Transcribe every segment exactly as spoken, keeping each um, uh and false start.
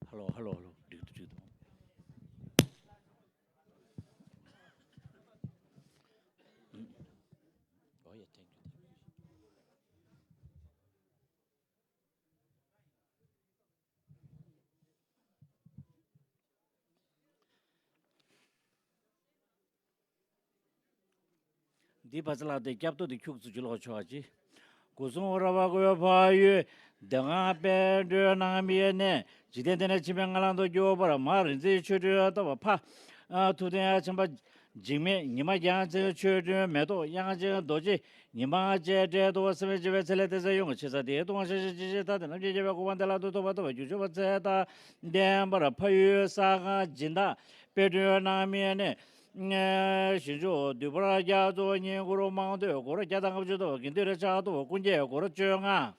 ཧ་ལོ། ཧ་ལོ། ཧ་ལོ། འགྲིག་འདུག་འགྲིག་འདུག་ཨོ་ཡ། ཐེང་ཀིའུ། འདི་བ་ཚ་ལགས་དེ་སྐྱབས་ཐོ་དེ་ཁྱུག་ཙམ་ཅིག་ཀློག་ཆོག་ཅིག་སྐུ་གསུང་རབ་པ་ཀུན་འཕགས་ཡུལ། བདེ་སྔགས་པད་སྒྲོན་རྣམ་དབྱེ་ནས། འཇིག་རྟེན་འདི་ནས་ཕྱི་མའི་ངན་ལམ་དུ་སྐྱོ་བར་མ། རིག་འཛིན་ཆོ་འཕྲུལ་སྟོབས་ཕ། ཐུབ་བསྟན་ཆེན་པོ་འཇིགས་མེད་ཉི་མ་རྒྱལ་མཚན། ཆོས་སྒྲོན་མེ་ཏོག་དབྱངས་ཅན་རྡོ་རྗེ་ཉི་མ་བཅས་འབྲེལ་དུ་སེམས་ཅན་བྱེ་བའི་ཚེ་ལས་འདས་ཚེ་ཡོང་གི་ཆེ་ས་དེའི་ལྟུང་བ་ཤ་ཤ་ཅི་ཞིག་ཐ་དད་རྣམས་ཀྱི་དགེ་བའི་གོ་འཕང་བདེ་བླག་ཏུ་ཐོབ་པ་ཐོབ་པ་རྒྱུ་ཆོག་པ་ཚེ་དང་ལྡན་པར་འཕགས་ཡུལ་ས་ཁང་སྦྱིན་བདག་དཔལ་སྒྲོན་རྣམ་དབྱེ་ནས། ཞིང་མཆོག་འདུས་པར་རྒྱ་མཚོ་བསྙེན་བཀུར་མང་ཐོས་སྒོར་བརྒྱ་དང་ལྔ་བཅུ་ཐོབ། དགེ་འདུན་རེ་ཕྱག་ཐོབ་དཀོན་ཀྱི་སྒོར་བཅོ་ལྔ།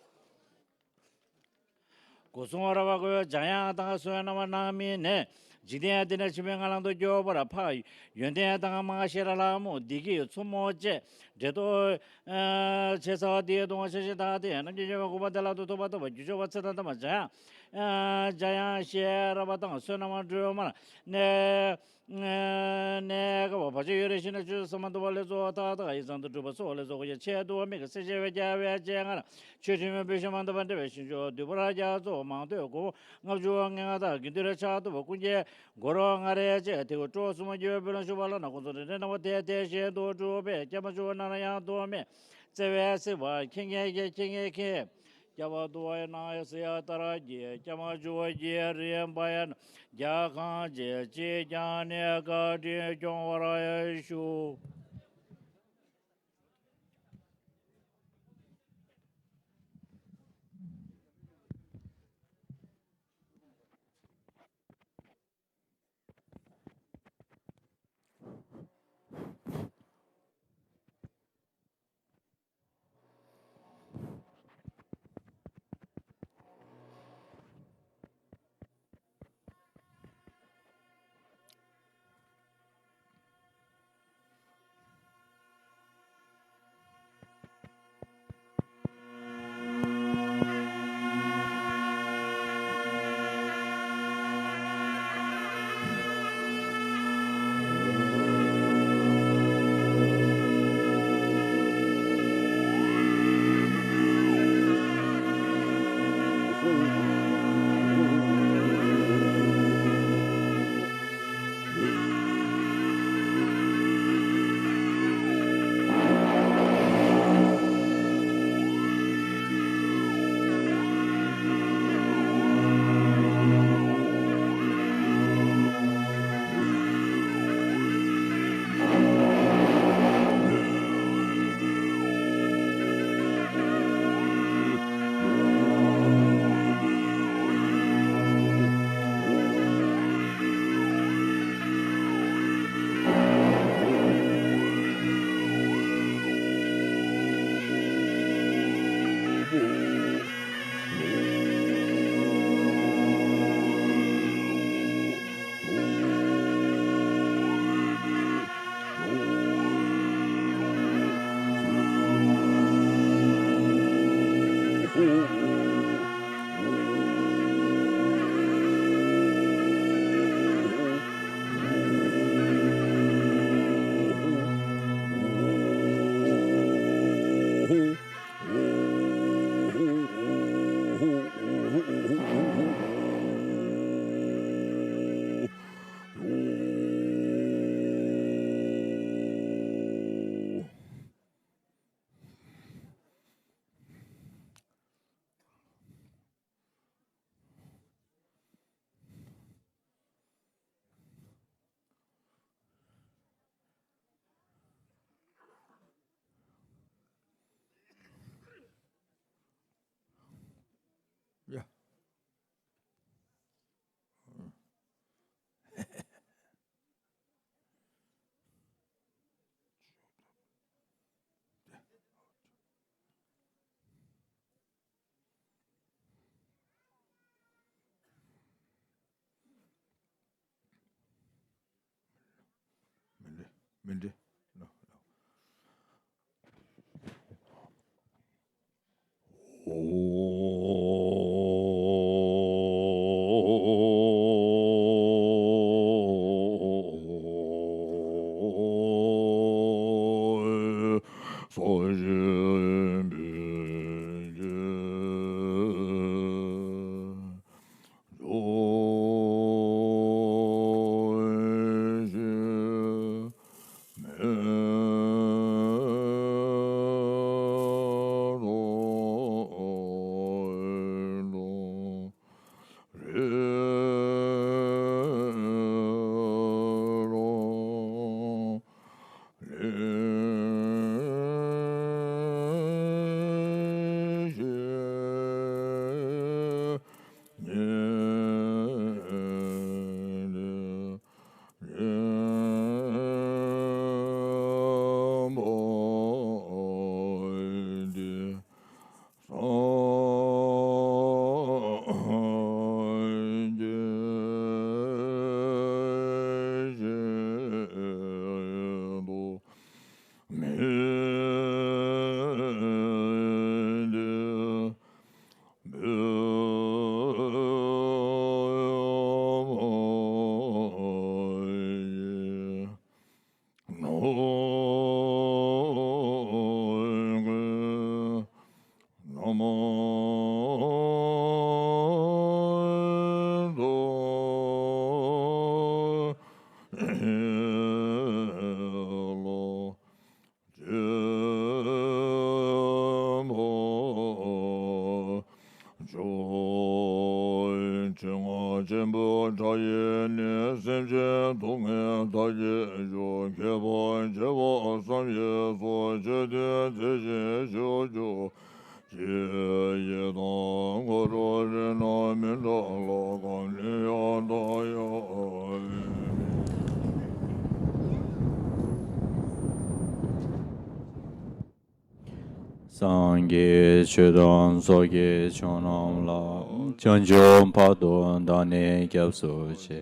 སྐུ་གསུང་རབ་པ་ཀུན་འཇམ་དབྱངས་དང་བསོད་ནམས་རྣམ་སྨིན་ནས། འཇིག་རྟེན་འདི་ནས་ཕྱི་མའི་ངན་ལམ་དུ་སྐྱོ་བར་འཕགས། ཡོན་ཏན་དང་མ་ཤེས་རབ་ལྷ་མོ་བདེ་སྐྱིད་མཚོ་མོ་བཅས་འབྲེལ་ཐོགས་ཆེ་ས་དེའི་ལྟུང་བ་ཤ་ཤ་ཐ་དད་རྣམས་ཀྱི་དགེ་བའི་གོ་འཕང་བདེ་བླག་ཏུ་ཐོབ་པ་ཐོབ་པ་རྒྱུ་ཆོག་པ་ཚེ་དང་ལྡན་པ་འཇམ་དབྱངས། འཇམ་དབྱངས་ཤེས་རབ་དང་བསོད་ནམས་སྒྲོན་མར་གནས། གནས་སྐབས་བར་ཆད་ཡོད་རེ་ཞིག་ན་ཆོས་སམ་བཏུབ་པ་ལས་ཚོགས་མཐའ་དག་ཡིད་ཙམ་དུ་གྲུབ་པ་སོགས་ལས་ཚོགས་ཀྱི་ཆེད་དུ་དམིགས་སེལ་བྱེད་པའི་རྒྱལ་བའི་སྤྱན་སྔར་ཆོས་ཁྲིམས་སྤེལ་ཞིང་མ་འདའ་བར་འབྲེལ་བའི་ཞིང་མཆོག་འདུས་པར་རྒྱ་མཚོ་མང་ཐོས་སྒོར་ལྔ་བཅུ་ང་ལྔ་དང་དགེ་འདུན་རེ་ཕྱག་ཐོབ་སྐུ་མཁྱེན་སྒོར་ལྔ་རེ་བཅས་ཐེའུ་སྤྲོ་གསུམ་གྱི་དཔལ་ལུང་ཞུ་བ་ལ་ན་ཁོང་ཚོ་རེ་རེ་གནང་བ་དེ་དེ་བཞིན་དུ་སྒྲུབ་པའི་སྐྱབས་མཆོག་ནམ་ཡང་ཐོགས་མེད་བརྩེ་བའི་སྲིད་པ་མཁྱེན་མཁན་གྱི་མཁྱེན་མཁན་མཁྱེན། སྐྱབས་འདུ་བ་ཡི་ནང་ཡང་ཟེར་ཡ་ལྟར་གྱི་སྐྱབས་མཆོག་གི་རིམ་པ་ཡན་རྒྱ་གང་ཅི་ཅི་ཀྱང་ནི་བཀའ་དྲིན་སྐྱོང་བར་ཞུ། ཡ། མི་འདྲ། མི་འདྲ། ནོ། ནོ། ཨོ། ལོ། ཆེན་པོ་མཆོག་ཆེན་པོ་ཕྲ་ཡི་ནི། སེམས་ཅན་སྡུག་བསྔལ་མཐའ་ཡས་ཤོག་ཁྱད་པར་ཆེ་བ་བསམ་ཡས་སོགས་ཆོས་སྟོན་མཛད་ཅིང་བཞུགས་གྱུར་ཅིག་ཡི་དམ་མཁའ་འགྲོ་རིགས་ལྔ་མི་འདྲ་ལ་གང་ནས་ཡང་དག་ཡང་སངས་རྒྱས་ཆོས་དང་ཚོགས་ཀྱི་མཆོག་རྣམས་ལ། བྱང་ཆུབ་བར་དུ་བདག་ནི་སྐྱབས་སུ་མཆི།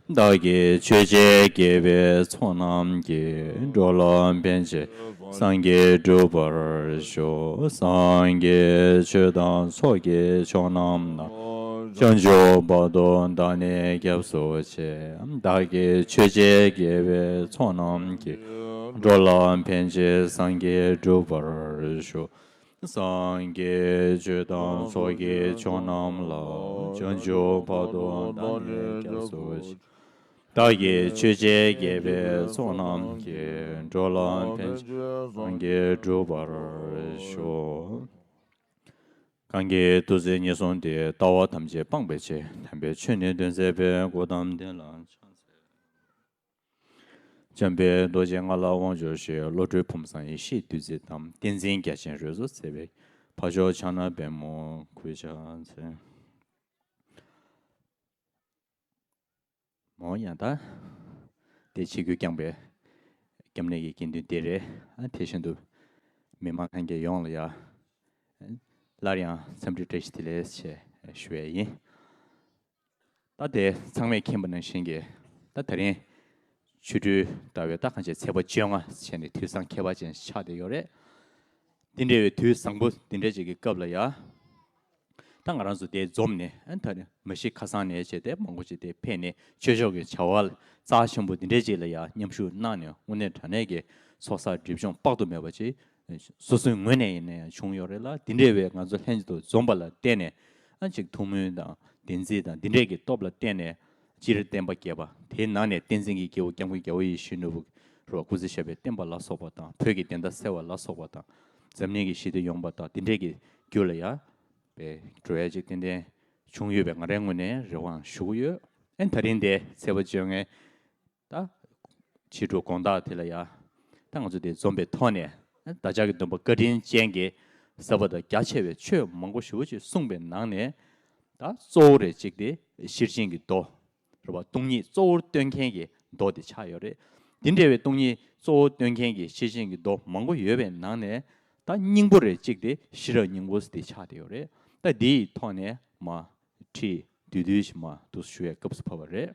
བདག་གིས་ཆོས་བྱས་དགེ་བའི་ཚོགས་རྣམས་ཀྱིས། འགྲོ་ལ་ཕན་ཕྱིར་སངས་རྒྱས་འགྲུབ་པར་ཤོག་སངས་རྒྱས་ཆོས་དང་ཚོགས་ཀྱི་མཆོག་རྣམས་ལ། བྱང་ཆུབ་བར་དུ་བདག་ནི་སྐྱབས་སུ་མཆི། བདག་གིས་ཆོས་བྱས་དགེ་བའི་ཚོགས་རྣམས་ཀྱིས། འགྲོ་ལ་ཕན་ཕྱིར་སངས་རྒྱས་འགྲུབ་པར་ཤོག་སངས་རྒྱས་ཆོས་དང་ཚོགས་ཀྱི་མཆོག་རྣམས་ལ། བྱང་ཆུབ་བར་དུ་བདག་ནི་སྐྱབས་སུ་མཆི། བདག་གིས་ཆོས་བྱས་དགེ་བའི་ཚོགས་རྣམས་ཀྱིས། འགྲོ་ལ་ཕན་ཕྱིར་སངས་རྒྱས་འགྲུབ་པར་ཤོག་གང་གིས་ཐུགས་བརྩེ་ཉེར་བཟུང་སྟེ། ལྟ་བ་ཐམས་ཅད་སྤང་བའི་ཕྱིར། དམ་པའི་ཆོས་ནི་སྟོན་མཛད་པའི། གོའུ་ཏམ་དེ་ལ་ཕྱག་འཚལ་ལོ། འཇམ་དཔལ་རྡོ་རྗེ་ལྔ་ལ་དབང་འབྱོར་ཞིང་། བློ་གྲོས་ཕུན་སུམ་ཚོགས་ཡེ་ཤེས་བདུད་རྩི་དང་། ཏིང་འཛིན་རྒྱ་ཆེན་རོལ་དུ་བྱེད་པའི། འཕགས་མཆོག་ཕྱག་ན་པདྨོ་གུས་ཕྱག་འཚལ། མོ་ཡང་ད། དེ་ཆིབས་བསྒྱུར་བསྐྱངས་པའི་སྐྱབས་གནས་ཀྱི་དགེ་འདུན་དེ་རེད། ཨ་དེ་བཞིན་དུ་མི་མང་ལྷན་རྒྱས་ཡོངས་ལ་ཡ། སླར་ཡང་འཚམས་འདྲི་བཀྲ་ཤིས་བདེ་ལེགས་ཞེས་ཞུ་ཡས་ཡིན། ད་དེ་ཚང་མས་མཁྱེན་པ་ནང་བཞིན་གྱི་ད་ད་རིང་ཆོ་འཕྲུལ་ཟླ་བའི་ད་གང་བྱས་ཚེས་པ་བཅོ་ལྔ་བྱས་ནས་དུས་བཟང་ཁྱད་པར་ཅན་ཆགས་བསྡད་ཡོད་རེད། འདི་འདྲ་བའི་དུས་བཟང་པོ་འདི་འདྲ་ཅིག་གི་སྐབས་ལ་ཡ། ད་ང་རང་ཚོ་དེ་འཛོམས་ནས་ཨ་ད་ནི་མ་གཞི་ཁ་སང་ནས་བྱས་ཏེ་མང་པོ་ཅིག་དེ་ཕེབས་ནས་ཆོས་ཕྱོགས་ཀྱི་བྱ་བ་རྩ་ཆེན་པོ་འདི་འདྲའི་ཅིག་ལ་ཡང་མཉམ་ཞུགས་གནང་ནས་དངོས་གནས་དྲང་གནས་ཀྱི་ཚོགས་བསགས་སྒྲིབ་སྦྱོང་དཔག་ཏུ་མེད་པ་ཅིག་སོ་སོའི་ངོས་ནས་ཡིན་ན་ཡང་བྱུང་ཡོད་རེད་ལ། འདི་འདྲའི་བའི་ང་ཚོ་ལྷན་ཅིག་ཏུ་འཛོམས་པ་ལ་བརྟེན་ནས་ཨ་ཅིག་ཐུགས་སྨོན་དང་བདེན་ཚིག་དང་འདི་འདྲའི་གི་སྟོབས་ལ་བརྟེན་ནས་སྤྱིར་བསྟན་པ་རྒྱས་པ་དེའི་ནང་ནས་བསྟན་འཛིན་གྱི་སྐྱེས་བུ་སྐྱབས་མགོན་རྒྱལ་བ་ཡིད་བཞིན་ནོར་བུ་རུ་སྐུ་ཚེ་ཞབས་པད་བརྟན་པ་ལ་སོགས་པ་དང་བོད་ཀྱི་བདེན་མཐའ་གསལ་བ་ལ་སོགས་པ་དང་འཛམ་གླིང་གི་ཞི་བདེ་ཡོང་བ་དང་འདི་འདྲའི་གི་རྒྱུ་ལ་ཡང་པའི་འགྲོ་ཡ་ཅིག་ཏན་ཏན་བྱུང་ཡོད་པའི་ང་རའི་ངོས་ནས་རེ་བའང་ཞུ་གི་ཡོད། ཨན་ད་རིང་དེ་ཚེས་པ་བཅོ་ལྔའི་ད་ཕྱི་དྲོ་དགོང་དག་དེ་ལ་ཡ་ད་ང་ཚོ་དེ་འཛོམས་པའི་ཐོག་ནས་ཨན་བདག་ཅག་གི་སྟོན་པ་བཀའ་དྲིན་ཅན་གྱི་ཟབ་པ་དང་རྒྱ་ཆེ་བའི་ཆོས་མང་པོ་ཞེ་པོ་ཅིག་གསུངས་པའི་ནང་ནས་ད་གཙོ་བོ་རེ་གཅིག་དེ་ཤེར་ཕྱིན་གྱི་མདོ། རེད་བ། སྟོང་ཉིད་གཙོ་བོར་སྟོན་མཁན་གྱི་མདོ་དེ་ཆགས་ཡོད་རེད། དེ་འདྲ་བའི་སྟོང་ཉིད་གཙོ་བོར་སྟོན་མཁན་གྱི་ཤེར་ཕྱིན་གྱི་མདོ་མང་པོ་ཡོད་པའི་ནང་ནས་ད་སྙིང་པོ་རེ་གཅིག་དེ་ཤེས་རབ་སྙིང་པོ་དེ་ཆགས་བསྡད་ཡོད་རེད། ད་འདིའི་ཐོག་ནས་མ་ཁྲིད་བསྡུས་བསྡུས་ཤིག་མ་འདུག་ཞུ་བའི་སྐབས་སུ་བབས་པ་རེད།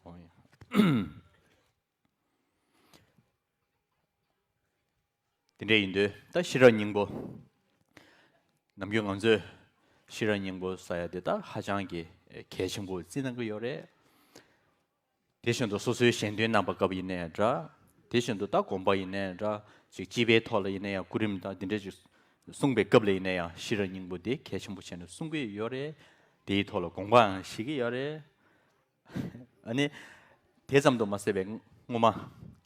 འོ་ཡ། དེ་འདྲ་ཡིན་དུས་ད་ཤེས་རབ་སྙིང་པོ། ནམ་རྒྱུན་ང་ཚོས་ཤེས་རབ་སྙིང་པོ་ཟེར་ཡ་དེ་ད་ཧ་ཅང་གི་གལ་ཆེན་པོ་བརྩི་གནང་གི་ཡོད་རེད། དེ་བཞིན་དུ་སོ་སོའི་ཞལ་འདོན་གནང་པ་སྐབས་ཡིན་ན་ཡང་འདྲ། དེ་བཞིན་དུ་ད་དགོངས་པ་ཡིན་ན་ཡང་འདྲ། ཅིག་སྤྱི་པའི་ཐོག་ལ་ཡིན་ན་ཡང་སྐུ་རིམ་དང་དེ་འདྲ་ཅིག་གསུངས་པའི་སྐབས་ལ་ཡིན་ན་ཡང་ཤེས་རབ་སྙིང་པོ་དེ་གལ་ཆེན་པོ་བྱས་ནས་གསུང་གི་ཡོད་རེད། དེའི་ཐོག་ལ་དགོངས་པའང་བཞེས་ཀྱི་ཡོད་རེད། ཨ་ནི། དེ་ཙམ་དུ་མ་ཟད་པའི་སྔོན་མ་ང་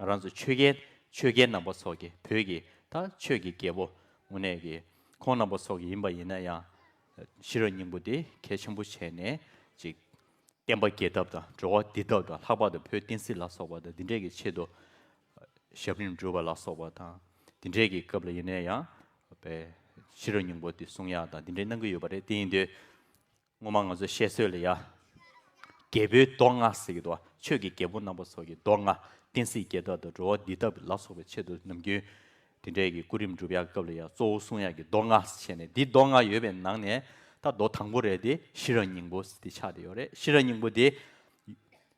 རང་ཚོ་ཆོས་རྒྱལ་ཆོས་རྒྱལ་རྣམ་པ་ཚོ་གི་བོད་ཀྱི་ད་ཆོས་ཀྱི་རྒྱལ་པོ་དངོས་གནས་ཀྱི་ཁོང་རྣམ་པ་ཚོ་གི་ཡིན་པ་ཡིན་ན་ཡང་ཤེས་རབ་སྙིང་པོ་དེ་གལ་ཆེན་པོ་བྱས་ནས་ཅིག་བསྟན་པ་རྒྱས་ཐབས་དང་འགྲོ་བ་འདི་ཐབས་དང་ལྷག་པར་དུ་བོད་བསྟན་སྲིད་ལ་སོགས་པ་དང་འདི་འདྲས་ཀྱི་ཆེད་དུ་ཞབས་རིམ་སྒྲུབ་པ་ལ་སོགས་པ་དང་འདི་འདྲས་ཀྱི་སྐབས་ལ་ཡིན་ན་ཡང་བའི་ཤེས་རབ་སྙིང་པོ་དེ་གསུང་ཡག་དང་འདི་འདྲས་གནང་གི་ཡོད་པ་རེད། དེ་ཡིན་དུས། སྔོན་མ་ང་ཚོ་བཤད་སྲོལ་ལ་ཡ། རྒྱལ་པོའི་མདོ་ལྔ་ཟེར་གྱི་འདུག་ཆོས་ཀྱི་རྒྱལ་པོ་རྣམ་པ་ཚོ་གི་མདོ་ལྔ། བསྟན་སྲིད་རྒྱས་ཐབས་དང་འགྲོ་བ་འདི་ཐབས་ལ་སོགས་པའི་ཆེད་དུ་ནམ་རྒྱུན་དེ་འདྲའི་གི་སྐུ་རིམ་སྒྲུབ་ཡག་སྐབས་ལ་ཡ་གཙོ་བོ་གསུང་ཡག་གི་མདོ་ལྔ་ཟེར་བྱས་ནས་འདི་མདོ་ལྔ་ཡོད་པའི་ནང་ནས་ད་མདོ་དང་པོ་རེད་དེ་ཤེས་རབ་སྙིང་པོ་ཟེར་དེ་ཆགས་བསྡད་ཡོད་རེད། ཤེས་རབ་སྙིང་པོ་དེ་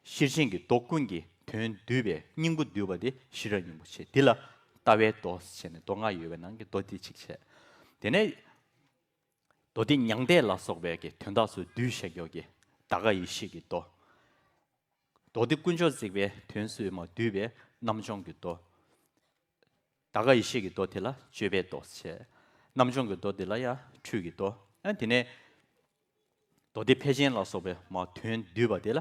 ཤེར་ཕྱིན་གྱི་མདོ་ཀུན་གྱི་དོན་བསྡུས་པའི་སྙིང་པོ་བསྡུས་པ་དེ་ཤེས་རབ་སྙིང་པོ་བྱས་འདི་ལ་ལྟ་བའི་མདོ་ཟེར་བྱས་ནས་མདོ་ལྔ་ཡོད་པའི་ནང་གི་མདོ་དེ་གཅིག་བྱས། དེ་ནས། མདོ་སྡེ་མྱང་འདས་ལ་སོགས་པའི་གི་དོན་དག་ཚོ་བསྡུས་བཞག་ཡོད་ཀྱི་ད་ག་ཡེ་ཤེས་ཀྱི་མདོ། མདོ་སྡེ་དཀོན་མཆོག་གཟིགས་པའི་དོན་སུས་མ་བསྡུས་པའི་རྣམ་སྦྱོང་གི་མདོ། ད་ག་ཡེ་ཤེས་ཀྱི་མདོ་དེ་ལ་སྤྱོད་པའི་མདོ་ཟེར། རྣམ་སྦྱོང་གི་མདོ་དེ་ལ་ཡང་ཁྲུས་ཀྱི་མདོ། ཨ་དེ་ནས་མདོ་སྡེ་ཕལ་ཆེན་ལ་སོགས་པའི་མ་དོན་བསྡུས་པ་དེ་ལ་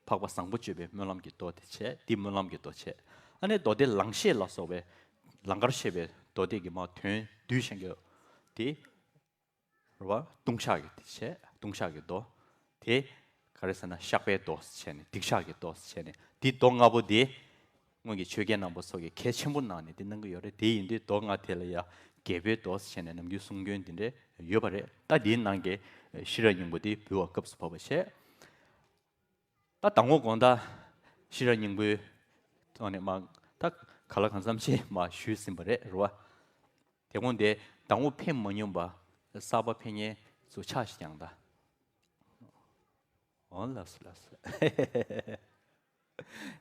འཕགས་པ་བཟང་པོ་སྤྱོད་པའི་སྨོན་ལམ་གྱི་མདོ་དེ་བྱས། འདི་སྨོན་ལམ་གྱི་མདོ་བྱས། ཨ་ནི་མདོ་སྡེ་ལང་ཤེས་ལ་སོགས་པའི་ལང་ཀར་བཤད་པའི་མདོ་སྡེ་གི་མ་དོན་བསྡུས་ཤིང་གི་དེ། རེད་བ། ལྟུང་བཤགས་ཀྱི་དེ་བྱས། ལྟུང་བཤགས་ཀྱི་མདོ། དེ་ག་རེ་ཟེར་ན་བཤགས་པའི་མདོ་ཟེར་བྱས་ནས་སྡིག་བཤགས་ཀྱི་མདོ་ཟེར་བྱས་ནས་འདི་མདོ་ལྔ་པོ་དེ། སྔོན་གྱི་ཆོས་རྒྱལ་རྣམ་པ་ཚོ་གིས་གལ་ཆེན་པོ་གནང་ནས་དེ་གནང་གི་ཡོད་རེད། དེ་ཡིན་དུས་མདོ་ལྔ་དེ་ལ་ཡ་རྒྱལ་པོའི་མདོ་ཟེར་བྱས་ནས་ནམ་རྒྱུན་གསུང་རྒྱུན་འདི་འདྲ་ཡོད་པ་རེད། ད་འདིའི་ནང་གི་ཤེས་རབ་སྙིང་པོ་དེ་འབུལ་བ་སྐབས་སུ་བབས་པ་བྱས། ད་དང་པོ་དགོང་དག་ཤེས་རབ་སྙིང་པོའི་ཐོག་ནས་མ་ད་ག་ལ་གང་འཚམ་ཅིག་མ་ཞུས་ཟིན་པ་རེད། རེད་བ། དེ་དགོང་དེ་དང་པོ་ཕེབས་མ་མྱོང་པ་གསར་པ་ཕེབས་མཁན་ཚོ་ཕྱག་ཞིག་བརྐྱངས་དང་། འོ་ལགས་སོ་ལགས་སོ།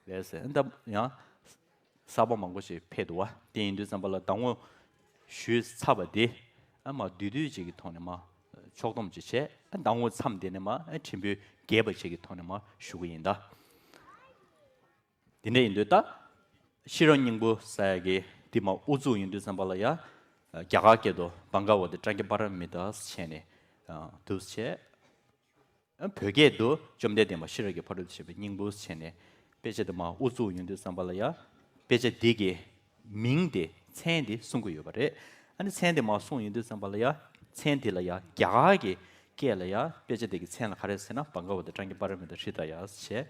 ལགས་སོ། ད་ཡང་གསར་པ་མང་པོ་ཞིག་ཕེབས་འདུག་བ། དེ་ཡིན་དུས་ཙམ་པ་ལ་དང་པོ་ཞུས་ཚར་བ་དེ་ཨ་མ་བསྡུས་བསྡུས་ཅིག་གི་ཐོག་ནས་མ་ཕྱོགས་བསྡོམས་ཅིག་བྱས། ཨ་དང་པོ་མཚམས་དེ་ནས་མ་ཨ་ཕྲན་བུ་རྒྱས་པ་ཅིག་གི་ཐོག་ནས་མ་ཞུ་གི་ཡིན་ད། དེ་འདྲ་ཡིན་དུས་ད། ཤེས་རབ་སྙིང་པོ་ཟེར་ཡ་གི་དེ་མ་དབུ་ཚུགས་ཡིན་དུས་ཙམ་པ་ལ་ཡ། རྒྱ་གར་སྐད་དུ་བྷ་ག་ཝ་ཏི་ཏྲ་ཀྱ་པཱ་ར་མི་ཏཱ་ཟེར་བྱས་ནས་འདུག་བྱས། བོད་སྐད་དུ་བཅོམ་ལྡན་འདས་མ་ཤེས་རབ་ཀྱི་ཕ་རོལ་ཏུ་ཕྱིན་པའི་སྙིང་པོ་ཟེར་བྱས་ནས་དཔེ་ཆ་དེ་མ་དབུ་ཚུགས་ཡིན་དུས་ཙམ་པ་ལ་ཡ། དཔེ་ཆ་འདི་གི་མིང་དེ་མཚན་དེ་གསུང་གི་ཡོད་པ་རེད། ཨ་ནི་མཚན་དེ་མ་གསུངས་ཡིན་དུས་ཙམ་པ་ལ་ཡ། མཚན་དེ་ལ་ཡ་རྒྱ་གར་གྱི་སྐད་ལ་ཡ་དཔེ་ཆ་དེ་གི་མཚན་ལ་ག་རེ་ཟེར་ན་བྷ་ག་ཝ་ཏི་ཏྲ་ཀྱ་པཱ་ར་མི་ཏཱ་ཧྲི་ད་ཡ་ཟེར་བྱས།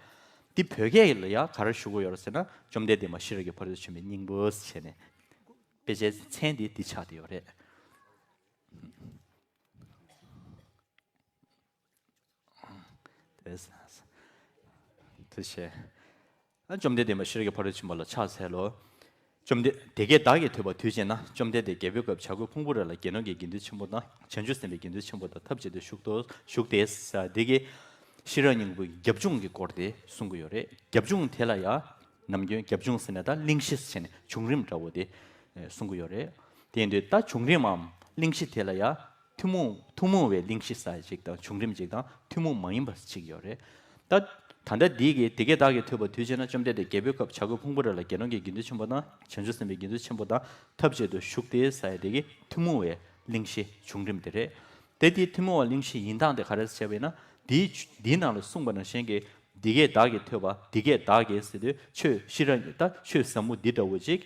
འདི་བོད་སྐད་ལ་ཡ་ག་རེ་ཞུ་གི་ཡོད་རེད་ཟེར་ན་བཅོམ་ལྡན་འདས་མ་ཤེས་རབ་ཀྱི་ཕ་རོལ་ཏུ་ཕྱིན་པའི་སྙིང་པོ་ཟེར་བྱས་ནས་དཔེ་ཆའི་མཚན་དེ་འདི་ཆགས་བསྡད་ཡོད་རེད། དེ་བྱས། ཨ་བཅོམ་ལྡན་འདས་མ་ཤེས་རབ་ཀྱི་ཕ་རོལ་ཏུ་ཕྱིན་པ་ལ་ཕྱག་འཚལ་ལོ། བཅོམ་ལྡན་དེ་སྐད་བདག་གིས་ཐོས་པ་དུས་གཅིག་ན། བཅོམ་ལྡན་འདས་རྒྱལ་པོའི་སྐབས་བྱ་རྒོད་ཕུང་པོའི་རི་ལ་དགེ་སློང་གི་དགེ་འདུན་ཆེན་པོ་དང་། བྱང་ཆུབ་སེམས་དཔའི་དགེ་འདུན་ཆེན་པོ་དང་ཐབས་ཅིག་ཏུ་བཞུགས་ཏོ། བཞུགས་ཏེ་ཟེར་དེ་གི་ཤེས་རབ་སྙིང་པོའི་རྒྱབ་ལྗོངས་ཀྱི་སྐོར་དེ་གསུང་གི་ཡོད་རེད། རྒྱབ་ལྗོངས་དེ་ལ་ཡ། ནམ་རྒྱུན་རྒྱབ་ལྗོངས་ཟེར་ནས་ད་གླེང་གཞི་ཟེར་ནས་བྱུང་རིམ་འདྲ་བོ་དེ་གསུང་གི་ཡོད་རེད། དེ་ཡིན་དུས་ད་བྱུང་རིམ་མམ་གླེང་གཞི་དེ་ལ་ཡ། ཐུན་མོང་ཐུན་མོང་བའི་གླེང་གཞི་ཟེར་ཅིག་དང་བྱུང་རིམ་ཅིག་དང་ཐུན་མོང་མ་ཡིན་པ་ཅིག་ཡོད་རེད། ད་ད་ལྟ་འདི་གི་དེ་སྐད་བདག་གིས་ཐོས་པ་དུས་གཅིག་ན། བཅོམ་ལྡན་འདས་རྒྱལ་པོའི་སྐབས་བྱ་རྒོད་ཕུང་པོའི་རི་ལ་དགེ་སློང་གི་དགེ་འདུན་ཆེན་པོ་དང་། བྱང་ཆུབ་སེམས་དཔའི་དགེ་འདུན་ཆེན་པོ་དང་ཐབས་ཅིག་ཏུ་བཞུགས་ཏེ་ཟེར་ཡ་དེ་གི་ཐུན་མོང་བའི་གླེང་གཞི་བྱུང་རིམ་དེ་རེད། དེ་དེའི་ཐུན་མོང་བའི་གླེང་གཞི་ཡིན་སྟངས་དེ་ག་རེ་བྱས་པ་ཡིན་ན། དེའི་དེའི་ནང་ལ་གསུངས་པ་ནང་བཞིན་གྱི་འདི་སྐད་བདག་གིས་ཐོས་པ། འདི་སྐད་བདག་གིས་ཟེར་དུས་ཆོས་ཤེས་རབ་ད་ཆོས་ཟབ་མོ་འདི་འདྲ་བོ་ཅིག་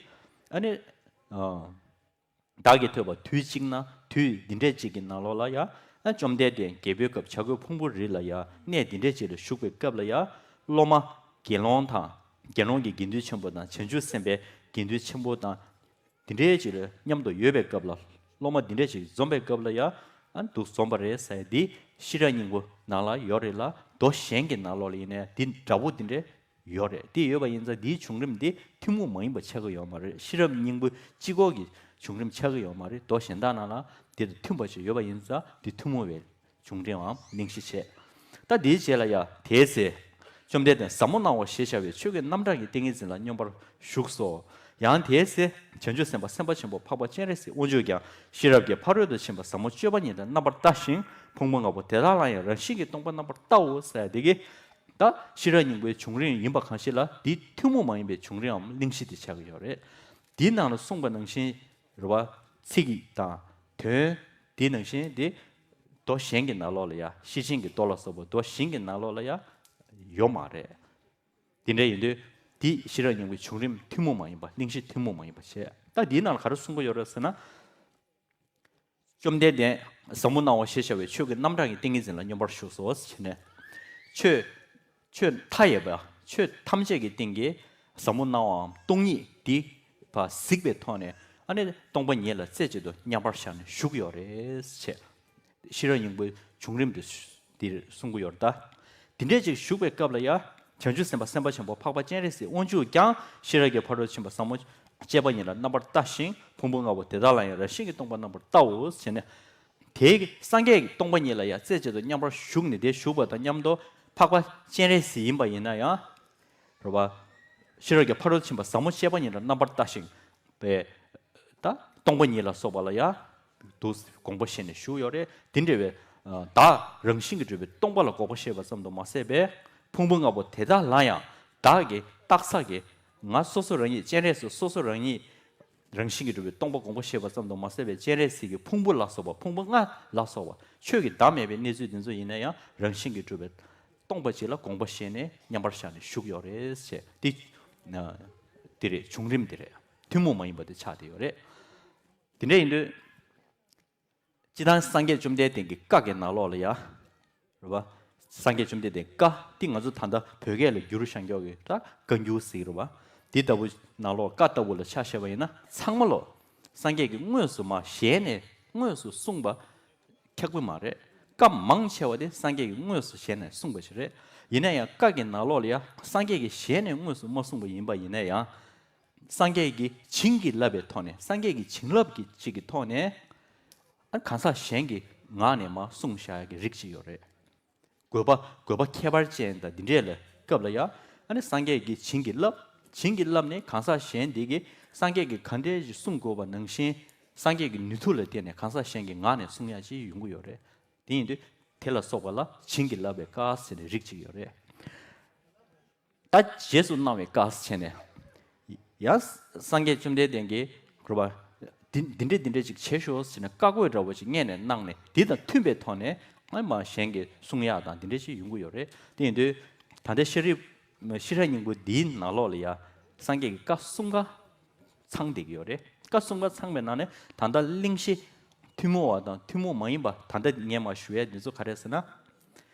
ཨ་ནི། བདག་གིས་ཐོས་པ་དུས་གཅིག་ན། དུས་འདི་འདྲས་གཅིག་གི་ནང་ལོགས་ལ་ཡ། ཨ་བཅོམ་ལྡན་འདས་རྒྱལ་པོའི་སྐབས་བྱ་རྒོད་ཕུང་པོའི་རི་ལ་ཡ་གནས་འདི་འདྲས་གཅིག་ལ་བཞུགས་པའི་སྐབས་ལ་ཡ། སློབ་མ་དགེ་སློང་དང་། དགེ་སློང་གི་དགེ་འདུན་ཆེན་པོ་དང་། བྱང་ཆུབ་སེམས་དཔའི་དགེ་འདུན་ཆེན་པོ་དང་། འདི་འདྲས་གཅིག་ལ་མཉམ་དུ་ཡོད་པའི་སྐབས་ལ། སློབ་མ་འདི་འདྲས་གཅིག་འཛོམས་པའི་སྐབས་ལ་ཡ། ཨ་འདུག་འཛོམས་པ་རེད་ཟེར་འདི་ཤེས་རབ་སྙིང་པོ་ནང་ལ་ཡོད་རེད་ལ། མདོ་གཞན་གྱི་ནང་ལོགས་ལ་ཡིན་ནའི་འདི་འདྲ་པོ་འདི་འདྲས། ཡོད་རེད། དེ་ཡོད་པ་ཡིན་ཙང་འདིའི་བྱུང་རིམ་འདི་ཐུན་མོང་མ་ཡིན་པ་ཆགས་ཀྱི་ཡོད་མ་རེད། ཤེས་རབ་སྙིང་པོ་གཅིག་པོ་གི་བྱུང་རིམ་ཆགས་ཀྱི་ཡོད་མ་རེད། མདོ་གཞན་དག་ནང་ལ་འདི་དང་མཐུན་པ་ཞིག་ཡོད་པ་ཡིན་ཙང་འདི་ཐུན་མོང་བའི་བྱུང་རིམ་འམ་གླེང་གཞི་བྱས། ད་འདིའི་རྗེས་ལ་ཡ། དེའི་ཚེ་བཅོམ་ལྡན་འདས་ཟབ་མོ་སྣང་བ་ཞེས་བྱ་བའི་ཆོས་ཀྱི་རྣམ་གྲངས་ཀྱི་ཏིང་ངེ་འཛིན་ལ་སྙོམས་པར་ཞུགས་སོ། ཡང་དེའི་ཚེ་བྱང་ཆུབ་སེམས་དཔའ་སེམས་དཔའ་ཆེན་པོ་འཕགས་པ་སྤྱན་རས་གཟིགས་དབང་ཕྱུག་ཀྱང་ཤེས་རབ་ཀྱི་ཕ་རོལ་ཏུ་ཕྱིན་པ་ཟབ་མོ་སྤྱོད་པ་ཉིད་ལ་རྣམ་པར་བལྟ་ཞིང་། ཕུང་པོ་ལྔ་པོ་དེ་དག་ལ་ཡང་རང་བཞིན་གྱིས་སྟོང་པར་རྣམ་པར་བལྟའོ་ཟེར་དེ་གི་ད་ཤེས་རབ་སྙིང་པོའི་བྱུང་རིམ་ཡིན་པ་གང་ཞིག་ལ་འདི་ཐུན་མོང་མ་ཡིན་པའི་བྱུང་རིམ་འམ་གླེང་གཞི་དེ་ཆགས་ཀྱི་ཡོད་རེད། འདིའི་ནང་ལ་གསུངས་པ་ནང་བཞིན་རེད་བ། ཚིག་དང་དོན་འདི་ནང་བཞིན་འདི་མདོ་གཞན་གྱི་ནང་ལོགས་ལ་ཡ། ཤེར་ཕྱིན་གྱི་མདོ་ལ་སོགས་པ་མདོ་གཞན་གྱི་ནང་ལོགས་ལ་ཡ་ཡོད་མ་རེད། འདི་འདྲ་ཡིན་དུས་འདི་ཤེས་རབ་སྙིང་པོའི་བྱུང་རིམ་ཐུན་མོང་མ་ཡིན་པ། གླེང་གཞི་ཐུན་མོང་མ་ཡིན་པ་བྱས། ད་འདིའི་ནང་ལ་ག་རེ་གསུང་གི་ཡོད་རེད་ཟེར་ན། བཅོམ་ལྡན་འདས་ཟབ་མོ་སྣང་བ་ཞེས་བྱ་བའི་ཆོས་ཀྱི་རྣམ་གྲངས་ཀྱི་ཏིང་ངེ་འཛིན་ལ་སྙོམས་པར་ཞུགས་སོ་ཞེས་ནས། ཆོས་ཆོས་མཐའ་ཡས་པ། ཆོས་ཐམས་ཅད་ཀྱི་སྟེང་གི་ཟབ་མོ་སྣང་བའམ་སྟོང་ཉིད་འདི་ཕར་གཟིགས་པའི་ཐོག་ནས་ཨ་ནི་སྟོང་པ་ཉིད་ལ་རྩེ་གཅིག་ཏུ་མཉམ་པར་བཞག་ནས་བཞུགས་ཡོད་རེད་ཅེས། ཤེས་རབ་སྙིང་པོའི་བྱུང་རིམ་དེ་འདིར་གསུང་གི་ཡོད་རེད་ད། དེ་འདྲས་ཅིག་བཞུགས་པའི་སྐབས་ལ་ཡ། བྱང་ཆུབ་སེམས་དཔའ་སེམས་དཔའ་ཆེན་པོ་འཕགས་པ་སྤྱན་རས་གཟིགས་དབང་ཕྱུག་ཀྱང་ཤེས་རབ་ཀྱི་ཕ་རོལ་ཏུ་ཕྱིན་པ་ཟབ་མོ་སྤྱད་པ་ཉིད་ལ་རྣམ་པར་བལྟ་ཞིང་། ཕུང་པོ་ལྔ་པོ་དེ་དག་ལ་ཡང་རང་བཞིན་གྱིས་སྟོང་པར་རྣམ་པར་བལྟའོ་ཞེས་ནས། དེའི་སངས་རྒྱས་ཀྱིས་སྟོང་པ་ཉིད་ལ་ཡང་རྩེ་གཅིག་ཏུ་མཉམ་པར་བཞུགས་ནས། དེ་བཞུགས་པ་དང་མཉམ་དུ་འཕགས་པ་སྤྱན་རས་གཟིགས་ཡིན་པ་ཡིན་ན་ཡང་། རེད་བ། ཤེས་རབ་ཀྱི་ཕ་རོལ་ཏུ་ཕྱིན་པ་ཟབ་མོ་སྤྱད་པ་ཉིད་ལ་རྣམ་པར་བལྟ་ཞིང་། པའི་ད་སྟོང་པ་ཉིད་ལ་སོགས་པ་ལ་ཡང་དུ་དགོངས་པ་བཞེས་ནས་བཞུགས་ཡོད་རེད། དེ་འདྲ་བའི་བདག་རང་བཞིན་གྱིས་གྲུབ་པའི་སྟོང་པ་ལ་དགོངས་པ་བཞེས་པ་ཙམ་དུ་མ་ཟད་པའི། ཕུང་པོ་ལྔ་པོ་དེ་དག་ལ་ཡང་ བདག་གི་རྟགས་གིས་ང་སོ་སོ་རང་ཉིད་སྤྱན་རས་གཟིགས་སོ་སོ་རང་ཉིད་རང་བཞིན་གྱིས་གྲུབ་པའི་སྟོང་པ་དགོངས་པ་བཞེས་པ་ཙམ་དུ་མ་ཟད་པའི་སྤྱན་རས་གཟིགས་ཀྱི་ཕུང་པོ་ལ་སོགས་པ་ཕུང་པོ་ལྔ་ལ་སོགས་པ་ཆོས་ཀྱི་བདག་མེད་པའི་གནས་ཚུལ་འདི་ཚོ་ཡིན་ན་ཡང་རང་བཞིན་གྱིས་གྲུབ་པའི་སྟོང་པ་གཅིག་ལ་དགོངས་པ་བཞེས་ནས་མཉམ་པར་བཞག་ནས་བཞུགས་ཡོད་རེད་ཅེས་འདི་འདི་རེད། བྱུང་རིམ་འདི་རེད། ཐུན་མོང་མ་ཡིན་པ་དེ་ཆགས་བསྡད་ཡོད་རེད། དེ་འདྲ་ཡིན་དུས། སྤྱིར་བཏང་སངས་རྒྱས་བཅོམ་ལྡན་འདས་ཀྱི་བཀའ་གི་ནང་ལོགས་ལ་ཡ། རེད་པ། སངས་རྒྱས་བཅོམ་ལྡན་འདས་བཀའ་འདི་ང་ཚོ་ད་ལྟ་བོད་སྐད་ལ་བསྒྱུར་བཞག་མཁན་གྱི་ད་བཀའ་འགྱུར་ཟེར་གྱི་རེད་པ། འདི་ལྟ་བུ་ནང་ལོགས་བཀའ་ལྟ་བུ་ལ་ཆ་བཞག་པ་ཡིན་ན་ཚང་མ་ལོ། སངས་རྒྱས་ཀྱིས་དངོས་སུ་མ་ཞལ་ནས་དངོས་སུ་གསུངས་པ་ཁྱབ་ཀྱི་མ་རེད། བཀའ་མང་ཆེ་བ་དེ་སངས་རྒྱས་ཀྱིས་དངོས་སུ་ཞལ་ནས་གསུངས་པ་ཞིག་རེད། ཡིན་ན་ཡང་བཀའ་གི་ནང་ལོགས་ལ་ཡ་སངས་རྒྱས་ཀྱིས་ཞལ་ནས་དངོས་སུ་མ་གསུངས་པ་ཡིན་པ་ཡིན་ན་ཡང་། སངས་རྒྱས་ཀྱིས་བྱིན་གྱིས་བརླབས་པའི་ཐོག་ནས་སངས་རྒྱས་ཀྱི་བྱིན་རླབས་ཀྱི་ཅིག་གི་ཐོག་ནས། ཨ་གང་ཟག་གཞན་གྱི་ངག་ནས་མར་གསུངས་བཞག་ཡ་གི་རིགས་ཅིག་ཡོད་རེད། དགོས་པ་དགོས་པ་ཁྱད་པར་ཅན་དང་འདི་འདྲས་ལ་སྐབས་ལ་ཡ། ཨ་ནི་སངས་རྒྱས་ཀྱིས་བྱིན་གྱིས་བརླབས། བྱིན་གྱིས་བརླབས་ནས་གང་ཟག་གཞན་འདི་གིས་སངས་རྒྱས་ཀྱིས་ག་འདྲས་ཞིག་གསུང་དགོས་པ་ནང་བཞིན། སངས་རྒྱས་ཀྱི་ནུས་མཐུ་ལ་བརྟེན་ནས་གང་ཟག་གཞན་གྱི་ངག་ནས་གསུང་ཡ་ཅིག་ཡོང་གི་ཡོད་རེད། དེ་ཡིན་དུས། དེ་ལ་སོགས་པ་ལ་བྱིན་གྱིས་བརླབས་པའི་བཀའ་ཟེར་ནས་རིགས་ཅིག་ཡོད་རེད། ད་རྗེས་སུ་གནང་བའི་བཀའ་ཟེར་ནས། ཡང་སངས་རྒྱས་བཅོམ་ལྡན་འདས་ཀྱིས་གོ་བ། འདི་འདི་འདྲས་འདི་འདྲས་ཅིག་བྱེད་ཤོག་ཟེར་ནས་བཀའ་བཀོད་འདྲ་བོ་ཅིག་སྔོན་ནས་གནང་ནས་འདི་དང་མཐུན་པའི་ཐོག་ནས་སྔོན་མ་གཞན་གྱིས་གསུང་ཡག་དང་འདི་འདྲས་ཅིག་ཡོང་གི་ཡོད་རེད། དེ་ཡིན་དུས། ད་ལྟ་ཤཱ་རིའི། ཤེས་རབ་སྙིང་པོ་འདིའི་ནང་ལོགས་ལ་ཡ། སངས་རྒྱས་ཀྱི་བཀའ་གསུམ་ཀ་ཚང་བསྡད་ཀྱི་ཡོད་རེད། བཀའ་གསུམ་ཀ་ཚང་བའི་ནང་ནས་ད་ལྟ་གླེང་གཞི། ཐུན་མོང་བ་དང་ཐུན་མོང་མ་ཡིན་པ་ད་ལྟ་ངས་མར་ཞུ་ཡ་འདི་ཚོ་ག་རེ་ཟེར་ན།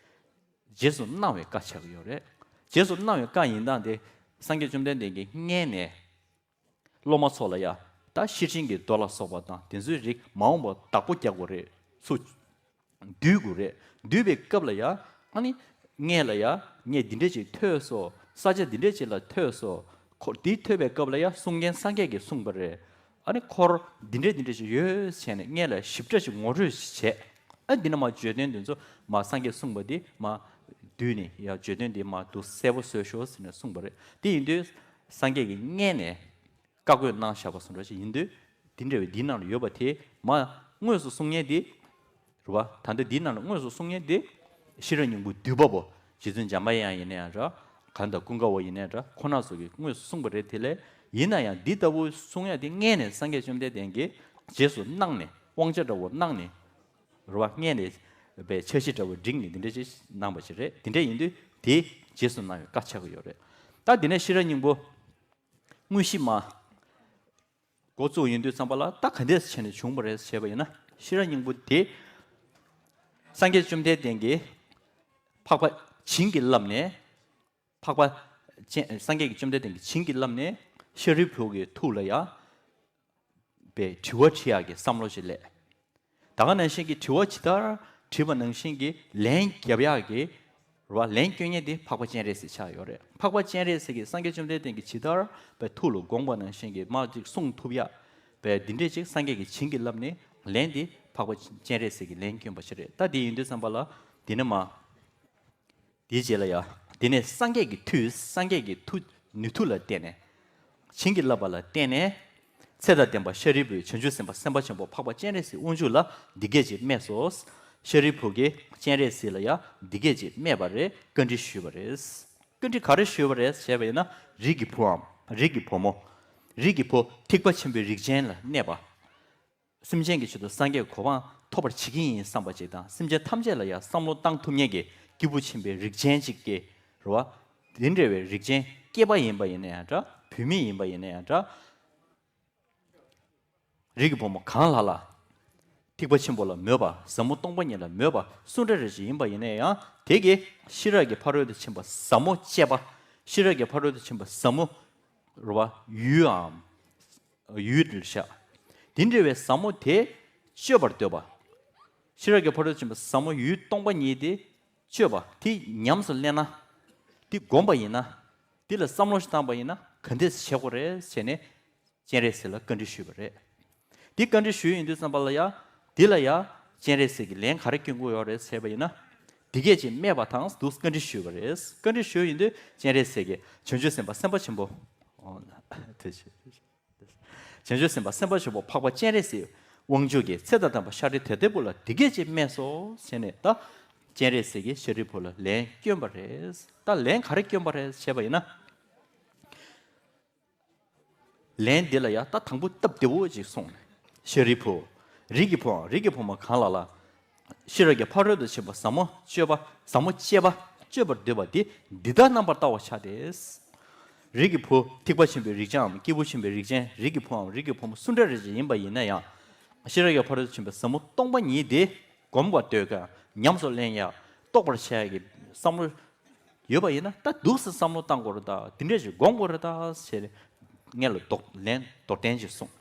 རྗེས་སུ་གནང་བའི་བཀའ་ཆགས་ཀྱི་ཡོད་རེད། རྗེས་སུ་གནང་བའི་བཀའ་ཡིན་སྟངས་དེ་སངས་རྒྱས་བཅོམ་ལྡན་འདས་ཀྱིས་སྔོན་ནས་སློབ་མ་ཚོ་ལ་ཡ། ད་ཤེར་ཕྱིན་གྱི་མདོ་ལ་སོགས་པ་དང་དེ་ཚོའི་རིགས་མ་འོངས་པ་བདག་པོ་རྒྱག་དགོས་རེད། ཚུར་བསྡུ་དགོས་རེད། བསྡུ་བའི་སྐབས་ལ་ཡ། ཨ་ནི་སྔོན་ལ་ཡ། ངས་འདི་འདྲས་ཅིག་ཐོས་སོ། ས་ཆ་འདི་འདྲས་ཅིག་ལ་ཐོས་སོ། ཁོ་འདི་ཐོས་པའི་སྐབས་ལ་ཡ་གསུང་མཁན་སངས་རྒྱས་ཀྱིས་གསུངས་པ་རེད། ཨ་ནི་འཁོར་འདི་འདྲས་འདི་འདྲས་ཅིག་ཡོད་བྱས་ནས་སྔོན་ལ་ཞིབ་ཕྲ་ཞིག་ངོ་སྤྲོད་ཞིག་བྱས། ཨ་འདི་ན་མ་བརྗོད་དོན་འདི་ཚོ་མ་སངས་རྒྱས་གསུངས་པ་འདི་མ་བསྡུས་ནས་ཡ་བརྗོད་དོན་འདི་མ་འདུག་གསལ་པོ་བཟོས་ཤོག་ཟེར་ནས་གསུངས་པ་རེད། དེ་ཡིན་དུས་སངས་རྒྱས་ཀྱིས་སྔོན་ནས་བཀའ་བཀོད་གནང་བཞག་པ་སོང་འདྲ་ཞིག་ཡིན་དུས་འདི་འདྲ་བའི་འདི་ནང་ལ་ཡོད་པ་དེ་མ་དངོས་སུ་གསུང་མཁན་འདི། རེད་བ། ད་ལྟ་འདི་ནང་ལ་དངོས་སུ་གསུང་མཁན་དེ། ཤེས་རབ་སྙིང་པོ་བསྡུས་པ་པོ། རྗེ་བཙུན་འཇམ་པའི་དབྱངས་ཡིན་ན་ཡང་འདྲ། གང་དག་ཀུན་དགའ་བོ་ཡིན་ན་ཡང་འདྲ། ཁོང་རྣམ་ཚོ་གིས་དངོས་སུ་གསུངས་པ་རེད། དེ་ལས་ཡིན་ན་ཡང་འདི་ལྟ་བུ་གསུང་ཡ་དེ་སྔོན་ནས་སངས་རྒྱས་བཅོམ་ལྡན་འདས་ཀྱིས་རྗེས་སུ་གནང་ནས་དབང་ཆ་འདྲ་བོ་གནང་ནས། རེད་བ། སྔོན་ནས་པའི་འཆར་གཞི་འདྲ་བོ་བསྒྲིགས་ནས་འདི་འདྲ་ཅིག་གནང་པ་ཞིག་རེད། དེ་འདྲ་ཡིན་དུས་དེ་རྗེས་སུ་གནང་བའི་བཀའ་ཆགས་ཀྱི་ཡོད་རེད། ད་འདི་ནས་ཤེས་རབ་སྙིང་པོ། དངོས་གཞི་མ། འགོ་བཙུགས་ཡོང་དུས་ཙམ་པ་ལ་ད་ག་འདྲས་བྱས་ནས་བྱུང་བ་རེད་ཞེས་པ་ཡིན་ན། ཤེས་རབ་སྙིང་པོ་དེ། སངས་རྒྱས་བཅོམ་ལྡན་འདས་ཀྱིས་འཕགས་པ་བྱིན་གྱིས་བརླབས་ནས། འཕགས་པ་སྤྱན། སངས་རྒྱས་ཀྱིས་བཅོམ་ལྡན་འདས་ཀྱིས་བྱིན་གྱིས་བརླབས་ནས་ཤཱ་རིའི་བུ་གི་ཐུགས་ལ་ཡ། པའི་དྲི་བ་དྲི་ཡག་གི་བསམ་བློ་ཞིག་སླེབས། ད་ག་ནང་བཞིན་གྱི་དྲི་བ་ཇི་ལྟར་དྲིས་པ་ནང་བཞིན་གྱི་ལན་རྒྱབ་ཡག་གི། རེད་བ། ལན་སྐྱོན་མཁན་དེ་འཕགས་པ་སྤྱན་རས་གཟིགས་ཆགས་ཡོད་རེད། འཕགས་པ་སྤྱན་རས་གཟིགས་ཀྱིས་སངས་རྒྱས་བཅོམ་ལྡན་འདས་ཀྱིས་ཇི་ལྟར་པའི་ཐུགས་ལ་དགོངས་པ་ནང་བཞིན་གྱི་མ་ཅིག་གསུང་ཐུབ་ཡག་པའི་འདི་འདྲས་ཅིག་སངས་རྒྱས་ཀྱིས་བྱིན་གྱིས་བརླབས་ནས་ལན་དེ་འཕགས་པ་སྤྱན་རས་གཟིགས་ཀྱིས་ལན་བསྐྱོན་པ་ཞིག་རེད། ད་དེ་ཡིན་དུས་ཙམ་པ་ལ་དེ་ནས་མ། དེའི་རྗེས་ལ་ཡ། དེ་ནས་སངས་རྒྱས་ཀྱི་མཐུས་སངས་རྒྱས་ཀྱི་མཐུ་ནུས་མཐུ་ལ་བརྟེན་ནས། བྱིན་གྱིས་བརླབས་པ་ལ་བརྟེན་ནས། ཚེ་དང་ལྡན་པ་ཤཱ་རིའི་བུས་བྱང་ཆུབ་སེམས་དཔའ་སེམས་དཔའ་ཆེན་པོ་འཕགས་པ་སྤྱན་རས་གཟིགས་དབང་ཕྱུག་ལ་འདི་སྐད་ཅེས་སྨྲས་སོ། ཤཱ་རིའི་བུ་གིས་སྤྱན་རས་གཟིགས་ལ་ཡ་འདི་སྐད་ཅེས་སྨྲས་པ་རེད། བཀའ་འདྲི་ཞུས་པ་རེད། བཀའ་འདྲི་ག་རེ་ཞུས་པ་རེད་ཞེས་པ་ཡིན་ན། རིགས་ཀྱི་བུའམ། རིགས་ཀྱི་བུ་མོ། རིགས་ཀྱི་བུ་ཐེག་པ་ཆེན་པོའི་རིགས་ཅན་ལ་གནས་པ། སེམས་ཅན་གྱི་ཆེད་དུ་སངས་རྒྱས་གོ་འཕང་ཐོབ་པར་བྱེད་ཀྱི་ཡིན་བསམ་པ་ཅིག་དང་། སེམས་ཅན་ཐམས་ཅད་ལ་ཡང་བསམ་བློ་བཏང་ཐུབ་མཁན་གྱི་སྐྱེས་བུ་ཆེན་པོའི་རིགས་ཅན་ཅིག་གི་རེད་བ། དེ་འདྲ་བའི་རིགས་ཅན་སྐྱེས་པ་ཡིན་པ་ཡིན་ན་ཡང་འདྲ། བུད་མེད་ཡིན་པ་ཡིན་ན་ཡང་འདྲ། རིགས་ཀྱི་བུ་མོ་གང་ལ་ལ། ཐེག་པ་ཆེན་པོ་ལ་མོས་པ། ཟབ་མོ་སྟོང་པ་ཉིད་ལ་མོས་པ་སུ་འདྲ་རེ་ཞིག་ཡིན་པ་ཡིན་ན་ཡང་། དེ་གིས་ཤེས་རབ་ཀྱི་ཕ་རོལ་ཏུ་ཕྱིན་པ་ཟབ་མོ་སྤྱད་པ། ཤེས་རབ་ཀྱི་ཕ་རོལ་ཏུ་ཕྱིན་པ་ཟབ་མོ་རེད་བ། ཡུལ་འམ། ཡུལ་འདིར་བཞག་དེ་འདྲ་བའི་ཟབ་མོ་དེ་སྤྱོད་པར་འདོད་པ། ཤེས་རབ་ཀྱི་ཕ་རོལ་ཏུ་ཕྱིན་པ་ཟབ་མོ་ཡུལ་སྟོང་པ་ཉིད་དེ་སྤྱོད་པ། དེ་ཉམས་སུ་ལེན་ན། དེ་བསྒོམ་པ་ཡིན་ན། དེ་ལ་བསམ་བློ་ཞིག་བཏང་པ་ཡིན་ན་ག་འདྲས་བྱེད་དགོས་རེད་ཟེར་ནས་སྤྱན་རས་གཟིགས་ལ་བཀའ་འདྲི་ཞུས་པ་རེད། དེ་བཀའ་འདྲི་ཞུས་ཡོང་དུས་ཙམ་པ་ལ་ཡ། དེ་ལ་ཡ། སྤྱན་རས་གཟིགས་ཀྱིས་ལན་ག་རེ་སྐྱོན་གྱི་ཡོད་རེད་ཟེར་བ་ཡིན་ན། འདི་སྐད་ཅེས་སྨྲས་པ་དང་འདུག་བཀའ་འདྲི་ཞུས་པ་རེད། བཀའ་འདྲི་ཞུས་ཡོང་དུས་སྤྱན་རས་གཟིགས་ཀྱིས་བྱང་ཆུབ་སེམས་དཔའ་སེམས་དཔའ་ཆེན་པོ། ཨོ། དེ་བྱས། བྱང་ཆུབ་སེམས་དཔའ་སེམས་དཔའ་ཆེན་པོ་འཕགས་པ་སྤྱན་རས་གཟིགས་དབང་ཕྱུག་གིས་ཚེ་དང་ལྡན་པ་ཤཱ་ར་དྭ་ཏིའི་བུ་ལ་འདི་སྐད་ཅེས་སྨྲས་སོ་ཞེས་ནས། ད་སྤྱན་རས་གཟིགས་ཀྱིས་ཤཱ་རིའི་བུ་ལ་ལན་བསྐྱོན་པ་རེད། ད་ལན་ག་རེ་བསྐྱོན་པ་རེད་ཞེས་པ་ཡིན་ན། ལན་འདི་ལ་ཡ་ད་དང་པོ་སྟབས་བདེ་བོ་ཅིག་གསུངས་ནས། ཤཱ་རིའི་བུ། རིགས་ཀྱི་བུའམ་རིགས་ཀྱི་བུ་མོ་གང་ལ་ལ། ཤེས་རབ་ཀྱི་ཕ་རོལ་ཏུ་ཕྱིན་པ་ཟབ་མོ་སྤྱོད་པ་ཟབ་མོ་སྤྱད་པ་སྤྱོད་པར་འདོད་པ་འདི་འདི་ལྟར་རྣམ་པར་བལྟ་བར་བྱ་སྟེ། རིགས་ཀྱི་བུ་ཐེག་པ་ཆེན་པོའི་རིགས་ཅན་འམ་སྐྱེས་བུ་ཆེན་པོའི་རིགས་ཅན་རིགས་ཀྱི་བུའམ་རིགས་ཀྱི་བུ་མོ་སུ་འདྲ་རེ་ཅིག་ཡིན་པ་ཡིན་ན་ཡང་། ཤེས་རབ་ཀྱི་ཕ་རོལ་ཏུ་ཕྱིན་པའི་ཟབ་མོ་སྟོང་པ་ཉིད་དེ་སྒོམ་པར་འདོད་ཀྱང་ཉམས་སུ་ལེན་ཡང་རྟོགས་པར་བྱ་ཡག་གི་བསམ་བློ་ཡོད་པ་ཡིན་ན། ད་འདུག་སེ་བསམ་བློ་བཏང་དགོས་རེད་ད། དེ་འདྲ་ཞིག་སྒོམ་དགོས་རེད་ད་ཟེར། ངས་ལ་དོགས་ལན་མདོར་བསྟན་ཅིག་གསུངས།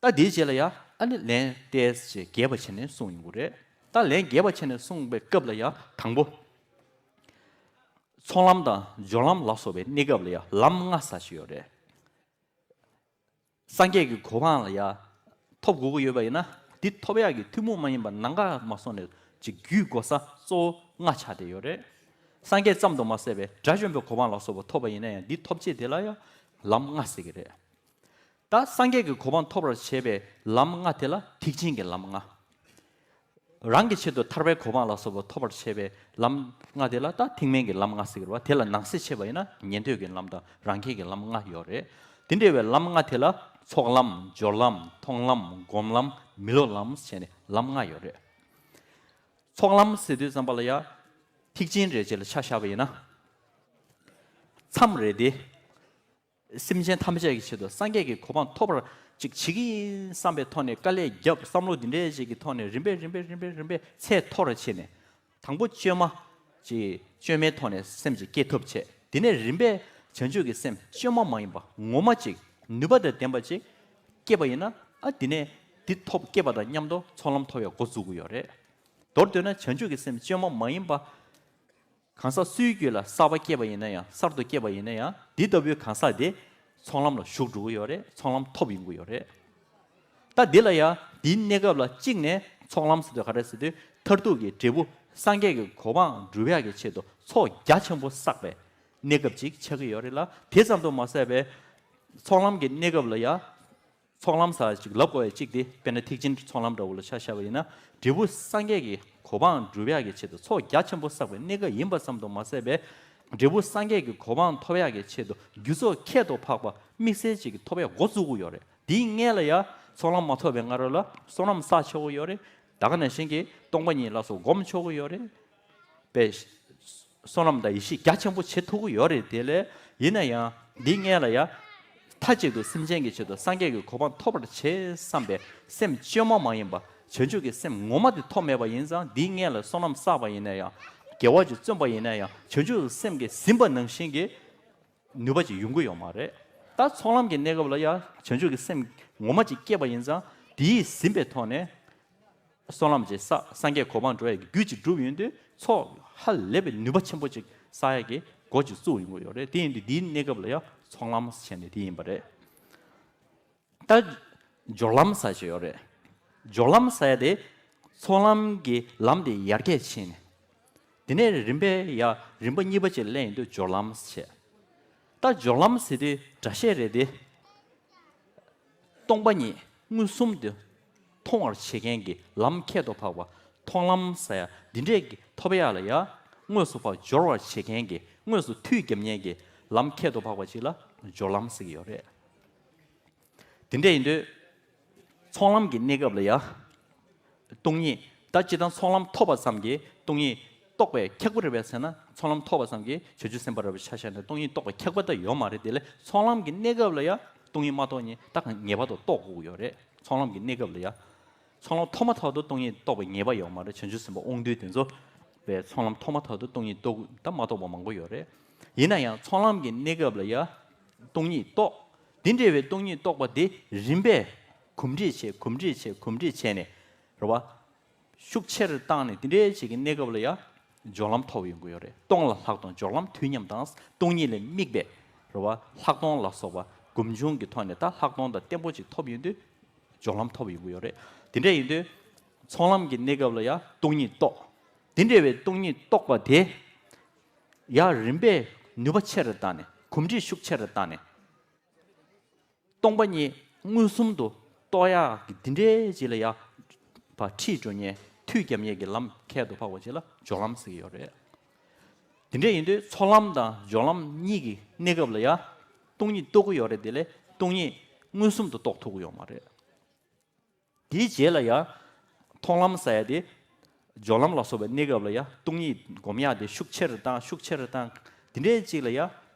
ད་དེའི་རྗེས་ལ་ཡ་ཨ་ནི་ལན་ཏོག་ཙམ་རྒྱས་པ་བྱས་ནས་གསུངས་ཡོང་གི་རེད། ད་ལན་རྒྱས་པ་བྱས་ནས་གསུངས་པའི་སྐབས་ལ་ཡ་དང་པོ། ཚོགས་ལམ་དང་སྦྱོར་ལམ་ལ་སོགས་པའི་གནས་སྐབས་ལ་ཡ་ལམ་ལྔ་ཟེར་ཞིག་ཡོད་རེད། སངས་རྒྱས་ཀྱི་གོ་འཕང་ལ་ཡ་ཐོབ་དགོས་ཀྱི་ཡོད་པ་ཡིན་ན། འདི་ཐོབ་ཡག་གི་ཐུན་མོང་མ་ཡིན་པ་ནམ་མཁའ་མ་སོང་ནས་ཅིག་བརྒྱུད་དགོས་ས་གཙོ་བོ་ལྔ་ཆགས་བསྡད་ཡོད་རེད། སངས་རྒྱས་ཙམ་དུ་མ་ཟད་པའི་དགྲ་བཅོམ་པའི་གོ་འཕང་ལ་སོགས་པ་ཐོབ་པ་ཡིན་ན་ཡང་འདི་ཐོབ་བྱེད་དེ་ལ་ཡང་ལམ་ལྔ་ཟེར་གྱི་རེད། ད་སངས་རྒྱས་ཀྱི་གོ་འཕང་ཐོབ་པར་བྱེད་པའི་ལམ་ལྔ་དེ་ལ་ཐེག་ཆེན་གྱི་ལམ་ལྔ། རང་གི་ཆེད་དུ་ཐར་པའི་གོ་འཕང་ལ་སོགས་པ་ཐོབ་པར་བྱེད་པའི་ལམ་ལྔ་དེ་ལ་ད་ཐེག་དམན་གྱི་ལམ་ལྔ་ཟེར་གྱི་རེད་བ། དེ་ལ་ནང་གསེས་ཕྱེ་བ་ཡིན་ན་ཉན་ཐོས་ཀྱི་ལམ་དང་རང་རྒྱལ་གྱི་ལམ་ལྔ་ཡོད་རེད། དེ་འདྲ་བའི་ལམ་ལྔ་དེ་ལ་ཚོགས་ལམ་སྦྱོར་ལམ་མཐོང་ལམ་སྒོམ་ལམ་མི་སློབ་ལམ་བྱས་ནས་ལམ་ལྔ་ཡོད་རེད། ཚོགས་ལམ་ཟེར་དུས་ཙམ་པ་ལ་ཡ་ཐེག་ཆེན་རེད་ཅེས་ལ་ཆ་བཞག་པ་ཡིན་ན། མཚམས་རེད་དེ། སེམས་ཅན་ཐམས་ཅད་ཀྱི་ཆེད་དུ་སངས་རྒྱས་ཀྱི་གོ་འཕང་ཐོབ་པར་ཅིག་བྱེད་ཀྱི་ཡིན་བསམ་པའི་ཐོག་ནས་དཀའ་ལས་བརྒྱབ། བསམ་བློ་འདི་འདྲའི་ཞིག་གི་ཐོག་ནས་རིམ་པས་རིམ་པས་རིམ་པས་རིམ་པས་ཚད་མཐོ་རུ་ཕྱིན་ནས། དང་པོ་བཅོས་མ་ཅིག་བཅོས་མའི་ཐོག་ནས་སེམས་ཅིག་སྐྱེ་ཐུབ་བྱས། དེ་ནས་རིམ་པས་བྱང་ཆུབ་ཀྱི་སེམས་བཅོས་མ་མ་ཡིན་པ་ངོ་མ་ཅིག་ནུས་པ་དང་ལྡན་པ་ཅིག་སྐྱེས་པ་ཡིན་ན། ཨ་དེ་ནས་འདི་ཐོབ་སྐྱེས་པ་དང་མཉམ་དུ་ཚོགས་ལམ་ཐོབ་པའི་འགོ་བཙུགས་ཀྱི་ཡོད་རེད། མདོར་བསྡུས་ན་བྱང་ཆུབ་ཀྱི་སེམས་བཅོས་མ་མ་ཡིན་པ། གང་ཟག་སུའི་རྒྱུད་ལ་གསར་པ་སྐྱེས་པ་ཡིན་ན་ཡང་། གསར་དུ་སྐྱེས་པ་ཡིན་ན་ཡང་། འདི་ལྟ་བུའི་གང་ཟག་དེ་ཚོགས་ལམ་ལ་ཞུགས་འགྲོ་གི་ཡོད་རེད། ཚོགས་ལམ་ཐོབ་ཡོང་གི་ཡོད་རེད། ད་འདི་ལ་ཡང་འདིའི་གནས་སྐབས་ལ་གཅིག་ནས་ཚོགས་ལམ་ཟེར་དུས་ག་རེ་ཟེར་དུས། མཐར་ཐུག་གི་འབྲས་བུ་སངས་རྒྱས་ཀྱི་གོ་འཕང་སྒྲུབ་ཡག་གི་ཆེད་དུ་ཚོགས་རྒྱ་ཆེན་པོ་བསགས་པའི་གནས་སྐབས་ཅིག་ཆགས་ཀྱི་ཡོད་རེད་ལ། དེ་ཙམ་དུ་མ་ཟད་པའི་ཚོགས་ལམ་གྱི་གནས་སྐབས་ལ་ཡང་། ཚོགས་ལམ་ཟེར་ཅིག་ལབ་དགོས་པའི་གཅིག་དེ། དཔེར་ན་ཐེག་ཆེན་ཚོགས་ལམ་འདྲ་བོ་ལ་ཆ་བཞག་པ་ཡིན་ན། འབྲས་བུ་སངས་རྒྱས་ཀྱི་གོ་འཕང་སྒྲུབ་ཡག་གི་ཆེད་དུ་ཚོགས་རྒྱ་ཆེན་པོ་བསགས་པའི་གནས་སྐབས་ཡིན་པ་ཙམ་དུ་མ་ཟད་པའི། འབྲས་བུ་སངས་རྒྱས་ཀྱི་གོ་འཕང་ཐོབ་ཡག་གི་ཆེད་དུ་རྒྱུ་ཚོགས་ཁྱད་དུ་འཕགས་པ་དམིགས་བསལ་ཅིག་གི་ཐོབ་ཡག་འགོ་བཙུགས་ཀྱི་ཡོད་རེད། དེའི་སྔོན་ལ་ཡང་ཚོགས་ལམ་མ་ཐོབ་པའི་སྔ་རོལ་ལ་བསོད་ནམས་བསགས་ཆོག་གི་ཡོད་རེད། ད་ག་ནང་བཞིན་གྱི་སྟོང་པ་ཉིད་ལ་སོགས་སྒོམ་ཆོག་གི་ཡོད་རེད། པའི་བསོད་ནམས་དང་ཡེ་ཤེས་རྒྱ་ཆེན་པོ་བྱེད་ཐུབ་ཀྱི་ཡོད་རེད། དེ་ལས་ཡིན་ན་ཡང་འདིའི་སྔོན་ལ་ཡང་མཐའ་གཅིག་ཏུ་སེམས་ཅན་གྱི་ཆེད་དུ་སངས་རྒྱས་ཀྱི་གོ་འཕང་ཐོབ་པར་བྱེད་བསམ་པའི་སེམས་བཅོས་མ་མ་ཡིན་པ་བྱང་ཆུབ་ཀྱི་སེམས་ངོ་མ་དེ་ཐོབ་མེད་པ་ཡིན་ཙང་། འདིའི་སྔོན་ལ་བསོད་ནམས་བསགས་པ་ཡིན་ན་ཡང་། དགེ་བ་ཅིག་བརྩོན་པ་ཡིན་ན་ཡང་། བྱང་ཆུབ་སེམས་ཀྱིས་ཟིན་པ་ནང་བཞིན་གྱི་ནུས་པ་ཅིག་ཡོང་གི་ཡོད་མ་རེད། ད་ཚོགས་ལམ་གྱི་གནས་སྐབས་ལ་ཡང་བྱང་ཆུབ་ཀྱི་སེམས་ངོ་མ་ཅིག་སྐྱེས་པ་ཡིན་ཙང་། དེས་ཟིན་པའི་ཐོག་ནས་བསོད་ནམས་ཅིག་བསགས། སངས་རྒྱས་གོ་འཕང་འགྲོ་ཡག་གི་རྒྱུ་ཅིག་བསྒྲུབས་ཡོང་དུས། ཚོགས་ཧ་ལས་པའི་ནུས་པ་ཆེན་པོ་ཅིག་བསགས་ཡག་གི་འགོ་ཅིག་བཙུགས་ཡོང་གི་ཡོད་རེད། དེ་ཡིན་དུས་འདིའི་གནས་སྐབས་ལ་ཡང་ཚོགས་ལམ་བྱས་ནས་དེ་ཡིན་པ་རེད། ད་སྦྱོར་ལམ་ཟེར་ཅིག་ཡོད་རེད། སྦྱོར་ལམ་ཟེར་ཡ་དེ་ཚོགས་ལམ་གྱི་ལམ་དེ་ཡར་རྒྱས་ཕྱིན་ནས། དེ་ནས་རིམ་པས་ཡར་རིམ་པ་གཉིས་པ་ཅིག་སླེབས་ཡོང་དུས་སྦྱོར་ལམ་བྱས། ད་སྦྱོར་ལམ་ཟེར་དུས་སྒྲ་བཤད་རེད་དེ། སྟོང་པ་ཉིད་མངོན་སུམ་དུ་མཐོང་བར་བྱེད་མཁན་གྱི་ལམ་ཁྱད་དུ་འཕགས་པ། མཐོང་ལམ་ཟེར་ཡ་འདི་འདྲས་ཀྱི་ཐོབ་ཡག་ལ་ཡ་དངོས་སུ་ཕར་སྦྱོར་བར་བྱེད་མཁན་གྱི། དངོས་སུ་མཐུ་བརྒྱབ་མཁན་གྱི་ལམ་ཁྱད་དུ་འཕགས་པ་ཅིག་ལ་སྦྱོར་ལམ་ཟེར་གྱི་ཡོད་རེད། དེ་འདྲ་ཡིན་དུས། ཚོགས་ལམ་གྱི་གནས་སྐབས་ལ་ཡ། སྟོང་ཉིད། ད་སྤྱིར་བཏང་ཚོགས་ལམ་ཐོབ་པ་ཙམ་གྱིས་སྟོང་ཉིད་རྟོགས་པ་ཁེགས་པ་རེད་པས་ཟེར་ན། ཚོགས་ལམ་ཐོབ་པ་ཙམ་གྱིས་བྱང་ཆུབ་སེམས་དཔའ་རེད་པ་ཆ་བཞག་ན་སྟོང་ཉིད་རྟོགས་པ་ཁེགས་པ་ད་ཡོད་མ་རེད། དེ་ལས་ཚོགས་ལམ་གྱི་གནས་སྐབས་ལ་ཡ་སྟོང་ཉིད་མ་རྟོགས་མཁན་ད་ངེས་པར་དུ་རྟོགས་དགོས་ཀྱི་ཡོད་རེད། ཚོགས་ལམ་གྱི་གནས་སྐབས་ལ་ཡ། ཚོགས་ལམ་ཐོབ་མ་ཐག་ཏུ་སྟོང་ཉིད་རྟོགས་པའི་ངེས་པ་ཡོད་མ་རེད། བྱང་ཆུབ་སེམས་དཔའ་དབང་སྡུད་དེ་ཚོ་བས་ཚོགས་ལམ་ཐོབ་མ་ཐག་ཏུ་སྟོང་ཉིད་རྟོགས་ད་མ་རྟོགས་པ་མང་པོ་ཡོད་རེད། ཡིན་ན་ཡང་ཚོགས་ལམ་གྱི་གནས་སྐབས་ལ་ཡ་སྟོང་ཉིད་རྟོགས། དེ་འདྲ་བའི་སྟོང་ཉིད་རྟོགས་པ་དེ་རིམ་པས་གོམས་འདྲིས་བྱས། གོམས་འདྲིས་བྱས། གོམས་འདྲིས་བྱས་ནས་རེད་བ། ཤུགས་ཆེ་རུ་བཏང་ནས་དེ་འདྲའི་ཅིག་གི་གནས་སྐབས་ལ་ཡ་སྦྱོར་ལམ་ཐོབ་ཡོང་གི་ཡོད་རེད། སྟོང་ལ་ལྷག་མཐོང་། སྦྱོར་ལམ་དུས་མཉམ་དང་། སྟོང་ཉིད་ལ་དམིགས་པའི་རེད་བ། ལྷག་མཐོང་ལ་སོགས་པ་སྒོམ་བྱུང་གི་ཐོག་ནས་ད་ལྷག་མཐོང་དང་བརྟན་པོ་ཅིག་ཐོབ་ཡོང་དུས་སྦྱོར་ལམ་ཐོབ་ཡོང་གི་ཡོད་རེད། དེ་འདྲ་ཡིན་དུས་ཚོགས་ལམ་གྱི་གནས་སྐབས་ལ་ཡ་སྟོང་ཉིད་རྟོགས། དེ་འདྲ་བའི་སྟོང་ཉིད་རྟོགས་པ་དེ་ཡ་རིམ་པས་ནུས་པ་ཆེ་རུ་བཏང་ནས། གོམས་འདྲིས་ཤུགས་ཆེ་རུ་བཏང་ནས། སྟོང་པ་ཉིད་མངོན་སུམ་དུ་རྟོགས་ཡག་གི་འདི་འདྲའི་ཅིག་ལ་ཡ་ཕར་ཁྲིད་འགྲོ་མཁན། མཐུ་རྒྱབ་མཁན་གྱི་ལམ་ཁྱད་དུ་འཕགས་པ་ཅིག་ལ་སྦྱོར་ལམ་ཟེར་གྱི་ཡོད་རེད། དེ་འདྲ་ཡིན་དུས་ཚོགས་ལམ་དང་སྦྱོར་ལམ་གཉིས་ཀྱི་གནས་སྐབས་ལ་ཡ་ སྟོང་ཉིད་རྟོགས་ཀྱི་ཡོད་རེད། དེ་ལས་སྟོང་ཉིད་མངོན་སུམ་དུ་རྟོགས་ཐུབ་ཀྱི་ཡོད་མ་རེད། དེའི་རྗེས་ལ་ཡང་མཐོང་ལམ་ཟེར་ཡ་དེ། སྦྱོར་ལམ་ལ་སོགས་པའི་གནས་སྐབས་ལ་ཡང་སྟོང་ཉིད་སྒོམ་ཡག་དེ་ཤུགས་ཆེ་རུ་བཏང་ཤུགས་ཆེ་རུ་བཏང་། དེ་འདྲའི་ཅིག་ལ་ཡང་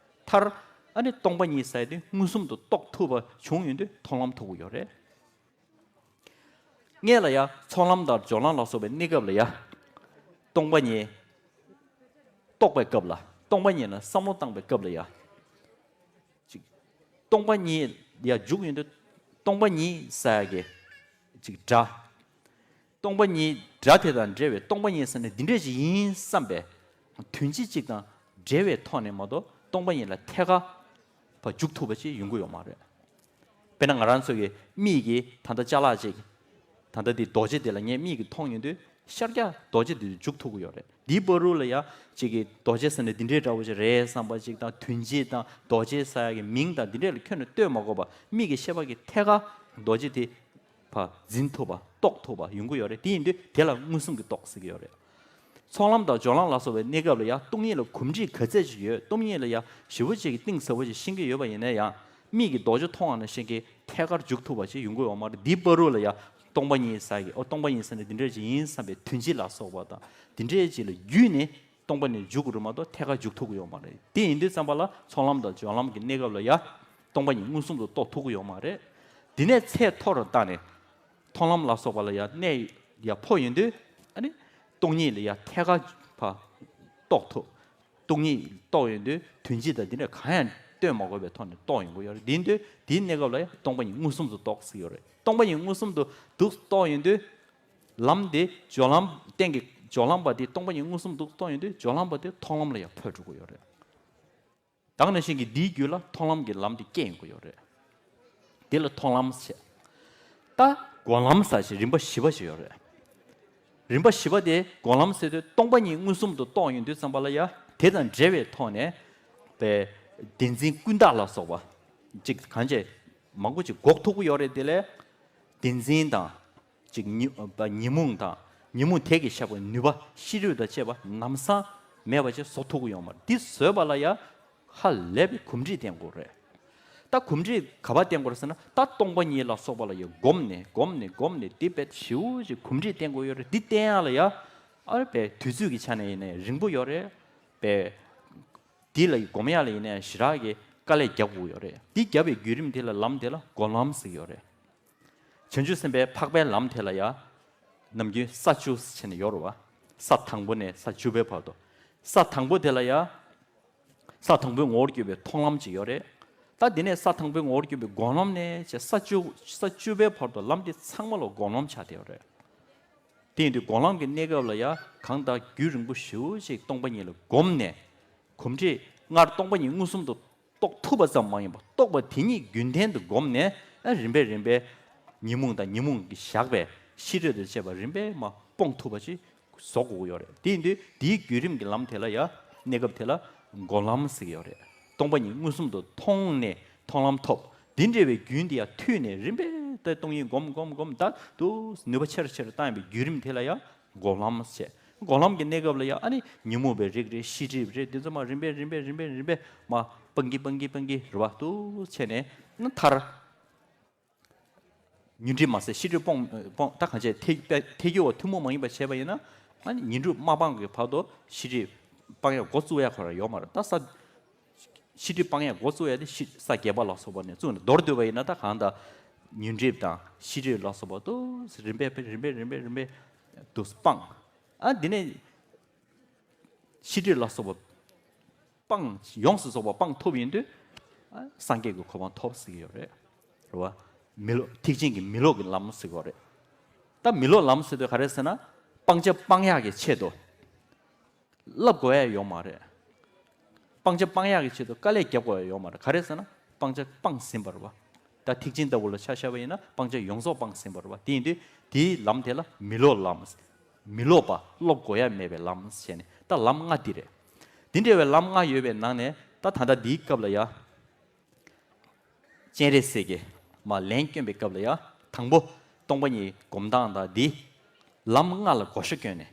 མཐར་ཨ་ནི་སྟོང་པ་ཉིད་ཟེར་ཡ་དེ་མངོན་སུམ་དུ་རྟོགས་ཐུབ་པ་བྱུང་ཡོང་དུས་མཐོང་ལམ་ཐོབ་ཀྱི་ཡོད་རེད། སྔོན་ལ་ཡང་ཚོགས་ལམ་དང་སྦྱོར་ལམ་ལ་སོགས་པའི་གནས་སྐབས་ལ་ཡང་སྟོང་པ་ཉིད་རྟོགས་པའི་སྐབས་ལ། སྟོང་པ་ཉིད་ལ་བསམ་བློ་བཏང་པའི་སྐབས་ལ་ཡང་ཅིག་སྟོང་པ་ཉིད་ཡར་འཇུག་ཡོང་དུས་སྟོང་པ་ཉིད་ཟེར་ཡ་གི་ཅིག་སྒྲ། སྟོང་པ་ཉིད་སྒྲ་དེ་དང་འབྲེལ་བའི་སྟོང་པ་ཉིད་ཟེར་ནས་འདི་འདྲས་ཞིག་ཡིན་བསམ་པའི་དོན་སྤྱི་གཅིག་དང་འབྲེལ་བའི་ཐོག་ནས་མ་གཏོགས་སྟོང་པ་ཉིད་ལ་ཐད་ཀར་ཕར་འཇུག་ཐུབ་པ་ཅིག་ཡོང་གི་ཡོད་མ་རེད། དཔེར་ན་ང་རང་ཚོ་གི་མིག་གིས་ད་ལྟ་ཅ་ལག་ཅིག་ད་ལྟ་འདི་རྡོ་རྗེ་དེ་ལ་ངས་མིག་གིས་མཐོང་ཡོང་དུས་ཤར་རྒྱག་རྡོ་རྗེ་དེ་འཇུག་ཐུབ་ཀྱི་ཡོད་རེད། འདིའི་བར་དུ་ལ་ཡ་ཅིག་གིས་རྡོ་རྗེ་ཟེར་ནས་འདི་འདྲའི་འདྲ་བོ་ཞིག་རེད་བསམ་པ་ཅིག་དང་དོན་སྤྱི་དང་རྡོ་རྗེ་ཟེར་ཡ་གི་མིང་དང་འདི་འདྲས་ལ་ཁྱོན་ནས་ལྟོས་མ་དགོས་པ་མིག་གི་ཤེས་པ་གིས་ཐད་ཀར་རྡོ་རྗེ་དེ་ཕར་འཛིན་ཐུབ་པ་རྟོགས་ཐུབ་པ་ཡོང་གི་ཡོད་རེད། དེ་ཡིན་དུས་དེ་ལ་མངོན་སུམ་གྱི་རྟོགས་ཟེར་གྱི་ཡོད་རེད། ཚོགས་ལམ་དང་སྦྱོར་ལམ་ལ་སོགས་པའི་གནས་སྐབས་ལ་ཡང་སྟོང་ཉིད་ལ་གོམས་འདྲིས་ག་ཚད་ཅིག་ཡོད། སྟོང་ཉིད་ལ་ཡང་ཞེ་པོ་ཅིག་གི་གཏིང་ཟབ་པོ་ཅིག་ཤེས་ཀྱི་ཡོད་པ་ཡིན་ན་ཡང་མིག་གིས་རྡོ་རྗེ་མཐོང་བ་ནང་བཞིན་གྱི་ཐད་ཀར་འཇུག་ཐུབ་པ་ཅིག་ཡོང་གི་ཡོད་མ་རེད། འདིའི་བར་དུ་ལ་ཡང་སྟོང་པ་ཉིད་ཟེར་གྱི་ཨོ་སྟོང་པ་ཉིད་ཟེར་ན་འདི་འདྲ་ཅིག་ཡིན་བསམ་པའི་དོན་སྤྱི་ལ་སོགས་པ་དང་འདི་འདྲའི་ཅིག་ལ་བརྒྱུད་ནས་སྟོང་པ་ནས་འཇུག་དགོས་རེད་མ་གཏོགས་ཐད་ཀར་འཇུག་ཐུབ་ཀྱི་ཡོད་མ་རེད། དེ་ཡིན་དུས་ཙམ་པ་ལ་ཚོགས་ལམ་དང་སྦྱོར་ལམ་གྱི་གནས་སྐབས་ལ་ཡང་སྟོང་པ་ཉིད་མངོན་སུམ་དུ་རྟོགས་ཐུབ་ཀྱི་ཡོད་མ་རེད། དེ་ནས་ཚད་མཐོ་རུ་བཏང་ནས། མཐོང་ལམ་ལ་སོགས་པ་ལ་ཡང་གནས་ཡར་འཕོ་ཡོང་དུས་ཨ་ནི་སྟོང་ཉིད་ལ་ཡང་ཐད་ཀར་ཕར་རྟོགས་ཐུབ། སྟོང་ཉིད་རྟོགས་ཡོང་དུས་དོན་སྤྱི་དང་འདི་འདྲ་གང་ཡང་ལྟོས་མ་དགོས་པའི་ཐོག་ནས་རྟོགས་ཡོང་གི་ཡོད་རེད། དེ་ཡིན་དུས་དེའི་གནས་སྐབས་ལ་ཡང་སྟོང་པ་ཉིད་མངོན་སུམ་དུ་རྟོགས་ཟེར་ཡོད་རེད། སྟོང་པ་ཉིད་མངོན་སུམ་དུ་འདུག་རྟོགས་ཡོང་དུས་ལམ་དེ་སྦྱོར་ལམ་སྟེང་གི་སྦྱོར་ལམ་པ་དེ་སྟོང་པ་ཉིད་མངོན་སུམ་དུ་རྟོགས་ཡོང་དུས་སྦྱོར་ལམ་པ་དེ་མཐོང་ལམ་ལ་ཡང་འཕོ་འགྲོ་གི་ཡོད་རེད། ད་ག་ནང་བཞིན་གྱི་འདིའི་རྒྱུད་ལ་མཐོང་ལམ་གྱི་ལམ་དེ་སྐྱེ་ཡོང་གི་ཡོད་རེད། དེ་ལ་མཐོང་ལམ་ཟེར། ད་སྒོམ་ལམ་ཟེར་ཞིག་རིམ་པ་བཞི་པ་ཞིག་ཡོད་རེད། རིམ་པ་བཞི་པ་དེ་སྒོམ་ལམ་ཟེར་དུས་སྟོང་པ་ཉིད་མངོན་སུམ་དུ་རྟོགས་ཡོང་དུས་ཙམ་པ་ལ་ཡ་དེ་དང་འབྲེལ་བའི་ཐོག་ནས་པའི་བདེན་འཛིན་ཀུན་བརྟགས་ལ་སོགས་པ་ཅིག་གང་བྱས་མང་པོ་ཅིག་འགོག་ཐུབ་ཀྱི་ཡོད་རེད། དེ་ལས་བདེན་འཛིན་དང་། ཅིག་ཉི་ཉོན་མོངས་དང་ཉོན་མོངས་དེ་གིས་བཞག་པའི་ནུས་པ་ཤེས་རིག་དང་བཅས་པ་ལམ་སང་མེད་པ་ཅིག་བཟོ་ཐུབ་ཀྱི་ཡོད་མ་རེད། འདི་བཟོས་པ་ལ་ཡང་ཧ་ལས་པའི་གོམས་འདྲིས་བསྟེན་དགོས་རེད། ད་གོམས་འདྲིས་ག་པར་བསྟེན་དགོས་རེད་ཟེར་ན་ད་སྟོང་པ་ཉིད་ལ་སོགས་པ་ལ་ཡང་སྒོམ་ནས་སྒོམ་ནས་སྒོམ་ནས་འདི་དཔེ་ཞེ་པོ་ཅིག་གོམས་འདྲིས་བསྟེན་དགོས་ཡོད་རེད། འདི་བསྟེན་ཡག་ལ་ཡང་ཨ་རེ་པའི་དུས་ཚོད་ཀྱི་ཆ་ནས་ཡིན་ནའི་རིང་པོ་ཡོད་རེད། པའི་འདི་ལ་སྒོམ་ཡག་ལ་ཡིན་ནའི་ཞེ་དྲག་གི་དཀའ་ལས་རྒྱག་དགོས་ཡོད་རེད། འདི་རྒྱབ་པའི་བརྒྱུད་རིམ་དེ་ལ་ལམ་དེ་ལ་སྒོམ་ལམ་ཟེར་གྱི་ཡོད་རེད། བྱང་ཆུབ་སེམས་དཔའི་འཕགས་པའི་ལམ་དེ་ལ་ཡང་ནམ་རྒྱུན་ས་བཅུ་ཟེར་ནས་ཡོད་རེད་བ། ས་དང་པོ་ནས་ས་བཅུ་པའི་བར་དུ། ས་དང་པོ་དེ་ལ་ཡང་ས་དང་པོའི་ངོ་བོར་གྱུར་པའི་མཐོང་ལམ་ཅིག་ཡོད་རེད། ད་དེ་ནས་ས་དང་པོའི་ངོ་བོར་གྱུར་པའི་སྒོམ་ལམ་ནས་བྱས་ས་བཅུ་ས་བཅུ་པའི་བར་དུ་ལམ་དེ་ཚང་མ་ལ་སྒོམ་ལམ་ཆགས་བསྡད་ཡོད་རེད། དེ་ཡིན་དུས་སྒོམ་ལམ་གྱི་གནས་སྐབས་ལ་ཡང་གང་ལྟར་རྒྱུན་རིང་པོ་ཞེ་པོ་ཅིག་སྟོང་པ་ཉིད་ལ་སྒོམ་ནས། གོམས་འདྲིས་སྔར་སྟོང་པ་ཉིད་མངོན་སུམ་དུ་རྟོགས་ཐུབ་པ་ཙམ་མ་ཡིན་པར་རྟོགས་པ་དེ་ཉིད་རྒྱུན་ལྡན་དུ་བསྒོམས་ནས་ཨ་རིམ་པས་རིམ་པས་ཉོན་མོངས་དང་ཉོན་མོངས་ཀྱིས་བཞག་པའི་ཤེས་རབ་དང་བཅས་པ་རིམ་པས་མར་སྤོང་ཐུབ་པ་ཅིག་བཟོ་དགོས་ཀྱི་ཡོད་རེད། དེ་ཡིན་དུས་དེའི་བརྒྱུད་རིམ་གྱི་ལམ་དེ་ལ་ཡང་གནས་སྐབས་དེ་ལ་སྒོམ་ལམ་ཟེར་གྱི་ཡོད་རེད། སྟོང་པ་ཉིད་མངོན་སུམ་དུ་མཐོང་ནས་མཐོང་ལམ་ཐོབ། དེ་འདྲ་བའི་རྒྱུན་དེ་ཡང་མཐུད་ནས་རིམ་པས་ད་སྟོང་ཉིད་སྒོམ་སྒོམ་སྒོམ་ད་དུ་ནུས་པ་ཆེ་རུ་ཆེ་རུ་བཏང་བའི་བརྒྱུད་རིམ་དེ་ལ་ཡང་སྒོམ་ལམ་ཟེར། སྒོམ་ལམ་གྱི་གནས་སྐབས་ལ་ཡང་ཨ་ནི་ཉོན་མོངས་པའི་རིགས་རེད། ཤེས་སྒྲིབ་རེད། དེ་ཚོ་མར་རིམ་པས་རིམ་པས་རིམ་པས་རིམ་པས་མར་སྤང་གི་སྤང་གི་སྤང་གི་རེད་བ། དུ་བྱས་ནས་ན་མཐར་ཉོན་སྒྲིབ་མ་ཟད་ཤེས་སྒྲིབ་སྤོང་སྤོང་ད་གང་བྱས་ཐལ་ཐལ་འགྱུར་བ་ཐུན་མོང་མ་ཡིན་པ་བྱས་པ་ཡིན་ན་ཨ་ནི་ཉོན་སྒྲིབ་མ་སྤངས་པའི་བར་དུ་ཤེས་སྒྲིབ་སྤང་ཡག་འགོ་བཙུགས་ཡག་ཁོ་རང་ཡོད་མ་རེད། ད་ས་ཤེས་སྒྲིབ་སྤང་ཡག་འགོ་བཙུགས་ཡག་དེ་ཤི་ས་བརྒྱད་པ་ལ་སོགས་པ་ནས་བཙུགས་ནས་མདོར་བསྡུས་པ་ཡིན་ན་ད་གང་ལྟར་ཉོན་སྒྲིབ་དང་ཤེས་སྒྲིབ་ལ་སོགས་པ་དུ་རིམ་པས་རིམ་པས་རིམ་པས་རིམ་པས་དུ་སྤང་། ཨ་འདི་ནས་ཤེས་སྒྲིབ་ལ་སོགས་པ་སྤང་ཡོངས་སུ་རྫོགས་པ་སྤང་ཐུབ་ཡིན་དུས་ཨ་སངས་རྒྱས་ཀྱི་གོ་འཕང་ཐོབ་ཟེར་གྱི་ཡོད་རེད། རེད་བ། མི་སློབ་ཐེག་ཆེན་གྱི་མི་སློབ་ཀྱི་ལམ་ཟེར་གྱི་ཡོད་རེད། ད་མི་སློབ་ལམ་ཟེར་དུས་ག་རེ་ཟེར་ན་སྤང་བྱ་སྤང་ཡག་གི་ཆེད་དུ། བསླབ་དགོས་ཡ་ཡོད་མ་རེད། སྤང་བྱ་སྤང་ཡག་གི་ཆེད་དུ་དཀའ་ལས་རྒྱབ་དགོས་ཡ་ཡོད་མ་རེད། ག་རེ་ཟེར་ན་སྤང་བྱ་སྤངས་ཟིན་པ་རེད་བ། ད་ཐེག་ཆེན་ལྟ་བུ་ལ་ཆ་བཞག་པ་ཡིན་ན་སྤང་བྱ་ཡོངས་རྫོགས་སྤངས་ཟིན་པ་རེད་བ། དེ་ཡིན་དུས་དེའི་ལམ་དེ་ལ་མི་སློབ་ལམ། མི་སློབ་པ་སློབ་དགོས་ཡ་མེད་པའི་ལམ་ཟེར་ནས་ད་ལམ་ལྔ་འདི་རེད། འདི་འདྲ་བའི་ལམ་ལྔ་ཡོད་པའི་ནང་ནས་ད་ད་ལྟ་འདིའི་སྐབས་ལ་ཡ། སྤྱན་རས་གཟིགས་ཀྱིས་མར་ལན་བསྐྱོན་པའི་སྐབས་ལ་ཡང་དང་པོ་སྟོང་པ་ཉིད་སྒོམ་སྟངས་དང་འདི་ལམ་ལྔ་ལ་བགོ་བཤའ་བསྐྱོན་ནས་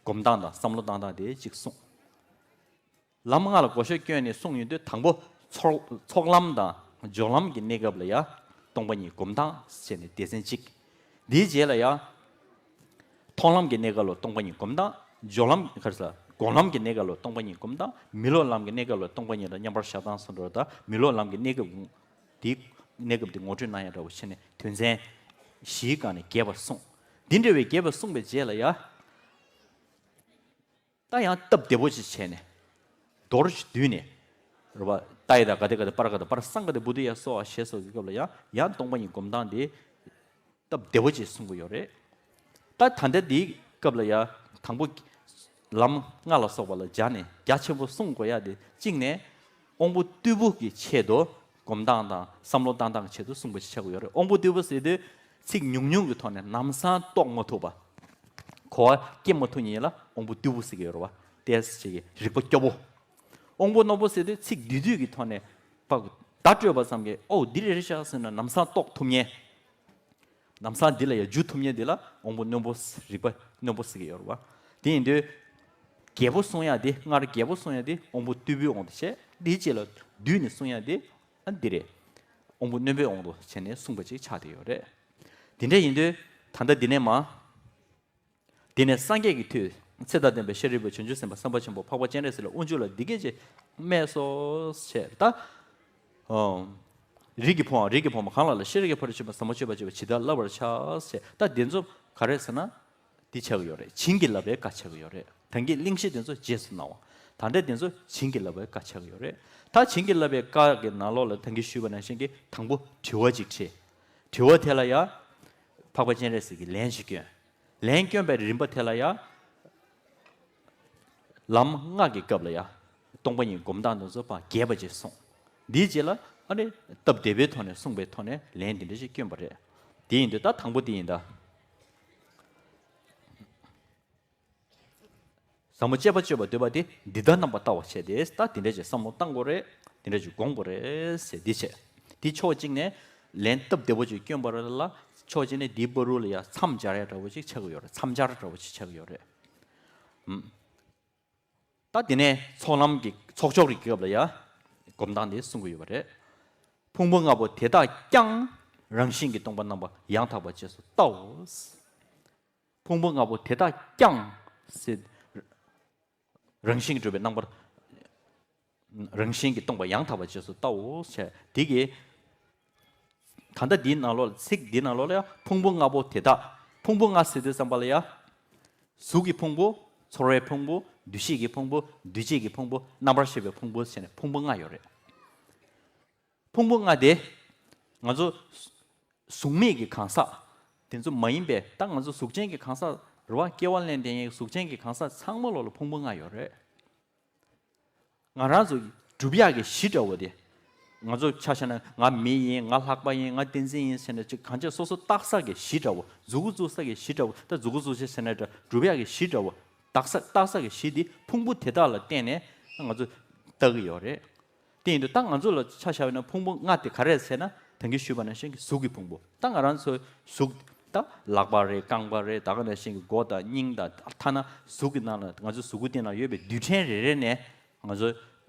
སྒོམ་སྟངས་དང་བསམ་བློ་བཏང་སྟངས་དེ་གཅིག་གསུངས། ལམ་ལྔ་ལ་བགོ་བཤའ་བསྐྱོན་ནས་གསུངས་ཡོང་དུས་དང་པོ་ ཚོགས་ཚོགས་ལམ་དང་སྦྱོར་ལམ་གྱི་གནས་སྐབས་ལ་ཡ་སྟོང་པ་ཉིད་སྒོམ་སྟངས་ཟེར་ནས་སྡེ་ཚན་གཅིག་དེའི་རྗེས་ལ་ཡ། མཐོང་ལམ་གྱི་གནས་སྐབས་ལ་སྟོང་པ་ཉིད་སྒོམ་སྟངས། སྦྱོར་ལམ་ག་རེ་ཟེར། སྒོམ་ལམ་གྱི་གནས་སྐབས་ལ་སྟོང་པ་ཉིད་སྒོམ་སྟངས། མི་སློབ་ལམ་གྱི་གནས་སྐབས་ལ་སྟོང་པ་ཉིད་ལ་མཉམ་པར་བཞག་སྟངས་སོགས་འགྲོ་བ་དང་། མི་སློབ་ལམ་གྱི་གནས་སྐབས་དེའི་གནས་སྐབས་དེ་ངོ་སྤྲོད་གནང་ཡ་འདྲ་བོ་བྱས་ནས་དོན་ཚན་བཞིའི་སྒང་ནས་རྒྱས་པར་གསུངས། འདི་འདྲ་བའི་རྒྱས་པར་གསུངས་པའི་རྗེས་ལ་ཡ། ད་ཡང་སྟབས་བདེ་པོ་ཅིག་བྱས་ནས། མདོར་བསྡུས་ནས། རེད་པ། ཏཱའི་དང་ག་ཏེ་ག་ཏེ་པར་ག་ཏེ་པར་སཾ་ག་ཏེ་བུ་དྷི་ཡ་སྭཱ་ཧཱ་ཞེས་སོགས་ཀྱི་སྐབས་ལ་ཡང་ཡང་སྟོང་པ་ཉིད་སྒོམ་སྟངས་དེ་སྟབས་བདེ་པོ་ཅིག་གསུང་གི་ཡོད་རེད། ད་ད་ལྟ་འདིའི་སྐབས་ལ་ཡང་དང་པོ་ལམ་ལྔ་ལ་སོགས་པ་ལ་སྦྱར་ནས་རྒྱ་ཆེན་པོ་གསུང་དགོས་ཡ་དེ་གཅིག་ནས་དབང་པོ་རྟུལ་པོ་གི་ཆེད་དུ་སྒོམ་སྟངས་དང་བསམ་བློ་བཏང་སྟངས་ཀྱི་ཆེད་དུ་གསུངས་པ་ཅིག་ཆགས་ཀྱི་ཡོད་རེད། དབང་པོ་རྟུལ་པོ་ཟེར་དུས་ཚིག་ཉུང་ཉུང་གི་ཐོག་ནས་ལམ་སང་རྟོགས་མ་ཐུབ་པ། གོ་བ་སྐྱེ་མ་ཐུབ་མཁན་ལ་དབང་པོ་རྟུལ་པོ་ཟེར་གྱི་ཡོད་རེད་པ། ཏོག་ཙམ་ཅིག་གི་རིག་པ་སྐྱོ་པོ། དབང་པོ་རྣོན་པོ་ཟེར་དུས་ཚིག་བསྡུས་བསྡུས་ཀྱི་ཐོག་ནས་བརྡ་སྤྲོད་པ་ཙམ་གྱིས་ཨོ་འདི་རེད་རེད་ཤག་ཟེར་ན་ལམ་སང་རྟོགས་ཐུབ་མཁན། ལམ་སང་འདི་ལ་ཡང་འཇུ་ཐུབ་མཁན་འདི་ལ་དབང་པོ་རྣོན་པོ། རིག་པ་རྣོན་པོ་ཟེར་གྱི་ཡོད་རེད་པ། དེ་ཡིན་དུས་རྒྱས་པོ་གསུང་ཡག་འདི། སྔར་རྒྱས་པོ་གསུང་ཡག་འདི་དབང་པོ་རྟུལ་པོའི་དབང་དུ་བྱས། འདིའི་རྗེས་ལ་བསྡུས་ནས་གསུང་ཡག་འདི་ཨ་འདི་རེད། དབང་པོ་རྣོན་པོའི་དབང་དུ་བྱས་ནས་གསུངས་པ་ཅིག་ཆགས་བསྡད་ཡོད་རེད། དེ་འདྲ་ཡིན་དུས་ད་ལྟ་འདི་ནས་མ། དེ་ནས་སངས་རྒྱས་ཀྱི་མཐུས་ཚེ་དང་ལྡན་པའི་ཤཱ་རིའི་བུས་བྱང་ཆུབ་སེམས་དཔའ་སེམས་དཔའ་ཆེན་པོ་འཕགས་པ་སྤྱན་རས་གཟིགས་ལ་དབུ་འཇུག་ལ་འདི་སྐད་ཅེས་སྨྲས་སོ་ཞེས། ད། ཨོ། རིགས་ཀྱི་བུའམ་རིགས་ཀྱི་བུ་མོ་གང་ལ་ལ་ཤེས་རིག་གི་ཕ་རོལ་ཕྱིན་པ་ཟབ་མོ་སྤྱོད་པ་སྤྱད་པ་ཇི་ལྟར་བསླབ་པར་བྱ་ཞེས། ད་འདི་ཚོ་ག་རེ་ཟེར་ན། འདི་ཆགས་ཀྱི་ཡོད་རེད། བྱིན་གྱིས་བརླབས་པའི་བཀའ་ཆགས་ཀྱི་ཡོད་རེད། ད་གིན་གླེང་གཞི་དེ་ཚོ་རྗེས་སུ་གནང་བ། ད་ལྟ་དེ་ཚོ་བྱིན་གྱིས་བརླབས་པའི་བཀའ་ཆགས་ཀྱི་ཡོད་རེད། ད་བྱིན་གྱིས་བརླབས་པའི་བཀའ་གི་ནང་ལོགས་ལ་ད་གིན་ཞུས་པ་ནང་བཞིན་གྱི་དང་པོ་དྲི་བ་ཅིག་དྲིས། དྲི་བ་དེ་ལ་ཡ། འཕགས་པ་སྤྱན་རས་གཟིགས་ཀྱིས་ལན་ཅིག་བསྐྱོན། ལན་བསྐྱོན་པའི་རིམ་པ་དེ་ལ་ཡ། ལམ་ལྔ་གི་སྐབས་ལ་ཡ། སྟོང་པ་ཉིད་སྒོམ་སྟངས་དེ་ཚོ་ཕར་རྒྱས་པ་ཅིག་གསུངས། འདིའི་རྗེས་ལ་ཨ་ནི་སྟབས་བདེ་བའི་ཐོག་ནས་གསུངས་པའི་ཐོག་ནས་ལན་འདི་འདྲ་ཞིག་བསྐྱོན་པ་རེད། དེ་ཡིན་དུས་ད་དང་པོ་དེ་ཡིན་ད། ཟབ་མོ་སྤྱད་པ་སྤྱོད་པར་འདོད་པ་དེ་འདི་ལྟར་རྣམ་པར་བལྟ་བར་བྱས་ཏེ། ད་དེ་འདྲ་ཅིག་བསམ་བློ་བཏང་དགོས་རེད། དེ་འདྲ་ཅིག་སྒོམ་དགོས་རེད་ཟེར་འདི་བྱས། དེ་ཕྱོགས་གཅིག་ནས་ལན་སྟབས་བདེ་པོ་ཅིག་བསྐྱོན་པ་རེད་ལ། ཕྱོགས་གཅིག་ནས་འདིའི་བར་དུ་ལ་ཡ་མཚམས་སྦྱར་ཡ་འདྲ་བོ་ཅིག་ཆགས་ཀྱི་ཡོད་རེད། མཚམས་སྦྱར་འདྲ་བོ་ཅིག་ཆགས་ཀྱི་ཡོད་རེད། ཨུམ། ད་དེ་ནས་ཚོགས་ལམ་གྱི་ཚོགས་ཕྱོགས་ཀྱི་སྐབས་ལ་ཡ། སྒོམ་སྟངས་དེ་གསུང་གི་ཡོད་པ་རེད། ཕུང་པོ་ལྔ་པོ་དེ་དག་ཀྱང་། རང་བཞིན་གྱིས་སྟོང་པར་རྣམ་པར་ཡང་དག་པར་རྗེས་སུ་བལྟའོ། ཕུང་པོ་ལྔ་པོ་དེ་དག་ཀྱང་ཟེར། རང་བཞིན་གྱིས་གྲུབ་པའི་རྣམ་པར། རང་བཞིན་གྱིས་སྟོང་པར་ཡང་དག་པར་རྗེས་སུ་བལྟའོ་ཞེས་དེ་གིས། ད་ལྟ་འདིའི་ནང་ལོགས་ལ་ཚིག་འདིའི་ནང་ལོགས་ལ་ཡང་ཕུང་པོ་ལྔ་པོ་དེ་དག་ཕུང་པོ་ལྔ་ཟེར་དུས་ཙམ་པ་ལ་ཡང་། གཟུགས་ཀྱི་ཕུང་པོ། ཚོར་བའི་ཕུང་པོ། འདུ་ཤེས་ཀྱི་ཕུང་པོ། འདུ་བྱེད་ཀྱི་ཕུང་པོ། རྣམ་པར་ཤེས་པའི་ཕུང་པོ་ཟེར་ནས་ཕུང་པོ་ལྔ་ཡོད་རེད། ཕུང་པོ་ལྔ་དེ། ང་ཚོ་གཟུགས་མེད་ཀྱི་གང་ཟག་དེ་ཚོ་མ་ཡིན་པའི། ད་ང་ཚོ་གཟུགས་ཅན་གྱི་གང་ཟག་རེད་བ། སྐྱེ་བ་ལེན་བསྡད་མཁན་གྱི་གཟུགས་ཅན་གྱི་གང་ཟག་ཚང་མ་ལོགས་ལ་ཕུང་པོ་ལྔ་ཡོད་རེད། ང་རང་ཚོ་སྒྲུབ་ཡག་གི་གཞི་འདྲ་བོ་དེ། ང་ཚོ་ཆ་བཞག་ན་ང་མི་ཡིན། ང་ལྷག་པ་ཡིན། ང་བསྟན་འཛིན་ཡིན་ཟེར་ནས་ཅིག་གང་ཅི་སོ་སོ་བཏགས་ས་གི་གཞི་འདྲ་བོ། མཛུབ་གུ་བཙུགས་ས་གི་གཞི་འདྲ་བོ། ད་མཛུབ་གུ་བཙུགས་ཤིག་ཟེར་ན་འདྲ། སྒྲུབ་ཡག་གི་གཞི་འདྲ་བོ། བཏགས་ས་བཏགས་ས་གི་གཞི་འདི་ཕུང་པོ་དེ་དག་ལ་བརྟེན་ནས་ང་ཚོ་བཏགས་ཀྱི་ཡོད་རེད། དེ་ཡིན་དུས་ད་ང་ཚོ་ལ་ཆ་བཞག་པ་ཡིན་ན་ཕུང་པོ་ལྔ་དེ་ག་རེ་རེད་ཟེར་ན། ད་གིན་ཞུས་པ་ནང་བཞིན་གྱི་གཟུགས་ཀྱི་ཕུང་པོ། ད་ང་རང་ཚོའི་གཟུགས། ད་ལག་པ་རེད། རྐང་པ་རེད། ད་ག་ནང་བཞིན་གྱི་མགོ་དང་སྙིང་དང་། ཐ་ན་གཟུགས་ཀྱི་ནང་ལ། ང་ཚོའི་གཟུགས་པོ་དེ་ནང་ཡོད་པའི་རྡུལ་ཕྲན་རེ་རེ་ནས་ང་ཚོ་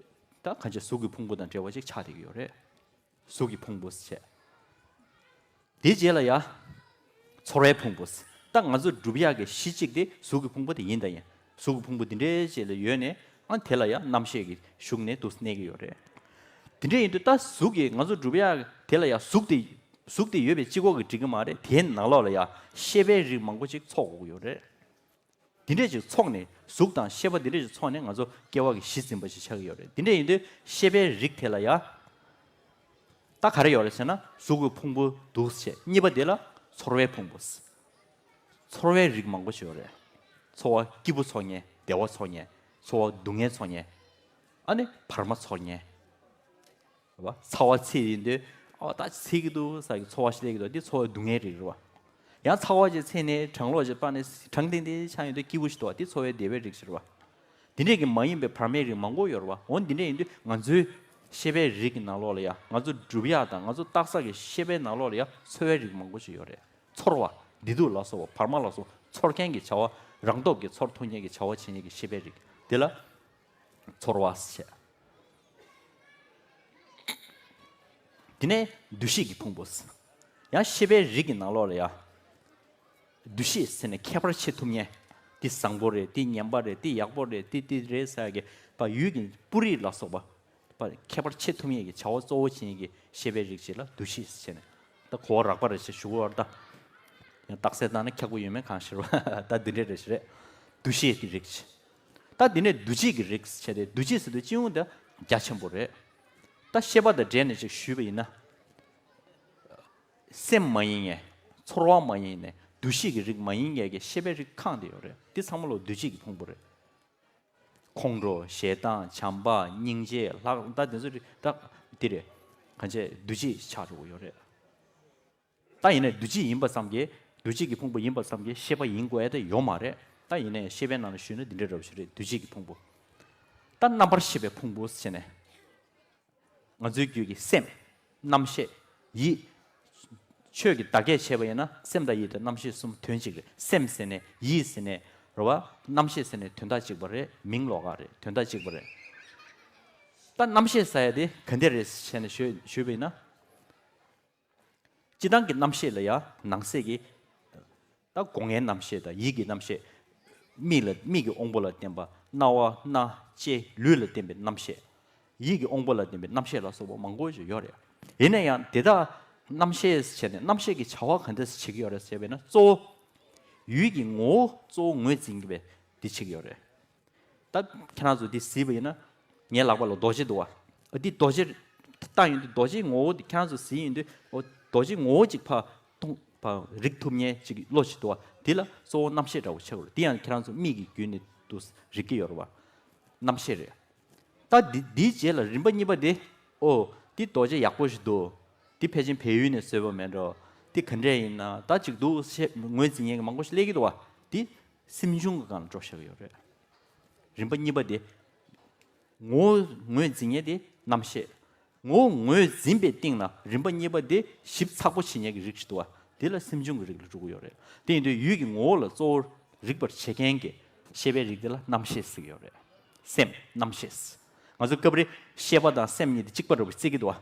ད་གང་ཅི་གཟུགས་ཀྱི་ཕུང་པོ་དང་འབྲེལ་བ་ཅིག་ཆགས་བསྡད་ཀྱི་ཡོད་རེད། གཟུགས་ཀྱི་ཕུང་པོ་ཟེར། དེའི་རྗེས་ལ་ཡ། ཚོར་བའི་ཕུང་པོ་ཟེར། ད་ང་ཚོ་སྒྲུབ་ཡག་གི་གཞི་གཅིག་དེ་གཟུགས་ཀྱི་ཕུང་པོ་དེ་ཡིན་ད་ཡིན། གཟུགས་ཀྱི་ཕུང་པོ་འདི་འདྲའི་ཅིག་ལ་ཡོད་ནས། ཨ་དེ་ལ་ཡ་རྣམ་ཤེས་ཀྱི་ཞུགས་ནས་འདུག་གནས་ཀྱི་ཡོད་རེད། དེ་འདྲ་ཡིན་དུས་ད་གཟུགས་ཀྱི་ང་ཚོ་སྒྲུབ་ཡག་དེ་ལ་ཡ་གཟུགས་དེ། གཟུགས་དེ་ཡོད་པས་གཅིག་པོ་གིས་འགྲིག་གི་མ་རེད། དེའི་ནང་ལོགས་ལ་ཡ་ཤེས་པའི་རིགས་མང་པོ་ཅིག་ཚོགས་དགོས་ཀྱི་ཡོད་རེད། དེ་འདྲས་ཅིག་ཚོགས་ནས། གཟུགས་དང་ཤེས་པ་དེ་འདྲས་ཅིག་ཚོགས་ནས་ང་ཚོ་སྐྱེ་བ་གི་གཞི་འཛིན་པ་ཞིག་ཆགས་ཀྱི་ཡོད་རེད། དེ་འདྲས་ཡིན་དུས་ཤེས་པའི་རིགས་དེ་ལ་ཡ། ད་ག་རེ་ཡོད་རེད་ཟེར་ན། གཟུགས་ཀྱི་ཕུང་པོ་འདུག་ཟེར། གཉིས་པ་དེ་ལ་ཚོར་བའི་ཕུང་པོ་ཟེར། ཚོར་བའི་རིགས་མང་པོ་ཞིག་ཡོད་རེད། ཚོར་བ་སྐྱིད་པོ་ཚོར་མཁན། བདེ་བ་ཚོར་མཁན། ཚོར་བ་སྡུག་བསྔལ་ཚོར་མཁན། ཨ་ནི་བར་མ་ཚོར་མཁན། རེད་བ། ཚ་བ་ཚིག་ཡིན་དུས། ཨོ་ད་ཚིག་གི་འདུག་ཟེར་གི་ཚོར་བ་ཞིག་སླེབས་ཀྱི་འདུག་འདི་ཚོར་བའི་སྡུག་བསྔལ་རིགས་རེད་བ། ཡང་ཚ་བ་ཅིག་ཚིག་ནས་གྲང་གློ་ཅིག་སྤར་ནས་གྲང་ཐིང་ཐིང་ཆགས་ཡོང་དུས་སྐྱིད་པོ་ཞིག་འདུག་འདི་ཚོར་བའི་བདེ་བའི་རིགས་ཤིག་རེད་བ། འདི་འདྲས་ཀྱི་མ་ཡིན་པའི་བར་མའི་རིགས་མང་པོ་ཡོད་རེད་བ། འོ་འདི་འདྲས་ཡིན་དུས་ང་ཚོའི་ཤེས་པའི་རིགས་ཀྱི་ནང་ལོགས་ལ་ཡ། ང་ཚོ་སྒྲུབ་ཡག་དང་ང་ཚོ་བཏགས་ས་གི་ཤེས་པའི་ནང་ལོགས་ལ་ཡ་ཚོར་བའི་རིགས་མང་པོ་ཞིག་ཡོད་རེད། ཚོར་བ། བདེ་སྡུག་ལ་སོགས་པ། བར་མ་ལ་སོགས་པ་ཚོར་མཁན་གྱི་བྱ་བ། རང་སྟོབས་ཀྱིས་ཚོར་ཐུབ་མཁན་གྱི་བྱ་བ་བྱེད་མཁན་གྱི་ཤེས་པའི་རིགས་དེ་ལ། ཚོར་བ་ཟེར། དེ་ནས་འདུ་ཤེས་ཀྱི་ཕུང་པོ། ཡང་ཤེས་པའི་རིགས་ཀྱི་ནང་ལོགས་ལ་ཡང་། འདུ་ཤེས་ཟེར་ནས་ཁྱད་པར་ཕྱེ་ཐུབ་མཁན། འདི་བཟང་པོ་རེད། འདི་ངན་པ་རེད། འདི་ཡག་པོ་རེད། འདི་འདི་རེད་ཟེར་གི་པ་ཡུལ་གྱི་སྤུ་རིས་ལ་སོགས་པ། པ་ཁྱད་པར་ཕྱེ་ཐུབ་མཁན་གྱི་བྱ་བ་གཙོ་བོ་བྱེད་མཁན་གྱི་ཤེས་པའི་རིགས་ཅིག་ལ་འདུ་ཤེས་ཟེར་ནས། ད་གོ་བ་རགས་པ་རེད་ཅེས་ཞུ་གི་ཡོད་རེད་ད། ཡང་རྟགས་གསལ་བཏང་ན་འཁྱག་པོ་ཡོད་མེད་གང་ཤེས་རོ། ད་འདི་འདྲའི་རེད་ཞེས་རེད། འདུ་ཤེས་ཀྱི་རིགས། ད་འདི་ནས་འདུ་བྱེད་ཀྱི་རིགས་བྱས་ཏེ་འདུ་བྱེད་ཟེར་དུས་སྤྱི་ཡོངས་དེ་རྒྱ་ཆེན་པོ་རེད། ད་ཤེས་པ་དང་འབྲེལ་ནས་ཅིག་ཞུས་པ་ཡིན་ན། སེམས་མ་ཡིན་ངེས། ཚོར་བ་མ་ཡིན་ནས་འདུ་ཤེས་ཀྱི་རིགས་མ་ཡིན་ངེས་ཀྱི་ཤེས་པའི་རིགས་ཁེངས་ཏེ་ཡོད་རེད། འདི་ཚང་མ་ལོ་འདུ་བྱེད་ཀྱི་ཕུང་པོ་རེད། ཁོང་ཁྲོ། ཞེ་སྡང་། བྱམས་པ། སྙིང་རྗེ། ལྷག་ད་དེ་ཚོ་རེད་ད། འདི་རེད། གང་བྱས་འདུ་བྱེད་ཆགས་འགྲོ་གི་ཡོད་རེད། ད་ཡིན་ནའི་འདུ་བྱེད་ཡིན་པ་ཙམ་གྱིས། འདུ་བྱེད་ཀྱི་ཕུང་པོ་ཡིན་པ་ཙམ་གྱིས་ཤེས་པ་ཡིན་དགོས་ཡ་དེ་ཡོད་མ་རེད། ད་ཡིན་ནའི་ཤེས་པའི་ནང་ནས་ཞུས་ན་འདི་འདྲ་འདྲ་བོ་ཞིག་རེད། འདུ་བྱེད་ཀྱི་ཕུང་པོ། ད་རྣམ་པར་ཤེས་པའི་ཕུང་པོ་ཟེར་ནས། ང་ཚོའི་རྒྱུད་ཀྱི་སེམས། རྣམ་ཤེས། ཡིད། ཆོས་ཀྱི་བརྡ་སྐད་བྱས་པ་ཡིན་ན་སེམས་དང་ཡིད་དང་རྣམ་ཤེས་གསུམ་དོན་གཅིག་རེད། སེམས་ཟེར་ནས་ཡིད་ཟེར་ནས་རེད་བ། རྣམ་ཤེས་ཟེར་ནས་དོན་དག་གཅིག་པ་རེད། མིང་ལོགས་ཀ་རེད། དོན་དག་གཅིག་པ་རེད། ད་རྣམ་ཤེས་ཟེར་ཡ་དེ་ག་འདྲ་རེད་ཟེར་ནས་ཞུས་ཞུས་པ་ཡིན་ན། སྤྱིར་བཏང་གི་རྣམ་ཤེས་ལ་ཡང་ནང་གསེས་ཀྱི། ད་སྒོ་ལྔའི་རྣམ་ཤེས་དང་ཡིད་ཀྱི་རྣམ་ཤེས། མིག་ལ་མིག་གི་དབང་པོ་ལ་བརྟེན་པ། རྣ་བ། སྣ། ལྕེ། ལུས་ལ་བརྟེན་པའི་རྣམ་ཤེས། ཡིད་ཀྱི་དབང་པོ་ལ་བརྟེན་པའི་རྣམ་ཤེས་ལ་སོགས་པ་མང་པོ་ཞིག་ཡོད་རེད། ཡིན་ན་ཡང་དེ་དག་རྣམ་ཤེས་བྱས་ནས་རྣམ་ཤེས་ཀྱི་བྱ་བ་ག་འདྲ་ཞིག་བྱེད་ཀྱི་ཡོད་རེད་ཟེར་བས་ན། གཙོ་བོ་ཡུལ་གྱི་ངོ་བོ་གཙོ་བོ་ངོས་འཛིན་གྱི་བས་འདི་བྱེད་ཀྱི་ཡོད་རེད། ད་ཁྱེད་རང་ཚོ་འདི་གཟིགས་པ་ཡིན་ན། ངའི་ལག་པ་ལ་རྡོ་རྗེ་འདུག་བ། འདི་རྡོ་རྗེ་བཏང་ཡོང་དུས་རྡོ་རྗེའི་ངོ་བོ་འདི་ཁྱེད་རང་ཚོ་གཟིགས་ཡོང་དུས། འོ། རྡོ་རྗེའི་ངོ་བོ་ཅིག་ཕར་མཐོང་ཕར་རིག་ཐུབ་མཁན་ཅིག་བློ་ཞིག་འདུག་བ། འདི་ལ་གཙོ་བོ་རྣམ་ཤེས་འདྲ་བོ་ཆགས་ཡོད་རེད། འདི་ཡང་ཁྱེད་རང་ཚོ་མིག་གི་བརྒྱུད་ནས་འདུག་རིག་གི་ཡོད་རེད་བ། རྣམ་ཤེས་རེད། ད་འདི་འདིའི་རྗེས་ལ་རིམ་པ་གཉིས་པ་དེ། ཨོ། འདི་རྡོ་རྗེ་ཡག་པོ་ཞིག་འདུག་འདི་ཕལ་ཆེར་བལ་ཡུལ་ནས་བཟོས་པ་མེད་འགྲོ། འདི་ག་འདྲས་ཡིན་ན་ད་ཅིག་འདུག་ཞེས་ངོས་འཛིན་མཁན་གྱི་མང་པོ་ཞིག་སླེབས་ཀྱི་འདུག་བ། འདི་སེམས་བྱུང་གི་སྒང་ལ་འགྲོ་བཞག་གི་ཡོད་རེད། རིམ་པ་གཉིས་པ་དེ། ངོ་བོ་ངོས་འཛིན་མཁན་དེ་རྣམ་ཤེས། ངོ་བོ་ངོས་འཛིན་པའི་སྟེང་ན་རིམ་པ་གཉིས་པ་དེ་ཞིབ་ཚགས་པོ་བྱེད་མཁན་གྱི་རིགས་ཤིག་འདུག་བ། དེ་ལ་སེམས་བྱུང་གི་རིགས་ལ་འགྲོ་གི་ཡོད་རེད། དེ་ཡིན་དུས་ཡུལ་གྱི་ངོ་བོ་ལ་གཙོ་བོར་རིག་པར་བྱེད་མཁན་གྱི་ཤེས་པའི་རིགས་དེ་ལ་རྣམ་ཤེས་ཟེར་གྱི་ཡོད་རེད། སེམས་རྣམ་ཤེས། ང་ཚོ་སྐབས་རེ་ཤེས་པ་དང་སེམས་གཉིས་དེ་གཅིག་པ་འདྲ་བོ་བརྩི་གི་འདུག་བ།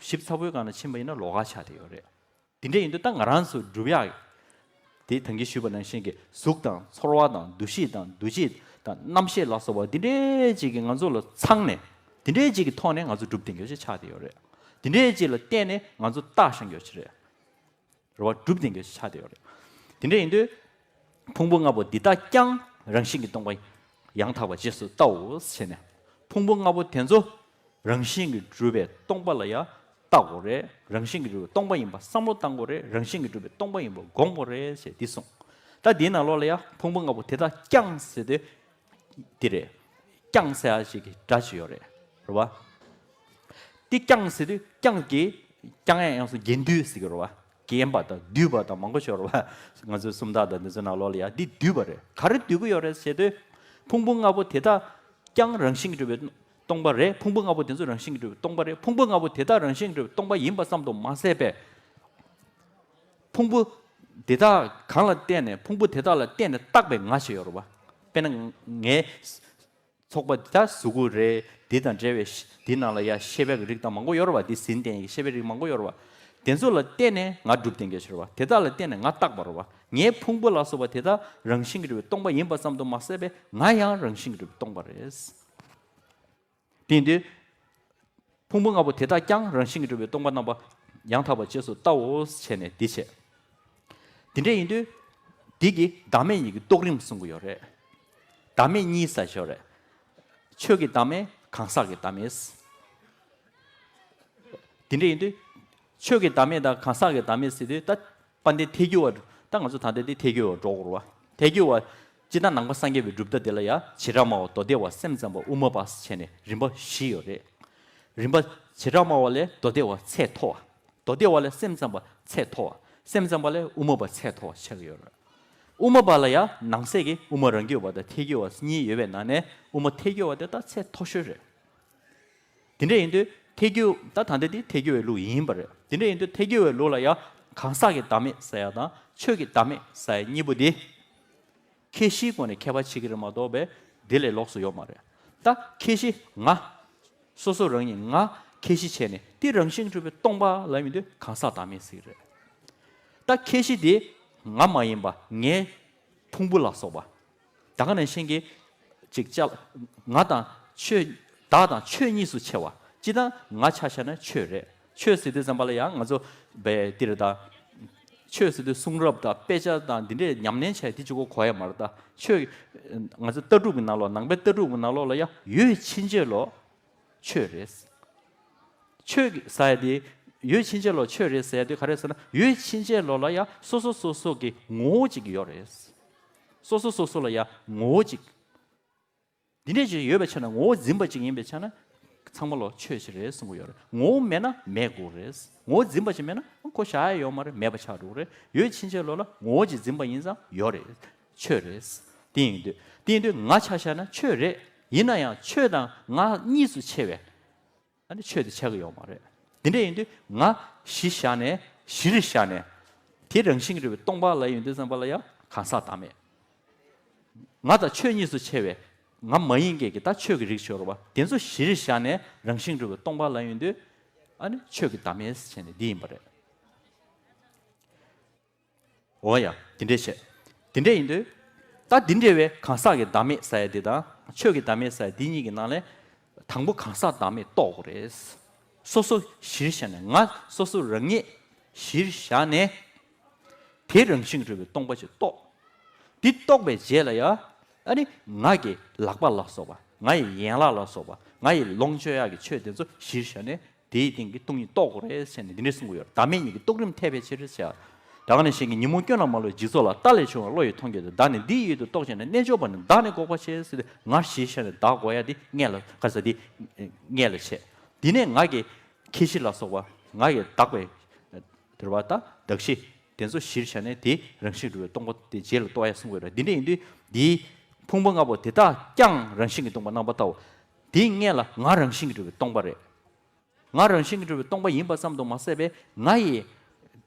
ཞིབ་ཚགས་པོའི་སྒང་ལ་ཕྱིན་པ་ཡིན་ན་ལོགས་ཀ་ཆགས་བསྡད་ཡོད་རེད། དེ་འདྲ་ཡིན་དུས་ད་ང་རང་ཚོ་སྒྲུབ་ཡག་དེ་ད་གིན་ཞུས་པ་ནང་བཞིན་གྱི་གཟུགས་དང་ཚོར་བ་དང་འདུ་ཤེས་དང་འདུ་བྱེད་དང་རྣམ་ཤེས་ལ་སོགས་པ་འདི་འདྲའི་ཅིག་གིས་ང་ཚོ་ལ་ཚང་ནས། འདི་འདྲའི་ཅིག་གི་ཐོག་ནས་ང་ཚོ་སྒྲུབ་བསྡད་མཁན་ཅིག་ཆགས་བསྡད་ཡོད་རེད། འདི་འདྲའི་ཅིག་ལ་བརྟེན་ནས་ང་ཚོ་བཏགས་བཞག་མཁན་ཅིག་རེད། རེད་བ། སྒྲུབ་བསྡད་མཁན་ཅིག་ཆགས་བསྡད་ཡོད་རེད། དེ་འདྲ་ཡིན་དུས། ཕུང་པོ་ལྔ་པོ་འདི་དག་ཀྱང་རང་བཞིན་གྱིས་སྟོང་པ་ཡང་དག་པར་རྗེས་སུ་བལྟའོ་ཞེས་ནས། ཕུང་པོ་ལྔ་པོ་དེ་ཚོ་རང་བཞིན་གྱིས་གྲུབ་པའི་སྟོང་པ་ལ་ཡང་བལྟ་དགོས་རེད། རང་བཞིན་གྱིས་གྲུབ་པའི་སྟོང་པ་ཡིན་པ་བསམ་བློ་བཏང་དགོས་རེད། རང་བཞིན་གྱིས་གྲུབ་པའི་སྟོང་པ་ཡིན་པ་སྒོམ་དགོས་རེད་ཞེས་འདི་གསུངས། ད་འདིའི་ནང་ལོགས་ལ་ཡང་ཕུང་པོ་ལྔ་པོ་དེ་དག་ཀྱང་ཟེར་དུས། འདི་རེད། ཀྱང་ཟེར་ཡ་ཞིག་གི་སྒྲ་ཅིག་ཡོད་རེད། རེད་བ། འདི་ཀྱང་ཟེར་དུས་ཀྱང་གི། ཀྱང་ཡང་ཡང་སོ་རྒྱན་སྡུད་ཟེར་གི་རེད་བ། རྒྱན་པ་དང་སྡུད་པ་དང་མང་པོ་ཞིག་ཡོད་རེད་བ། ང་ཚོའི་སུམ་རྟགས་དང་འདི་ཚོའི་ནང་ལོགས་ལ་ཡ་འདི་སྡུད་པ་རེད། ག་རེ་སྡུད་གི་ཡོད་རེད་ཟེར་དུས། ཕུང་པོ་ལྔ་པོ་དེ་དག་ཀྱང་རང་བཞིན་གྱིས་གྲུབ་པའི་སྟོང་པ་རེད། ཕུང་པོ་ལྔ་པོ་དེ་ཚོ་རང་བཞིན་གྱིས་གྲུབ་པའི་སྟོང་པ་རེད། ཕུང་པོ་ལྔ་པོ་དེ་དག་རང་བཞིན་གྱིས་གྲུབ་པའི་སྟོང་པ་ཡིན་པ་ཙམ་དུ་མ་ཟད་པས། ཕུང་པོ་དེ་དག་གང་ལ་བརྟེན་ནས། ཕུང་པོ་དེ་དག་ལ་བརྟེན་ནས་བཏགས་པའི་ང་ཞིག་ཡོད་རེད་བ། དཔེར་ན་ངའི་ཚོགས་པ་འདི་དག་གཟུགས་པོ་རེད། འདི་དང་འབྲེལ་བའི་ཤ་འདི་ནང་ལ་ཡ་ཤེས་པའི་རིགས་དང་མང་པོ་ཡོད་རེད་བ། འདི་ཟིན་བསྟན་ཡི་ཤེས་པའི་རིགས་མང་པོ་ཡོད་རེད་བ། དེ་ཚོ་ལ་བརྟེན་ནས་ང་གྲུབ་བསྟན་གྱི་ཞིག་རེད་བ། དེ་དག་ལ་བརྟེན་ནས་ང་བཏགས་པ་རེད་བ། ངའི་ཕུང་པོ་ལ་སོགས་པ་དེ་དག་རང་བཞིན་གྱིས་གྲུབ་པའི་སྟོང་པ་ཡིན་པ་ཙམ་དུ་མ་ཟད་པས་ང་ཡང་རང་བཞིན་གྱིས་གྲུབ་པའི་སྟོང་པ་རེད། དེ་ཡིན་དུས། ཕུང་པོ་ལྔ་པོ་དེ་དག་ཀྱང་རང་བཞིན་གྱིས་གྲུབ་པའི་སྟོང་པ་རྣམ་པ་ཡང་དག་པར་རྗེས་སུ་བལྟའོ་ཞེས་ནས་འདི་བྱས། དེ་འདྲ་ཡིན་དུས། འདི་གི་བདག་མེད་གཉིས་ཀྱི་རྟོགས་རིམ་གསུང་གི་ཡོད་རེད། བདག་མེད་གཉིས་ཟེར་ཞོར་རེད། ཆོས་ཀྱི་བདག་མེད་གང་ཟག་གི་བདག་མེད། དེ་འདྲ་ཡིན་དུས། ཆོས་ཀྱི་བདག་མེད་དང་གང་ཟག་གི་བདག་མེད་ཟེར་དུས་ད། དཔལ་ལྡན་ཐལ་འགྱུར་བ། ད་ང་ཚོ་ད་ལྟ་འདི་ཐལ་འགྱུར་བ་འགྲོ་དགོས་རེད་བ། ཐལ་འགྱུར་བ། སྤྱིར་ན་ནང་པ་སངས་རྒྱས་པའི་གྲུབ་མཐའ་འདི་ལ་ཡ་བྱེ་བྲག་སྨྲ་བ། མདོ་སྡེ་བ། སེམས་ཙམ་པ། དབུ་མ་པ་ཟེར་བྱས་ནས་རིམ་པ་བཞི་ཡོད་རེད། རིམ་པ། བྱེ་བྲག་སྨྲ་བ་ལས་མདོ་སྡེ་བ་ཚད་མཐོ་བ། མདོ་སྡེ་བ་ལས་སེམས་ཙམ་པ་ཚད་མཐོ་བ། སེམས་ཙམ་པ་ལས་དབུ་མ་པ་ཚད་མཐོ་བ་ཆགས་ཀྱི་ཡོད་རེད། དབུ་མ་པ་ལ་ཡ་ནང་གསེས་ཀྱི་དབུ་མ་རང་རྒྱུད་པ་དང་ཐལ་འགྱུར་བ་གཉིས་ཡོད་པའི་ནང་ནས་དབུ་མ་ཐལ་འགྱུར་བ་དེ་ད་ཚད་མཐོ་ཤོས་རེད། དེ་འདྲ་ཡིན་དུས་ཐལ་འགྱུར། ད་ད་ལྟ་འདི་ཐལ་འགྱུར་བའི་ལུགས་ཡིན་པ་རེད། དེ་འདྲ་ཡིན་དུས་ཐལ་འགྱུར་བའི་ལུགས་ལ་ཡང་གང་ཟག་གི་བདག་མེད་ཟེར་ཡ་དང་ཆོས་ཀྱི་བདག་མེད་ཟེར་ཡ་གཉིས་པོ་འདི། ཁྱད་གཞིའི་སྒོ་ནས་ཁྱད་པར་ཕྱེ་གི་རེད་མ་གཏོགས་པས་འདི་ལས་ལོགས་སུ་ཡོད་མ་རེད། ད་ཁྱད་གཞི་ང་། སོ་སོ་རང་ཉིད་ང་ ཁྱད་གཞི་བྱས་ནས་དེ་རང་བཞིན་གྲུབ་པའི་སྟོང་པ་ལབ་ཡོང་དུས་གང་ཟག་བདག་མེད་ཟེར་གྱི་རེད། ད་ཁྱད་གཞི་དེ་ང་མ་ཡིན་པ་ངའི་ཕུང་པོ་ལ་སོགས་པ། ད་ག་ནང་བཞིན་གྱི་ཅིག་ཅར་ང་དང་ཆོས། བདག་དང་ཆོས་གཉིས་སུ་ཕྱེ་བ། སྤྱིར་བཏང་ང་ཆ་བཞག་ན་ཆོས་རེད། ཆོས་ཟེར་དུས་ཙམ་པ་ལ་ཡང་ང་ཚོ་བས་འདིར་ད། ཆོས་ཟེར་དུས་གསུང་རབ་དང་དཔེ་ཆ་དང་འདི་འདྲའི་ཉམས་ལེན་བྱས་དེ་གཅིག་པོ་གོ་ཡ་མ་རེད། ད་ཆོས་ང་ཚོ་ལྟ་གྲུབ་ཀྱི་ནང་ལོགས། ནང་པའི་ལྟ་གྲུབ་ཀྱི་ནང་ལོགས་ལ་ཡང་ཡུལ་ཕྱིན་ཆད་ལོ་ཆོས་རེད། ཆོས་ཀྱི་ཟེར་ཡ་དེ། ཡུལ་ཕྱིན་ཆད་ལོ་ཆོས་རེད་ཟེར་ཡ་དེ་ག་རེ་ཟེར་ན། ཡུལ་ཕྱིན་ཆད་ལོ་ལ་ཡང་སོ་སོ་སོ་སོ་གི་ངོ་བོ་གཅིག་ཡོད་རེད། སོ་སོ་སོ་སོ་ལ་ཡང་ངོ་བོ་གཅིག་འདི་འདྲས་ཅིག་ཡོད་པའི་ཆ་ནས། ངོ་བོ་འཛིན་པ་ཅིག་ཡིན་པའི་ཆ་ནས་ཚང་མ་ལོ་ཆོས་ཅིག་རེད་གསུང་གི་ཡོད་རེད། ངོ་བོ་མེད་ན་མེད་དགོས་རེད། ངོ་བོ་འཛིན་པ་ཅིག་མེད་ན་ཁོ་བཞག་ཡ་ཡོད་མ་རེད། མེད་པ་ཆགས་འགྲོ་གི་རེད། ཡུལ་ཕྱིན་ཆད་ལོ་ལ་ངོ་བོ་ཅིག་འཛིན་པ་ཡིན་ཙང་ཡོད་རེད། ཆོས་རེད། དེ་ཡིན་དུས། དེ་ཡིན་དུས་ང་ཆ་བཞག་ན་ཆོས་རེད། ཡིན་ན་ཡང་ཆོས་དང་ང་གཉིས་སུ་ཕྱེ་བས། ཨ་ནི་ཆོས་དེ་ཆགས་ཀྱི་ཡོད་མ་རེད། དེ་འདྲ་ཡིན་དུས་ང་གཞི་བཞག་ནས། གཞིར་བཞག་ནས། དེ་རང་བཞིན་གྱིས་གྲུབ་པའི་སྟོང་པ་ལབ་ཡོང་དུས་ཙམ་པ་ལ་ཡང་གང་ཟག་བདག་མེད། ང་དང་ཆོས་གཉིས་སུ་ཕྱེ་བའི་ང་མ་ཡིན་མཁན་གྱི་ད་ཆོས་ཀྱི་རིགས་ཤིག་ཡོད་རེད་པ། དེ་ཚོ་གཞིར་བཞག་ནས་རང་བཞིན་གྱིས་གྲུབ་པའི་སྟོང་པ་ལབ་ཡོང་དུས། ཨ་ནི་ཆོས་ཀྱི་བདག་མེད་ཟེར་བྱས་ནས་འདི་ཡིན་པ་རེད། འོ་ཡ། དེ་འདྲས་བྱས། དེ་འདྲས་ཡིན་དུས། ད་འདི་འདྲས་བའི་གང་ཟག་གི་བདག་མེད་ཟེར་ཡ་འདི་དང་ཆོས་ཀྱི་བདག་མེད་ཟེར་ཡ་འདི་གཉིས་ཀྱི་ནང་ལས། དང་པོ་གང་ཟག་བདག་མེད་རྟོགས་དགོས་རེད། སོ་སོ་གཞིར་བཞག་ནས། ང་སོ་སོ་རང་ཉིད་གཞིར་བཞག་ནས། དེ་རང་བཞིན་གྱིས་གྲུབ་པའི་སྟོང་པ་ཅིག་རྟོགས། འདི་རྟོགས་པའི་རྗེས་ལ་ཡ། ཨ་ནི་ང་གི་ལག་པ་ལ་སོགས་པ། ང་ཡི་ཡན་ལག་ལ་སོགས་པ། ང་ཡི་ལོངས་སྤྱོད་ཡག་གི་ཆོས་དེ་ཚོ་གཞིར་བཞག་ནས། དེའི་སྟེང་གི་སྟོང་ཉིད་རྟོགས་དགོས་རེད་ཟེར་ནས་འདི་འདྲས་གསུང་གི་ཡོད་རེད། བདག་མེད་གཉིས་ཀྱི་རྟོགས་རིམ་འཐད་པའི་ཕྱིར་ཟེར། ད་ག་ནང་བཞིན་གྱི་ཉོན་མོངས་སྐྱོན་ལ་མ་བསླུར་འཇིག་ཚོགས་ལ། རྟ་ལས་བྱུང་བའི་བློ་ཡི་མཐོང་གྱུར་ཏེ། བདག་ནི་འདི་ཡི་ཡུལ་དུ་རྟོག་བྱས་ནས། རྣལ་འབྱོར་པ་ནི་བདག་ནི་འགོག་པར་བྱེད་ཟེར་ཏེ། ང་གཞིར་བཞག་ནས་བདག་འགོག་ཡ་འདི་སྔོན་ལ། ག་ཟེར་འདི་སྔོན་ལ་བྱས། དེ་ནས་ང་གི་ཁྱད་གཞི་ལ་སོགས་པ། ང་གི་བདག་པའི་དེ་རེད་པ། ད་གདགས་གཞི་དེ་ཚོ་གཞིར་བཞག་ནས་དེ་རང་བཞིན་གྲུབ་པའི་སྟོང་པ་དེ་རྗེས་ལ་རྟོགས་ཡ་གསུང་གི་ཡོད་རེད། འདི་འདྲ་ཡིན་དུས་འདིའི་ཕུང་པོ་ལྔ་པོ་དེ་དག་ཀྱང་རང་བཞིན་གྱིས་སྟོང་པ་རྣམ་པར་ལྟའོ། དེའི་སྔོན་ལ་ང་རང་བཞིན་གྱིས་གྲུབ་པའི་སྟོང་པ་རེད། ང་རང་བཞིན་གྱིས་གྲུབ་པའི་སྟོང་པ་ཡིན་པ་ཙམ་དུ་མ་ཟད་པའི་ང་ཡི་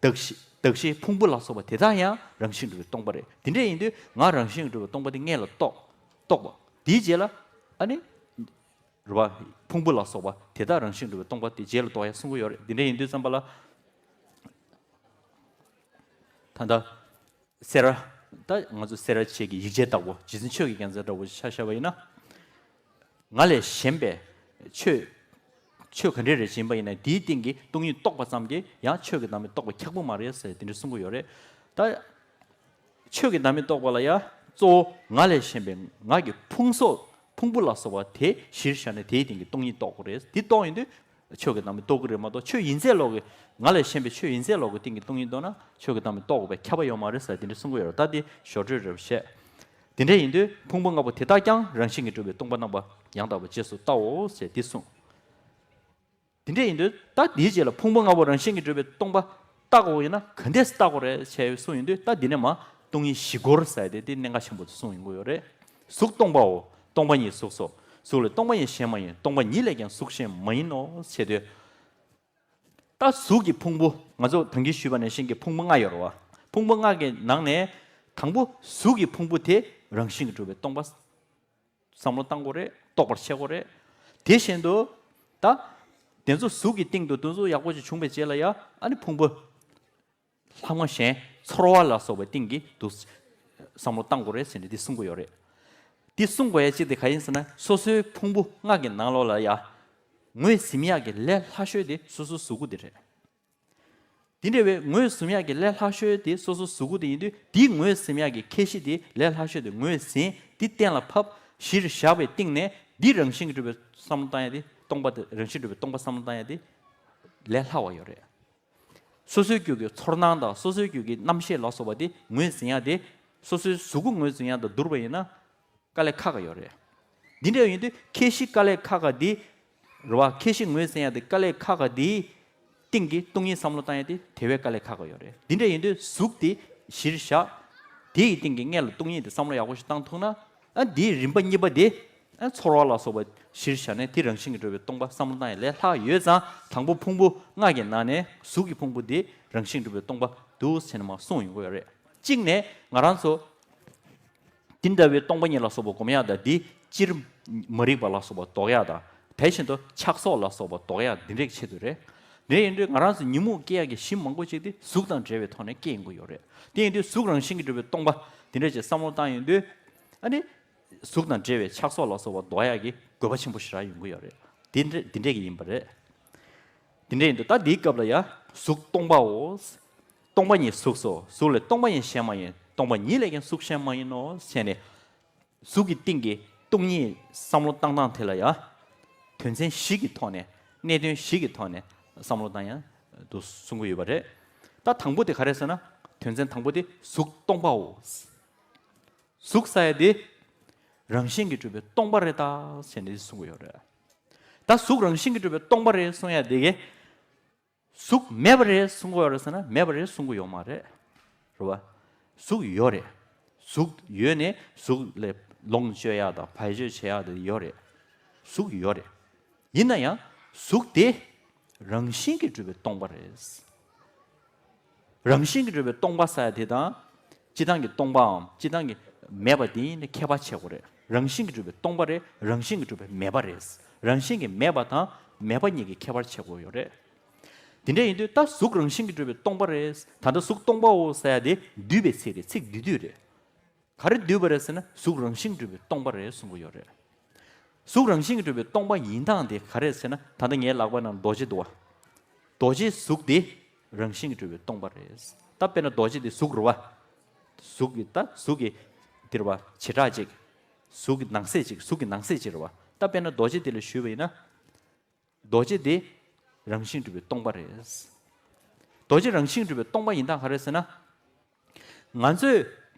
གདགས་གཞི། གདགས་གཞི་ཕུང་པོ་ལ་སོགས་པ་དེ་དག་ཡང་རང་བཞིན་གྲུབ་པའི་སྟོང་པ་རེད། དེ་འདྲ་ཡིན་དུས་ང་རང་བཞིན་གྱིས་གྲུབ་པའི་སྟོང་པ་དེ་སྔོན་ལ་རྟོགས། རྟོགས་པ། དེའི་རྗེས་ལ། ཨ་ནི། རེད་པ། ཕུང་པོ་ལ་སོགས་པ་དེ་དག་རང་བཞིན་གྲུབ་པའི་སྟོང་པ་དེ་རྗེས་ལ་རྟོགས་ཡ་གསུང་གི་ཡོད་རེད། དེ་འདྲ་ཡིན་དུས་ཙམ་པ་ལ། ད་ལྟ། སེ་ར། ད་ང་ཚོ་སེ་ར་བྱེས་ཀྱི་ཡིག་ཆའི་བདག་པོ། རྗེ་བཙུན་ཆོས་ཀྱི་རྒྱལ་མཚན་འདྲ་པོ་ཆ་བཞག་པ་ཡིན་ན། ང་ལས་གཞན་པའི་ཆོས། ཆོས་ག་འདྲ་རེ་ཡིན་པ་ཡིན་ན་དེའི་སྟེང་གི་སྟོང་ཉིད་རྟོགས་པ་ཙམ་གྱིས་ཡང་ཆོས་ཀྱི་བདག་མེད་རྟོགས་པ་ཁྱབ་པོ་མ་རེད་ཟེར་དེ་འདྲ་གསུང་གི་ཡོད་རེད། ད་ཆོས་ཀྱི་བདག་མེད་རྟོགས་པ་ལ་ཡང་གཙོ་བོ་ང་ལས་གཞན་པའི་ང་གི་ཕུང་སོགས། ཕུང་པོ་ལ་སོགས་པ་དེ་གཞིར་བཞག་ནས་དེའི་སྟེང་གི་སྟོང་ཉིད་རྟོགས་དགོས་རེད། འདི་རྟོགས་ཡོང་དུས། ཆོས་ཀྱི་བདག་མེད་རྟོགས་ཀྱི་རེད་མ་གཏོགས། ཆོས་ཡིན་ཚད་ལོག་གི། ང་ལས་གཞན་པའི་ཆོས་ཡིན་ཚད་ལོག་གི་སྟེང་གི་སྟོང་ཉིད་རྟོགས་ན་ཆོས་ཀྱི་བདག་མེད་རྟོགས་དགོས་པའི་ཁྱབ་པ་ཡོད་མ་རེད་ཟེར་དེ་འདྲ་གསུང་གི་ཡོད་རེད། ད་དེ་ཞོར་འཕྲོས་རེད་བཤད། དེ་འདྲ་ཡིན་དུས་ཕུང་པོ་ལྔ་པོ་དེ་དག་ཀྱང་རང་བཞིན་གྱིས་གྲུབ་པའི་སྟོང་པ་རྣམ་པ་ཡང་དག་པར་རྗེས་སུ་བལྟའོ་ཞེས་འདི་གསུངས། དེ་འདྲ་ཡིན་དུས་ད་དེའི་རྗེས་ལ་ཕུང་པོ་ལྔ་པོ་རང་བཞིན་གྱིས་གྲུབ་པའི་སྟོང་པ་བལྟ་དགོས་ཡིན་ན་ག་འདྲས་བལྟ་དགོས་རེད་ཞེས་གསུངས་ཡོང་དུས། ད་འདི་ནས་མ་སྟོང་ཉིད་བཞི་སྐོར་ཟེར་ཏེ་དེ་གནད་འགག་ཆེན་པོ་དེ་གསུངས་ཡོང་གི་ཡོད་རེད། གཟུགས་སྟོང་པའོ། སྟོང་པ་ཉིད་གཟུགས་སོ། གཟུགས་ལས་སྟོང་པ་ཉིད་གཞན་མ་ཡིན། སྟོང་པ་ཉིད་ལས་ཀྱང་གཟུགས་གཞན་མ་ཡིན་ནོ། ཞེས་དུས། ད་གཟུགས་ཀྱི་ཕུང་པོ། ང་ཚོ་ད་གིན་ཞུས་པ་ནང་བཞིན་གྱི་ཕུང་པོ་ལྔ་ཡོད་རེད་པ། ཕུང་པོ་ལྔ་གི་ནང་ནས་དང་པོ་གཟུགས་ཀྱི་ཕུང་པོ་དེ་རང་བཞིན་གྱིས་གྲུབ་པའི་སྟོང་པ་བསམ་བློ་བཏང་དགོས་རེད། རྟོགས་པར་བྱེད་དགོས་རེད། དེ་བཞིན་དུ། ད་དེ་ཚོ་གཟུགས་ཀྱི་སྟེང་དུ་དེ་ཚོ་ཡག་པོ་ཞིག་བྱུང་བའི་རྗེས་ལ་ཡ། ཨ་ནི་ཕུང་པོ་ལྷག་མ་གཞན་ཚོར་བ་ལ་སོགས་པའི་སྟེང་གི་དུ་བསམ་བློ་བཏང་དགོས་རེད་ཟེར་ནས་འདི་གསུང་གི་ཡོད་རེད། འདི་གསུང་དགོས་ཡ་གཅིག་དེ་ག་ཡིན་ཟེར་ན། སོ་སོའི་ཕུང་པོ་ལྔ་གི་ནང་ལོགས་ལ་ཡ་ངོས་ཟིན་ཡག་གི་ལས་སླ་ཤོས་དེ་སོ་སོའི་གཟུགས་པོ་དེ་རེད། དེ་འདྲ་བའི་ངོས་ཟིན་ཡག་གི་ལས་སླ་ཤོས་དེ་སོ་སོའི་གཟུགས་པོ་དེ་ཡིན་དུས། དེའི་ངོས་ཟིན་ཡག་གི་ཁྱད་གཞི་དེ། ལས་སླ་ཤོས་དེ་ངོས་ཟིན། དེ་གཏན་ལ་ཕབ། གཞིར་བཞག་པའི་སྟེང་ནས་འདི་རང་བཞིན་གྱིས་གྲུབ་པའི་བསམ་བློ་བཏང་ཡ་དེ། སྟོང་པ་དེ་རང་བཞིན་གྲུབ་པའི་སྟོང་པ་བསམ་བློ་བཏང་ཡ་དེ་ལས་སླ་བ་ཡོད་རེད། སོ་སོའི་རྒྱུད་ཀྱི་ཚོར་སྣང་དང་སོ་སོའི་རྒྱུད་ཀྱི་རྣམ་ཤེས་ལ་སོགས་པ་དེ་ངོས་ཟིན་ཡ་དེ། སོ་སོའི་གཟུགས་པོ་ངོས་ཟིན་ཡ་དང་བསྡུར་བ་ཡིན་ན་དཀའ་ལས་ཁག་ཁག་ཡོད་རེད། འདི་འདྲ་ཡིན་དུས་ཁྱད་གཞི་དཀའ་ལས་ཁག་ཁག་འདི་རེད་པ། ཁྱད་གཞི་ངོས་ཟིན་ཡ་དེ་དཀའ་ལས་ཁག་ཁག་འདིའི་སྟེང་གི་སྟོང་ཉིད་བསམ་བློ་བཏང་ཡ་དེ་དེ་བས་དཀའ་ལས་ཁག་ཁག་ཡོད་རེད། འདི་འདྲ་ཡིན་དུས་གཟུགས་དེ་གཞིར་བཞག་དེ་ཡི་སྟེང་གི་སྔོན་ལ་སྟོང་ཉིད་དེ་བསམ་བློ་ཡག་པོ་ཞིག་བཏང་ཐུབ་ན། ཨ། འདིའི་རིམ་པ་གཉིས་པ་དེ། ཨ། ཚོར་བ་ལ་སོགས་པ་གཞིར་བཞག་ནས་དེ་རང་བཞིན་གྱིས་གྲུབ་པའི་སྟོང་པ་བསམ་བློ་བཏང་ཡ་ལས་སླ་ཡོད་ཙང་། དང་པོ་ཕུང་པོ་ལྔ་གི་ནང་ནས་གཟུགས་ཀྱི་ཕུང་པོ་དེ་རང་བཞིན་གྱིས་གྲུབ་པའི་སྟོང་པ་འདུག་ཟེར་ནས་མར་གསུངས་ཡོང་གི་ཡོད་རེད། གཅིག་ནས་ང་རང་ཚོ་དེ་འདྲ་བའི་སྟོང་པ་ཉིད་ལ་སོགས་པ་སྒོམ་ཡག་དང་། དེ་སྤྱིར་མ་རིག་པ་ལ་སོགས་པ་ལྡོག་ཡག་དང་ དེ་བཞིན་དུ་ཆགས་སོགས་ལ་སོགས་པ་ལྡོག་ཡག་འདི་འདྲའི་ཆེད་དུ་རེད། དེ་ཡིན་དུས་ང་རང་ཚོ་ཉོན་མོངས་སྐྱེ་ཡག་གི་གཞི་མང་པོ་ཅིག་དེ་གཟུགས་དང་འབྲེལ་བའི་ཐོག་ནས་སྐྱེ་ཡོང་གི་ཡོད་རེད། དེ་ཡིན་དུས་གཟུགས་རང་བཞིན་གྱིས་གྲུབ་པའི་སྟོང་པ་འདི་འདྲ་ཅིག་བསམ་བློ་བཏང་ཡོང་དུས། ཨ་ནི། གཟུགས་དང་འབྲེལ་བའི་ཆགས་སོགས་ལ་སོགས་པ་ལྡོག་ཡག་གི་དགོས་པ་ཆེན་པོ་ཞེ་དྲག་ཡོང་གི་ཡོད་རེད། དེ་འདྲ་དེ་འདྲས་ཀྱི་ཡིན་པ་རེད། དེ་འདྲས་ཡིན་དུས་ད་འདིའི་སྐབས་ལ་ཡང་གཟུགས་སྟོང་པའོ། སྟོང་པ་ཉིད་གཟུགས་སོ། གཟུགས་ལས་སྟོང་པ་ཡང་གཞན་མ་ཡིན། སྟོང་པ་ཉིད་ལས་ཀྱང་གཟུགས་གཞན་མ་ཡིན་ནོ་ཞེས་ནས། གཟུགས་ཀྱི་སྟེང་གི་སྟོང་ཉིད་བསམ་བློ་བཏང་སྟངས་དེ་ལ་ཡང་། དོན་ཚན་བཞི་གི་ཐོག་ནས། གནད་དོན་བཞི་གི་ཐོག་ནས་བསམ་བློ་བཏང་ཡག་འདུག་གསུང་གི་ཡོད་པ་རེད། ད་དང་པོ་དེ་ག་རེ་ཟེར་ན། དོན་ཚན་དང་པོ་དེ་གཟུགས་སྟོང་པའོ། གཟུགས་ཟེར་ཡག་དེ་རང་བཞིན་གྱིས་གྲུབ་པའི་སྟོང་པ་རེད་ད་ཟེར་ནས་གསུང་གི་ཡོད་རེད། ད་གཟུགས་རང་བཞིན་གྱིས་གྲུབ་པའི་སྟོང་པ་རེད་གསུང་ཡག་དེ་གས། གཟུགས་མེད་པ་རེད་གསུང་གི་ཡོད་རེད་ཟེར་ན། མེད་པ་རེད་གསུང་གི་ཡོད་མ་རེད། རེད་བ། གཟུགས་ཡོད་རེད། གཟུགས་ཡོད་ནས་གཟུགས་ལ་ལོངས་སྤྱོད་ཡག་དང་བེད་སྤྱོད་བྱེད་ཡག་དེ་ཡོད་རེད། གཟུགས་ཡོད་རེད། ཡིན་ན་ཡང་གཟུགས་དེ་རང་བཞིན་གྱིས་གྲུབ་པའི་སྟོང་པ་རེད། རང་བཞིན་གྱིས་གྲུབ་པའི་སྟོང་པ་ཟེར་ཡག་དེ་དང་། སྤྱིར་བཏང་གི་སྟོང་པའམ་སྤྱིར་བཏང་གི་མེད་པ་དེ་ནི་ཁྱད་པར་ཕྱེ་དགོས་རེད། རང་བཞིན་གྱིས་གྲུབ་པའི་སྟོང་པ་རེད། རང་བཞིན་གྱིས་གྲུབ་པའི་མེད་པ་རེད། རང་བཞིན་གྱིས་མེད་པ་དང་མེད་པ་གཉིས་ཀྱི་ཁྱད་པར་ཕྱེ་དགོས་ཡོད་རེད། དེ་འདྲ་ཡིན་དུས་ད་གཟུགས་རང་བཞིན་གྱིས་གྲུབ་པའི་སྟོང་པ་རེད། ད་ལྟ་གཟུགས་སྟོང་པའོ་ཟེར་ཡག་དེ་བསྡུས་པའི་ཚིག་རེད། ཚིག་བསྡུས་བསྡུས་རེད། ག་རེ་བསྡུས་པ་རེད་ཟེར་ན། གཟུགས་རང་བཞིན་གྱིས་གྲུབ་པའི་སྟོང་པ་རེད་གསུང་གི་ཡོད་རེད། གཟུགས་རང་བཞིན་གྱིས་གྲུབ་པའི་སྟོང་པ་ཡིན་སྟངས་དེ་ག་རེ་ཟེར་ན། ད་ལྟ་ངའི་ལག་པ་ནང་རྡོ་རྗེ་འདུག་བ། རྡོ་རྗེ་གཟུགས་དེ་རང་བཞིན་གྱིས་གྲུབ་པའི་སྟོང་པ་རེད། ད་དཔེར་ན་རྡོ་རྗེ་དེ་གཟུགས་རེད་བ། གཟུགས་ཀྱི་ད་གཟུགས་ཀྱི་དེ་རེད་བ། བྱེ་བྲག་ཅིག་གཟུགས་ཀྱི་ནང་གསེས་ཅིག་གཟུགས་ཀྱི་ནང་གསེས་ཅིག་རེད་བ། ད་དཔེར་ན་རྡོ་རྗེ་དེ་ལ་ཞུས་པ་ཡིན་ན། རྡོ་རྗེ་དེ་རང་བཞིན་གྲུབ་པའི་སྟོང་པ་རེད། རྡོ་རྗེ་རང་བཞིན་གྲུབ་པའི་སྟོང་པ་ཡིན་སྟངས་ག་རེ་ཟེར་ན། ང་ཚོས་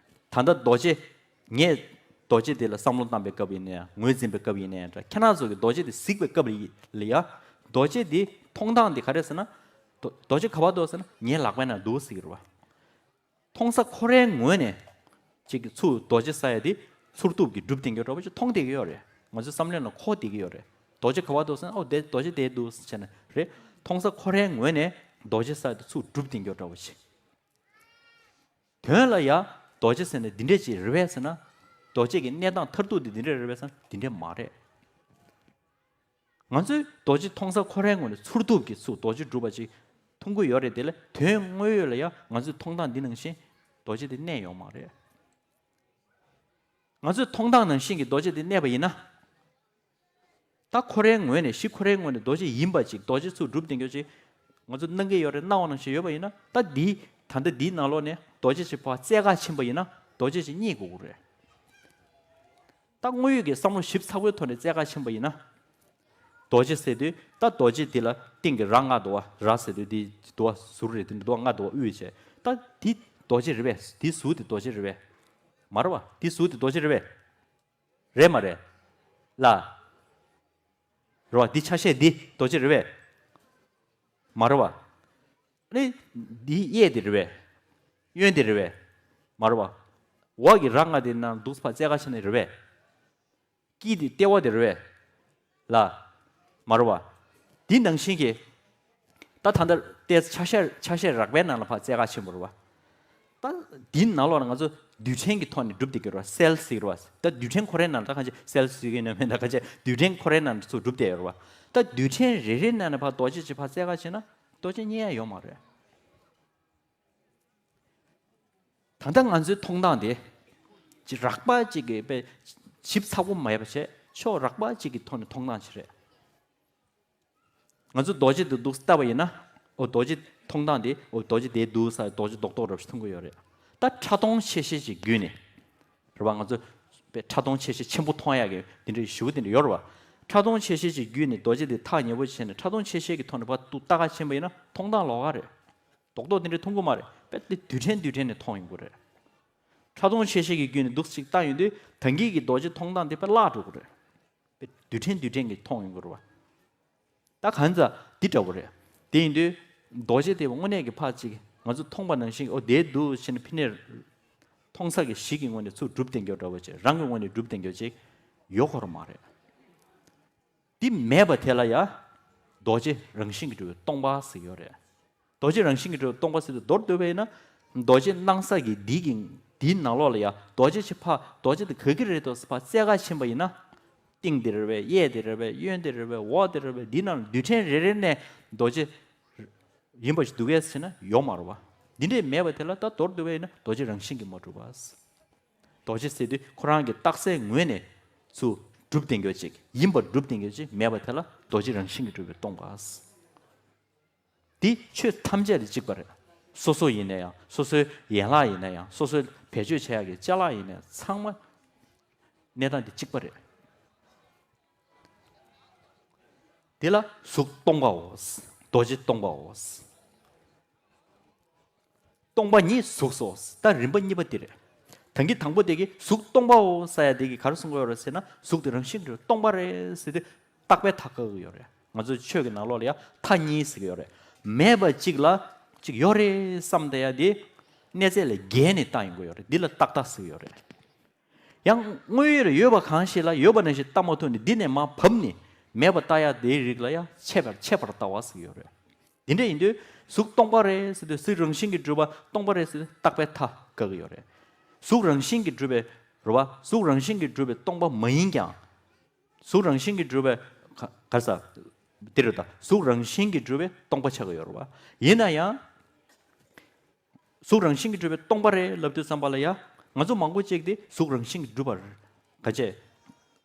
ད་ལྟ་རྡོ་རྗེ། ངས་རྡོ་རྗེ་དེ་ལ་བསམ་བློ་བཏང་པའི་སྐབས་ཡིན་ནའི་ངོས་འཛིན་པའི་སྐབས་ཡིན་ནའི་འདྲ། ཁྱེད་རང་ཚོ་གིས་རྡོ་རྗེ་དེ་གཟིགས་པའི་སྐབས་ལ་ཡ། རྡོ་རྗེ་དེ་མཐོང་སྟངས་དེ་ག་རེ་ཟེར་ན། རྡོ་རྡོ་རྗེ་ག་པར་འདུག་ཟེར་ན་ངའི་ལག་པའི་ནང་འདུག་ཟེར་གྱི་རེད་བ། མཐོང་ས་ཁོ་རའི་ངོས་ནས་ཅིག་གི་ཚུར་རྡོ་རྗེ་ཟེར་ཡག་དེ་ཚུར་སྟོབས་ཀྱིས་སྒྲུབ་བསྡད་མཁན་འདྲ་བོ་ཅིག་མཐོང་བསྡད་ཀྱི་ཡོད་རེད། ང་ཚོའི་བསམ་བློའི་ནང་འཁོར་བསྡད་ཀྱི་ཡོད་རེད། རྡོ་རྗེ་ག་པར་འདུག་ཟེར་ན། ཨོ་དེ་རྡོ་རྗེ་དེར་འདུག་ཟེར་ནས་རེད། མཐོང་ས་ཁོ་རའི་ངོས་ནས་རྡོ་རྗེ་ཟེར་ཡག་དེ་ཚུར་སྒྲུབ་བསྡད་མཁན་འདྲ་བོ་ཅིག་དོན་ལ་ཡ། རྡོ་རྗེ་ཟེར་ནས་འདི་འདྲས་ཅིག་རེད་པས་ཟེར་ན། རྡོ་རྗེ་གི་གནས་སྟངས་མཐར་ཐུག་དེ་འདི་འདྲས་རེད་པས་ཟེར་ན་འདི་འདྲས་མ་རེད། ང་ཚོས་རྡོ་རྗེ་མཐོང་ས་ཁོ་རའི་ངོས་ནས་ཚུར་སྟོབས་ཀྱིས་ཚུར་རྡོ་རྗེ་སྒྲུབ་པ་ཅིག་མཐོང་གི་ཡོད་རེད། དེ་ལ་དོན་དངོས་ཡོད་ལ་ཡ་ང་ཚོས་མཐོང་སྟངས་འདི་ནང་བཞིན་རྡོ་རྗེ་དེ་གནས་ཡོད་མ་རེད། ང་ཚོས་མཐོང་སྟངས་ནང་བཞིན་གྱི་རྡོ་རྗེ་དེ་གནས་པ་ཡིན་ན། ད་ཁོ་རའི་ངོས་ནས་གཞི་ཁོ་རའི་ངོས་ནས་རྡོ་རྗེ་ཡིན་པ་ཅིག་རྡོ་རྗེ་ཚུར་སྒྲུབ་བསྡད་མཁན་ཅིག་ང་ཚོ་སྣང་གི་ཡོད་རེད། སྣང་བ་ནང་བཞིན་ཡོད་པ་ཡིན་ན། ད་འདི་ད་ལྟ་འདིའི་ནང་ལོགས་ནས་རྡོ་རྗེ་ཅིག་ཕར་བཙལ་ག་ཕྱིན་པ་ཡིན་ན་རྡོ་རྗེ་ཅིག་རྙེད་དགོས་ཀྱི་རེད། ད་དངོས་ཡོད་ཀྱི་བསམ་བློ་ཞིབ་ཚགས་པོའི་ཐོག་ནས་བཙལ་ག་ཕྱིན་པ་ཡིན་ན། རྡོ་རྗེ་ཟེར་དུས་ད་རྡོ་རྗེ་འདི་ལ་སྟེང་གི་རྭ་ལྔ་འདུག་བ། རྭ་ཟེར་དུས་འདི་འདུག་བ། ཟུར་རེད། འདི་འདུག་བ། ལྔ་འདུག་བ། དབུས་བྱས། ད་འདི་རྡོ་རྗེ་རེད་པས། འདི་ཟུར་དེ་རྡོ་རྗེ་རེད་པས། མ་རེད་བ། འདི་ཟུར་དེ་རྡོ་རྗེ་རེད་པས། རེད་མ་རེད། ལ། རེད་བ། འདི་ཆ་ཤས་འདི་རྡོ་རྗེ་རེད་པས། མ་རེད་བ། ཨ་ནི་འདི་གཡས་དེ་རེད་པས། གཡོན་དེ་རེད་པས། མ་རེད་བ། འོག་གི་རྭ་ལྔ་དེ་ནང་འདུག་ཕར་བཙལ་ག་ཕྱིན་ནི་རེད་པས། དཀྱིལ་དེ་ལྟེ་བ་དེ་རེད་པས། ལ། མ་རེད་བ། འདི་ནང་བཞིན་གྱི། ད་ད་ལྟ་ལྟས་ཆ་ཤས་ཆ་ཤས་རགས་པའི་ནང་ལ་ཕར་བཙལ་ག་ཕྱིན་པ་རེད་བ། ད་འདིའི་ནང་ལོགས་ལ་ང་ཚོ་རྡུལ་ཕྲན་གྱི་ཐོག་ནས་གྲུབ་བསྡད་ཀྱི་རེད་བ། སེལ་ཟེར་གྱི་རེད་བ། ད་རྡུལ་ཕྲན་ཁོ་རའི་ནང་ལ། ད་གང་ཅི་སེལ་ཟེར་གྱི་ནི་མིན། ད་གང་ཅི་རྡུལ་ཕྲན་ཁོ་རའི་ནང་ལ་ཚུར་གྲུབ་བསྡད་ཡོད་རེད་བ། ད་རྡུལ་ཕྲན་རེ་རེའི་ནང་ནས་ཕར་རྡོ་རྗེ་ཅིག་ཕར་བཙལ་ག་ཕྱིན་ན་རྡོ་རྗེ་རྙེད་ཡ་ཡོད་མ་རེད། ད་ལྟ་ང་ཚོའི་མཐོང་སྟངས་དེ་ཅིག་རགས་པ་ཅིག་གི་དཔེ་ཞིབ་ཚགས་པོ་མ་ཡིན་པ་བྱས། ཕྱོགས་རགས་པ་ཅིག་གི་ཐོག་ནས་མཐོང་སྟངས་ཅིག་རེད། ང་ཚོ་རྡོ་རྗེ་དེ་འདུག་ལྟ་བ་ཡིན་ན། འོ་རྡོ་རྗེ་མཐོང་སྟངས་དེ། འོ་རྡོ་རྗེ་དེ་འདུག་ས་རྡོ་རྗེ་རྡོག་རྡོག་རེ་མཐོང་གི་ཡོད་རེད། ད་ཕྲ་མཐོང་ཆེ་ཤེལ་གྱི་བརྒྱུད་ནས། རེད་བ། ང་ཚོ་དཔེ་ཕྲ་མཐོང་ཆེ་ཤེལ་ཆེན་པོ་མཐོང་ཡག་གི་དེ་འདྲའི་ཞེ་པོ་དེ་འདྲ་ཡོད་རེད་བ། ཕྲ་མཐོང་ཆེ་ཤེལ་གྱི་བརྒྱུད་ནས་རྡོ་རྗེ་དེ་ཐག་ཉེ་པོ་བྱས་ནས་ཕྲ་མཐོང་ཆེ་ཤེལ་གྱི་ཐོག་ནས་ཕར་འདུག་ལྟ་ག་ཕྱིན་པ་ཡིན་ན་མཐོང་སྟངས་ལོགས་ཀ་རེད། རྡོག་རྡོག་དེ་འདྲ་མཐོང་གི་མ་རེད། དཔེ་དེ་རྡུལ་ཕྲན་རྡུལ་ཕྲན་ནས་མཐོང་ཡོང་གི་རེད། ཕྲ་མཐོང་ཆེ་ཤེལ་གྱི་བརྒྱུད་ནས་འདུག་ཅིག་བཏང་ཡོང་དུས་ད་གིན་གྱི་རྡོ་རྗེ་མཐོང་སྟངས་དེ་དཔེ་བརླག་འགྲོ་གི་རེད། དཔེ་རྡུལ་ཕྲན་རྡུལ་ཕྲན་གྱིས་མཐོང་ཡོང་གི་རེད་བ། ད་གང་ཟག་འདི་འདྲ་བོ་རེད། དེ་ཡིན་དུས་རྡོ་རྗེ་དེ་དངོས་གནས་ཀྱི་ཕར་ཅིག་ང་ཚོ་མཐོང་པ་ནང་བཞིན། འོ་དེ་འདུག་ཕྱིན་ཕི་ནས་མཐོང་ས་གི་གཞི་གི་ངོས་ནས་ཚུར་གྲུབ་བསྡད་མཁན་འདྲ་བོ་ཅིག་རང་གི་ངོས་ནས་གྲུབ་བསྡད་མཁན་ཅིག་ཡོད་ཁོ་ར་མ་རེད། འདི་མེད་པ་དེ་ལ་ཡ། རྡོ་རྗེ་རང་བཞིན་གྱིས་གྲུབ་པའི་སྟོང་པ་ཟེར་ཡོད་རེད། རྡོ་རྗེ་རང་བཞིན་གྱིས་གྲུབ་པའི་སྟོང་པ་ཟེར་དུས་མདོར་བསྡུས་པ་ཡིན་ན། རྡོ་རྗེ་སྣང་ས་གི་འདི་གི་འདིའི་ནང་ལོགས་ལ་ཡ་རྡོ་རྗེ་ཅིག་ཕར། རྡོ་རྗེ་དེ་ག་གི་རེད་འདུག་ཕར་བཙལ་ག་ཕྱིན་པ་ཡིན་ན། སྟེང་དེ་རེད་པས། གཡས་དེ་རེད་པས། གཡོན་དེ་རེད་པས། འོག་དེ་རེད་པས། འདི་ནང་རྡུལ་ཕྲན་རེ་རེ་ནས་རྡོ་རྗེ་ཡིན་པ་ཞིག་འདུག་གས་ཟེར་ན་ཡོད་མ་རེད་པ། འདི་འདྲས་མེད་པ་དེ་ལ་ད་མདོར་བསྡུ་བས་ན་རྡོ་རྗེ་རང་བཞིན་གྱིས་མ་གྲུབ་པ། རྡོ་རྗེ་ཟེར་དུས་ཁོ་རང་གི་རྟགས་གསལ་ངོས་ནས་ཚུར་གྲུབ་བསྡད་རྒྱུ་ཅིག་ཡིན་པར་གྲུབ་བསྡད་རྒྱུ་ཅིག་མེད་པ་དེ་ལ་རྡོ་རྗེ་རང་བཞིན་གྱིས་གྲུབ་པས་སྟོང་པ། འདི་ཆོས་ཐམས་ཅད་ལ་གཅིག་པ་རེད། སོ་སོ་ཡིན་ན་ཡང་། སོ་སོའི་ཡན་ལག་ཡིན་ན་ཡང་། སོ་སོའི་བེད་སྤྱོད་བྱེད་ཡག་གི་ཅ་ལག་ཡིན་ན་ཡང་། ཚང་མ་གནས་སྟངས་འདི་གཅིག་པ་རེད། འདི་ལ་གཟུགས་སྟོང་པའོ། རྡོ་རྗེ་སྟོང་པའོ། སྟོང་པ་ཉིད་གཟུགས་སོ། ད་རིམ་པ་གཉིས་པ་འདི་རེད། ད་གིན་དང་པོ་དེ་གིས་གཟུགས་སྟོང་པའོ་ཟེར་ཡ་དེ་གིས་ག་རེ་གསུང་གི་ཡོད་རེད་ཟེར་ན། གཟུགས་དེ་རང་བཞིན་གྱིས་སྟོང་པ་རེད་ཟེར་དུས་རྟག་པའི་མཐའ་བཀག་གི་ཡོད་རེད། ང་ཚོའི་ཆོས་ཀྱི་ནང་ལོགས་ལ་ཡང་མཐའ་གཉིས་ཟེར་གྱི་ཡོད་རེད། མེད་པ་གཅིག་ལ་གཅིག་ཡོད་རེད་བསམ་བསྡད་ཡ་དེ་གནས་ཚད་ལས་བརྒལ་ནས་བཏང་ཡོང་གི་ཡོད་རེད། འདི་ལ་རྟག་མཐའ་ཟེར་གྱི་ཡོད་རེད། ཡང་དངོས་ཡོད་ལ་ཡོད་པ་གང་ཞིག་ལ་ཡོད་པ་ནང་བཞིན་ལྟ་མ་ཐུབ་ནས་འདི་ནས་མར་བབས་ནས་མེད་པ་ལྟ་ཡ་དེའི་རིགས་ལ་ཡང་ཆད་པར་ཆད་པར་ལྟ་བ་ཟེར་གྱི་ཡོད་རེད། དེ་འདྲ་ཡིན་དུས་གཟུགས་སྟོང་པ་རེད་ཟེར་དུས། གཟུགས་རང་བཞིན་གྱིས་གྲུབ་པ་སྟོང་པ་རེད་ཟེར་དུས་རྟག་པའི་མཐའ་བཀག་གི་ཡོད་རེད། གཟུགས་རང་བཞིན་གྱིས་གྲུབ་པའི་རེད་པ། གཟུགས་རང་བཞིན་གྱིས་གྲུབ་པའི་སྟོང་པ་མ་ཡིན་ཀྱང་། གཟུགས་རང་བཞིན་གྱིས་གྲུབ་པའི་ག་ག་ས་འདི་རེད་ད། གཟུགས་རང་བཞིན་གྱིས་གྲུབ་པའི་སྟོང་པ་ཆགས་ཀྱི་ཡོད་རེད་པ། ཡིན་ན་ཡང་། གཟུགས་རང་བཞིན་གྱིས་གྲུབ་པའི་སྟོང་པ་རེད་ལབ་དུས་ཙམ་པ་ལ་ཡ། ང་ཚོ་མང་པོ་ཅིག་དེ་གཟུགས་རང་བཞིན་གྱིས་གྲུབ་པར་ག་བྱས།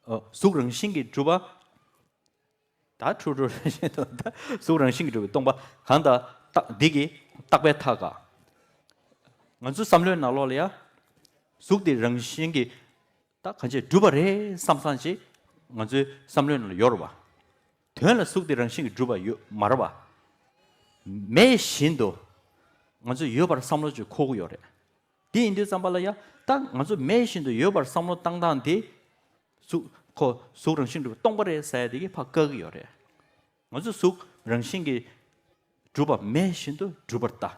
ཨ། གཟུགས་རང་བཞིན་གྱིས་གྲུབ་པ། ད་འཁྲུལ་འཁྲུལ་བཞིན་དུ་ད་གཟུགས་རང་བཞིན་གྱིས་གྲུབ་པའི་སྟོང་པ་གང་ལྟར་རྟག་འདི་གིས་རྟག་པའི་མཐའ་བཀག་ང་ཚོའི་བསམ་བློའི་ནང་ལོགས་ལ་ཡ། གཟུགས་དེ་རང་བཞིན་གྱིས་ད་གང་བྱས་གྲུབ་པ་རེད་བསམ་བསམ་ཅིག་ང་ཚོའི་བསམ་བློའི་ནང་ལ་ཡོད་རེད་པ། དོན་ལ་གཟུགས་དེ་རང་བཞིན་གྱིས་གྲུབ་པ་ཡོད་མ་རེད་པ། མེད་བཞིན་དུ་ང་ཚོས་ཡོད་པར་བསམ་བློ་ཅིག་འཁོར་གྱི་ཡོད་རེད། དེ་ཡིན་དུས་ཙམ་པ་ལ་ཡ། ད་ང་ཚོ་མེད་བཞིན་དུ་ཡོད་པར་བསམ་བློ་བཏང་སྟངས་དེ། གཟུགས་ཁོ་གཟུགས་རང་བཞིན་གྲུབ་པ་སྟོང་པ་རེད་ཟེར་ཡ་དེ་གིས་ཕར་བཀག་གི་ཡོད་རེད། ང་ཚོ་གཟུགས་རང་བཞིན་གྱིས་གྲུབ་པ་མེད་བཞིན་དུ་གྲུབ་པར་ལྟ།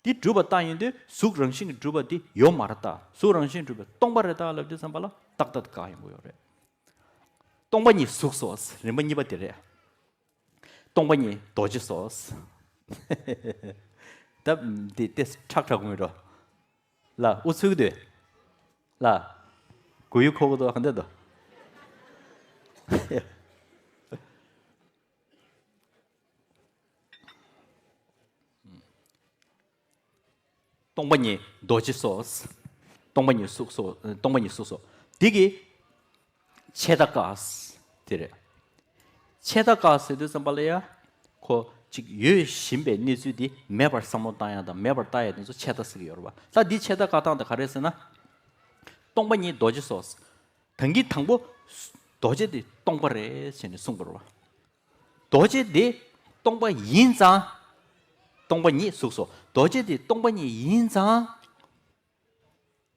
དེ་གྲུབ་པར་ལྟ་ཡིན་དུས་གཟུགས་རང་བཞིན་གྱིས་གྲུབ་པ་དེ་ཡོད་མ་རེད་ལྟ། གཟུགས་རང་བཞིན་གྲུབ་པ་སྟོང་པ་རེད་ལྟ་ལབ་དུས་ཙམ་པ་ལ་རྟག་ལྟ་དེ་བཀག་ཡོང་གི་ཡོད་རེད། སྟོང་པ་ཉིད་གཟུགས་སོ། རིམ་པ་གཉིས་པ་དེ་རེད། སྟོང་པ་ཉིད་རྡོ་རྗེ་སོ། ད་འདི་ཏེ་ཁྲག་ཁྲག་མི་འགྲོ། ལ་ཨུ་ཚུགས་དུས། ལ་གུ་ཡུ་ཁོ་གུ་དོ་ག་འདི་དོ། སྟོང་པ་ཉིད་རྡོ་རྗེ་སོ། སྟོང་པ་ཉིད་གཟུགས་སོ། སྟོང་པ་ཉིད་གཟུགས་སོ། འདི་གི་ཆད་ལྟ་བཀག་དེ་རེད། ཆད་ལྟ་བཀག་ཟེར་དུས་ཙམ་པ་ལ་ཡ། ཁོ་གཅིག་ཡོད་བཞིན་པའི་གནས་ཚུལ་འདི་མེད་པར་བསམ་བློ་བཏང་ཡ་དང་མེད་པར་ལྟ་ཡ་དེ་ཚོ་ཆད་ལྟ་ཟེར་གྱི་ཡོད་རེད་པ། ད་འདི་ཆད་ལྟ་བཀག་སྟངས་དེ་ག་རེ་ཟེར་ན། སྟོང་པ་ཉིད་རྡོ་རྗེ་སོ། ད་གིན་དང་པོ་རྡོ་རྗེ་དེ་སྟོང་པ་རེད་ཟེར་ནས་གསུངས་པ་རེད་པ། རྡོ་རྗེ་དེ་སྟོང་པ་ཡིན་ཙང་། སྟོང་པ་ཉིད་གཟུགས་སོ། རྡོ་རྗེ་དེ་སྟོང་པ་ཉིད་ཡིན་ཙང་།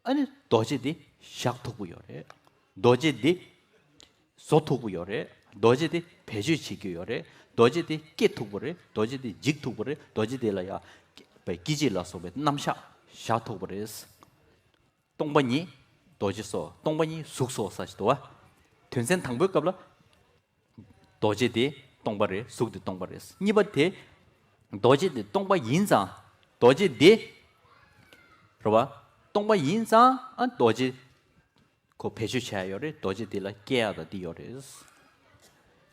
ཨ་ནི་རྡོ་རྗེ་དེ་བཞག་ཐུབ་ཀྱི་ཡོད་རེད། རྡོ་རྗེ་དེ་བཟོ་ཐུབ་ཀྱི་ཡོད་རེད། རྡོ་རྗེ་དེ་བེད་སྤྱོད་བྱེད་ཀྱི་ཡོད་རེད། རྡོ་རྗེ་དེ་སྐྱེ་ཐུབ་ཀྱི་རེད། རྡོ་རྗེ་དེ་འཇིག་ཐུབ་ཀྱི་རེད། རྡོ་རྗེ་དེ་ལ་ཡ་སྐྱེ་འཇིག་ལ་སོགས་པའི་རྣམ་གཞག་བཞག་ཐུབ་ཀྱི་རེད། སྟོང་པ་ཉིད་རྡོ་རྗེ་སོ། སྟོང་པ་ཉིད་གཟུགས་སོ་ཟེར་ཞིག་འདུག་པ། དོན་ཚན་དང་པོའི་སྐབས་ལ། རྡོ་རྗེ་དེ་སྟོང་པ་རེད། གཟུགས་དེ་སྟོང་པ་རེད། གཉིས་པ་དེ། རྡོ་རྗེ་དེ་སྟོང་པ་ཡིན་ཙང་། རྡོ་རྗེ་དེ། རེད་པ། སྟོང་པ་ཡིན་ཙང་ཨ་རྡོ་རྗེ། ཁོ་བེད་སྤྱོད་བྱས་ཡོད་རེད། རྡོ་རྗེ་དེ་ལ་སྐྱེ་ཡ་དང་དེ་ཡོད་རེད།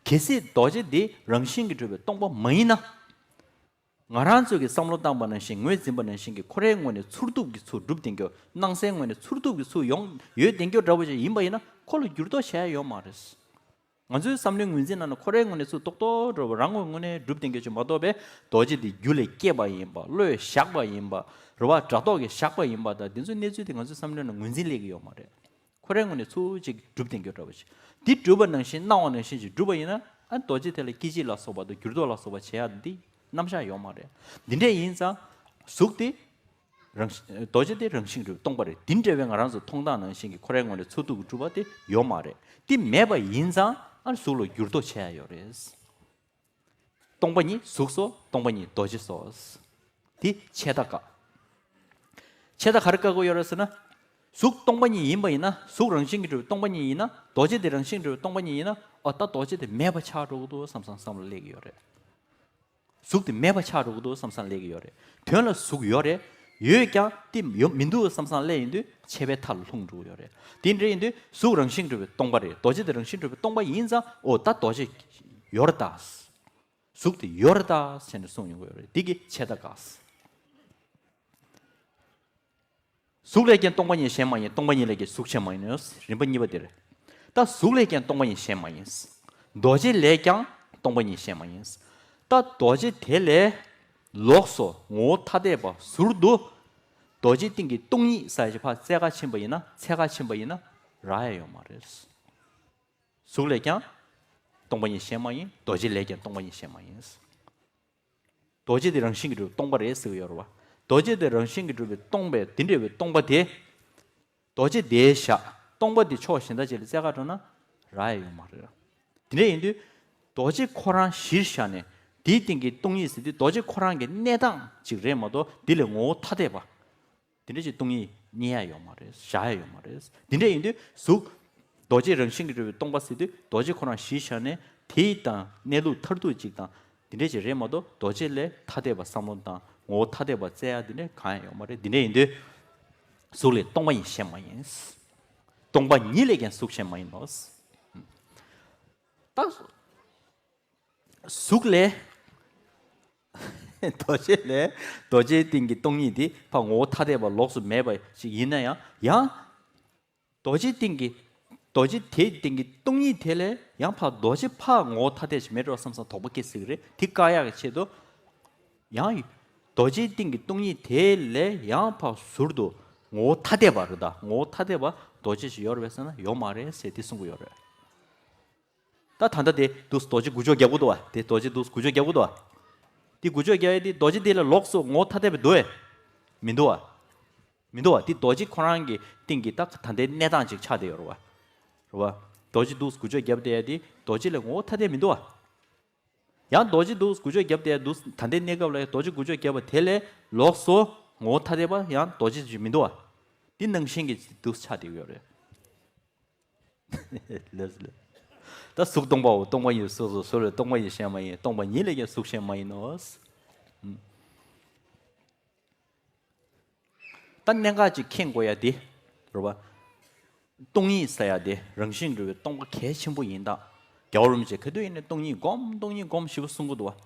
གལ་སྲིད་རྡོ་རྗེ་དེ་རང་བཞིན་གྱིས་གྲུབ་པའི་སྟོང་པ་མ་ཡིན་ན། ང་རང་ཚོས་ཀྱི་བསམ་བློ་བཏང་པ་ནང་བཞིན། ངོས་འཛིན་པ་ནང་བཞིན་གྱི་ཁོ་རའི་ངོས་ནས་ཚུར་ཐུག་གི་ཚུར་གྲུབ་བསྡད་རྒྱུ། སྣང་སའི་ངོས་ནས་ཚུར་ཐུག་གི་ཚུར་ཡོང་ཡོད་བསྡད་རྒྱུ་འདྲ་བོ་ཞིག་ཡིན་པ་ཡིན་ན། ཁོ་ལ་འགྱུར་ལྡོག་བྱས་ཡ་ཡོད་མ་རེད། ང་ཚོའི་བསམ་བློའི་ངོས་འཛིན་ནང་ན་ཁོ་རའི་ངོས་ནས་ཚུར་ཏོག་ཏོག་འགྲོ་བ། རང་ངོས་ངོས་ནས་གྲུབ་བསྡད་རྒྱུ་ཅིག་མ་གཏོགས་པའི། རྡོ་རྗེ་དེ་རྒྱུ་ལས་སྐྱེས་པ་ཡིན་པ། བློས་བཞག་པ་ཡིན་པ། རེད་པ། སྒྲ་རྟོག་གིས་བཞག་པ་ཡིན་པ་དང་དེ་ཚོའི་གནས་ཚུལ་དེ་ང་ཚོའི་བསམ་བློའི་ནང་ངོས་འཛིན་སླེབས་ཀྱི་ཡོད་མ་རེད། ཁོ་རའི་ངོས་ནས་ཚུར་ཅིག་གྲུབ་བསྡད་རྒྱུ་འདྲ་བོ་ཞིག་འདི་གྲུབ་པ་ནང་བཞིན་སྣང་བ་ནང་བཞིན་ཅིག་གྲུབ་པ་ཡིན་ན། ཨ་རྡོ་རྗེ་དེ་ལ་སྐྱེ་འཇིག་ལ་སོགས་པ་དང་འགྱུར་ལྡོག་ལ་སོགས་པ་བྱེད་ཡ་འདི་རྣམ་གཞག་ཡོད་མ་རེད། འདི་འདྲས་ཡིན་ཙང་། གཟུགས་དེ་རང་བཞིན། རྡོ་རྗེ་དེ་རང་བཞིན་གྲུབ་སྟོང་པ་རེད། འདི་འདྲ་བའི་ང་རང་ཚོ་མཐོང་སྟངས་ནང་བཞིན་གྱི་ཁོ་རའི་ངོས་ནས་ཚུར་ཐུག་གི་གྲུབ་པ་དེ་ཡོད་མ་རེད། དེ་མེད་པ་ཡིན་ཙང་ཨ་གཟུགས་ལ་འགྱུར་ལྡོག་བྱེད་ཡ་ཡོད་རེད། སྟོང་པ་ཉིད་གཟུགས་སོ། སྟོང་པ་ཉིད་རྡོ་རྗེ་སོ། དེ་ཆད་ལྟ་བཀག་ཆད་ལྟ་ག་རེ་བཀག་དགོས་ཡོད་རེད་ཟེར་ན། གཟུགས་སྟོང་པ་ཉིད་ཡིན་པ་ཡིན་ན། གཟུགས་རང་བཞིན་གྱིས་གྲུབ་པའི་སྟོང་པ་ཉིད་ཡིན་ན། རྡོ་རྗེ་དེ་རང་བཞིན་གྱིས་གྲུབ་པའི་སྟོང་པ་ཉིད་ཡིན་ན། ཨོ་ད་རྡོ་རྗེ་དེ་མེད་པ་ཆགས་འགྲོ་གི་འདུག་བསམ་བསམ་བསམ་བློ་སླེབས་ཀྱི་ཡོད་རེད། གཟུགས་དེ་མེད་པ་ཆགས་འགྲོ་གི་འདུག་བསམ་བསམ་སླེབས་ཀྱི་ཡོད་རེད། དོན་ལ་གཟུགས་ཡོད་རེད། ཡོད་ཀྱང་དེ་ཡོད་མི་འདུག་བསམ་བསམ་སླེབས་ཡིན་དུས་ཆད་པའི་མཐའ་ལ་ལྷུང་འགྲོ་གི་ཡོད་རེད། དེ་འདྲ་ཡིན་དུས་གཟུགས་རང་བཞིན་གྲུབ་པའི་སྟོང་པ་རེད། རྡོ་རྗེ་དེ་རང་བཞིན་གྲུབ་པའི་སྟོང་པ་ཡིན་ཙང་ཨོ་ད་རྡོ་རྗེ་ཡོད་རེད་ད། གཟུགས་དེ་ཡོད་རེད་ད་ཟེར་ནས་གསུངས་ཡོང་གི་ཡོད་རེད། འདི་གི་ཆད་ལྟ་དཀའ། གཟུགས་ལས་ཀྱང་སྟོང་པ་ཉིད་གཞན་མ་ཡིན། སྟོང་པ་ཉིད་ལས་ཀྱང་གཟུགས་གཞན་མ་ཡིན་ནོ། རིམ་པ་གཉིས་པ་དེ་རེད། ད་གཟུགས་ལས་ཀྱང་སྟོང་པ་ཉིད་གཞན་མ་ཡིན། རྡོ་རྗེ་ལས་ཀྱང་སྟོང་པ་ཉིད་གཞན་མ་ཡིན། ད་རྡོ་རྗེ་དེ་ལས་ལོགས་སུ་ངོ་བོ་ཐ་དད་པ་ཟུར་དུ་རྡོ་རྗེ་སྟེང་གི་སྟོང་ཉིད་ཟེར་ཞིག་ཕར་རྩལ་ཁ་ཕྱིན་པ་ཡིན་ན། རྩལ་ཁ་ཕྱིན་པ་ཡིན་ན་རག་ཡ་ཡོད་མ་རེད། གཟུགས་ལས་ཀྱང་སྟོང་པ་ཉིད་གཞན་མ་ཡིན། རྡོ་རྗེ་ལས་ཀྱང་སྟོང་པ་ཉིད་གཞན་མ་ཡིན། རྡོ་རྗེ་དེ་རང་བཞིན་གྱིས་གྲུབ་པའི་སྟོང་པ་རེད་ཟེར་གྱི་ཡོད་རེད་བ། རྡོ་རྗེ་དེ་རང་བཞིན་གྱིས་གྲུབ་པའི་སྟོང་པའི་དེ་འདྲ་བའི་སྟོང་པ་དེ། རྡོ་རྗེ་དེའི་ཞག་སྟོང་པ་དེ་ཕྱོགས་གཞན་དག་ཅིག་ལ་རྩལ་ཁ་འགྲོ་ན་རག་ཡ་ཡོད་མ་རེད། དེ་འདྲ་ཡིན་དུས་རྡོ་རྗེ་ཁོ་རང་གཞིར་བཞག་ནས་དེའི་སྟེང་གི་སྟོང་ཉིད་ཟེར་དུས་རྡོ་རྗེ་ཁོ་རང་གི་གནས་སྟངས་ཅིག་རེད་མ་གཏོགས་འདི་ལས་ངོ་བོ་ཐ་དད་པ། དེ་འདྲ་ཅིག་སྟོང་ཉིད་རྙེད་ཡ་ཡོད་མ་རེད། བཞག་ཡ་ཡོད་མ་རེད། དེ་འདྲ་ཡིན་དུས་གཟུགས་རྡོ་རྗེ་རང་བཞིན་གྱིས་གྲུབ་པའི་སྟོང་པ་ཟེར་དུས་རྡོ་རྗེ་ཁོ་རང་གཞིར་བཞག་ནས་དེའི་དང་གནས་ལུགས་མཐར་ཐུག་ཅིག་དང་དེ་འདྲ་ཅིག་རེད་མ་གཏོགས་རྡོ་རྗེ་ལས་ཐ་དད་པ་བསམ་བློ་དང་ངོ་བོ་ཐ་དད་པ་བཙལ་ཡ་དེ་འདྲ་གང་ཡང་ཡོད་མ་རེད། དེ་འདྲ་ཡིན་དུས་གཟུགས་ལས་སྟོང་པ་ཉིད་གཞན་མ་ཡིན། སྟོང་པ་ཉིད་ལས་ཀྱང་གཟུགས་གཞན་མ་ཡིན་ནོ། ད། གཟུགས་ལས། རྡོ་རྗེ་ལས་རྡོ་རྗེའི་སྟེང་གི་སྟོང་ཉིད་དེ་ཕར་ངོ་བོ་ཐ་དད་པ་ལོགས་སུ་མེད་པ་ཞིག་ཡིན་ན་ཡང་། ཡང་། རྡོ་རྗེའི་སྟེང་གི། རྡོ་རྗེ་དེའི་སྟེང་གི་སྟོང་ཉིད་དེ་ལས་ཡང་ཕར་རྡོ་རྗེ་ཕར་ངོ་བོ་ཐ་དད་ཞིག་མེད་འགྲོ་བསམ་བསམ་དོགས་པ་སྐྱེ་སྲིད་ཀྱི་རེད། དེ་བཀག་ཡག་གི་ཆེད་དུ། ཡང་། རྡོ་རྗེའི་སྟེང་གི་སྟོང་ཉིད་དེ་ལས་ཡང་ཕར་ཟུར་དུ་ངོ་བོ་ཐ་དད་པ་རེད་ད། ངོ་བོ་ཐ་དད་པ་རྡོ་རྗེ་ཞིག་ཡོད་རེད་པས་ཟེར་ན་ཡོད་མ་རེད་ཟེར་དེ་གསུང་གི་ཡོད་རེད། ད་ད་ལྟ་དེ་འདུག་རྡོ་རྗེ་འགུལ་སྐྱོད་རྒྱག་གི་འདུག་བ། དེ་རྡོ་རྗེ་འདུག་འགུལ་སྐྱོད་རྒྱག་གི་འདུག་བ། དེ་འགུལ་སྐྱོད་རྒྱག་ཡས་དེ་རྡོ་རྗེ་དེ་ལ་ལོགས་སུ་ངོ་བོ་ཐ་དད་པ་འདུག་བས། མི་འདུག་བ། མི་འདུག་བ། དེ་རྡོ་རྗེ་ཁོ་རང་གི་སྟེང་གི་ད་ད་ལྟའི་གནས་སྟངས་ཅིག་ཆགས་བསྡད་ཡོད་རེད་བ། རེད་བ། རྡོ་རྗེ་འདུག་འགུལ་སྐྱོད་རྒྱབ་བསྡད་ཡས་དེ་རྡོ་རྗེ་ལ་ངོ་བོ་ཐ་དད་མི་འདུག་བ། ཡང་རྡོ་རྗེ་འདུག་འགུལ་སྐྱོད་རྒྱབ་བསྡད་ཡས་འདུག་ད་ལྟའི་གནས་སྐབས་ལ་རྡོ་རྗེ་འགུལ་སྐྱོད་རྒྱབ་པ་དེ་ལས་ལོགས་སུ་ངོ་བོ་ཐ་དད་པ་ཡང་རྡོ་རྗེ་ཅིག་མི་འདུག་བ། དེ་ནང་བཞིན་གྱི་འདུག་ཆགས་བསྡད་ཡོད་རེད། ལགས་སོ་ལགས། ད་གཟུགས་སྟོང་པའོ། སྟོང་པ་ཉིད་སོ་སོར་གཟུགས་ལས་སྟོང་པ་ཉིད་གཞན་མ་ཡིན། སྟོང་པ་ཉིད་ལས་ཀྱང་གཟུགས་གཞན་མ་ཡིན་ནོ། ད་གནད་འགག་ཅིག་མཁྱེན་དགོས་ཡ་དེ། རེད་བ། སྟོང་ཉིད་ཟེར་ཡ་དེ་རང་བཞིན་གྲུབ་པའི་སྟོང་པ་གལ་ཆེན་པོ་ཡིན་ད། རྒྱལ་བ་རིན་པོ་ཆེ་ག་དུས་ཡིན་ནའི་སྟོང་ཉིད་སྒོམ། སྟོང་ཉིད་སྒོམ་ཞེ་པོ་གསུང་གི་འདུག་བ།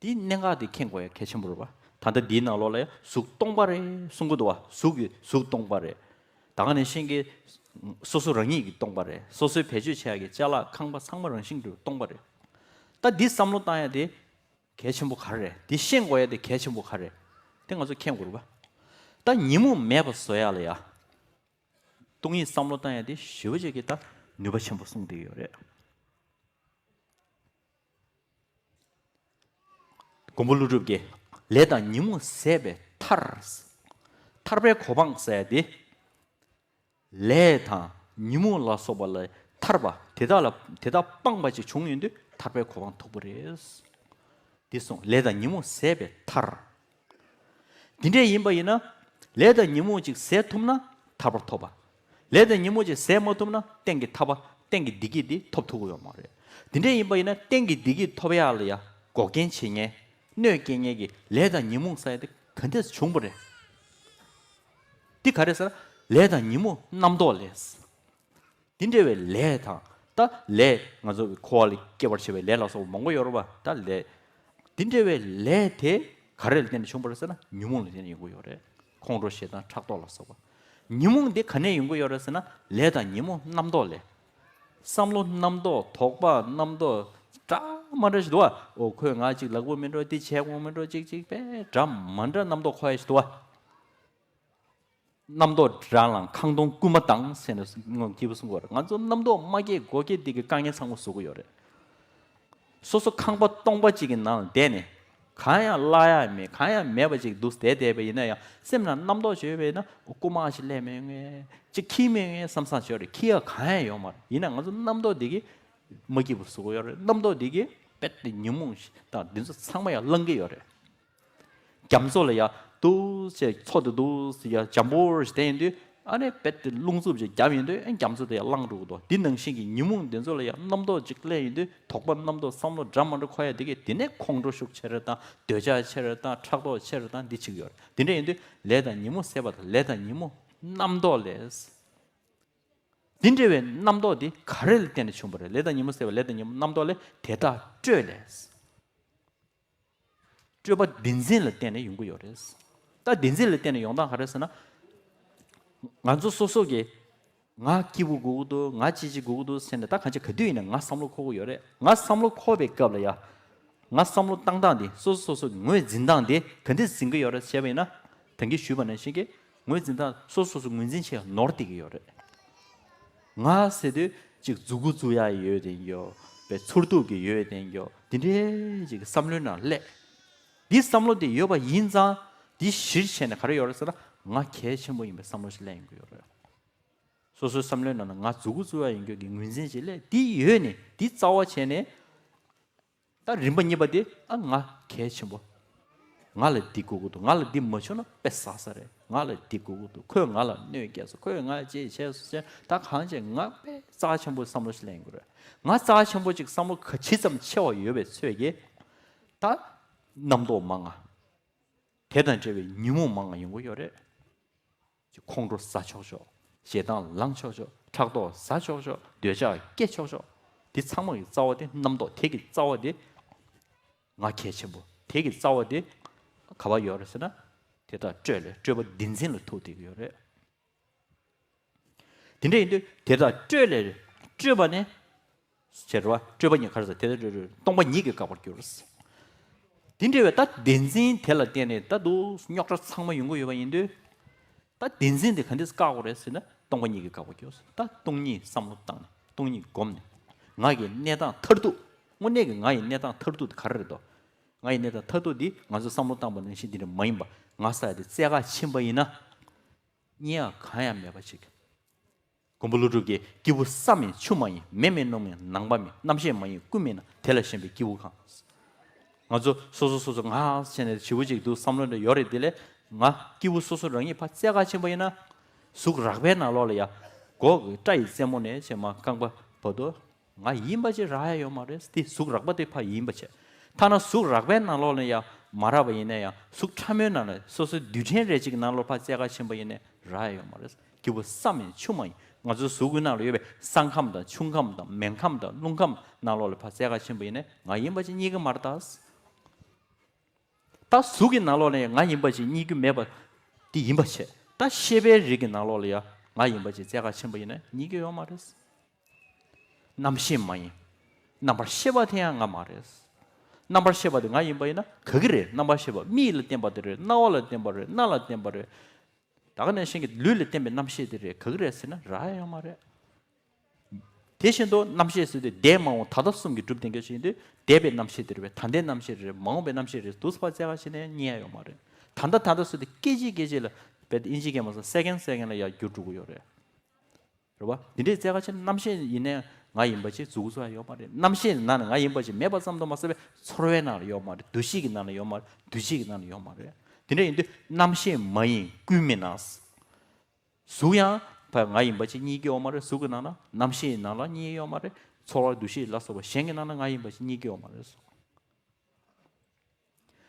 དེའི་གནད་འགག་དེ་མཁྱེན་དགོས་ཡ་གལ་ཆེན་པོ་རེད་བ། ད་ལྟ་འདིའི་ནང་ལོགས་ལ་ཡང་གཟུགས་སྟོང་པ་རེད་གསུང་གི་འདུག་བ། གཟུགས་ཀྱི་གཟུགས་སྟོང་པ་རེད། ད་ག་ནང་བཞིན་གྱི། སོ་སོ་རང་ཉིད་ཀྱི་སྟོང་པ་རེད། སོ་སོའི་བེད་སྤྱོད་བྱེད་ཡ་གི་ཅ་ལག་ཁང་པ་ཚང་མ་རང་བཞིན་གྱི་སྟོང་པ་རེད། ད་འདི་བསམ་བློ་བཏང་ཡ་དེ། གལ་ཆེན་པོ་ག་རེ་རེད། འདི་ཤེས་དགོས་ཡ་དེ་གལ་ཆེན་པོ་ག་རེ་རེད། དེ་ང་ཚོ་མཁྱེན་དགོས་རེད་བ། ད་ཉོན་མོངས་མེད་པ་བཟོ་ཡ་ལ་ཡ། སྟོང་ཉིད་བསམ་བློ་བཏང་ཡ་དེ་ཞེ་པོ་ཅིག་གི་ད་ནུས་པ་ཆེན་པོ་གསུངས་བསྡད་ཡོད་རེད། མགོན་པོ་ཀླུ་སྒྲུབ་ཀྱིས་ལས་དང་ཉོན་མོངས་ཟད་པའི་ཐར། ཐར་པའི་གོ་འཕང་ཟེར་ཡ་དེ། ལས་དང་ཉོན་མོངས་ལ་སོགས་པ་ལས་ཐར་པ་དེ་དག་ལ་དེ་དག་སྤངས་པ་ཅིག་བྱུང་ཡོང་དུས་ཐར་པའི་གོ་འཕང་ཐོབ་པ་རེད། འདི་གསུངས། ལས་དང་ཉོན་མོངས་ཟད་པའི་ཐར། འདི་འདྲས་ཡིན་པ་ཡིན་ན། ལས་དང་ཉོན་མོངས་ཅིག་ཟད་ཐུབ་ན་ཐར་པ་ཐོབ་པ། ལས་དང་ཉོན་མོངས་ཅིག་ཟད་མ་ཐུབ་ན་གཏན་གྱི་ཐར་པ་གཏན་གྱི་བདེ་སྐྱིད་འདི་ཐོབ་ཐུབ་ཀྱི་ཡོད་མ་རེད། འདི་འདྲས་ཡིན་པ་ཡིན་ན་གཏན་གྱི་བདེ་སྐྱིད་ཐོབ་ཡག་ལ་ཡ་འགོག་རྐྱེན་བྱེད་མཁན། གནོད་སྐྱེལ་མཁན་གྱི་ལས་དང་ཉོན་མོངས་ཟེར་ཡ་དེ་ག་འདྲས་བྱུང་བ་རེད། འདི་ག་རེ་ཟེར་ན། ལས་དང་ཉོན་མོངས་རྣམ་རྟོག་ལས། འདི་འདྲ་བའི་ལས་དང་། ད་ལས་ང་ཚོ་གི་འཁོར་བ་ལ་སྐྱེ་བར་བྱེད་པའི་ལས་ལ་སོགས་པ་མང་པོ་ཡོད་རེད་པ། ད་ལས། འདི་འདྲ་བའི་ལས་དེ་ག་རེ་ལ་བརྟེན་ནས་བྱུང་བ་རེད་ཟེར་ན་ཉོན་མོངས་ལ་བརྟེན་ནས་ཡོང་གི་ཡོད་རེད། ཁོང་ཁྲོ་ཞེ་སྡང་ཕྲག་དོག་ལ་སོགས་པ། ཉོན་མོངས་འདི་ག་ནས་ཡོང་གི་ཡོད་རེད་ཟེར་ན་ལས་དང་ཉོན་མོངས་རྣམ་རྟོག་ལས། བསམ་བློ་རྣམ་རྟོག་དོགས་པ་རྣམ་རྟོག་འདྲ་མ་འདྲ་ཞིག་འདུག་བ། ཨོ་ཁོས་ང་ཅིག་ལབ་དགོས་མིན་འགྲོ། འདི་བྱེད་དགོས་མིན་འགྲོ། ཅིག་ཅིག་དཔེ་འདྲ་མ་འདྲ་རྣམ་རྟོག་འཁོར་ཡ་ཞིག་འདུག་བ། རྣམ་རྟོག་དགྲ་ལངས་ཁང་སྟོང་རྐུན་མ་བཏང་ཟེར་ནས་ངོ་སྐྱིད་པོ་གསུང་གི་ཡོད་རེད། ང་ཚོ་རྣམ་རྟོག་མ་སྐྱེས་སྒོ་སྐྱེས་འདི་གི་དཀའ་ངལ་ཚང་མ་བཟོ་གི་ཡོད་རེད། སོ་སོ་ཁང་པ་སྟོང་པ་གཅིག་གི་ནང་ལ་བསྡད་ནས་གང་ཡང་བརླག་ཡ་མེད། གང་ཡང་མེད་པ་ཅིག་འདུག་བསྡད་བསྡད་པ་ཡིན་ན་ཡང་སེམས་ནང་རྣམ་རྟོག་ཅིག་ཡོད་པ་ཡིན་ན་རྐུན་མ་ཞིག་སླེབས་མེད་ངེས། ཅིག་ཁྱི་མེད་ངེས་བསམ་བསམ་ཅིག་ཡོད་རེད། ཁྱི་ཡ་གང་ཡང་ཡོད་མ་རེད། ཡིན་ན་ང་ཚོ་རྣམ་རྟོག་འདི་གིས་མ་སྐྱིད་པོ་བཟོ་གི་ཡོད་རེད། རྣམ་རྟོག་འདི་གིས་དཔེ་དེ་ཉོན་མོངས་དང་འདི་ཚོ་ཚང་མ་ཡང་བསླང་གི་ཡོད་རེད། རྒྱ་མཚོ་ལ་ཡ་འདུག་ཅེས་མཚོ་དེ་འདུག་ཡ་འཇམ་པོ་ཞིག་བསྡད་ཡོང་དུས་ ཨ་ནི་རྦད་དེ་རླུང་འཚུབ་ཅིག་བརྒྱབ་ཡོང་དུས་ཨ་རྒྱ་མཚོ་དེ་ཡང་ལངས་འགྲོ་གི་འདུག་དེ་ནང་བཞིན་གྱི་ཉོན་མོངས་དེ་ཚོ་ལ་ཡང་རྣམ་རྟོག་ཅིག་སླེབས་ཡོང་དུས་དོགས་པ་རྣམ་རྟོག་བསམ་བློ་འདྲ་མ་འདྲ་འཁོར་ཡ་དེ་གས་དེ་ནས་ཁོང་ཁྲོ་ཤུགས་ཆེ་རུ་བཏང་། འདོད་ཆགས་ཆེ་རུ་བཏང་། ཕྲག་དོག་ཆེ་རུ་བཏང་། འདི་བྱེད་ཀྱི་ཡོད་རེད། དེ་འདྲ་ཡིན་དུས་ལས་དང་ཉོན་མོངས་ཟད་པ་དང་ལས་དང་ཉོན་མོངས་རྣམ་རྟོག་ལས། འདི་འདྲ་བའི་རྣམ་རྟོག་འདི་ག་རེ་ལ་བརྟེན་ནས་བྱུང་བ་རེད། ལས་དང་ཉོན་མོངས་ཟད་པ། ལས་དང་ཉོན་མོངས་རྣམ་རྟོག་ལས། དེ་དག་སྤྲོས་ལས། སྤྲོས་པ་བདེན་འཛིན་ལ་བརྟེན་ནས་ཡོང་གི་ཡོད་རེད། ད་བདེན་འཛིན་ལ་བརྟེན་ནས་ཡོང་སྟངས་ག་རེ་ཟེར་ན། ང་ཚོ་སོ་སོ་གིས་ང་སྐྱིད་པོ་དགོས་ཀྱི་འདུག་ང་ཅི་ཅི་དགོས་ཀྱི་འདུག་ཟེར་ནས་ད་གང་ཅི་ག་དུས་ཡིན་ན་ང་བསམ་བློ་འཁོར་གྱི་ཡོད་རེད། ང་བསམ་བློ་འཁོར་བའི་སྐབས་ལ་ཡ། ང་བསམ་བློ་བཏང་སྟངས་དེ་སོ་སོ་སོ་སོ་གི་ངོས་འཛིན་སྟངས་དེ་ག་འདྲས་འཛིན་གྱི་ཡོད་རེད་ཟེར་བ་ཡིན་ན། ད་གིན་ཞུས་པ་ནང་བཞིན་གྱི་ངོས་འཛིན་སྟངས་སོ་སོ་སོ་ངོས་འཛིན་བྱས་ནོར་བསྡད་ཀྱི་ཡོད་རེད། ང་ཟེར་དུས་ཅིག་མཛུ་གུ་བཙུགས་ཡ་ཡོད་དེ་ཡོད་པའི་ཚོར་སྡུག་གི་ཡོད་དེ་ཡོད་དེ་འདྲའི་ཅིག་བསམ་བློའི་ནང་སླེབས། འདི་བསམ་བློ་དེ་ཡོད་པ་ཡིན་ཙང་འདི་གཞིར་བྱས་ནས་ག་རེ་ཡོད་རེད་ཟེར་ན་ང་གལ་ཆེན་པོ་ཡིན་པའི་བསམ་བློ་ཞིག་སླེབས་ཡོང་གི་ཡོད་རེད། སོ་སོའི་བསམ་བློའི་ནང་ན་ང་མཛུ་གུ་བཙུགས་ཡ་ཡིན་རྒྱུ་གི་ངོས་འཛིན་ཅིག་སླེབས། འདི་ཡོད་ནས་འདི་རྩ་བ་བྱས་ནས། ད་རིམ་པ་གཉིས་པ་དེ་ཨ་ང་གལ་ཆེན་པོ། ང་ལ་འདི་དགོས་ཀྱི་འདུག་ང་ལ་འདི་མ་བྱུང་ན་དཔེ་བསགས་ས་རེད། ང་ལ་འདི་དགོས་ཀྱི་འདུག་ཁོས་ང་ལ་གནོད་སྐྱེལ་སོང་། ཁོས་ང་ཅི་བྱས་སོང་ཟེར། ད་གང་བྱས་ང་དཔེ་རྩ་ཆེན་པོའི་བསམ་བློ་ཞིག་ལེན་དགོས་རེད། ང་རྩ་ཆེན་པོ་ཅིག་བསམ་བློ་ག་ཇི་ཙམ་ཆེ་བ་ཡོད་པའི་ཚོད་ཀྱིས། ད་རྣམ་རྟོག་མང་ང་། དེ་དང་འབྲེལ་བའི་ཉོན་མོངས་མང་ང་ཡོང་གི་ཡོད་རེད། ཅིག་ཁོང་ཁྲོ་ཟ་ཆོག་ཆོག་ཞེ་སྡང་ལངས་ཆོག་ཆོག་ཕྲག་དོག་ཟ་ཆོག་ཆོག་འདོད་ཆགས་སྐྱེ་ཆོག་ཆོག་འདི་ཚང་མ་གི་རྩ་བ་དེ་རྣམ་རྟོག་དེ་གི་རྩ་བ་དེ་ང་གལ་ཆེན་པོ། དེ་གི་རྩ་བ་དེ་ག་པར་ཡོད་རེད་ཟེར་ན། དེ་དག་སྤྲོས་ལས། སྤྲོས་པ་བདེན་འཛིན་ལ་ཐུག་བསྡད་ཀྱི་ཡོད་རེད། དེ་འདྲ་ཡིན་དུས་དེ་དག་སྤྲོས་ལས། སྤྲོས་པ་ནི། བྱས་རེད་བ། སྤྲོས་པ་ཉིད་ག་རེ་ཟེར། དེ་དག་སྤྲོས་སྤྲོས། སྟོང་པ་ཉིད་ཀྱིས་བཀག་པར་འགྱུར། དེ་འདྲ་བའི་ད་བདེན་འཛིན་དེ་ལ་བརྟེན་ནས་ད་དུང་རྙོག་དྲ་ཚང་མ་ཡོང་གི་ཡོད་པ་ཡིན་དུས། ད་བདེན་འཛིན་དེ་ག་འདྲས་བཀག་དགོས་རེད་ཟེར་ན། སྟོང་པ་ཉིད་ཀྱིས་བཀག་པར་འགྱུར། ད་སྟོང་ཉིད་བསམ་བློ་བཏང་ནས་སྟོང་ཉིད་བསྒོམས་ནས། ང་གི་གནས་སྟངས་མཐར་ཐུག་དངོས་གནས་ཀྱི་ང་ཡི་གནས་སྟངས་མཐར་ཐུག་དེ་ག་རེ་རེད་དོ། ང་ཡི་གནས་སྟངས་མཐར་ཐུག་འདི་ང་ཚོས་བསམ་བློ་བཏང་པ་ནང་བཞིན་འདི་འདྲ་མ་ཡིན་པ། ང་ཟེར་ཡ་དེ་རྩེ་ག་ཕྱིན་པ་ཡིན་ན། རྙེད་ཡ་གང་ཡང་མེད་པ་ཞིག་མགོན་པོ་ཀླུ་སྒྲུབ་ཀྱིས་སྐྱེས་བུ་ས་མིན་ཆུ་མ་ཡིན། མེ་མིན་རླུང་མིན་ནམ་མཁའ་མིན། རྣམ་ཤེས་མ་ཡིན་ཀུན་མིན་ན། དེ་ལ་ཞེན་པའི་སྐྱེས་བུ་གང་། ང་ཚོ་སོ་སོ་སོ་སོ་ང་བྱས་ནས་བྱིའུ་གཅིག་འདུག་བསམ་བློ་འདྲ་ཡོད་རེད། དེ་ལས་ང་སྐྱེས་བུ་སོ་སོ་རང་ཉིད་ཕར་རྩེ་ག་ཕྱིན་པ་ཡིན་ན། གཟུགས་རགས་པའི་ནང་ལོགས་ལ་ཡ། སྒོ་གི་སྐྲ་ཡི་རྩེ་མོ་ནས་བྱས་མར་རྐང་པ་བར་དུ། ང་ཡིན་པ་ཅིག་རག་ཡ་ཡོད་མ་རེད། དེ་གཟུགས་རགས་པ་དེ་ཕར་ཡིན་པ་བྱས། ཐ་ན་གཟུགས་རགས་པའི་ནང་ལོགས་ལ་ཡ་མ་རག་པ་ཡིན་ན་ཡང་། གཟུགས་ཕྲ་མོའི་ནང་ལ་སོ་སོའི་རྡུལ་ཕྲན་རེ་གཅིག་གི་ནང་ལོགས་ཕར་རྩེ་ག་ཕྱིན་པ་ཡིན་ན་རག་ཡ་ཡོད་མ་རེད། སྐྱེས་བུ་ས་མིན་ཆུ་མ་ཡིན། ང་ཚོའི་གཟུགས་པོའི་ནང་ལ་ཡོད་པའི་ས་ཁམས་དང་ཆུ་ཁམས་དང་མེ་ཁམས་དང་རླུང་ཁམས་ནང་ལོགས་ལ་ཕར་རྩེ་ག་ཕྱིན་པ་ཡིན་ན་ང་ཡིན་པ་ཅིག་རྙེད་ཀྱི་མ་རེད་ད། ད་གཟུགས་ཀྱི་ནང་ལོགས་ལ་ཡང་ང་ཡིན་པ་ཅིག་རྙེད་རྒྱུ་མེད་པ་དེ་ཡིན་པ་བྱས། ད་ཤེས་པའི་རིགས་ཀྱི་ནང་ལོགས་ལ་ཡང་ང་ཡིན་པ་ཅིག་རྩེ་ག་ཕྱིན་པ་ཡིན་ན་རྙེད་རྒྱུ་ཡོད་མ་རེད། རྣམ་ཤེས་མ་ཡིན། རྣམ་པར་ཤེས་པ་དེ་ཡང་ང་མ་རེད། རྣམ་པར་ཤེས་པ་དེ་ང་ཡིན་པ་ཡིན་ན་ག་གི་རེད། རྣམ་པར་ཤེས་པ་མིག་ལ་བརྟེན་པ་དེ་རེད། རྣ་བ་ལ་བརྟེན་པ་རེད། སྣ་ལ་བརྟེན་པ་རེད། ད་ག་ནང་བཞིན་གྱི་ལུས་ལ་བརྟེན་པའི་རྣམ་ཤེས་དེ་རེད། ག་གི་རེད་ཟེར་ན་རག་ཡ་ཡོད་མ་རེད། དེ་བཞིན་དུ་རྣམ་ཤེས་ཟེར་དུས་འདས་མ་འོངས་ད་ལྟ་གསུམ་གྱིས་གྲུབ་བསྡད་མཁན་ཞིག་ཡིན་དུས། འདས་པའི་རྣམ་ཤེས་དེ་རེད་པས། ད་ལྟའི་རྣམ་ཤེས་རེད། མ་འོངས་པའི་རྣམ་ཤེས་རེད། འདུག་སེ་ཕར་རྩེ་ག་ཕྱིན་ནས་རྙེད་ཡ་ཡོད་མ་རེད། ད་ལྟ་ད་ལྟ་ཟེར་དུས་སྐད་ཅིག་སྐད་ཅིག་ལ་བས་ཏེ་ཨིན་ཇི་སྐད་མ་སོང་སེ་ཀེན་སེ་ཀེན་ལ་ཡར་འགྱུར་འགྲོ་གི་ཡོད་རེད། རེད་པ། འདི་འདྲའི་རྩེ་ག་ཕྱིན་རྣམ་ཤེས་ཡིན་ནའང་ང་ཡིན་པ་ཅིག་མཛུབ་གུ་བཙུགས་ཡ་ཡོད་མ་རེད། རྣམ་ཤེས་ནང་ན་ང་ཡིན་པ་ཅིག་མེད་པ་ཙམ་དུ་མ་ཟད་པའི་ཚོར་བའི་ནང་ལ་ཡོད་མ་རེད། འདུ་ཤེས་ཀྱི་ནང་ལ་ཡོད་མ་རེད། འདུ་བྱེད་ཀྱི་ནང་ལ་ཡོད་མ་རེད། དེ་འདྲ་ཡིན་དུས་རྣམ་ཤེས་མ་ཡིན་ཀུན་མིན་ན། གཟུགས་ཡང་ཕར་ང་ཡིན་པ་ཅིག་རྙེད་ཀྱི་ཡོད་མ་རེད། གཟུགས་ཀྱི་ནང་ན་རྣམ་ཤེས་ནང་ལ་རྙེད་ཡོད་མ་རེད། ཚོར་བ་འདུ་ཤེས་ལ་སོགས་པ་གཞན་གྱི་ནང་ན་ང་ཡིན་པ་ཅིག་རྙེད་ཀྱི་ཡོད་མ་རེད།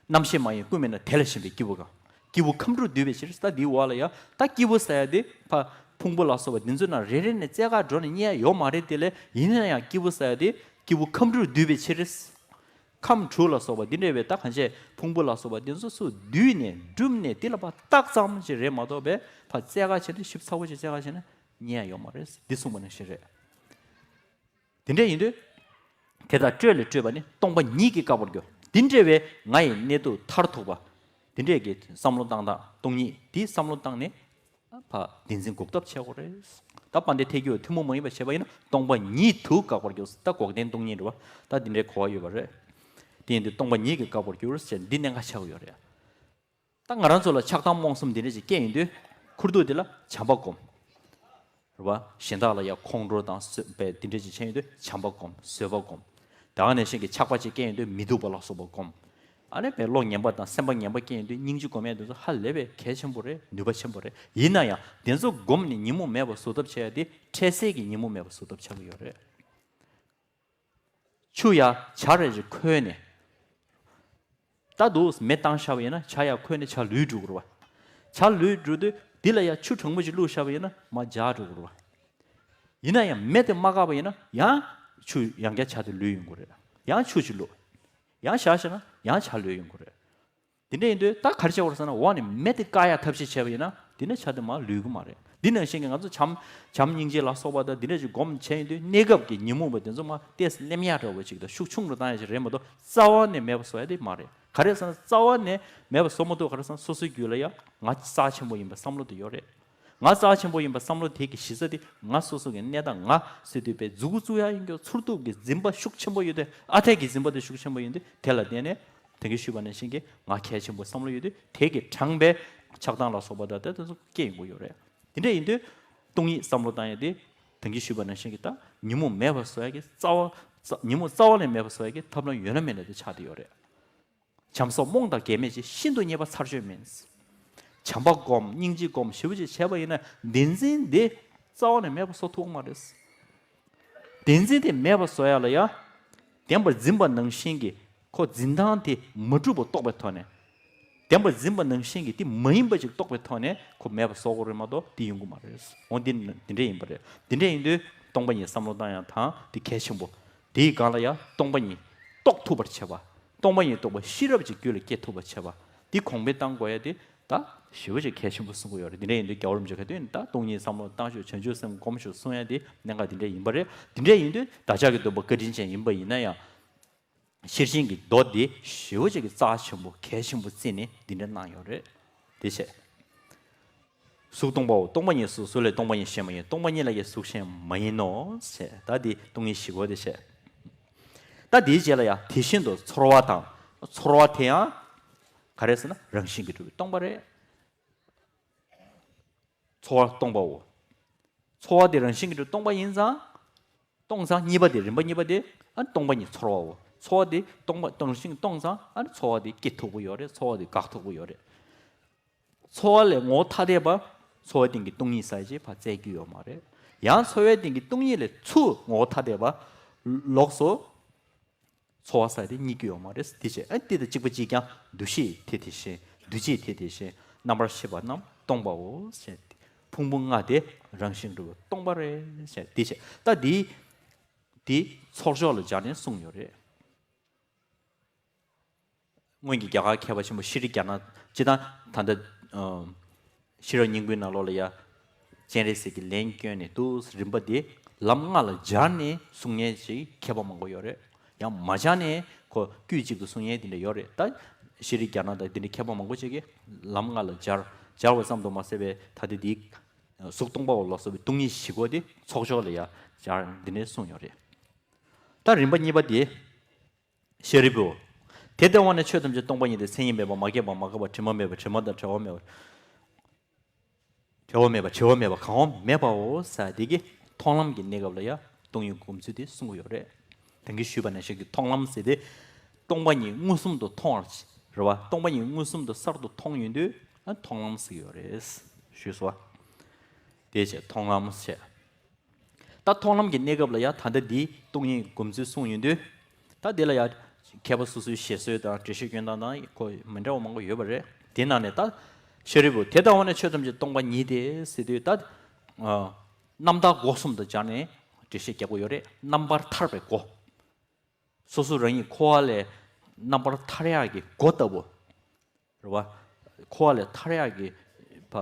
རྣམ་ཤེས་མ་ཡིན་ཀུན་མིན་ན། དེ་ལ་ཞེན་པའི་སྐྱེས་བུ་གང་། སྐྱེས་བུ་ཁམས་དྲུག་འདུས་པའི་ཕྱིར། ད་འདིའི་འོག་ལ་ཡང་ད་སྐྱེས་བུ་ཟེར་ཡ་དེ་ཕར་ཕུང་པོ་ལ་སོགས་པ་འདི་ཚོའི་ནང་རེ་རེ་ནས་རྩེ་ག་འགྲོ་ནས་རྙེད་ཡ་ཡོད་མ་རེད། དེ་ལས་ཡིན་ན་ཡང་སྐྱེས་བུ་ཟེར་ཡ་དེ་སྐྱེས་བུ་ཁམས་དྲུག་འདུས་པའི་ཕྱིར། ཁམས་དྲུག་ལ་སོགས་པ་འདི་འདྲ་བའི་ད་གང་བྱས་ཕུང་པོ་ལ་སོགས་པ་འདི་ཚོ་སུ་བསྡུས་ནས་བསྒྲུབས་ནས་དེ་ལ་ཕར་བཏགས་ཙམ་ཞིག་རེད་མ་གཏོགས་པའི་ཕར་རྩེ་ག་བྱས་ནས་ཞིབ་ཚགས་པོ་ཞིག་རྩེ་ག་བྱས་ན་རྙེད་ཡ་ཡོད་མ་རེད། འདི་གསུངས་པ་ནང་བཞིན་རེད། དེ་འདྲ་ཡིན་དུས། དེ་དག་སྤྲོས་ལས་སྤྲོས་པ་ནི་སྟོང་པ་ཉིད་ཀྱིས་བཀག་པར་འགྱུར། འདི་འདྲ་བའི་ང་ཡི་གནས་ལུགས་མཐར་ཐུག་པ། འདི་འདྲས་ཀྱི་བསམ་བློ་བཏང་སྟངས་སྟོང་ཉིད་འདི་བསམ་བློ་བཏང་ནས། ཕར་བདེན་འཛིན་འགོག་ཐབས་བྱེད་དགོས་རེད། ད་དཔལ་ལྡན་ཐེག་མཆོག་ཐུན་མོང་མ་ཡིན་པ་བྱས་པ་ཡིན་ན་སྟོང་པ་ཉིད་དུ་བཀག་པར་འགྱུར། ད་འགོག་བདེན་སྟོང་ཉིད་རེད་བ། ད་འདི་འདྲའི་གོ་བ་ཡོད་པ་རེད། དེ་ཡིན་དུས་སྟོང་པ་ཉིད་ཀྱིས་བཀག་པར་འགྱུར་ཞེས་འདི་གནད་འགག་ཆགས་ཀྱི་ཡོད་རེད། ད་ང་རང་ཚོ་ལ་ཆགས་སྡང་རྨོངས་གསུམ་འདི་འདྲ་ཅིག་སྐྱེས་ཡོང་དུས་ཁུར་དུ་དེ་ལ་བྱམས་པ་སྒོམ། རེད་བ། གཞན་དག་ལ་ཡང་ཁོང་ཁྲོ་དང་བཟོད་པའི་འདི་འདྲ་ཅིག་བྱས་ཡོང་དུས་བྱམས་པ་སྒོམ། བཟོད་པ་སྒོམ། ད་ག་ནང་བཞིན་གྱི་ཆགས་པ་ཅིག་སྐྱེས་ཡོང་དུས་མི་སྡུག་པ་ལ་སོགས་པ་སྒོམ། ཨ་ནི་བས་བློ་ངན་པ་དང་སེམས་པ་ངན་པ་སྐྱེས་ཡོང་དུས་སྙིང་རྗེ་སྒོམ་ཡ་དེ་ཚོ་ཧ་ལས་པའི་གལ་ཆེན་པོ་རེད། ནུས་པ་ཆེན་པོ་རེད། ཡིན་ན་ཡང་དེ་ཚོ་སྒོམ་ནས་ཉོན་མོངས་མེད་པ་བཟོ་ཐབས་བྱེད་ཡ་དེ་འཕྲལ་སེལ་གྱི་ཉོན་མོངས་མེད་པ་བཟོ་ཐབས་བྱ་གི་ཡོད་རེད། ཆུ་ཡ་ཇ་རེ་ཅིག་ཁོལ་ནས། ད་དུ་མེ་བཏང་བཞག་པ་ཡིན་ན་ཇ་ཡ་ཁོལ་ནས་ཇ་ལུད་འགྲོ་གི་རེད་བ། ཇ་ལུད་འགྲོ་དུས་འདི་ལ་ཡ་ཆུ་གྲང་མོ་ཅིག་བླུགས་བཞག་པ་ཡིན་ན་མར་འཇག་འགྲོ་གི་རེད་བ། ཡིན་ན་ཡང་མེ་དེ་མ་བཀག་པ་ཡིན་ན་ཡང་ཆུ་ཡང་བསྐྱར་ཇ་དེ་ལུད་ཡོང་གི་རེད། ཡང་ཆུ་ཅིག་བླུགས། ཡང་ཇ་བཞག་ན་ཡང་ཇ་ལུད་ཡོང་གི་རེད། དེ་འདྲ་ཡིན་དུས་ད་ག་རེ་བྱེད་དགོས་རེད་ཟེར་ན། འོག་ནས་མེ་དེ་བཀག་ཡ་ཐབས་ཤེས་བྱས་པ་ཡིན་ན་དེ་ནས་ཇ་དེ་མར་ལུད་གི་མ་རེད། འདི་ནང་བཞིན་གྱི་ང་ཚོ་བྱམས་བྱམས་སྙིང་རྗེ་ལ་སོགས་པ་དང་འདི་འདྲ་ཅིག་སྒོམ་བྱས་ཡོང་དུས་གནས་སྐབས་ཀྱི་ཉོན་མོངས་པ་དེ་ཚོ་མར་ཏོག་ཙམ་སླེབས་ཡ་འདྲ་བོ་ཅིག་དང་ཤུགས་ཆུང་རུ་བཏང་ཡ་ཅིག་རེད་མ་གཏོགས་རྩ་བ་ནས་མེད་པ་བཟོ་ཡ་དེ་མ་རེད། ག་རེ་ཟེར་ན་རྩ་བ་ནས་མེད་པ་བཟོ་མ་ཐུབ། ག་རེ་ཟེར་ན་སོ་སོའི་རྒྱུད་ལ་ཡ་ང་རྩ་ཆེན་པོ་ཡིན་པའི་བསམ་བློ་དེ་ཡོད་རེད། ང་རྩ་ཆེན་པོ་ཡིན་པ་བསམ་བློ་དེ་གི་གཞི་རྩ་དེ་ང་སོ་སོ་གི་གནས་སྟངས་ང་ཟེར་དུས་པའི་མཛུ་གུ་བཙུགས་ཡ་ཡིན་རྒྱུ་ཚུར་གཏུག་གི་འཛིན་པ་ཤུགས་ཆེན་པོ་ཡོད་དེ། ཨ་འཐས་ཀྱི་འཛིན་པ་དེ་ཤུགས་ཆེན་པོ་ཡོད་དེ། དེ་ལ་བརྟེན་ནས་དེང་གི་ཞུས་པ་ནང་བཞིན་གྱི་ང་གལ་ཆེན་པོ་བསམ་བློ་ཡོད་དུས་དེ་གི་དྲངས་པའི་ཆགས་སྡང་ལ་སོགས་པ་དང་དེ་ཚོ་སྐྱེ་ཡོང་གི་ཡོད་རེད། དེ་འདྲ་ཡིན་དུས་སྟོང་ཉིད་བསམ་བློ་བཏང་ཡ་དེ་དེང་གི་ཞུས་པ་ནང་བཞིན་གྱི་ད་ཉོན་མོངས་མེད་པ་བཟོ་ཡ་གི་རྩ་བ་རྩ་ཉོན་མོངས་རྩ་བ་ནས་མེད་པ་བཟོ་ཡ་གི་ཐབས་ལམ་ཡོད་ན་མེད་ན་དེ་ཆགས་བསྡད་ཡོད་རེད། བྱམས་སོགས་རྨོངས་དང་འགལ་མེད་ཅིང་། ཤིན་ཏུ་རྙེད་པ་ཚར་གཅོད་མིན། བྱམས་པ་སྒོམ། སྙིང་རྗེ་སྒོམ། ཞེ་པོ་ཅིག་བྱས་པ་ཡིན་ན་བདེན་འཛིན་འདི་རྩ་བ་ནས་མེད་པ་བཟོ་ཐུབ་ཀྱི་མ་རེད། བདེན་འཛིན་དེ་མེད་པ་བཟོ་ཡ་ལ་ཡ། བདེན་པར་འཛིན་པ་ནང་བཞིན་གྱི་ཁོ་འཛིན་སྟངས་དེ་མ་གྲུབ་པ་རྟོགས་པའི་ཐོག་ནས། བདེན་པར་འཛིན་པ་ནང་བཞིན་གྱི་དེ་མ་ཡིན་པ་ཅིག་རྟོགས་པའི་ཐོག་ནས་ཁོ་མེད་པ་བཟོ་དགོས་རེད་མ་གཏོགས་དེ་ཡོང་གི་མ་རེད། འོ་འདི་འདི་འདྲ་ཡིན་པ་རེད། འདི་འདྲ་ཡིན་དུས་སྟོང་པ་ཉིད་བསམ་བློ་བཏང་ཡ་དང་དེ་གལ་ཆེན་པོ། དེའི་སྒང་ལ་ཡང་སྟོང་པ་ཉིད་རྟོགས་ཐུབ་པར་བྱེད་པ། སྟོང་པ་ཉིད་རྟོགས་པ་ཤེས་རབ་ཀྱི་རྒྱུད་ལ་སྐྱེ་ཐུབ་པར་བྱེད་པ། འདི་གོང་འཕེལ་བཏང་དགོས་ཡ་དེ་ད་ཞེ་པོ་ཅིག་གལ་ཆེན་པོ་གསུང་གི་ཡོད་རེད། འདི་འདྲ་ཡིན་དུས་རྒྱལ་བ་རིན་པོ་ཆེ་ག་དུས་ཡིན་ད་སྟོང་ཉིད་བསམ་བློ་བཏང་ཤོག་བྱང་ཆུབ་སེམས་སྒོམ་ཤོག་གསུང་ཡ་དེ་གནད་འགག་འདི་འདྲ་ཡིན་པ་རེད། འདི་འདྲ་ཡིན་དུས་བདག་ཅག་གི་སྡོམ་པ་བཀའ་དྲིན་ཅན་ཡིན་པ་ཡིན་ན་ཡང་། ཤེར་ཕྱིན་གྱི་མདོ་འདི་ཞེ་པོ་ཅིག་གི་རྩ་ཆེན་པོ་གལ་ཆེན་པོ་བརྩིས་ནས་འདི་འདྲ་གནང་ཡོད་རེད། དེ་བྱས། གཟུགས་སྟོང་པའོ། སྟོང་པ་ཉིད་གཟུགས། གཟུགས་ལས་སྟོང་པ་ཉིད་གཞན་མ་ཡིན། སྟོང་པ་ཉིད་ལ་ཡང་གཟུགས་གཞན་མ་ཡིན་ནོ། ཞེས་ད་འདི་སྟོང་ཉིད་བཞི་པོ་དེ་བཤད། ད་འདིའི་རྗེས་ལ་ཡང་དེ་བཞིན་དུ་ཚོར་བ་དང་། ཚོར་བ་དེ་ཡང་ག་རེ་ཟེར་ན་རང་བཞིན་གྱིས་གྲུབ་པའི་སྟོང་པ་རེད། ཚོར་བ་སྟོང་པའོ། ཚོར་བ་དེ་རང་བཞིན་གྱིས་གྲུབ་སྟོང་པ་ཡིན་ཙང་། སྟོང་ཙང་གཉིས་པ་དེ་རིམ་པ་གཉིས་པ་དེ་ཨ་ནི་སྟོང་པ་ཉིད་ཚོར་བའོ། ཚོར་བ་དེ་སྟོང་པ་རང་བཞིན་སྟོང་ཙང་ཨ་ནི་ཚོར་བ་དེ་སྐྱེ་ཐུབ་ཀྱི་ཡོད་རེད། ཚོར་བ་དེ་འགག་ཐུབ་ཀྱི་ཡོད་རེད། ཚོར་བ་ལས་ངོ་བོ་ཐ་དད་པ་ཚོར་བའི་སྟེང་གི་སྟོང་ཉིད་ཟེར་ཅིག་ཕར་བཙལ་རྒྱུ་ཡོད་མ་རེད། ཡང་ཚོར་བའི་སྟེང་གི་སྟོང་ཉིད་ལས་ཚུར་ངོ་བོ་ཐ་དད་པ་ལོགས་སུ་ཚོར་བ་ཟེར་དེ་རྙེད་རྒྱུ་ཡོད་མ་རེད། དེ་བྱས་ཨ་དེ་དང་གཅིག་པ་གཅིག་རྐྱང་། འདུ་ཤེས་དེ་དེ་བཞིན། འདུ་བྱེད་དེ་དེ་བཞིན། རྣམ་པར་ཤེས་པ་རྣམས་སྟོང་པའོ་ཞེས་ཏེ། ཕུང་པོ་ལྔ་དེ་རང་བཞིན་གྲུབ་པའི་སྟོང་པ་རེད་ཞེས་དེ་བྱས་ད་དེ་དེ་ཚོགས་ཆོས་ལ་སྦྱར་ནས་གསུངས་ཡོད་རེད། སྔོན་གྱི་རྒྱ་གར་མཁས་པ་ཆེན་པོ་ཤྲཱི་ཛྙཱ་ན་སྤྱིར་བཏང་ད་ལྟ་ཨ་ཤེས་རབ་སྙིང་པོའི་ནང་ལོགས་ལ་ཡ་སྤྱན་རས་གཟིགས་ཀྱི་ལན་བསྐྱོན་ནས་འདུག་རིམ་པ་དེ་ལམ་ལྔ་ལ་སྦྱར་ནས་གསུང་མཁན་ཅིག་མཁས་པ་མང་པོ་ཡོད་རེད། ཡང་མ་སྦྱར་ནས་ཁོ་དཀྱུས་གཅིག་ཏུ་གསུང་མཁན་དེ་འདྲ་ཡོད་རེད། ད་ཤྲཱི་ཛྙཱ་ན་དང་དེ་འདྲ་མཁས་པ་མང་པོ་ཅིག་གིས་ལམ་ལྔ་ལ་སྦྱར་སྦྱར་བ་ཙམ་དུ་མ་ཟད་པའི་ད་ལྟ་དེའི་གཟུགས་སྟོང་པའོ་ལ་སོགས་པའི་སྟོང་ཉིད་བཞི་པོ་དེ་ཚོགས་ཆོས་ལ་ཡ་སྦྱར་འདི་འདྲ་གསུངས་ཡོད་རེད། ད་རིམ་པ་གཉིས་པ་དེ། ཤཱ་རིའི་བུ། དེ་ལྟ་བ་ན་ཆོས་ཐམས་ཅད་སྟོང་པ་ཉིད་དེ། མཚན་ཉིད་མེད་པ། མ་སྐྱེས་པ། མ་འགགས་པ། དྲི་མ་མེད་པ། དྲི་མ་དང་བྲལ་བ་མེད་པ། བྲལ་བ་མེད་པ། བྲི་བ་མེད་པ། གང་བ་མེད་པའོ་ཟེར་དེ་གི་མཐོང་ལམ་གྱི་གནས་སྐབས་ལ་ཡང་སྟོང་ཉིད་སྒོམ་ཚུལ་དེ་གསུང་གི་ཡོད་རེད། དེང་གི་ཞུས་པ་ནང་བཞིན་གྱི་མཐོང་ལམ་ཟེར་དེ་སྟོང་པ་ཉིད་མངོན་སུམ་དུ་མཐོང་བར་བྱེད་རེད་བ། སྟོང་པ་ཉིད་མངོན་སུམ་དུ་གསར་དུ་མཐོང་ཡོང་དུས་ཨ་མཐོང་ལམ་ཟེར་གྱི་ཡོད་རེད། ཞུས་སོ། དེ་བྱས་མཐོང་ལམ་བྱས། ད་མཐོང་ལམ་གྱི་གནས་སྐབས་ལ་ཡང་ད་ལྟ་འདིའི་སྟོང་ཉིད་སྒོམ་ཚུལ་གསུངས་ཡོང་དུས། ད་འདི་ལ་ཡང་མཁས་པ་སོ་སོའི་བཞེད་སྲོལ་དང་འགྲེལ་བཤད་སྐྱོན་སྟངས་དང་ཁོ་མི་འདྲ་བ་མང་པོ་ཡོད་པ་རེད། དེ་ནང་ནས་ད་ཤཱ་རིའི་བུ་དེ་ལྟ་བ་ན་ཆོས་ཐམས་ཅད་སྟོང་པ་ཉིད་དེ་ཟེར་དུས་ད་ཨ་རྣམ་དག་སྒོ་གསུམ་དུ་སྦྱར་ནས་འགྲེལ་བཤད་རྒྱག་དགོས་ཡོད་རེད། རྣམ་པར་ཐར་པའི་སྒོ། སོ་སོ་རང་ཉིད་འཁོར་བ་ལས་རྣམ་པར་ཐར་ཡག་གི་སྒོ་ལྟ་བུ། རེད་བ། འཁོར་བ་ལས་ཐར་ཡག་གི་ཕ་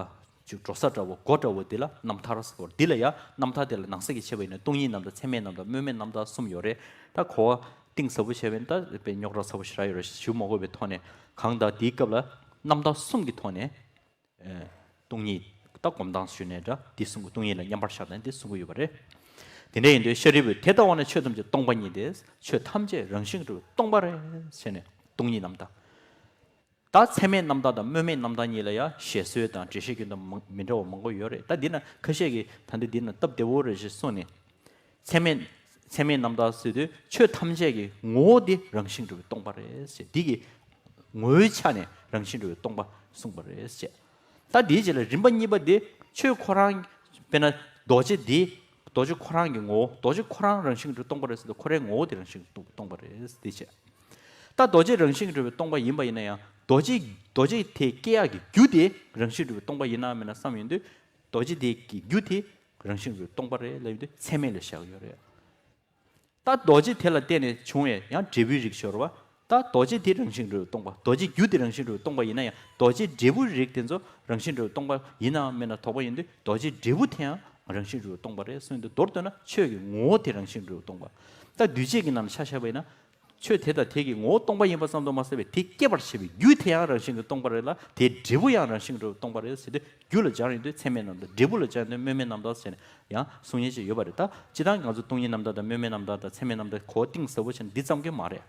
ཅིག་འགྲོ་ས་འདྲ་བོ་སྒོ་འདྲ་བོ་འདི་ལ་རྣམ་ཐར་ཟེར་གོ། འདི་ལ་ཡང་རྣམ་ཐར་དེ་ལ་ནང་གསེས་ཀྱི་ཕྱེ་བ་ཡིན་ན་སྟོང་ཉིད་རྣམ་ཐར། ཚད་མེད་རྣམ་ཐར། སྨོན་མེད་རྣམ་ཐར་གསུམ་ཡོད་རེད། ད་གོ་བ་གཏིང་ཟབ་པོ་བྱས་པ་ཡིན་ན་ད་དཔེ་རྙོག་དྲ་ཚ་པོ་ཞེ་དྲག་ཡོད་རེད། ཞུ་མ་དགོས་པའི་ཐོག་ནས་གང་ལྟར་དེའི་སྐབས་ལ་རྣམ་ཐར་གསུམ་གྱི་ཐོག་ནས། ཨེ། སྟོང་ཉིད་ད་སྒོམ་སྟངས་ཞུས་ནས་འདྲ་འདི་གསུང་གི། སྟོང་ཉིད་ལ་མཉམ་པར་བཞག་ནས་འདི་གསུང་གི་ཡོད་པ་རེད། དེ་འདྲ་ཡིན་དུས་ཤཱ་རིའི་བུ་དེ་ལྟ་བ་ན་ཆོས་ཐམས་ཅད་སྟོང་པ་ཉིད་དེ། ཆོས་ཐམས་ཅད་རང་བཞིན་གྱིས་གྲུབ་པའི་སྟོང་པ་རེད་ཟེར་ནས་སྟོང་ཉིད་རྣམ་ཐར། ད་ཚད་མེད་རྣམ་ཐར་དང་སྨོན་མེད་རྣམ་ཐར་གཉིས་ལ་ཡང་བཞེད་སྲོལ་དང་འགྲེལ་བཤད་སྐྱོན་སྟངས་མང་མི་འདྲ་བ་མང་པོ་ཡོད་རེད། ད་འདི་ན་ཁ་ཤས་ཀྱིས་ད་འདི་འདི་ན་སྟབས་བདེ་བོ་རེད་ཞེས་གསུངས་ནས། ཚད་མེད་ཚད་མེད་རྣམ་ཐར་ཟེར་དུས་ཆོས་ཐམས་ཅད་ཀྱི་ངོ་བོ་འདི་རང་བཞིན་གྲུབ་པའི་སྟོང་པ་རེད་ཟེར། འདི་གི་ ངོ་བོའི་ཆ་ནས་རང་བཞིན་གྲུབ་པའི་སྟོང་པ་གསུངས་པ་རེད་ཅེས། ད་དེའི་རྗེས་ལ་རིམ་པ་གཉིས་པ་དེ་ཆོས་ཁོ་རང་དཔེར་ན་རྡོ་རྗེ་འདི་རྡོ་རྗེ་ཁོ་རང་གི་ངོ་བོ་རྡོ་རྗེ་ཁོ་རང་རང་བཞིན་གྱིས་སྟོང་པ་རེད་ཟེར་དུས་ཁོ་རའི་ངོ་བོ་དེ་རང་བཞིན་གྱིས་སྟོང་པ་རེད་དེ་བྱས། ད་རྡོ་རྗེ་རང་བཞིན་གྱིས་གྲུབ་པའི་སྟོང་པ་ཡིན་པ་ཡིན་ན་ཡང་རྡོ་རྗེ་རྡོ་རྗེ་དེ་སྐྱེ་ཡག་གི་རྒྱུ་དེ་རང་བཞིན་གྲུབ་པའི་སྟོང་པ་ཡིན་ནམ་མིན་ན་བསམ་ཡོང་དུས་རྡོ་རྗེ་དེ་གི་རྒྱུ་དེ་རང་བཞིན་གྱིས་གྲུབ་པའི་སྟོང་པ་རེད་ལབ་ཡོང་དུས་ཚད་མིན་ལ་བཞག་ཡོད་རེད། ད་རྡོ་རྗེ་དེ་ལ་བརྟེན་ནས་བྱུང་བའི་ཡང་འབྲས་བུའི་རིགས་ཤོར་བ། ད་རྡོ་རྗེ་དེ་རང་བཞིན་གྲུབ་སྟོང་པ། རྡོ་རྗེ་རྒྱུ་དེ་རང་བཞིན་གྲུབ་སྟོང་པ་ཡིན་ན་ཡང་རྡོ་རྗེ་འབྲས་བུའི་རིགས་དེ་ཚོ་རང་བཞིན་གྲུབ་སྟོང་པ་ཡིན་ནམ་མིན་ན་དོགས་པ་ཡིན་དུས་རྡོ་རྗེ་འབྲས་བུ་དེ་ཡང་རང་བཞིན་གྲུབ་སྟོང་པ་རེད་གསུངས་དུས། མདོར་བསྡུས་ན་ཆོས་ཀྱི་ངོ་བོ་དེ་རང་བཞིན་གྲུབ་སྟོང་པ། ད་འདུས་བྱས་ཀྱི་ནང་ལ་ཆ་བཞག་པ་ཡིན་ན། ཆོས་དེ་དང་དེ་གི་ངོ་བོ་སྟོང་པ་ཡིན་པ་ཙམ་དུ་མ་ཟད་པའི་དེ་སྐྱེད་པར་བྱེད་པའི་རྒྱུ་དེ་ཡང་རང་བཞིན་གྱིས་སྟོང་པ་རེད་ལ་དེའི་འབྲས་བུ་ཡང་རང་བཞིན་གྱིས་སྟོང་པ་རེད་ཟེར་དུས་རྒྱུ་ལ་སྦྱར་ཡོང་དུས་ཚད་མའི་རྣམ་ཐར། འབྲས་བུ་ལ་སྦྱར་ཡོང་དུས་སྨོན་མའི་རྣམ་ཐར་ཟེར་ནས་ཡང་གསུང་མཁན་ཅིག་ཡོད་པ་རེད། ད་སྤྱིར་བཏང་ང་ཚོ་སྟོང་ཉིད་རྣམ་ཐར་དང་སྨོན་མའི་རྣམ་ཐར་དང་ཚད་མའི་རྣམ་ཐར་གོ་བ་གཏིང་ཟབ་པོ་བྱས་ན་འདི་ཙམ་གྱིས་མ་རེད།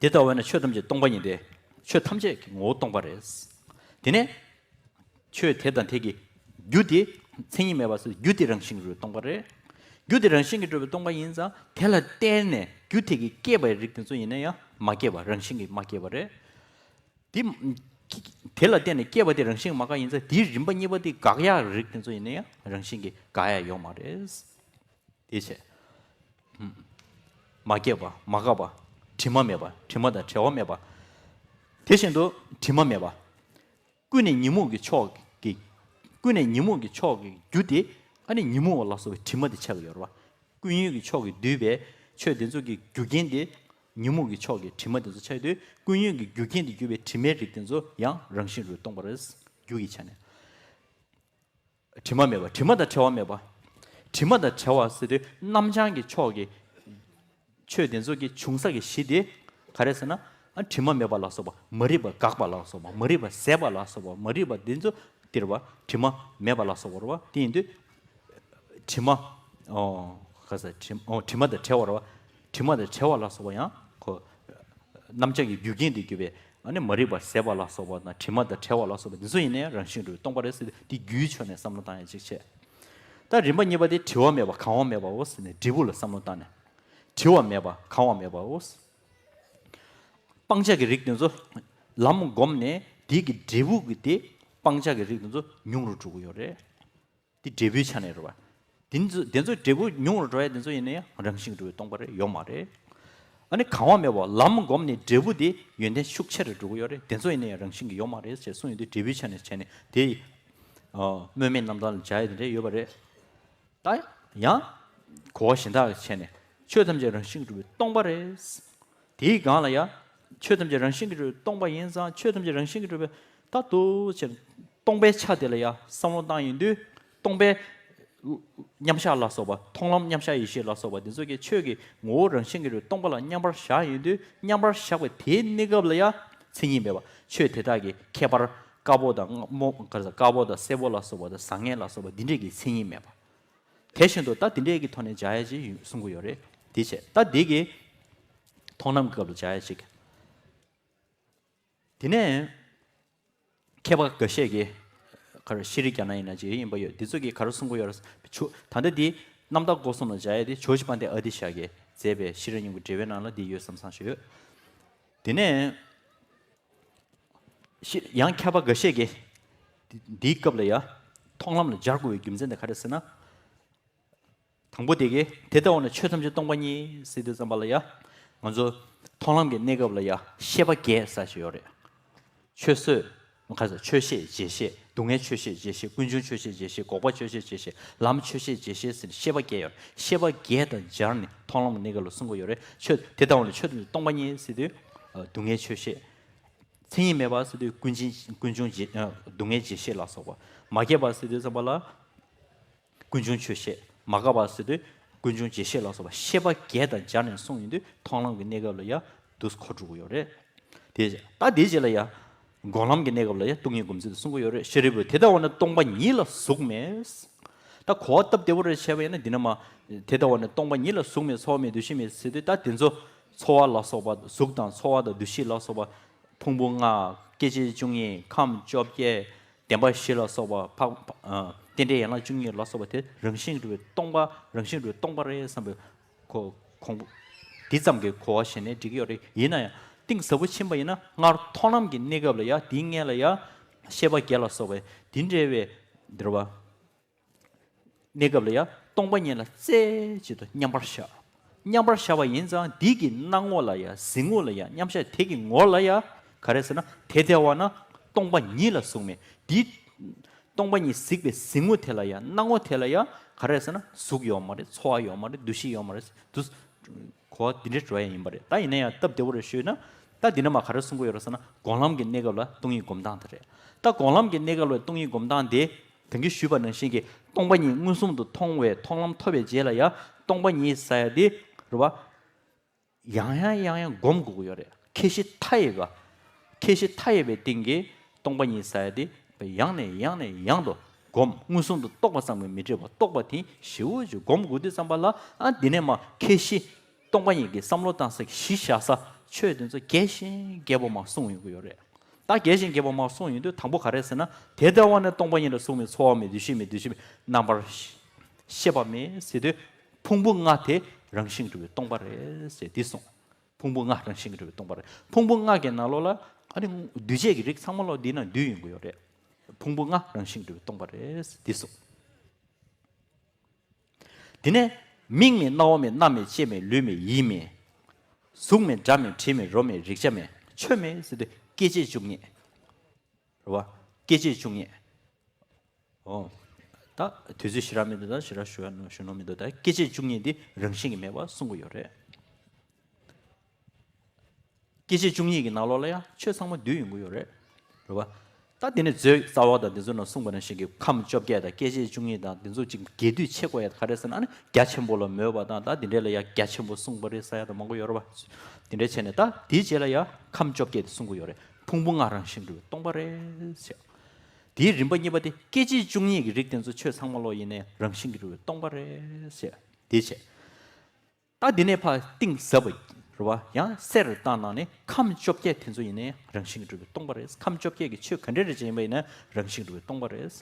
དེ་ལྟ་བས་ན་ཆོས་ཐམས་ཅད་སྟོང་པ་ཉིད་དེ། ཆོས་ཐམས་ཅད་ཀྱི་ངོ་བོ་སྟོང་པ་རེད། དེ་ནས་ཆོས་དེ་དང་དེ་གི་རྒྱུ་དེ་མཚན་ཉིད་མེད་པ་སོགས་རྒྱུ་དེ་རང་བཞིན་གྱིས་གྲུབ་པའི་སྟོང་པ་རེད། རྒྱུ་དེ་རང་བཞིན་གྱིས་གྲུབ་པའི་སྟོང་པ་ཡིན་ཙང་དེ་ལ་བརྟེན་ནས་རྒྱུ་དེ་གིས་སྐྱེས་པའི་རིགས་དེ་ཚོ་ཡིན་ན་ཡང་མ་སྐྱེས་པ་རང་བཞིན་གྱིས་མ་སྐྱེས་པ་རེད། དེ་དེ་ལ་བརྟེན་ནས་སྐྱེས་པ་དེ་རང་བཞིན་མ་འགགས་ཡིན་ཙང་དེའི་རིམ་པ་གཉིས་པ་དེ་འགག་ཡག་རིགས་དེ་ཚོ་ཡིན་ན་ཡང་རང་བཞིན་གྱིས་འགག་ཡག་ཡོད་མ་རེད། དེ་བྱས། མ་སྐྱེས་པ་མ་འགགས་པ། དྲི་མ་མེད་པ་དྲི་མ་དང་བྲལ་བ་མེད་པ། དེ་བཞིན་དུ་དྲི་མ་མེད་པ། ཀུན་ནས་ཉོན་མོངས་ཀྱི་ཕྱོགས་ཀྱི། ཀུན་ནས་ཉོན་མོངས་ཀྱི་ཕྱོགས་ཀྱི་རྒྱུ་དེ་ཨ་ནི་ཉོན་མོངས་པ་ལ་སོགས་པའི་དྲི་མ་དེ་ཆགས་ཀྱི་ཡོད་རེད་བ། ཀུན་ཡོད་ཀྱི་ཕྱོགས་ཀྱིས་བསྡུས་པའི་ཆོས་དེ་ཚོ་གི་རྒྱུ་རྐྱེན་དེ་ཉོན་མོངས་ཀྱི་ཕྱོགས་ཀྱི་དྲི་མ་དེ་ཚོ་ཆགས་དུས་ཀུན་ཡོད་ཀྱི་རྒྱུ་རྐྱེན་དེ་གྱུར་པའི་དྲི་མའི་རིགས་དེ་ཚོ་ཡང་རང་བཞིན་གྱིས་སྟོང་པ་རེད། རྒྱུ་ཡི་ཆ་ནས། དྲི་མ་མེད་པ། དྲི་མ་དང་བྲལ་བ་མེད་པ། དྲི་མ་དང་བྲལ་བ་ཟེར་དུས་རྣམ་བྱང་གི་ཕྱོགས་ཀྱི་ཆོས་དེ་ཚོ་གི་བྱུང་ས་གི་གཞི་དེ་ག་རེ་ཟེར་ན། ཨ་དྲི་མ་མེད་པ་ལ་སོགས་པ། མ་རིག་པ་འགགས་པ་ལ་སོགས་པ། མ་རིག་པ་ཟད་པ་ལ་སོགས་པ། མ་རིག་པ་དེ་ཚོ་དེ་རེད་བ། དྲི་མ་མེད་པ་ལ་སོགས་པ་རེད་བ། དེ་ཡིན་དུས་དྲི་མ། ཨོ། ག་ཟེར། དྲི་ཨོ་དྲི་མ་དང་བྲལ་བ་རེད་བ། དྲི་མ་དང་བྲལ་བ་ལ་སོགས་པ་ཡང་ཁོ། རྣམ་བྱང་གི་རྒྱུ་རྐྱེན་དུ་གྱུར་པའི་ཨ་ནི་མ་རིག་པ་ཟད་པ་ལ་སོགས་པ་དང་དྲི་མ་དང་བྲལ་བ་ལ་སོགས་པ་འདི་ཚོ་ཡིན་ནའི་རང་བཞིན་གྱིས་སྟོང་པ་རེད་ཟེར་ཏེ་འདི་རྒྱུའི་ཕྱོགས་ནས་བསམ་བློ་བཏང་ཡ་གཅིག་བྱས། ད་རིམ་པ་གཉིས་པ་དེ་བྲི་བ་མེད་པ་གང་བ་མེད་པའོ་ཟེར་ནས་འབྲས་བུ་ལ་བསམ་བློ་བཏང་ནས། བྲི་བ་མེད་པ་གང་བ་མེད་པའོ། སྤང་བྱ་གི་རིགས་དེ་ཚོ་ལམ་བསྒོམས་ནས་དེ་གི་འབྲས་བུ་གི་དེ་སྤང་བྱ་གི་རིགས་དེ་ཚོ་ཉུང་རུ་འགྲོ་གི་ཡོད་རེད། དེ་འབྲས་བུའི་ཆ་ནས་རེད་བ། དེ་ཚོ་དེ་ཚོའི་འབྲས་བུ་ཉུང་རུ་འགྲོ་ཡ་དེ་ཚོ་ཡིན་ན་ཡང་རང་བཞིན་གྱིས་གྲུབ་པའི་སྟོང་པ་རེད། ཡོད་མ་རེད། ཨ་ནི་གང་བ་མེད་པ་ལམ་བསྒོམས་ནས་འབྲས་བུ་དེ་ཡོན་ཏན་ཤུགས་ཆེ་རུ་འགྲོ་གི་ཡོད་རེད། དེ་ཚོ་ཡིན་ན་ཡང་རང་བཞིན་གྱིས་ཡོད་མ་རེད་ཅེས་གསུངས་ཡོད་དུས་འབྲས་བུའི་ཆ་ནས་བྱས་ནས་དེ་སྨོན་མེད་རྣམ་ཐར་ལ་སྦྱར་ཡ་དེ་འདྲ་ཡོད་པ་རེད། ད་ཡང་གོ་བ་གཞན་དག་བྱས་ནས་ཆོས་ཐམས་ཅད་རང་བཞིན་གྱིས་གྲུབ་པའི་སྟོང་པ་རེད། དེའི་སྒང་ལ་ཡང་ཆོས་ཐམས་ཅད་རང་བཞིན་གྱིས་གྲུབ་པའི་སྟོང་པ་ཡིན་ཙང་ཆོས་ཐམས་ཅད་རང་བཞིན་གྱིས་གྲུབ་པའི་ད་དུ་ཆེར་སྟོང་པའི་ཆ་དེ་ལ་ཡང་བསམ་བློ་བཏང་ཡོང་དུས་སྟོང་པའི་མཉམ་གཞག་ལ་སོགས་པ། མཐོང་ལམ་མཉམ་གཞག་ཡེ་ཤེས་ལ་སོགས་པ་འདི་ཚོ་གིས་ཆོས་ཀྱི་ངོ་བོ་རང་བཞིན་གྱིས་གྲུབ་པའི་སྟོང་པ་ལ་མཉམ་པར་བཞག་ཡོང་དུས་མཉམ་པར་བཞག་པའི་དེའི་གནས་སྐབས་ལ་ཡང་མཚན་ཉིད་མེད་པ། ཆོས་དེ་དག་གི་ཁྱད་པར་དཀར་པོ་དང་སྔོ། དཀར་པོ་དང་སེར་པོ་ལ་སོགས་པ་དང་བཟང་ངན་ལ་སོགས་པ་འདི་འདྲས་ཀྱི་མཚན་ཉིད་མེད་པ། དེ་བཞིན་དུ་ད་འདི་འདྲས་ཀྱི་ཐོག་ནས་སྦྱར་ཡ་ཅིག་ཡོད་གསུང་གི་ཡོད་རེད། དེ་བྱས་ད་འདི་གི་མཐོང་ལམ་གྱི་སྐབས་ལ་སྦྱར་ཡ་ཅིག་དེ་ནས་མཁས་པ་འགའ་ཤས་ཀྱིས་ག་རེ་ཤེས་རིག་རྒྱ་ནག་ཡིན་ན་ཅིག་ཡིན་པ་ཡོད། འདི་ཚོ་གིས་ག་རེ་གསུང་གི་ཡོད་རེད། ཆུ་ད་ལྟ་འདི་རྣམ་དག་སྒོ་གསུམ་ལ་སྦྱར་ཡ་དེ་ཇོ་ཇི་པཎྜི་ཏ་ཨ་ཏི་ཤ་གིས་མཛད་པའི་ཤེས་རབ་སྙིང་པོའི་འགྲེལ་པའི་ནང་ལ་འདི་ཡོད་བསམ་བསམ་ཞིག་ཡོད། དེ་ནས་ཤེས་ཡང་མཁས་པ་འགའ་ཤས་ཀྱིས་འདི་འདིའི་སྐབས་ལ་ཡ་མཐོང་ལམ་ལ་སྦྱར་དགོས་པའི་རྒྱུ་མཚན་དེ་ག་རེ་ཟེར་ན། དང་པོ་དེ་གས་དེ་ལྟ་བ་ན་ཆོས་ཐམས་ཅད་སྟོང་པ་ཉིད་ཟེར་དུས་ཙམ་པ་ལ་ཡ། ང་ཚོ་མཐོང་ལམ་གྱི་གནས་སྐབས་ལ་ཡ་ཤེས་པ་བརྒྱད་ཟེར་ཞིག་ཡོད་རེད། ཆོས་བཟོད། ཁ་ས་ཆོས་ཤེས་རྗེས་ཤེས། སྡུག་བསྔལ་ཆོས་ཤེས་རྗེས་ཤེས། ཀུན་འབྱུང་ཆོས་ཤེས་རྗེས་ཤེས། འགོག་པ་ཆོས་ཤེས་རྗེས་ཤེས། ལམ་ཆོས་ཤེས་རྗེས་ཤེས་ཟེར་ནས་ཤེས་པ་བརྒྱད་ཡོད་རེད། ཤེས་པ་བརྒྱད་དང་སྦྱར་ནས་མཐོང་ལམ་གྱི་གནས་སྐབས་ལ་གསུང་གི་ཡོད་རེད། ཆོས་དེ་ལྟ་བ་ན་ཆོས་ཐམས་ཅད་སྟོང་པ་ཉིད་ཟེར་དུས། སྡུག་བསྔལ་ཆོས་ཤེས། མཚན་ཉིད་མེད་པ་ཟེར་དུས་ཀུན་འབྱུང་ཀུན་འབྱུང་རྗེས་སྡུག་བསྔལ་རྗེས་ཤེས་ལ་སོགས་པ། མ་སྐྱེས་པ་ཟེར་དུས་ཙམ་པ་ལ། ཀུན་འབྱུང་ཆོས་ཤེས། མ་འགགས་པ་ཟེར་དུས་ཀུན་འབྱུང་རྗེས་ཤེས་ལ་སོགས་པ་ཤེས་པ་བརྒྱད་དང་སྦྱར་ནས་གསུངས་ཡོང་དུས་མཐོང་ལམ་གྱི་གནས་སྐབས་ལ་ཡང་འདུག་གོ་འགྲོ་གི་ཡོད་རེད། དེ་ད་དེའི་རྗེས་ལ་ཡང་སྒོམ་ལམ་གྱི་གནས་སྐབས་ལ་ཡང་སྟོང་ཉིད་སྒོམ་ཚུལ་དུ་གསུང་གི་ཡོད་རེད། ཤཱ་རིའི་བུ་དེ་ལྟ་བ་ན་སྟོང་པ་ཉིད་ལ་གཟུགས་མེད། ད་གོ་བ་སྟབས་བདེ་པོ་རེ་བྱས་པ་ཡིན་ན་འདི་ན་མ། དེ་ལྟ་བ་ན་སྟོང་པ་ཉིད་ལ་གཟུགས་མེད་ཚོར་བ་མེད་འདུ་ཤེས་མེད་ཟེར་དུས་ད་དེ་ཚོ་ཚོར་བ་ལ་སོགས་པ་གཟུགས་དང་ཚོར་བ་དང་འདུ་ཤེས་ལ་སོགས་པ། ཕུང་པོ་ལྔ། སྐྱེ་མཆེད་བཅུ་གཉིས། ཁམས་བཅོ་བརྒྱད། བདེན་པ་བཞི་ལ་སོགས་པ་འཕགས། ཨ། རྟེན་འབྲེལ་ཡན་ལག་བཅུ་གཉིས་ལ་སོགས་པ་དེ་རང་བཞིན་གྱིས་གྲུབ་པའི་སྟོང་པ། རང་བཞིན་གྱིས་གྲུབ་པའི་སྟོང་པ་རེད་བསམ་པའི་གོ་གོང་འདི་ཙམ་གྱི་གོ་བ་བཞེས་ནས་འགྲིག་གི་ཡོད་རེད། ཡིན་ན་ཡང་ གཏིང་ཟབ་པོ་ཕྱིན་པ་ཡིན་ན། སྔར་མཐོང་ལམ་གྱི་གནས་སྐབས་ལ་ཡང་དེའི་སྔོན་ལ་ཡང་ཤེས་པ་བརྒྱད་ལ་སོགས་པའི་དེ་འདྲ་བའི་འདིར་བ་གནས་སྐབས་ལ་ཡང་སྟོང་པ་ཉིད་ལ་རྩེ་གཅིག་ཏུ་མཉམ་པར་བཞག་མཉམ་པར་བཞག་པ་ཡིན་ཙང་། འདི་གི་སྣང་ངོ་ལ་ཡང་གཟིགས་ངོ་ལ་ཡང་མཉམ་བཞག་དེ་གི་ངོ་ལ་ཡང་ག་རེ་ཟེར་ན། དེ་ལྟ་བ་ན་སྟོང་པ་ཉིད་ལ་གཟུགས་མེད། འདི་སྟོང་པ་ཉིད་གཟིགས་པའི་གཟིགས་ངོ་དེ་ལ་ཡང་སྣང་ངོ་དེ་ལ་ཡང་ག་རེ་ཟེར་ན། གཟུགས་ཡོད་མ་རེད། ཚོར་བ་ཡོད་མ་རེད། འདུ་ཤེས་ཡོད་མ་རེད། འདུ་གོ་བ་འདི་འདྲའི་འགྲོ་ཡ་ཡིན་པ་རེད། ད་ཡིན་ན་ཡང་སྟབས་བདེ་བོ་རེ་ཞུས་ན། ད་འདི་ནས་མར་ག་རེ་གསུང་གི་ཡོད་རེད་ཟེར་ན། སྒོམ་ལམ་གྱི་གནས་སྐབས་ལ་སྟོང་ཉིད་སྒོམ་སྟངས་དེ་རེད། ད་སྒོམ་ལམ་གྱི་གནས་སྐབས་ལ་སྟོང་ཉིད་སྒོམ་སྟངས་དེ། ད་གིན་ཞུས་པ་ནང་བཞིན་གྱི་སྟོང་པ་ཉིད་མངོན་སུམ་དུ་མཐོང་བའི་མཐོང་ལམ་ཐོབ་པའི་རྗེས་ལ་ཡང་སྟོང་པ་ཉིད་ཟེར་ཡ་དེ་རེད་བ། ཡང་ཡང་ཡང་ཡང་སྒོམ་དགོས་ཀྱི་ཡོད་རེད། ཁྱད་གཞི་མཐའ་ཡས་པ། ཁྱད་གཞི་མཐའ་ཡས་པའི་སྟེང་གི་སྟོང་པ་ཉིད་ཟེར་ཡ་དེ་ཡང་ནས་ཡང་ནས་ཡང་དུ་སྒོམ། མངོན་སུམ་དུ་རྟོགས་པ་ཙམ་གྱིས་མི་འགྲིག་པ། རྟོགས་པ་དེ་ཞེ་པོ་ཅིག་སྒོམ་དགོས་དུས་ཙམ་པ་ལ། ཨ། འདི་ནས་མར་ཁྱད་གཞི། སྟོང་པ་ཉིད་ཀྱི་བསམ་བློ་བཏང་ས་གཞི་བཞག་ས་ཆོས་དེ་ཚོ་རྒྱས་ཤིང་རྒྱས་པ་མར་གསུངས་ཡོང་གི་ཡོད་རེད། ད་རྒྱས་ཤིང་རྒྱས་པ་མར་གསུངས་ཡོང་དུས། དང་པོ་ག་རེ་ཟེར་ན། དེ་ལྟ་བ་ན་སྟོང་པ་ཉིད་ལ་གཟུགས་མེད། ཚོར་བ་མེད། འདུ་ཤེས་མེད། འདུ་བྱེད་མེད། རྣམ་པར་ཤེས་པ་མེད་ཟེར་དུས། ཕུང་པོ་ལྔ་དེ་རང་བཞིན་གྲུབ་པའི་སྟོང་པ་རེད་ཟེར་འདི་གསུངས། ཕུང་པོ་ལྔ་རང་བཞིན་གྱིས་གྲུབ་པའི་སྟོང་པ་རེད། ཕུང་པོ་ལྔ་གི་ནང་ལོགས་ལ། ཨ་ནི་འདུས་བྱས་ཀྱི་རིགས་ཚང་མ་ལོག་འདི་ན་འདུས་ཡོང་གི་ཡོད་རེད། ཕུང་པོ་ལྔ་རང་བཞིན་གྱིས་གྲུབ་པའི་སྟོང་པ་རེད་འདི་གསུངས། དེ་ནས་མིག་མེད། རྣ་བ་མེད། སྣ་མེད། ལྕེ་མེད། ལུས་མེད། ཡིད་མེད། གཟུགས་མེད། སྒྲ་མེད། དྲི་མེད། རོ་མེད། རེག་བྱ་མེད། ཆོས་མེད་ཟེར་དུས་སྐྱེ་མཆེད་བཅུ་གཉིས། རེད་བ། སྐྱེ་མཆེད་བཅུ་གཉིས། ཨོ། ད་དུས་ཚོད་ཞེ་དྲག་མི་འདུག་ད་ཞེ་དྲག་ཞུ་ཡ་ནོ་ཞུ་ནོ་མི་འདུག་ད་སྐྱེ་མཆེད་བཅུ་གཉིས་འདི་རང་བཞིན་གྱིས་མེད་པ་གསུང་གི་ཡོད་རེད། སྐྱེ་མཆེད་བཅུ་གཉིས་ཀྱི་ནང་ལོགས་ལ་ཡང་ཆོས་ཚང་མ་འདུས་ཡོང་གི་ཡོད་རེད། རེད་བ། ད་དེ་ནས་མཛོད་རྩ་བ་དང་དེ་ཚོ་ནང་གསུངས་པ་ནང་བཞིན་གྱི་ཁམས་བཅོ་བརྒྱད་དང་སྐྱེ་མཆེད་བཅུ་གཉིས་དང་དེ་ཚོ་ཅིག་རྒྱས་བསྡུས་ཆེ་དགོས་ཡ་ག་རེ་ཟེར་ན། ཨ་ནི་རྒྱ་ཆེན་པོ་ལ་མོས་པ་དང་། ད་དེ་འདྲས་ལ་ཡང་རྒྱ་ཆེན་པོ་གསུངས་པ་རེད་ཟེར་ཡ་དང་མང་པོ་ཡོད་རེད་བ། དེ་འདྲས་བྱས་ནས་ད་དེའི་རྗེས་ལ་ཡང་ཁམས་བཅོ་བརྒྱད་དེ་གསུང་གི་ཡོད་རེད། ཕུང་པོ་ལྔ་རང་བཞིན་གྲུབ་པའི་སྟོང་པ་རེད་ཟེར། དེའི་རིམ་པ་གཉིས་པ་དེ་སྐྱེ་མཆེད་བཅུ་གཉིས་ཀྱི་རིགས་དེ་ཚོ་ཆོས་ཚང་མ་ལོག་ཡིན་ནའི་རང་བཞིན་གྱིས་གྲུབ་པའི་སྟོང་པ་རེད་ཟེར། དེ་བྱས། ད་འདི་ནས་ཕར་གཏིང་ཟབ་པ་རེད་བ། ཡང་གསལ་རུ་བཏང་ན་ནི་ཁམས་བཅོ་བརྒྱད་དེ་ཚོ་ཡིན་ནའི་རང་བཞིན་གྱིས་གྲུབ་པའི་སྟོང་པ་རེད། ཁམས་བཅོ་བརྒྱད་ཀྱི་ཆོས་ག་འདྲ་རེ་ཅིག་ཡིན་པ་ཡིན་ན་རང་བཞིན་གྱིས་གྲུབ་པའི་སྟོང་པ་རེད།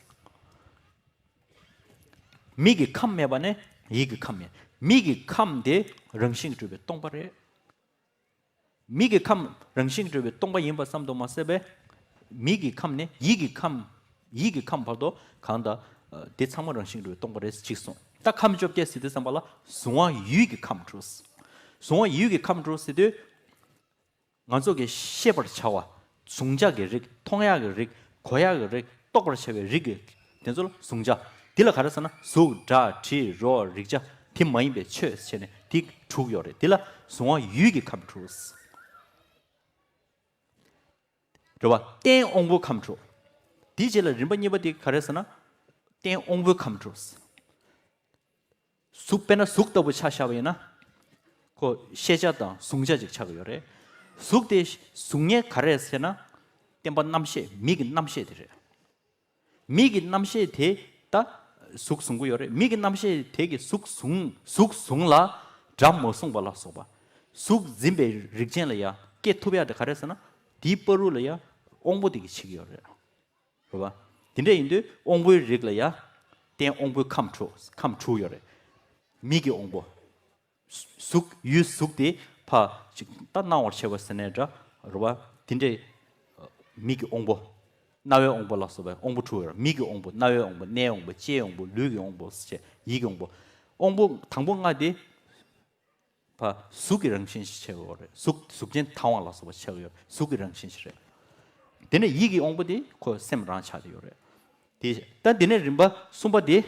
མིག་གི་ཁམས་མེད་པ་ནས་ཡིད་ཀྱི་ཁམས་མེད། མིག་གི་ཁམས་དེ་རང་བཞིན་གྱིས་གྲུབ་པའི་སྟོང་པ་རེད། མིག་གི་ཁམས་རང་བཞིན་གྱིས་གྲུབ་པའི་སྟོང་པ་ཡིན་པ་ཙམ་དུ་མ་ཟད་པའི། མིག་གི་ཁམས་ནས་ཡིད་ཀྱི་ཁམས། ཡིད་ཀྱི་ཁམས་བར་དུ་གང་དག་དེ་ཚང་མ་རང་བཞིན་གྱིས་གྲུབ་པའི་སྟོང་པ་རེད་ཅེས་གསུངས། ད་ཁམས་བཅོ་བརྒྱད་ཟེར་དུས་ཙམ་པ་ལ་གཟུང་བ་ཡུལ་གྱི་ཁམས་དྲུག། གཟུང་བ་ཡུལ་གྱི་ཁམས་དྲུག་ཟེར་དུས། ང་ཚོ་གིས་ཤེས་པར་བྱ་བ། གཟུང་བྱ་གི་རིགས། མཐོང་ཡག་གི་རིགས། གོ་ཡག་གི་རིགས། རྟོགས་པར་བྱ་བའི་རིགས་ཀྱི་དེ་ཚོ་ལ་གཟུང་བྱ། འདི་ལ་ག་རེ་ཟེར་ན། གཟུགས། སྒྲ། དྲི། རོ། རེག་བྱ། དེ་མ་ཡིན་པའི་ཆོས་བྱས་ནས་དེ་དྲུག་ཡོད་རེད། འདི་ལ་གཟུང་བ་ཡུལ་གྱི་ཁམས་དྲུག། རེད་བ། རྟེན་དབང་པོའི་ཁམས་དྲུག། དེའི་རྗེས་ལ་རིམ་པ་གཉིས་པ་དེ་ག་རེ་ཟེར་ན། རྟེན་དབང་པོའི་ཁམས་དྲུག། གཟུགས། དཔེར་ན་གཟུགས་ལྟ་བུ་ཆ་བཞག་པ་ཡིན་ན། ཁོ་ཤེས་བྱ་དང་གཟུང་བྱ་ཅིག་ཆགས་ཀྱི་ཡོད་རེད། གཟུགས་དེ་གཟུགས་བརྙན་ག་རེ་ཟེར་ན། བརྟེན་པ་རྣམ་ཤེས། མིག་གི་རྣམ་ཤེས་དེ་རེད། མིག་གི་རྣམ་ཤེས་དེ་ད་གཟུགས་གཟུང་གི་ཡོད་རེད། མིག་གི་རྣམ་ཤེས་དེ་གིས་གཟུགས་གཟུང་། གཟུགས་གཟུང་ལ་སྒྲ་མ་གསུངས་པ་ལ་སོགས་པ། གཟུགས་འཛིན་པའི་རིགས་ཅན་ལ་ཡང་སྐྱེ་ཐུབ་ཡ་དེ་ག་རེ་ཟེར་ན། དེའི་བར་དུ་ལ་ཡང་དབང་པོ་དེ་གིས་བྱེད་ཀྱི་ཡོད་རེད། རེད་བ། དེ་འདྲ་ཡིན་དུས་དབང་པོའི་རིགས་ལ་ཡང་རྟེན་དབང་པོའི་ཁམས་དྲུག། ཁམས་དྲུག་ཡོད་རེད། མིག་གི་དབང་པོ། གཟུགས། ཡུལ་གཟུགས་དེ་ཕར་ཅིག་ད་སྣང་བར་བྱེད་པ་ཟེར་ནའི་འདྲ། རེད་བ། དེ་འདྲའི་མིག་གི་དབང་པོ། རྣ་བའི་དབང་པོ་ལ་སོགས་པའི་དབང་པོ་དྲུག་ཡོད་རེད། མིག་གི་དབང་པོ། རྣ་བའི་དབང་པོ། སྣའི་དབང་པོ། ལྕེའི་དབང་པོ། ལུས་ཀྱི་དབང་པོ་ཟེར་བྱས། ཡིད་ཀྱི་དབང་པོ། དབང་པོ་དང་པོ་ལྔ་དེ་ཕར་གཟུགས་ཀྱི་རང་བཞིན་ཞིག་ཆགས་ཀྱི་ཡོད་རེད། གཟུགས། གཟུགས་ཅན་དང་བ་ལ་སོགས་པ་ཆགས་ཀྱི་ཡོད་རེད། གཟུགས་ཀྱི་རང་བཞིན་ཞིག་རེད། དེ་ནས་ཡིད་ཀྱི་དབང་པོ་དེ་ཁོ་སེམས་རང་ཆགས་ཀྱི་ཡོད་རེད། དེ་ད་དེ་ནས་རིམ་པ་གསུམ་པ་དེ།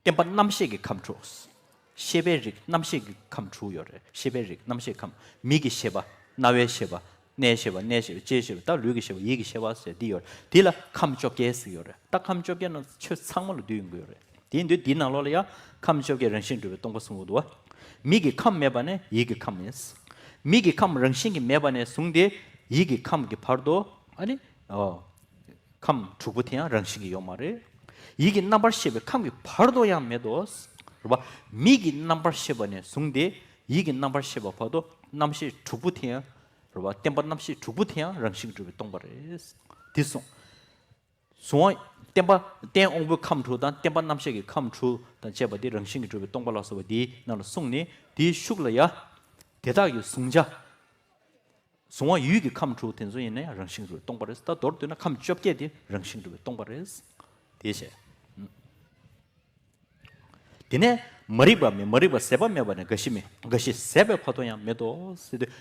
བརྟེན་པ་རྣམ་ཤེས་ཀྱི་ཁམས་དྲུག། ཤེས་པའི་རིགས། རྣམ་ཤེས་ཀྱི་ཁམས་དྲུག་ཡོད་རེད། ཤེས་པའི་རིགས། རྣམ་ཤེས་ཁམས། མིག་གི་ཤེས་པ། རྣ་བའི་ཤེས་པ། སྣའི་ཤེས་པ། སྣའི་ཤེས་པ། ལྕེའི་ཤེས་པ། ད་ལུས་ཀྱི་ཤེས་པ། ཡིད་ཀྱི་ཤེས་པ་ཟེར་འདི་ཡོད་རེད། འདི་ལ་ཁམས་བཅོ་བརྒྱད་ཟེར་ཡོད་རེད། ད་ཁམས་བཅོ་བརྒྱད་ནང་ཆོས་ཚང་མ་ལ་འདུས་ཡོང་གི་ཡོད་རེད། དེ་ཡིན་དུས་འདིའི་ནང་ལོགས་ལ་ཡང་ཁམས་བཅོ་བརྒྱད་རང་བཞིན་གྲུབ་པའི་སྟོང་པ་གསུང་གི་འདུག་བ། མིག་གི་ཁམས་མེད་པ་ནས་ཡིད་ཀྱི་ཁམས་མེད། མིག་གི་ཁམས་རང་བཞིན་གྱིས་མེད་པ་ནས་བཟུང་སྟེ་ཡིད་ཀྱི་ཁམས་ཀྱི་བར་དུ། ཨ་ནི། ཨོ། ཁམས་དྲུག་པོ་དེ་ཡང་རང་བཞིན་གྱིས་ཡོད་མ་རེད། ཡིད་ཀྱི་རྣམ་པར་ཤེས་པའི་ཁམས་ཀྱི་བར་དུ་ཡང་མེད་དོ། རེད་པ། མིག་གི་རྣམ་པར་ཤེས་པ་ནས་བཟུང་སྟེ་ཡིད་ཀྱི་རྣམ་པར་ཤེས་པ་བར་དུ་རྣམ་ཤེས་དྲུག་པོ་དེ་ཡང་། རེད་པ། བརྟེན་པ་རྣམ་ཤེས་དྲུག་པོ་དེ་ཡང་རང་བཞིན་གྱིས་གྲུབ་པའི་སྟོང་པ་རེད། འདི་གསུངས། གཟུང་བ། བརྟེན་པ། རྟེན་དབང་པོའི་ཁམས་དྲུག་དང་བརྟེན་པ་རྣམ་ཤེས་ཀྱི་ཁམས་དྲུག་དང་བཅས་པ་དེ་རང་བཞིན་གྱིས་གྲུབ་པའི་སྟོང་པ་ལ་སོགས་པ་དེའི་ནང་ལ་གསུངས་ནས། དེའི་ཤུགས་ལ་ཡ། དེ་དག་གི་གཟུང་བྱ། གཟུང་བ་ཡུལ་གྱི་ཁམས་དྲུག་དེ་ཚོ་ཡིན་ན་ཡང་རང་བཞིན་གྲུབ་པའི་སྟོང་པ་རེད། ད་མདོར་བསྡུས་ན་ཁམས་བཅོ་བརྒྱད་དེ་རང་བཞིན་གྲུབ་པའི་སྟོང་པ་རེད། དེ་བྱས། དེ་ནས་མ་རིག་པ་མེད། མ་རིག་པ་ཟད་པ་མེད་པ་ནས་རྒ་ཤི་མེད། རྒ་ཤི་ཟད་པའི་བར་དུ་ཡང་མེད་དོ་ཟེར་དུས།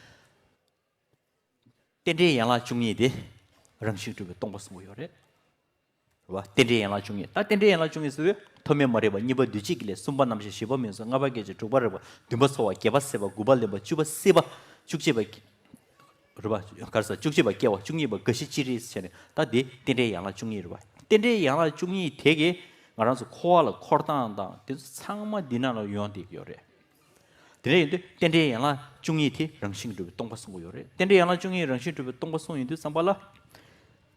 རྟེན་འབྲེལ་ཡན་ལག་བཅུ་གཉིས་དེ་རང་བཞིན་གྲུབ་པའི་སྟོང་པ་གསུང་གི་ཡོད་རེད། རེད་བ། རྟེན་འབྲེལ་ཡན་ལག་བཅུ་གཉིས། ད་རྟེན་འབྲེལ་ཡན་ལག་བཅུ་གཉིས་ཟེར་དུས་ཐོག་མའི་མ་རིག་པ། གཉིས་པ་འདུས་བྱས་ཀྱི་ལས། གསུམ་པ་རྣམ་ཤེས། བཞི་པ་མིང་གཟུགས། ལྔ་པ་སྐད་ཅིག། དྲུག་པ་རེག་པ། བདུན་པ་ཚོར་བ། བརྒྱད་པ་སྲེད་པ། དགུ་པ་ལེན་པ། བཅུ་པ་སྲེད་པ། བཅུ་གཅིག་པ། རེད་བ། ག་རེ་ཟེར། བཅུ་གཅིག་པ་སྐྱེ་བ། བཅུ་གཉིས་པ་རྒ་ཤི་ཅི་རིགས་བྱས་ནས། ད་དེ་རྟེན་འབྲེལ་ཡན་ལག་བཅུ་གཉིས་རེད་བ། རྟེན་འབྲེལ་ཡན་ལག་བཅུ་གཉིས་དེ་གིས་ང་རང་ཚོ་འཁོར་བ་ལ་འཁོར་སྟངས་དང་དེ་ཚོ་ཚང་མ་འདི་ནང་ལ་ཡོང་བསྡད་ཀྱི་ཡོད་རེད། དེ་འདྲ་ཡིན་དུས་རྟེན་འབྲེལ་ཡན་ལག་བཅུ་གཉིས་དེ་རང་བཞིན་གྲུབ་པའི་སྟོང་པ་གསུང་གི་ཡོད་རེད། རྟེན་འབྲེལ་ཡན་ལག་བཅུ་གཉིས་རང་བཞིན་གྲུབ་པའི་སྟོང་པ་གསུངས་ཡོང་དུས་ཙམ་པ་ལ།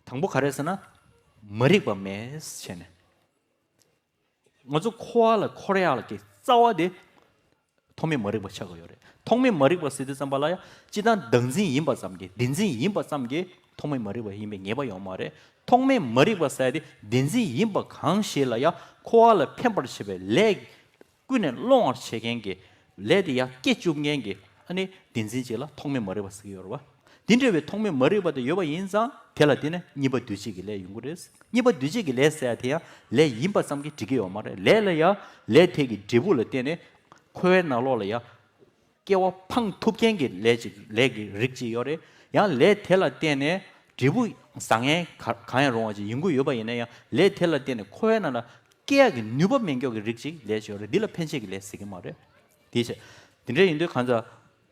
དང་པོ་ག་རེ་ཟེར་ན། མ་རིག་པ་མེད་བྱས་ནས། ང་ཚོ་འཁོར་བ་ལ་འཁོར་ཡག་ལ་གི་རྩ་བ་དེ་ཐོག་མའི་མ་རིག་པ་ཆགས་ཀྱི་ཡོད་རེད། ཐོག་མའི་མ་རིག་པ་ཟེར་དུས་ཙམ་པ་ལ་ཡང་སྤྱིར་བཏང་བདག་འཛིན་ཡིན་པ་ཙམ་གྱིས། བདེན་འཛིན་ཡིན་པ་ཙམ་གྱིས་ཐོག་མའི་མ་རིག་པ་ཡིན་པའི་ངེས་པ་ཡོད་མ་རེད། ཐོག་མའི་མ་རིག་པ་ཟེར་ཡ་དེ་བདེན་འཛིན་ཡིན་པ་གང་ཞིག་ལ་ཡང་འཁོར་བ་ལ་འཕེན་པར་བྱེད་པའི་ལས། ཀུན་ནས་སློང་བར་བྱེད་མཁན་གྱི་ལས་དེ་ཡར་སྐྱེ་བཅུག་མཁན་གྱི་ཨ་ནི་བདེན་འཛིན་ཅིག་ལ་ཐོག་མའི་མ་རིག་པ་ཟེར་གྱི་ཡོད་རེད་བ། དེ་འདྲ་བའི་ཐོག་མའི་མ་རིག་པ་དེ་ཡོད་པ་ཡིན་ཙང་དེ་ལ་བརྟེན་ནས་གཉིས་པ་འདུས་བྱས་ཀྱི་ལས་ཡོང་གི་རེད། གཉིས་པ་འདུས་བྱས་ཀྱི་ལས་ཟེར་ཡ་དེ་ཡང་ལས་ཡིན་པ་ཙམ་གྱིས་འགྲིག་གི་ཡོད་མ་རེད། ལས་ལ་ཡང་ལས་དེ་གི་འབྲས་བུ་ལ་བརྟེན་ནས་འཁོར་བའི་ནང་ལོགས་ལ་ཡང་སྐྱེ་བ་འཕང་ཐུབ་མཁན་གྱི་ལས་ཅིག་ལས་ཀྱི་རིགས་ཅིག་ཡོད་རེད། ཡང་ལས་དེ་ལ་བརྟེན་ནས་འབྲས་བུ་བཟང་ངན་ག་གང་ཡང་རུང་བ་ཅིག་ཡོང་གི་ཡོད་པ་ཡིན་ན་ཡང་ལས་དེ་ལ་བརྟེན་ནས་འཁོར་བའི་ནང་ལ་སྐྱེ་ཡག་གི་ནུས་པ་མེད་མཁན་གྱི་རིགས་ཅིག་ལས་ཅིག་ཡོད་རེད། འདི་ལ་འཕེན་བྱེད་ཀྱི་ལས་ཟེར་གྱི་མ་རེད། དེ་བྱས། དེ་འདྲ་ཡིན་དུས་གང་ཟག་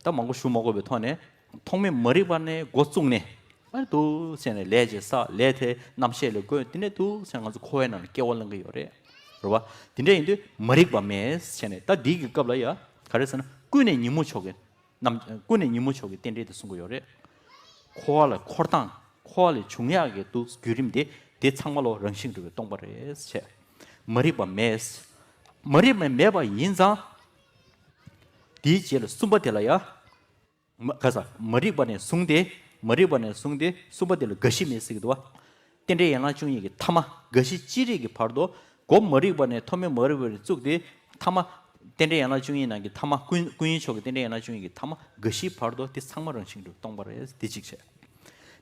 ད་མང་པོ་ཞུ་མ་དགོས་པའི་ཐོག་ནས་ཐོག་མའི་མ་རིག་པ་ནས་འགོ་བཙུགས་ནས་ཨ་འདུག་བྱས་ནས་ལས་ཅིག་བསགས། ལས་དེ་རྣམ་ཤེས་ལ་བཀོད། དེ་ནས་འདུག་བྱས་ང་ཚོ་འཁོར་བའི་ནང་ལ་སྐྱེ་བ་ལེན་གྱི་ཡོད་རེད། རེད་བ། དེ་འདྲ་ཡིན་དུས་མ་རིག་པ་མེད་བྱས་ནས། ད་འདི་གི་སྐབས་ལ་ཡ་ག་རེ་ཟེར་ན། ཀུན་ནས་ཉོན་མོངས་ཕྱོགས་ཀྱི་རྣམ། ཀུན་ནས་ཉོན་མོངས་ཕྱོགས་ཀྱི་རྟེན་འབྲེལ་དེ་གསུང་གི་ཡོད་རེད། འཁོར་བ་ལ་འཁོར་སྟངས། འཁོར་བ་ལས་བྱུང་ཡག་གི་འདུག་བརྒྱུད་རིམ་དེ། དེ་ཚང་མ་ལོ་རང་བཞིན་གྲུབ་པའི་སྟོང་པ་རེད་བྱས། མ་རིག་པ་མེད། མ་རིག་པ་མེད་པ་ཡིན་ཙང་། དེའི་རྗེས་ལ་གསུམ་པ་དེ་ལ་ཡ། མ་ག་ས། མ་རིག་པ་ནས་བཟུང་སྟེ། མ་རིག་པ་ནས་བཟུང་སྟེ་གསུམ་པ་དེ་ལ་རྒ་ཤི་མེད་ཟེར་གྱི་འདུག་བ། རྟེན་འབྲེལ་ཡན་ལག་བཅུ་གཉིས་ཀྱི་ཐ་མ་རྒ་ཤི་ཅི་རིགས་ཀྱི་བར་དུ། འགོ་མ་རིག་པ་ནས། ཐོག་མའི་མ་རིག་པ་ནས་བཙུགས་ཏེ་ཐ་མ། རྟེན་འབྲེལ་ཡན་ལག་བཅུ་གཉིས་ནང་གི་ཐ་མ། ཀུན་ཀུན་ཡིད་ཕྱོགས་ཀྱི་རྟེན་འབྲེལ་ཡན་ལག་བཅུ་གཉིས་ཀྱི་ཐ་མ་རྒ་ཤིའི་བར་དུ་དེ་ཚང་མ་རང་བཞིན་གྱིས་སྟོང་པ་རེད། དེ་གཅིག་བྱས།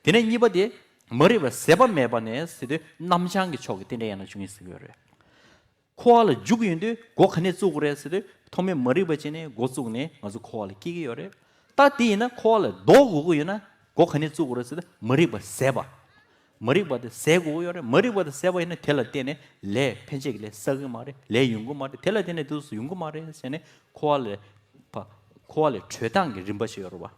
དེ་ནས་གཉིས་པ་དེ། མ་རིག་པ་ཟད་པ་མེད་པ་ནས་ཟེར་དུས་རྣམ་བྱང་གི་ཕྱོགས་ཀྱི་རྟེན་འབྲེལ་ཡན་ལག་བཅུ་གཉིས་ཟེར་གྱི་ཡོད་རེད། འཁོར་བ་ལ་འཇུག་གི་ཡོད་དུས་འགོ་ག་ནས་བཙུགས་དགོས་རེད་ཟེར་དུས། ཐོག་མའི་མ་རིག་པ་ཅིག་ནས་འགོ་བཙུགས་ནས་ང་ཚོ་འཁོར་བ་ལ་སྐྱེ་གི་ཡོད་རེད། ད་དེ་ཡིན་ན་འཁོར་བ་ལས་ལྡོག་དགོས་ཀྱི་ཡོད་ན་འགོ་ག་ནས་བཙུགས་དགོས་རེད་ཟེར་དུས། མ་རིག་པ་ཟད་པ། མ་རིག་པ་དེ་ཟད་དགོས་ཀྱི་ཡོད་རེད། མ་རིག་པ་དེ་ཟད་པ་ཡིན་ན་དེ་ལ་བརྟེན་ནས་ལས་འཕེན་བྱེད་ཀྱི་ལས་བསགས་ཀྱི་མ་རེད། ལས་ཡོང་གི་མ་རེད། དེ་ལ་བརྟེན་ནས་དུས་སུ་ཡོང་གི་མ་རེད་ཟེར་ནས་འཁོར་བ་ལས་ཕ། འཁོར་བ་ལས་གྲོལ་སྟངས་ཀྱི་རིམ་པ་ཞིག་ཡོད་རེད་བ།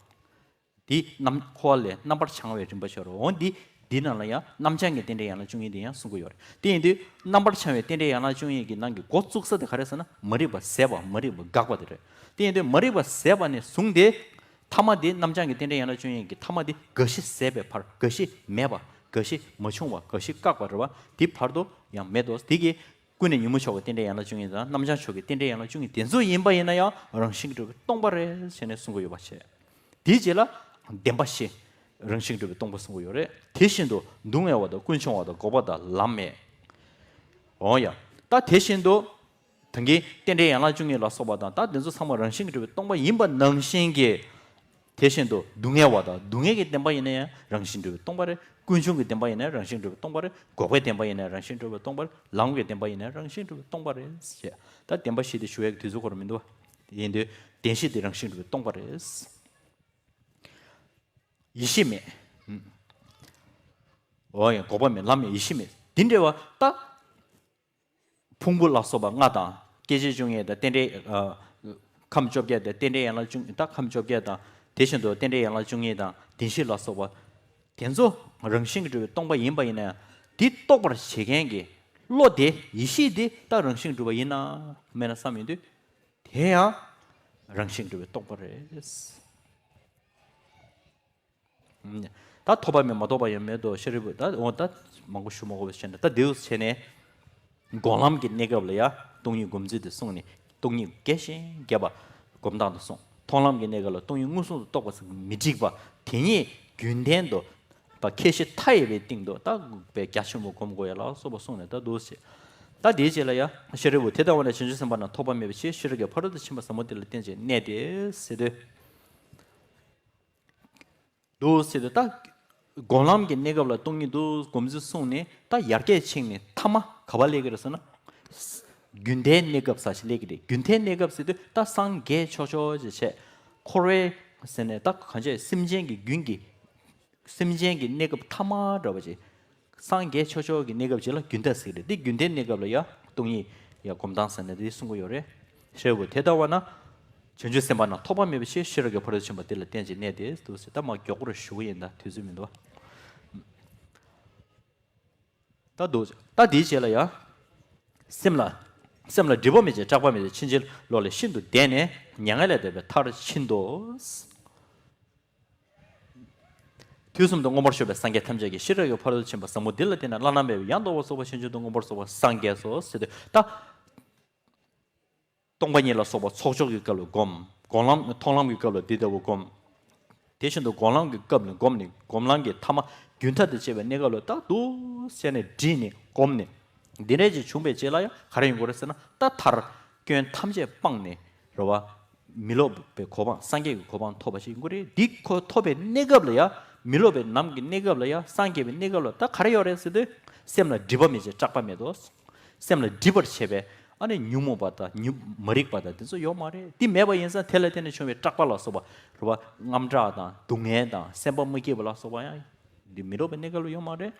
འདི་རྣམ། འཁོར་བ་ལས་རྣམ་པར་བྱང་བའི་རིམ་པ་ཤོར་འོང་། འདི་འདི་ནང་ལ་ཡང་རྣམ་བྱང་གི་རྟེན་འབྲེལ་ཡན་ལག་བཅུ་གཉིས་དེ་ཡང་གསུང་གི་ཡོད་རེད། དེ་ཡིན་དུས་རྣམ་པར་བྱང་བའི་རྟེན་འབྲེལ་ཡན་ལག་བཅུ་གཉིས་ཀྱི་ནང་གི་འགོ་བཙུགས་ས་དེ་ག་རེ་ཟེར་ན། མ་རིག་པ་ཟད་པ། མ་རིག་པ་འགག་པ་དེ་རེད། དེ་ཡིན་དུས་མ་རིག་པ་ཟད་པ་ནས་བཟུང་སྟེ་ཐ་མ་དེ། རྣམ་བྱང་གི་རྟེན་འབྲེལ་ཡན་ལག་བཅུ་གཉིས་ཀྱི་ཐ་མ་དེ་རྒ་ཤི་ཟད་པའི་བར། རྒ་ཤི་མེད་པ། རྒ་ཤི་མ་བྱུང་བ། རྒ་ཤི་བཀག་པ་རེད་བ། དེ་བར་དུ་ཡང་མེད་དོ། དེ་གི་ཀུན་ནས་ཉོན་མོངས་ཕྱོགས་ཀྱི་རྟེན་འབྲེལ་ཡན་ལག་བཅུ་གཉིས་དང་། རྣམ་བྱང་ཕྱོགས་ཀྱི་རྟེན་འབྲེལ་ཡན་ལག་བཅུ་གཉིས་དེ་ཚོ་ཡིན་པ་ཡིན་ན་ཡང་རང་བཞིན་གྱིས་གྲུབ་པའི་སྟོང་པ་རེད་ཟེར་ནས་གསུང་གི་ཡོད་པ་བྱས། དེའི་རྗེས་ལ་བདེན་པ་བཞི། རང་བཞིན་གྲུབ་པའི་སྟོང་པ་གསུང་གི་ཡོད་རེད། དེ་བཞིན་དུ་སྡུག་བསྔལ་བ་དང་། ཀུན་འབྱུང་བ་དང་། འགོག་པ་དང་། ལམ་མེད། འོ་ཡ། ད་དེ་བཞིན་དུ་ད་གིན་རྟེན་འབྲེལ་ཡན་ལག་བཅུ་གཉིས་ལ་སོགས་པ་དང་། ད་དེ་ཚོ་ཚང་མ་རང་བཞིན་གྱིས་གྲུབ་པའི་སྟོང་པ་ཡིན་པ་ནང་བཞིན་གྱི། དེ་བཞིན་དུ་སྡུག་བསྔལ་བ་དང་། སྡུག་བསྔལ་གྱི་བདེན་པ་ཡིན་ན་ཡང་རང་བཞིན་གྲུབ་པའི་སྟོང་པ་རེད། ཀུན་འབྱུང་གི་བདེན་པ་ཡིན་ན་རང་བཞིན་གྲུབ་པའི་སྟོང་པ་རེད། འགོག་པའི་བདེན་པ་ཡིན་ན་རང་བཞིན་གྲུབ་པའི་སྟོང་པ་རེད། ལམ་གྱི་བདེན་པ་ཡིན་ན་རང་བཞིན་གྲུབ་པའི་སྟོང་པ་རེད་ཞེས། ད་བདེན་པ་བཞི་དེ་ཞུ་ཡས་ཀྱི་དུས་ཚོད་ཁོ་རང་མི་འདུག་བ། ཡིན་དུས་བདེན་བཞི་དེ་རང་བཞིན་གྲུབ་པའི་སྟོང་པ་རེད། ཡེ་ཤེས་མེད། འོ་ཡ། འགོག་པ་མེད། ལམ་མེད། ཡེ་ཤེས་མེད། འདི་འདྲ་བ་ད། ཕུང་པོ་ལ་སོགས་པ་ལྔ་དང་། སྐྱེ་མཆེད་བཅུ་གཉིས་དང་། རྟེན་འབྲེལ། ཨ། ཁམས་བཅོ་བརྒྱད་དང་། རྟེན་འབྲེལ་ཡན་ལག་བཅུ། ད་ཁམས་བཅོ་བརྒྱད་དང་། དེ་བཞིན་དུ་རྟེན་འབྲེལ་ཡན་ལག་བཅུ་གཉིས་དང་། བདེན་བཞི་ལ་སོགས་པ། དེ་ཚོ་རང་བཞིན་གྱིས་གྲུབ་པའི་སྟོང་པ་ཡིན་པ་ཡིན་ན་ཡང་། དེ་རྟོགས་པར་བྱེད་མཁན་གྱི་བློ་དེ། ཡེ་ཤེས་དེ་ད་རང་བཞིན་གྲུབ་པ་ཡིན་ནམ་མེད་ན་བསམ་ཡོང་དུས། དེ་ཡང་རང་བཞིན་གྲུབ་པའི་སྟོང་པ་རེད། ད་ཐོབ་པ་མེད། མ་ཐོབ་པ་ཡང་མེད་དོ། ཤཱ་རིའི་བུ། ད་འོ་ད་མང་པོ་ཞུ་མ་དགོས་པ་བྱས་ནས། ད་དེའུ་བྱས་ནས་སྒོམ་ལམ་གྱི་གནས་སྐབས་ལ་ཡང་སྟོང་ཉིད་སྒོམ་ཚུལ་དེ་གསུངས་ནས། སྟོང་ཉིད་རྒྱས་ཤིང་རྒྱས་པ་སྒོམ་སྟངས་དེ་གསུངས། མཐོང་ལམ་གྱི་གནས་སྐབས་ལ་སྟོང་ཉིད་མངོན་སུམ་དུ་རྟོགས་པ་ཙམ་གྱིས་མི་འགྲིག་པ། དེ་ཉིད་རྒྱུན་ལྡན་དུ་ད་ཁྱད་གཞི་མཐའ་ཡས་པའི་སྟེང་དུ་ད་དཔེ་རྒྱ་ཆེན་པོ་སྒོམ་དགོས་ཡ་ལ་སོགས་པ་གསུངས་ནས། ད་འདུག་སེ། ད་དེའི་རྗེས་ལ་ཡང་ཤཱ་རིའི་བུ། དེ་ལྟ་བ་ན་བྱང་ཆུབ་སེམས་དཔའ་རྣམས་ཐོབ་པ་མེད་པའི་ཕྱིར། ཤེས་རབ་ཀྱི་ཕ་རོལ་ཏུ་ཕྱིན་པ་ཟབ་མོ་དེ་ལ་བརྟེན་ཅིང་གནས་ཏེ་ཟེར་དུས། འདུག་ཟེར་དུས་ད། སྒོམ་ལམ་གྱི་གནས་སྐབས་ལ་སྟོང་ཉིད་འདུག་སྒོམ་ཚུལ་གསུངས་ནས་ད་ཡར་རྒྱས་ཕྱིན་ནས་ཐ་མ་ག་པར་སླེབས་ཀྱི་རེད་ཟེར་ན། རྒྱུན་མཐའི་གནས་སྐབས་ཟེར་ཞིག་སླེབས་ཀྱི་རེད། རྒྱུན་མཐའི་གནས་སྐབས་ཟེར་དུས་ད་སངས་རྒྱས་ཆོག་ཆོག་ཅེས་བྱས། འཁོར་བའི་ཟེར་ནས་ད་གང་བྱས་སེམས་ཅན་གྱི་རྒྱུན་གྱི། སེམས་ཅན་གྱི་གནས་སྐབས་ཐ་མ་འདྲ་བ་ཅིག་སངས་རྒྱས་ཆོག་ཆོག་གི་གནས་སྐབས་ཅིག་ལ་རྒྱུན་མཐའ་ཟེར་གྱི་རེད། འདི་རྒྱུན་མཐའི་གནས་སྐབས་ལ་ཡང་སྟོང་ཉིད་ཡང་སྒོམ་སྟངས་ཟེར་ནས་འདི་གསུང་གི་ཡོད་རེད། ཤེས་དགོས་དེ་ལྟ་བ་ན། བྱང་ཆུབ་སེམས་དཔའ་རྣམས་ཐོགས་པ་མེད་པའི་ཕྱིར་ཤེས་རབ་ཀྱི་ཕ་རོལ་ཏུ་ཕྱིན་པ་འདི་ལ་བརྟེན་ཅིང་གནས་ཏེ་འདུག་ཟེར། ད་མ་མགྱོགས་པོ་རུ་ཞུ་གི་ཡིན། ད་དུས་ཚོད་མི་འདུག་ད་འདུག་ད་འདིའི་རྗེས་ལ་ཡང་། སེམས་ལ། སེམས་ལ་སྒྲིབ་པ་མེད་ཅིང་སྐྲག་པ་མེད་དེ། ཕྱིན་ཅི་ལོག་ལས་ཤིན་ཏུ་འདས་ནས་མྱ་ངན་ལས་འདས་པའི་མཐར་ཕྱིན་ཏོ། དུས་གསུམ་དུ་མངོན་པར་བཞུགས་པའི་སངས་རྒྱས་ཐམས་ཅད་ཀྱི་ཤེས་རབ་ཀྱི་ཕ་རོལ་ཏུ་ཕྱིན་པ་ཟབ་མོ་འདི་ལ་བརྟེན་ནས་བླ་ན་མེད་པའི་ཡང་དག་པར་རྫོགས་པ་ཕྱིན་ཅི་ལོག་ཏུ་མངོན་པར་རྫོགས་པ་སངས་རྒྱས་སོ་ཟེར་དུས་ད། སྟོང་པ་ཉིད་ལ་སོགས་པ་ཚོགས་སྦྱོར་གྱི་སྐབས་ལ་བསྒོམ། སྒོམ་ལམ་མཐོང་ལམ་གྱི་སྐབས་ལ་འདི་ལྟ་བུ་བསྒོམ། དེ་བཞིན་དུ་སྒོམ་ལམ་གྱི་སྐབས་ལ་བསྒོམས་ནས་སྒོམ་ལམ་གྱི་ཐ་མ་རྒྱུན་མཐའ་དང་བཅས་པའི་གནས་སྐབས་ལ་ད་འདུག་སེ་ནས་བསྒྲིལ་ནས་བསྒོམས་ནས། འདི་འདྲ་ཅིག་བྱུང་བའི་རྗེས་ལ་ཡང་ག་རེ་ཡོང་གི་རེད་ཟེར་ན། ད་མཐར་སྐྱོན་ཐམས་ཅད་སྤངས་ནས་རེད་བ། མི་སློབ་པའི་གོ་འཕང་སངས་རྒྱས་ཀྱི་གོ་འཕང་ཐོབ་པ་ཞིག་ཡོང་གི་རེད། འདི་ཁོ་ཐོབ་པའི་གནས་སྐབས་ལ་ཡང་མི་སློབ་པའི་ནམ་གྱི་གནས་སྐབས་ལ་ཡང་སངས་རྒྱས་པའི་གནས་སྐབས་ལ་ད་ག་རེ་ཡོད་རེད་ཟེར་དུས། སེམས་ལ་སྒྲིབ་པ་མེད་ཅིང་སྐྲག་པ་མེད་དོ། སེམས་ལ་སྒྲིབ་པར་བྱེད་པའི་ཨ་ནི་ཉོན་མོངས་པ་དང་ཉོན་མ་རིག་པ་དང་དེ་ཚོ་ཡོད་མ་རེད། དེ་མེད་པ་ཡིན་ཙང་དེ་ལ་བརྟེན་ནས་བྱུང་བའི་སྐྲག་པ་ལ་སོགས་པ་རེད་བ། དངངས་སྐྲག་དང་སྡུག་བསྔལ་དང་སེམས་པ་མ་སྐྱིད་པ་ལ་སོགས་པ་ཡང་འདི་མི་འདྲ་བའི་གནས་སྐབས་ལ་ཡོད་མ་རེད།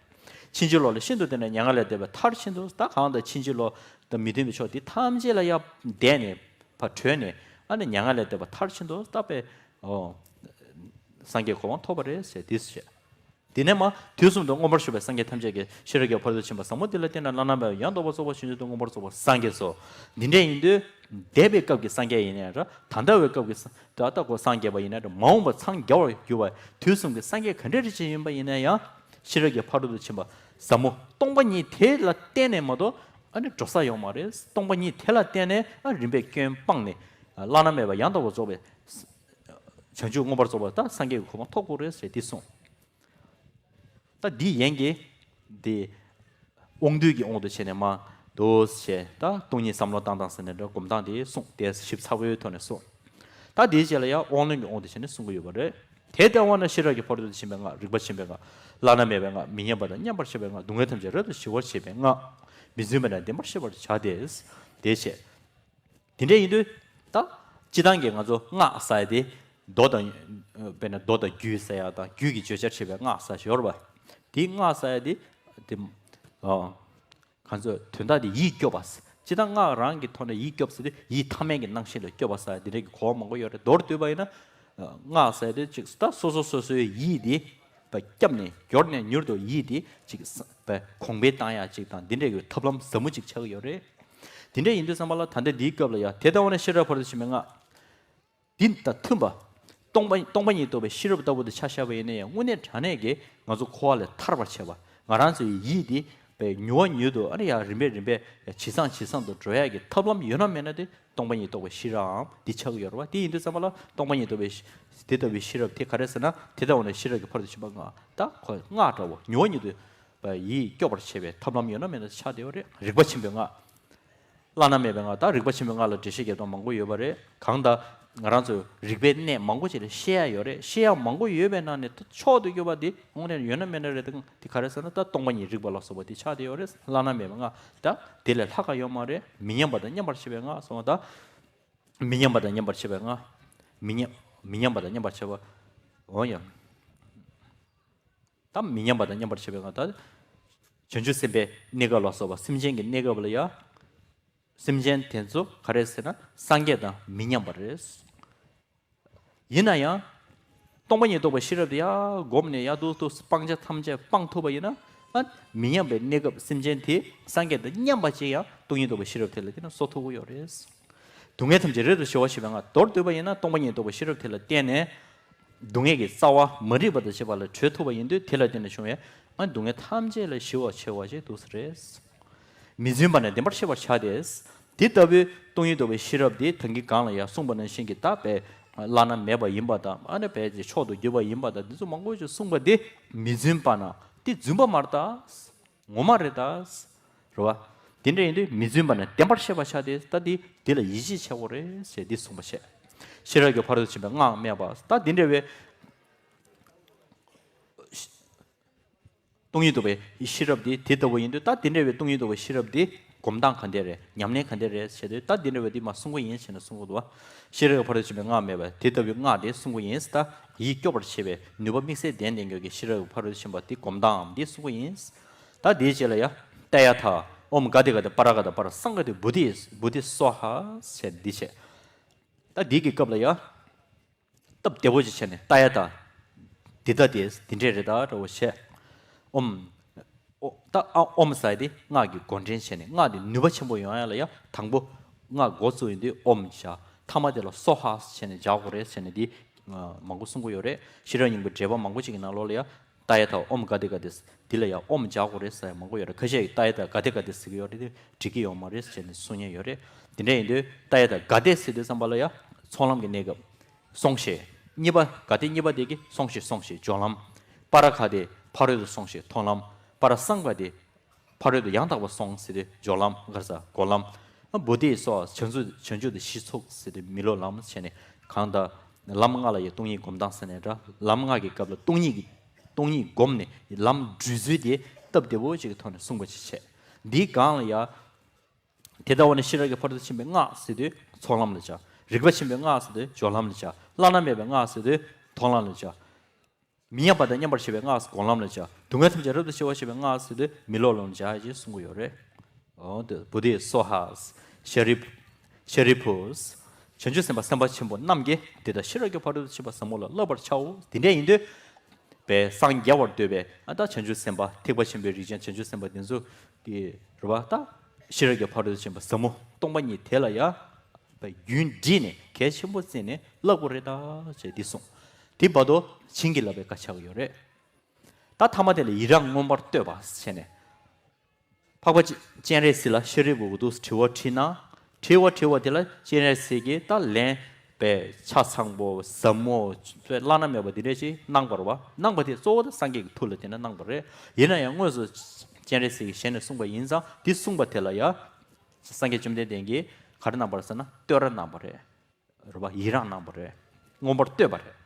ཕྱིན་ཅི་ལོག་ལས་ཤིན་ཏུ་འདས་ནས་མྱ་ངན་ལས་འདས་པའི་མཐར་ཕྱིན་ཏོ། ད་གང་དང་ཕྱིན་ཅི་ལོག་དང་མི་མཐུན་པའི་ཕྱོགས་དེ་ཐམས་ཅད་ལ་ཡར་འདས་ནས་ཕར་གྲོལ་ནས་ཨ་ནི་མྱ་ངན་ལས་འདས་པའི་མཐར་ཕྱིན་ཏོ། ད་པའི་ཨོ་སངས་རྒྱས་གོ་འཕང་ཐོབ་པ་རེད་ཟེར་འདི་ཟེར། དེ་ནས་མ་དུས་གསུམ་དུ་མངོན་པར་བཞུགས་པའི་སངས་རྒྱས་ཐམས་ཅད་ཀྱི་ཤེས་རབ་ཀྱི་ཕ་རོལ་ཏུ་ཕྱིན་པ་ཟབ་མོ་འདི་ལ་བརྟེན་ནས་བླ་ན་མེད་པའི་ཡང་དག་པར་རྫོགས་པ་ཕྱིན་ཅི་ལོག་ཏུ་མངོན་པར་རྫོགས་པ་སངས་རྒྱས་སོ། འདི་འདྲ་ཡིན་དུས། འདས་པའི་སྐབས་ཀྱི་སངས་རྒྱས་ཡིན་ནའི་ར། ད་ལྟ་བའི་སྐབས་ཀྱི་ད་ལྟ་ཁོ་སངས་རྒྱས་པ་ཡིན་ནའི་ར། མ་འོངས་པ་འཚང་རྒྱ་བར་གྱུར་པ་དུས་གསུམ་གྱི་སངས་རྒྱས་ག་འདྲ་རེ་ཅིག་ཡིན་པ་ཡིན་ན་ཡང་། ཤེས་རབ་ཀྱི་ཕ་རོལ་ཏུ་ཕྱིན་པ་ཟབ་མོ་སྟོང་པ་ཉིད་དེ་ལ་བརྟེན་ནས་མ་གཏོགས་ཨ་ནི་འགྲོ་ས་ཡོད་མ་རེད། སྟོང་པ་ཉིད་དེ་ལ་བརྟེན་ནས་ཨ་རིམ་པས་སྐྱོན་སྤངས་ནས་བླ་ན་མེད་པ་ཡང་དག་པར་རྫོགས་པའི་བྱང་ཆུབ་མངོན་པར་རྫོགས་པ་ད་སངས་རྒྱས་ཀྱི་གོ་འཕང་ཐོབ་དགོས་རེད་ཟེར་འདི་གསུངས། ད་འདི་ཡན་གྱི་འདི་དབང་སྡུད་ཀྱི་དབང་དུ་བྱས་ནས་མ་འདུག་ཟེར། ད་སྟོང་ཉིད་བསམ་བློ་བཏང་དང་ཟེར་ནས་འདྲ་སྒོམ་སྟངས་དེ་གསུངས་ཏེ་ཞིབ་ཚགས་པོའི་ཐོག་ནས་གསུངས། ད་དེའི་རྗེས་ལ་ཡང་དབང་རྣོན་གྱི་དབང་དུ་བྱས་ནས་གསུང་གི་ཡོད་པ་རེད། དེ་ལྟ་བ་ན་ཤེས་རབ་ཀྱི་ཕ་རོལ་ཏུ་ཕྱིན་པའི་སྔགས། རིག་པ་ཆེན་པོའི་སྔགས། བླ་ན་མེད་པའི་སྔགས། མི་མཉམ་པ་དང་མཉམ་པར་ཤེས་པའི་སྔགས། སྡུག་བསྔལ་ཐམས་ཅད་རབ་ཏུ་ཞི་བར་བྱེད་པའི་སྔགས། མི་བརྫུན་པ་དང་བདེན་པར་ཤེས་པར་བྱ་སྟེ། དེ་བྱས། དེ་འདྲ་ཡིན་དུས། ད། སྤྱི་བཏང་གི་ང་ཚོ་སྔགས་ཟེར་ཡ་དེ། མདོ་དང་། དཔེར་ན་མདོ་དང་རྒྱུད་ཟེར་ཡ་དང་རྒྱུད་ཀྱི་བརྗོད་བྱར་བྱེད་པའི་སྔགས་ཟེར་ཡ་ཞིག་ཡོད་རེད་པ། དེ་སྔགས་ཟེར་ཡ་དེ། དེ། ཨ། གང་ཚོད་དོན་དག་དེ་ཡིད་སྐྱོབ་པ། སྤྱི་བཏང་སྔགས་རང་གི་ཐོག་ནས་ཡིད་སྐྱོབ་ཟེར་དུས་ཡིད་ཐ་མལ་གྱི་སྣང་ཤས་ལ་སྐྱོབ་པ་ཟེར་ཡ་དེ་འདྲ་གི་གོ་བ་མང་པོ་ཡོད་རེད། མདོར་བསྡུས་པ་ཡིན་ན། སྔགས་ཟེར་དེ་ཅིག་ད་སོ་སོ་སོ་སོའི་ཡིད་དེ་བསྐྱབས་ནས་མགྱོགས་ནས་མྱུར་དུ་ཡིད་དེ་ཅིག་གོང་འཕེལ་བཏང་ཡ་ཅིག་དང་འདི་འདྲའི་གི་ཐབས་ལམ་ཟབ་མོ་ཅིག་ཆགས་ཀྱི་ཡོད་རེད། དེ་འདྲ་ཡིན་དུས་ཙམ་པ་ལ་ད་ལྟ་འདིའི་སྐབས་ལ་ཡ་དེ་ལྟ་བ་ན་ཤེས་རབ་ཕ་རོལ་ཏུ་ཕྱིན་པའི་སྔགས། འདི་དང་མཐུན་པ། སྟོང་པ་སྟོང་པ་ཉིད་རྟོགས་པའི་ཤེས་རབ་ལྟ་བུ་དེ་ཆ་བཞག་པ་ཡིན་ན་ཡང་དངོས་གནས་དྲང་གནས་ཀྱི་ང་ཚོ་འཁོར་བ་ལས་ཐར་བར་བྱེད་པ། ང་རང་ཚོའི་ཡིད་དེ་བས་མྱུར་བ་མྱུར་དུ་ཨ་ནི་ཡང་རིམ་པས་རིམ་པས་ཇེ་བཟང་ཇེ་བཟང་དུ་འགྲོ་ཡ་གི་ཐབས་ལམ་ཡོད་ན་མེད་ན་དེ། སྟོང་པ་ཉིད་རྟོགས་པའི་ཤེས་རབ་འདི་ཆགས་ཀྱི་ཡོད་རེད་བ། དེ་ཡིན་དུས་ཙམ་པ་ལ་སྟོང་པ་ཉིད་རྟོགས་པའི་ཤེས་དེ་ལྟ་བུའི་ཤེས་རབ་དེ་ག་རེ་ཟེར་ན། དེ་ལྟ་བ་ནི་ཤེས་རབ་ཀྱི་ཕ་རོལ་ཏུ་ཕྱིན་པ་སྔགས་ད་ཁོ་སྔགས་འདྲ་བོ་མྱུར་བ་ཉིད་དུ་ཡིད་སྐྱོབ་པར་བྱེད་པའི་ཐབས་ལམ་ཡོད་ན་མེད་ན་ཆགས་བསྡད་ཡོད་རེད། རིག་པ་ཆེན་པོའི་སྔགས། བླ་ན་མེད་པའི་སྔགས། ད་རིག་པ་ཆེན་པོའི་སྔགས་ལ་འགྲེལ་བཤད་རྒྱབ་སྟངས་མང་པོ་ཡོད་པ་རེད། གང་ལྟར་ང་རང་ཚོ་རིག་པའི་གནས་མང་པོ་ཅིག་ལ་བཤད་ཡ་ཡོད་རེད། བཤད་ཡ་མང་པོ་ཡོད་པའི་ནང་ནས་ད་མཆོག་ཏུ་གྱུར་པ་འདི་དངོས་གནས་ཡོད་ན་མེད་ན་རེད་དེ། དེ་ག་རེ་ཟེར་ན་ད་སྟོང་པ་ཉིད་རིག་པ་ལ་སོགས་པ་དེ་ཆགས་བསྡད་ཡོད་རེད། བླ་ན་མེད་པའི་སྔགས། ད་དེ་ལས་ལྷག་ག་ཡོད་མ་རེད། མི་མཉམ་པ་དང་མཉམ་པར་ཤེས་པའི་སྔགས་སོང་བ་ད། མི་མཉམ་པ་དང་མཉམ་པར་ཤེས་པའི་སྔགས། མི་མཉམ་མི་མཉམ་པ་དང་མཉམ་པར་ཤེས་པ། འོ་ཡང་། ད་མི་མཉམ་པ་དང་མཉམ་པར་ཤེས་པའི་སྔགས་ད། བྱང་ཆུབ་སེམས་དཔའི་གནས་སྐབས་ལ་སོགས་པ་སེམས་ཅན་གྱི་གནས་སྐབས་ལ་ཡང་། སེམས་ཅན་དེ་ཚོ་ག་རེ་ཟེར་ན་སངས་རྒྱས་དང་མི་མཉམ་པ་རེད། ཡིན་ན་ཡང་། སྟོང་པ་ཉིད་རྟོགས་པའི་ཤེས་རབ་དེ་ཡར་བསྒོམས་ནས་ཡར་འདུག་འདུག་སྤང་བྱ་ཐམས་ཅད་སྤང་ཐུབ་པ་ཡིན་ན། ཨ། མི་མཉམ་པའི་གནས་སྐབས་སེམས་ཅན་དེ་སངས་རྒྱས་དང་མཉམ་པ་ཅིག་ཡང་སྟོང་ཉིད་རྟོགས་པའི་ཤེས་རབ་དེ་ལ་བརྟེན་ནས་གསོ་ཐུབ་ཀྱི་ཡོད་རེད། སྡུག་བསྔལ་ཐམས་ཅད་རབ་ཏུ་ཞི་བར་བྱེད་པའི་སྔགས། མདོར་བསྡུས་པ་ཡིན་ན་སྟོང་པ་ཉིད་རྟོགས་པའི་ཤེས་རབ་དེ་ལ་བརྟེན་ནས། སྡུག་བསྔལ་གྱི་རྩ་བ་མ་རིག་པ་དང་བཅས་པ་ལས་གྲོལ་ཐུབ་པ་ཡིན་དུས་དེ་ལ་བརྟེན་ནས་བྱུང་བའི་ཨ་སྡུག་བསྔལ་ཐམས་ཅད་ལས་ཞི་བར་བྱེད་པ་ཞིག་འདུག་ས་རེད། མི་བརྫུན་པ་ནི་བདེན་པར་ཤེས་པར་བྱ་སྟེ། དེ་ལྟ་བུའི་སྟོང་ཉིད་རྟོགས་པའི་ཤེས་རབ་དེ་ད་གིན་གོང་ལ་ཡང་གསུངས་པ་ནང་བཞིན་གྱི་ད་བས་བླ་ན་མེད་པ་ཡིན་པ་དང་ཨ་ནི་བས་ཀྱི་མཆོག་ཏུ་གྱུར་པ་ཡིན་པ་དང་འདི་ཚོ་མང་པོ་ཞིག་གསུངས་པ་དེ་མི་བརྫུན་པ་ན་དེ་རྫུན་པ་མ་རེད་ད། ངོ་མ་རེད་ད། རེད་བ། དེ་འདྲ་ཡིན་དུས་མི་བརྫུན་པ་ནི་བདེན་པར་ཤེས་པར་བྱ་སྟེ་ད་དེ་དེ་ལ་ཡིད་ཆེས་བྱེད་དགོས་རེད་ཟེར་འདི་གསུངས་པ་བྱས། ཤེས་རབ་ཀྱི་ཕ་རོལ་ཏུ་ཕྱིན་པའི་སྔགས་སྨྲས་པ་ད་དེ་འདྲ་བའི། སྟོང་ཉིད་རྟོགས་པའི་ཤེས་རབ་དེ་དེ་ལྟ་བུ་ཡིན་དུས། ད་དེ་འདྲ་བའི་སྟོང་ཉིད་རྟོགས་པའི་ཤེས་རབ་དེ་སྒོམ་སྟངས་ག་འདྲ་རེད། ཉམས་ལེན་ག་འདྲ་རེད་བྱས་དུས། ད་དེ་འདྲ་བའི་དེ་མར་གསུང་གི་ཡིན་ཟེར་ནས་གསུང་གི་འདུག་བ། ཤེས་རབ་ཀྱི་ཕ་རོལ་ཏུ་ཕྱིན་པའི་སྔགས་མེད་པ་དེ་ལྟ་བུའི་སྔགས་དེ་གསུང་གི་ཡིན། ད་ཡིད་སྐྱོབ་པར་བྱེད་པའི་ནུས་པ་དམིགས་བསལ་ལྡན་ལྡན་གྱི་ཤེས་རབ་ཀྱི་ཕ་རོལ་ཏུ་ཕྱིན་པ་དེ་སྒོམ་སྟངས་འདི་གསུང་གི་ཡིན། ད་དེའི་རྗེས་ལ་ཡ། ཏདྱ་ཐཱ། ཨོཾ་ག་ཏེ་ག་ཏེ་པཱ་ར་ག་ཏེ་པཱ་ར་སཾ་ག་ཏེ་བོ་དྷི་བོ་དྷི་སྭཱ་ཧཱ་ཟེར་འདི་བྱས། ད་འདི་གི་སྐབས་ལ་ཡ། སྟབས་བདེ་པོ་ཅིག་བྱས་ནས་ཏདྱ་ཐཱ། འདི་ལྟ་སྟེ་འདི་འདྲས་རེད་ད་འདྲ་བོ་བྱས། ཨོཾ། ཨོ། ད་ཨ། ཨོཾ་ཟེར་དེ་སྔགས་ཀྱི་འགོ་འདྲེན་བྱས་ནས། སྔགས་དེ་ནུས་པ་ཆེན་པོ་ཡོང་ཡ་ལ་ཡ། དང་པོ་སྔགས་འགོ་བཙུགས་ཡོང་དུས་ཨོཾ་བྱ། ཐ་མ་དེ་ལ་སྭཱ་ཧཱ་བྱས་ནས་སྦྱར་དགོས་རེད་ཟེར་ནས་འདི་མང་པོ་གསུང་གི་ཡོད་རེད། ཤེས་རབ་སྙིང་པོའི་འགྲེལ་པ་མང་པོ་ཅིག་གི་ནང་ལོགས་ལ་ཡ། ཏདྱ་ཐཱ་ཨོཾ་ག་ཏེ་ག་ཏེ། འདི་ལ་ཡང་ཨོཾ་སྦྱར་དགོས་རེད་ཟེར་ཡ་མང་པོ་ཡོད་རེད། ཁ་ཤས་ཀྱིས་ཏདྱ་ཐཱ་ག་ཏེ་ག་ཏེ་ཟེར་གྱི་ཡོད་རེད། དེ་འགྲིག་གི་ཡོད་མ་རེད་ཟེར་ནས་གསུང་མཁན་ཡོད་རེད། དེ་འདྲ་ཡིན་དུས་ཏདྱ་ཐཱ་ག་ཏེ་ཟེར་དུས་ཙམ་པ་ལ་ཡང་ཚོགས་ལམ་གྱི་གནས་སྐབས། སོང་ཞེས། གཉིས་པ་ག་ཏེ་གཉིས་པ་དེ་གིས་སོང་ཞེས་སོང་ཞེས་སྦྱོར་ལམ། པཱ་ར་ག་ཏེ་ཕ་རོལ་ཏུ་སོང་ཞེས་མཐོང་ལམ། པཱ་ར་སཾ་ག་ཏེ་ཕ་རོལ་ཏུ་ཡང་དག་པར་སོང་ཟེར་དུས་སྦྱོར་ལམ། ག་རེ་ཟ། འགོག་ལམ། བོ་དྷི་སྭཱ་ཧཱ། བྱང་ཆུབ་བྱང་ཆུབ་ཏུ་གཞི་ཚུགས་ཟེར་དུས་མི་སློབ་ལམ་བྱས་ནས། གང་ལྟར་ལམ་ལྔ་ལ་ཡང་སྟོང་ཉིད་སྒོམ་སྟངས་ཟེར་ནས་འདྲ། ལམ་ལྔ་གི་སྐབས་ལ་སྟོང་ཉིད་ཀྱི། སྟོང་ཉིད་བསྒོམས་ནས་ལམ་བགྲོད་ཚུལ་དེ་སྟབས་བདེ་པོ་ཅིག་གི་ཐོག་ནས་གསུངས་པ་ཅིག་བྱས། འདིའི་སྒང་ལ་ཡ། དེ་ལྟ་བ་ནི་ཤེས་རབ་ཀྱི་ཕ་རོལ་ཏུ་ཕྱིན་པའི་སྔགས་ཟེར་དུས་ཚོགས་ལམ་ལ་བྱ། རིག་པ་ཆེན་པོའི་སྔགས་ཟེར་དུས་སྦྱོར་ལམ་ལ་བྱ། བླ་ན་མེད་པའི་སྔགས་ཟེར་དུས་མཐོང་ལམ་ལ་བྱ། མི་མཉམ་པ་དང་མཉམ་པར་བཞག་པའི་སྔགས་སྒོམ་ལམ་ལ་བྱ། སྡུག་བསྔལ་ཐམས་ཅད་རབ་ཏུ་ཞི་བར་བྱེད་པའི་སྔགས་ཟེར་དུས་མི་སློབ་ལམ་ལ་བྱ་ཞེས་གསུང་གི་ཡོད་རེད། འོ་དེ་བོ་དྷི་སྭཱ་ཧཱ། ཤཱ་རིའི་བུ། ཤཱ་རིའི་བུ། བྱང་ཆུབ་སེམས་དཔའ་སེམས་དཔའ་ཆེན་པོ་རྣམས་ཀྱིས་དེ་ལྟར་ཤེས་རབ་ཀྱི་ཕ་རོལ་ཏུ་ཕྱིན་པ་ཟབ་མོ་ལ་བསླབ་པར་བྱའོ། དེ་འདྲ་ཡིན་དུས། པའི་སངས་རྒྱས་པར་འདོད་པའི་ཨ་ད་བྱང་ཆུབ་སེམས་དཔའ། ཐེག་པ་ཆེན་པོའི་རིགས་ཅན་བྱང་ཆུབ་སེམས་དཔའ་དེ་ཚོ་གི་རེད་བ། ད་ཤེས་རབ་ཀྱི་ཕ་རོལ་ཏུ་ཕྱིན་པ་ཟབ་མོ་སྟོང་པ་ཉིད་དེ་ལ་ཡ། པའི་རྒྱུན་བསྒྲིགས་ནས་གལ་ཆེན་པོ་བརྩིས་ནས་བསླབ་དགོས་རེད་ད་ཅེས་འདི་གསུངས། དེ་བར་དུ་བྱིན་གྱིས་བརླབས་པའི་བཀའ་ཆགས་ཡོད་རེད། ད་ཐ་མ་དེ་ལ་ཡི་རང་མངོན་པར་བསྟོད་པ་བྱས་ནས། འཕགས་པ་སྤྱན་རས་གཟིགས་ལ་ཤཱ་རིའི་བུས་འདུག་དྲི་བ་དྲིས་ན། དྲི་བ་དྲི་བ་དེ་ལ་སྤྱན་རས་གཟིགས་ཀྱིས་ད་ལན་པའི་ཆ་ཚང་པོ་ཟབ་མོ་བླ་ན་མེད་པ་འདི་འདྲ་ཞིག་གནང་བ་རེད་བ། གནང་བ་དེ་གཙོ་བོ་ད་སངས་རྒྱས་ཀྱི་ཐུགས་ལ་བརྟེན་ནས་གནང་བ་རེད། ཡིན་ན་ཡང་དངོས་སུ་སྤྱན་རས་གཟིགས་ཀྱི་ཞལ་ནས་གསུངས་པ་ཡིན་ཙང་། འདི་གསུངས་པ་དེ་ལ་ཡ། སངས་རྒྱས་བཅོམ་ལྡན་འདས་ཀྱིས་ག་རེ་གནང་བ་རེད་ཟེར་ན། བསྟོད་ར་གནང་བ་རེད། རེད་བ། ཡི་རང་གནང་བ་རེད། མངོན་པར་བསྟོད་པ་རེད།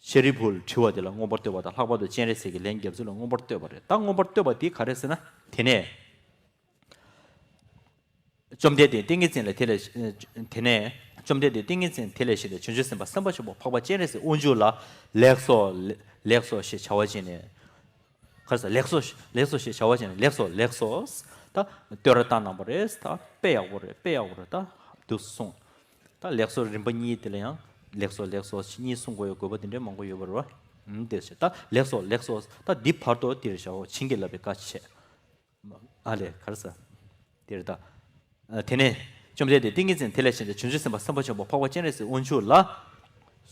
ཤཱ་རིའི་བུ་ལ་དྲི་བ་དེ་ལ་མངོན་པར་བསྟོད་པ་དང་། ལྷག་པར་དུ་སྤྱན་རས་གཟིགས་ཀྱི་ལན་བརྒྱབ་ཚུལ་ལ་མངོན་པར་བསྟོད་པ་རེད། ད་མངོན་པར་བསྟོད་པ་དེ་ག་རེ་ཟེར་ན། དེ་ནས་བཅོམ་ལྡན་འདས་ཏིང་ངེ་འཛིན་ལ་དེ་ལས། དེ་ནས་བཅོམ་ལྡན་འདས་ཏིང་ངེ་འཛིན་དེ་ལས་བཞེངས་ཏེ། བྱང་ཆུབ་སེམས་དཔའ་སེམས་དཔའ་ཆེན་པོ་འཕགས་པ་སྤྱན་རས་གཟིགས་དབང་ཕྱུག་ལ། ལེགས་སོ། ལེགས་སོ་ཞེས་བྱ་བ་བྱས་ནས། ག་རེ་ཟེར། ལེགས་སོ། ལེགས་སོ་ཞེས་བྱ་བ་བྱས་ནས། ལེགས་སོ། ལེགས་སོ། ད་བསྟོད་ར་བཏང་གནང་བ་རེད། ད་དཔེ་ཡག་པོ་རེད། དཔེ་ཡག་པོ་རེད། ད་འདུག་གསུངས། ད་ལེགས་སོ་རིམ་པ་གཉིས་དེ་ལ་ཡང་ལེགས་སོ་ལེགས་སོ་གཉིས་གསུང་དགོས་ཡོད། དགོས་པ་དེ་འདྲའི་མང་པོ་ཡོད་པ་རེད་བ། ཨུམ། དེ་བྱས། ད་ལེགས་སོ། ལེགས་སོ། ད་འདི་བར་དུ་འདིར་བྱའོ། བྱིན་གྱིས་བརླབས་པའི་བཀའ་བྱས། ཨ་ལས། ག་རེ་ཟེར། དེ་རེད་ད། ཨ། དེ་ནས་བཅོམ་ལྡན་འདས་ཏིང་ངེ་འཛིན་དེ་ལས་བཞེངས་ཏེ། བྱང་ཆུབ་སེམས་དཔའ་སེམས་དཔའ་ཆེན་པོ་འཕགས་པ་སྤྱན་རས་གཟིགས་དབང་ཕྱུག་ལ།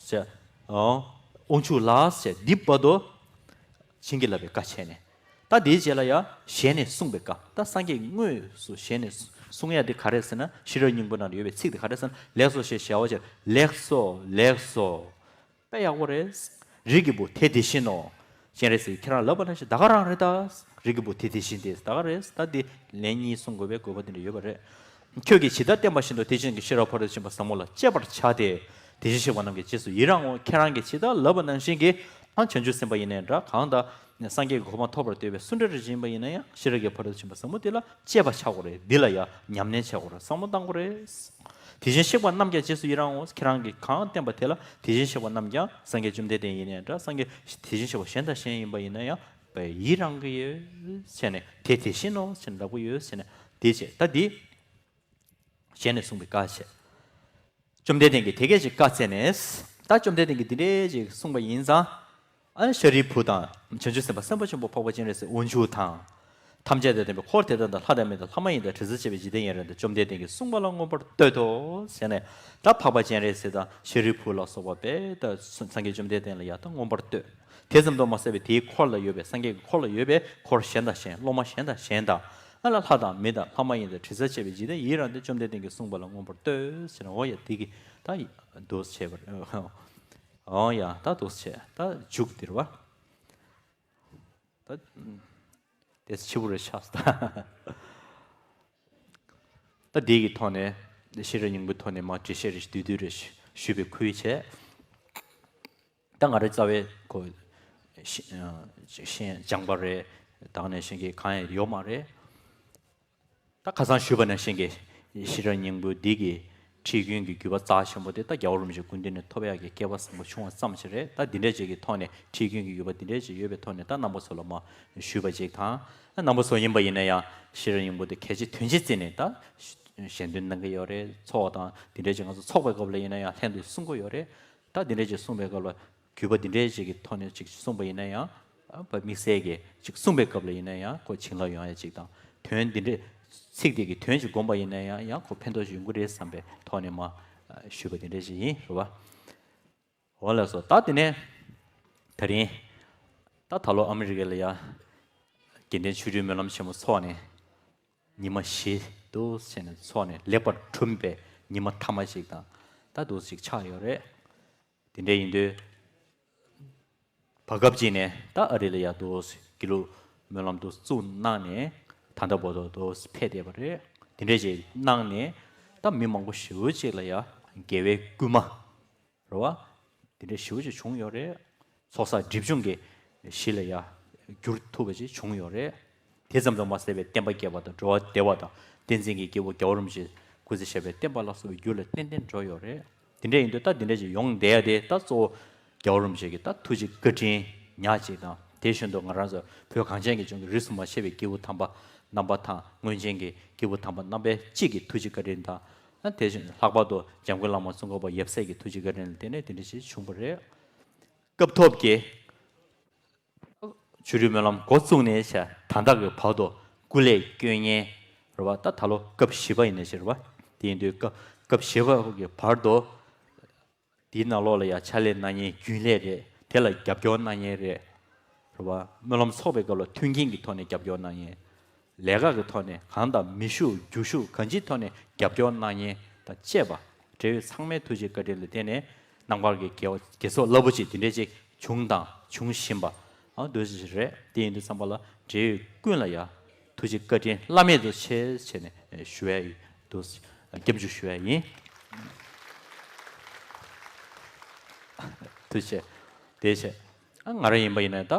ཟེར། ཨོ། དབང་ཕྱུག་ལ་ཟེར། འདི་བར་དུ་བྱིན་གྱིས་བརླབས་པའི་བཀའ་བྱས་ནས། ད་དེའི་རྗེས་ལ་ཡང་ཞལ་ནས་གསུངས་པའི་བཀའ། ད་སངས་རྒྱས་དངོས་སུ་ཞལ་ནས་གསུང་ཡ་དེ་ག་རེ་ཟེར་ན། ཤེས་རབ་སྙིང་པོ་ནང་ལ་ཡོད་པའི་ཚིག་དེ་ག་རེ་ཟེར་ན། ལེགས་སོ་ཞེས་བྱ་བ་བྱས། ལེགས་སོ། ལེགས་སོ། དཔེ་ཡག་པོ་རེད། རིགས་ཀྱི་བུ་དེ་དེ་བཞིན་ནོ། སྤྱན་རས་གཟིགས་ཁྱེད་རང་ལབ་པ་ནང་བཞིན་ད་ག་རང་རེད་ད། རིགས་ཀྱི་བུ་དེ་དེ་བཞིན་ཏེ་ད་ག་རེད། ད་འདི་ལན་གཉིས་གསུང་དགོས་པའི་དགོས་པ་དེ་འདྲ་ཡོད་པ་རེད། ཁྱོད་ཀྱིས་ཇི་ལྟར་བསྟན་པ་བཞིན་དུ་དེ་བཞིན་གྱི་ཤེས་རབ་ཕ་རོལ་ཏུ་ཕྱིན་པ་ཟབ་མོ་ལ་སྤྱད་པར་བྱ་སྟེ། དེ་བཞིན་གཤེགས་པ་རྣམས་ཀྱི་རྗེས་སུ་ཡི་རང་ངོ་། ཁྱེད་རང་གིས་ཇི་ལྟར་ལབ་པ་ནང་བཞིན་གྱི། ཨ། བྱང་ཆུབ་སེམས་དཔའ་ཡིན་ནའི་འདྲ། གང་ལྟར་སངས་རྒྱས་ཀྱི་གོ་འཕང་ཐོབ་པར་འདོད་པའི་སུ་འདྲ་རེ་ཡིན་པ་ཡིན་ན་ཡང་། ཤེས་རབ་ཀྱི་ཕ་རོལ་ཏུ་ཕྱིན་པ་ཟབ་མོ་འདི་ལ་སྤྱད་པ་བྱ་དགོས་རེད། འདི་ལ་ཡང་ཉམས་ལེན་བྱ་དགོས་རེད། བསམ་བློ་བཏང་དགོས་རེད། དེ་བཞིན་གཤེགས་པ་རྣམས་ཀྱང་རྗེས་སུ་ཡི་རང་ངོ་། ཁྱེད་རང་གིས་གང་བསྟན་པ་དེ་ལ་དེ་བཞིན་གཤེགས་པ་རྣམས་ཀྱང་། སངས་རྒྱས་བཅོམ་ལྡན་འདས་ཡིན་ནའི་འདྲ། སངས་རྒྱས་དེ་བཞིན་གཤེགས་པ་གཞན་དང་གཞན་ཡིན་པ་ཡིན་ན་ཡང་། པའི་ཡི་རང་གི་ཡོད་བྱས་ནས། དེ་དེ་བཞིན་ནོ་ཞེས་ལབ་ཀྱི་ཡོད་བྱས་ནས། དེ་བྱས། ད་འདི་ཞལ་ནས་གསུངས་པའི་བཀའ་བྱས། བཅོམ་ལྡན་འདས་ཀྱིས་དེ་སྐད་ཅེས་བཀའ་སྩལ་ནས། ད་བཅོམ་ལྡན་འདས་ཀྱིས་འདི་འདྲ་ཅིག་གསུངས་པ་ཡིན་ཙང་། ཨ། ཤཱ་རིའི་བུ་དང་། བྱང་ཆུབ་སེམས་དཔའ་སེམས་དཔའ་ཆེན་པོ་འཕགས་པ་སྤྱན་རས་གཟིགས་དབང་ཕྱུག་དང་། ཐམས་ཅད་དང་ལྡན་པའི་འཁོར་དེ་དག་དང་། ལྷ་དང་མི་དང་ལྷ་མ་ཡིན་དང་། དྲི་ཟར་བཅས་པའི་འཇིག་རྟེན་ཡན་རབ་ཏུ་བཅོམ་ལྡན་འདས་ཀྱིས་གསུངས་པ་ལ་མངོན་པར་བསྟོད་དོ་ཟེར་ནས། ད་འཕགས་པ་སྤྱན་རས་གཟིགས་དང་ཤཱ་རིའི་བུ་ལ་སོགས་པ་དཔེ་ད་སངས་རྒྱས་བཅོམ་ལྡན་འདས་ལ་ཡང་ད་མངོན་པར་བསྟོད། དེ་ཙམ་དུ་མ་ཟད་པའི་དེའི་འཁོར་ལ་ཡོད་པའི། སངས་རྒྱས་ཀྱི་འཁོར་ལ་ཡོད་པའི་འཁོར་གཞན་དང་གཞན། སློབ་མ་གཞན་དང་གཞན་དང་། ཨ་ལ། ལྷ་དང་མི་དང་ལྷ་མ་ཡིན་དང་། དྲི་ཟར་བཅས་པའི་འཇིག་རྟེན་ཡི་རངས་ཏེ། བཅོམ་ལྡན་འདས་ཀྱིས་གསུངས་པ་ལ་མངོན་པར་བསྟོད་ཟེར་ནས། འོ་ཡ། འདི་གི་ད་འདུག་སེ་བྱས་པ་རེད། འོ་ཡ། ད་འདུག་སེ་བྱས། ད་མཇུག་འདིར་བ། ད་དེ་ཕྱི་པོ་རེ་ཆགས་སོང་། ད་འདི་གི་ཐོག་ནས་ཤེས་རབ་སྙིང་པོའི་ཐོག་ནས་མར་འགྲེལ་བཤད་རེ་བསྡུས་བསྡུས་རེ་ཞུས་པའི་ཁུལ་བྱས། ད་ང་རའི་རྩ་བའི་གོ། ཤེས་ཤེས་སྦྱངས་པ་རེད། ད་ག་ནང་བཞིན་གྱི་གང་ཡང་ཡོད་མ་རེད། ད་ཁ་སང་ཞུས་པ་ནང་བཞིན་གྱི་ཤེས་རབ་སྙིང་པོ་འདི་གི་ཁྲིད་རྒྱུན་གྱི་བརྒྱུད་པ་རྩ་ཆེན་པོ་དེ་ད་རྒྱལ་བ་རིན་པོ་ཆེའི་སྐུ་མདུན་ནས་ཐོབ་ཡག་གི་སྐལ་བ་བཟང་པོ་བྱུང་བ་ཙམ་ཞིག་རེད། ད་འདི་འདྲ་ཅིག་གི་ཐོག་ནས་ཁྲིད་རྒྱུན་གྱི་བརྒྱུད་པ་འདི་འདྲ་ཅིག་ཡོད་པའི་ཐོག་ནས་ད་རྣམ་པ་ཚོ་ལ་མར་ཞུས་པ་ཅིག་དང་། རྣམ་པ་ཚོ་ཡིན་པ་ཡིན་ན་ཡང་ཤེས་རབ་སྙིང་པོ་དེ་གལ་ཆེ་དོན་ཆེ་བརྩིས་ནས་ད་ཞལ་འདོན་གནང་གི་ཡོད་རེད། ཚོགས་དང་འདི་འདྲ་ཅིག་ང་ཚོ་ཚོགས་པའི་སྐབས་ལ་ཡིན་ན་ཡང་ལྷན་དུ་གསུང་གི་ཡོད་རེད། ད་འདི་འདྲ་ཅིག་གསུང་པའི་སྐབས་ལ་བརྒྱུད་པ་འདི་འདྲའི་ཅིག་གི་ཐོག་ནས་ཅིག་གསུངས་པ་ཡིན་ན་ཡང་། ཨ་བ་དམིགས་བསལ་གྱི་ཅིག་གསུངས་པའི་སྐབས་ལ་ཡིན་ན་ཡང་ཁོ་བྱིན་རླབས་ཡོང་ཡ་ཅིག་དང་། དོན་འདི་འདྲའི་ཚིག་དེ་གི་དོན་ཅིག་བསྒོམས་པ་ཡིན་ན་ཡང་ཡང་ཁོ་ཕན་ཐོགས་ཅིག་ཡོང་གི་རེད་བསམ་པའི་ཐོག་ནས་མ་ཞུས་པ་འདི་འདྲ་ཅིག་ཡིན་རེད་བ། འོ་ལགས་སོ། ད་དེ་ནས་ད་རིང་ད་ད་ལོ་ཨ་མི་རི་ཀ་ལ་ཡ་དགེ་ལྡན་ཆོས་སྒྲོན་སྨོན་ལམ་ཆེན་མོ་ཚོགས་ནས་ཉི་མ་བཞི་འདུག་བྱས་ནས་ཚོགས་ནས་ལེགས་པར་གྲུབ་པའི་ཉི་མ་མཐའ་མ་ཞིག་དང་ད་འདུག་ཅིག་ཆགས་ཡོད་རེད། དེ་འདྲ་ཡིན་དུས། བར་སྐབས་ཅིག་ནས་ད་ཨ་རི་ལ་ཡ་དུ་དགེ་ལུགས་སྨོན་ལམ་དུ་བཙུགས་གནང་ནས་ད་ལྟ་བར་དུ་དུ་ཕེབས་བསྡད་པ་རེད། དེ་འདྲ་ཅིག་གནང་ནས་ད་མི་མང་པོ་ཞེ་པོ་ཅིག་ལ་ཡ་དགེ་བའི་བསྐུལ་མ་རེད་བ། དེ་འདྲ་ཞེ་པོ་ཅིག་བྱུང་ཡོད་རེད། ཚོགས་བསགས་སྒྲིབ་སྦྱོང་གི་གཞི་ལ་ཡ་འགྱུར་ཐུབ་པ་ཅིག་བྱུང་ཡོད་རེད། དེ་ཙམ་དུ་མ་ཟད་པའི་བསྟན་པ་རྒྱས་པ་དང་འགྲོ་བ་བདེ་བ་དང་བསྟན་འཛིན་གྱི་སྐྱེས་བུ་རྒྱལ་བ་རིན་པོ་ཆེ་སྐུ་ཚེ་ཞབས་པད་བརྟན་པ་ལ་སོགས་པའི་རྒྱུ་ལ་ཏན་ཏན་འགྲོ་ཡོད་རེད། དེ་འདྲ་ཡིན་དུས་ད་དེ་འདྲ་ཞིག་ཡོང་བསྡད་ཡ་དེ་ད་གཙོ་བོ་རྒྱལ་བ་རིན་པོ་ཆེ་གི་ད་ཐུགས་རྗེ་བཀའ་དྲིན་ཉག་གཅིག་དང་དེ་བཞིན་དུ་ང་རང་ཚོ་བོད་གངས་ཅན་གྱི་ལྗོངས་ཀྱི་རིས་སུ་མ་ཆད་པའི་སྐྱེས་བུ་དམ་པ་རྣམ་པ་དང་སྔོན་བྱོན་གྱི་སྐྱེས་བུ་དམ་པ་རྣམ་པའི་གཅིག་གི་ཐུགས་རྗེ་བཀའ་དྲིན་དང་། དེ་བཞིན་ལྷག་པར་དུ་འཇམ་མགོན་བླ་མ་ཙོང་ཁ་པ་ཡབ་སྲས་ཀྱི་ཐུགས་རྗེ་བཀའ་དྲིན་ལ་བརྟེན་ནས་དེ་འདྲ་ཞིག་བྱུང་བ་རེད། སྐབས་ཐོབ་ཀྱི་ཆོས་སྒྲོན་སྨོན་ལམ་འགོ་བཙུགས་ནས་བྱས་ད་ལྟ་གི་བར་དུ་སྐུ་ལས་བསྐྱོན་མཁན་རེད་བ། ད་ད་ལོ་སྐབས་བཞི་པ་ཡིན་ནའི་ཞེས་རེད་བ། དེ་ཡིན་དུས་སྐབས་སྐབས་བཞི་པ་གི་བར་དུ་དེའི་ནང་ལོགས་ལ་ཡང་ཕྱག་ལས་གནང་མཁན་རྒྱུན་ལས་རེད། དེ་ལ་རྒྱབ་སྐྱོར་གནང་མཁན་རེད། རེད་བ། སྨོན་ལམ་ཚོགས་པའི་སྐབས་ལ་མཐུན་རྐྱེན་གྱི་ཐོག་ནས་རྒྱབ་སྐྱོར་གནང་མཁན། ལས་ཀ་གི་ཐོག་ནས་གང་དང་མི་ཞུགས་རྒྱུ་ཞུགས་གང་ཅིའི་ཐོག་ནས་རྒྱབ་སྐྱོར་གནང་མཁན་དང་བཅས་པ་འབྲེལ་ཡོད་ཚང་མའི་ཐུགས་རྗེ་བཀའ་དྲིན་ལ་བརྟེན་ནས་རྣམ་དཀར་གྱི་དགེ་བ་དགེ་ཚོགས་རླབས་པོ་ཆེ་འདི་འདྲས་ཅིག་བྱུང་དང་འབྱུང་བཞིན་པ་ཨ་འདུ་ཤེས་རེད། དེ་ཡིན་དུས་ཙམ་པ་ལ་འབྲེལ་ཡོད་ཀུན་ལ་ཡ་ཐུགས་རྗེ་བཀའ་དྲིན་བླ་མེད་དུ་ཆེ་བྱས་ནས་ཞུ་ཡ་ཡིན་འདུག་སྐྱབས་འཇུག་ཞུ་ཡ་ཡིན། ཐུགས་རྗེ་ཆེ། དེ་བྱས་ཨ་ང་རང་ཡིན་པ་ཡིན་ན་ད་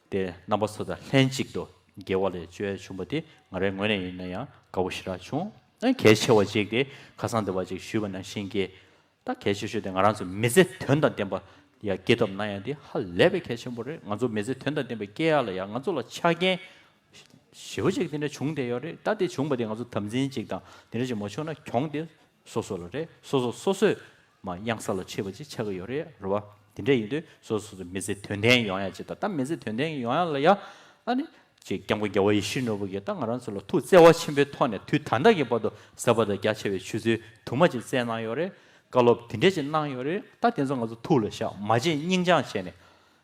དེ་རྣམ་པ་ཚོ་དང་ལྷན་ཅིག་ཏུ་དགེ་བ་ལས་བཅོལ་བྱུང་བ་དེ་ང་རའི་ངོས་ནས་ཡིན་ན་ཡང་དགའ་བོ་ཞེ་དྲག་བྱུང་། ཨ་གལ་ཆེ་བ་ཅིག་དེ་ཁ་སང་འདི་བ་ཅིག་ཞུས་པ་ནང་བཞིན་གྱི་ད་གལ་ཆེ་ཤོས་དེ་ང་རང་ཚོ་མི་ཚེ་དོན་དང་ལྡན་པ་ཡ་སྐྱེལ་ཐབས་གནང་ཡ་དེ་ཧ་ལས་པའི་གལ་ཆེན་པོ་རེད། ང་ཚོ་མི་ཚེ་དོན་དང་ལྡན་པ་སྐྱེལ་ཡ་ལ་ཡ་ང་ཚོ་ལ་ཆ་རྐྱེན་ཞེ་པོ་ཅིག་དེ་འདྲ་བྱུང་བསྡད་ཡོད་རེད། ད་དེ་བྱུང་བ་དེ་ང་ཚོ་དམ་འཛིན་ཅིག་དང་དེ་འདྲ་ཅིག་མ་བྱུང་ན་གྱོང་དེ་སོ་སོ་ལ་རེད། སོ་སོ་སོ་སོས་མ་གཡང་ས་ལ་ཆེ་བ་ཅིག་ཆགས་ཀྱི་ཡོད་རེད། རེད་བ། དེ་འདྲ་ཡིན་དུས་སོ་སོ་སོ་མི་ཚེ་དོན་ལྡན་ཡོང་ཡ་ཅིག་དང་ད་མི་ཚེ་དོན་ལྡན་ཡོང་ཡ་ལ་ཡ་ཨ་ནི་ཅིག་སྐྱབས་མགོན་རྒྱལ་བ་ཡིད་བཞིན་ནོར་བུ་གིས་ད་ང་རང་ཚོ་ལ་ཐུགས་བརྩེ་བ་ཆེན་པོའི་ཐོག་ནས་དུས་ད་ལྟ་གི་བར་དུ་ཟབ་པ་དང་རྒྱ་ཆེ་བའི་ཆོས་ཚུལ་དུ་མ་ཅིག་བསྩལ་གནང་ཡོད་རེད། བཀའ་སློབ་དེ་འདྲ་ཅིག་གནང་ཡོད་རེད། ད་དེ་ཚོ་ང་ཚོ་ཐུགས་ལ་བཞག་མ་བརྗེད་སྙིང་བཅངས་བྱས་ནས། རེད་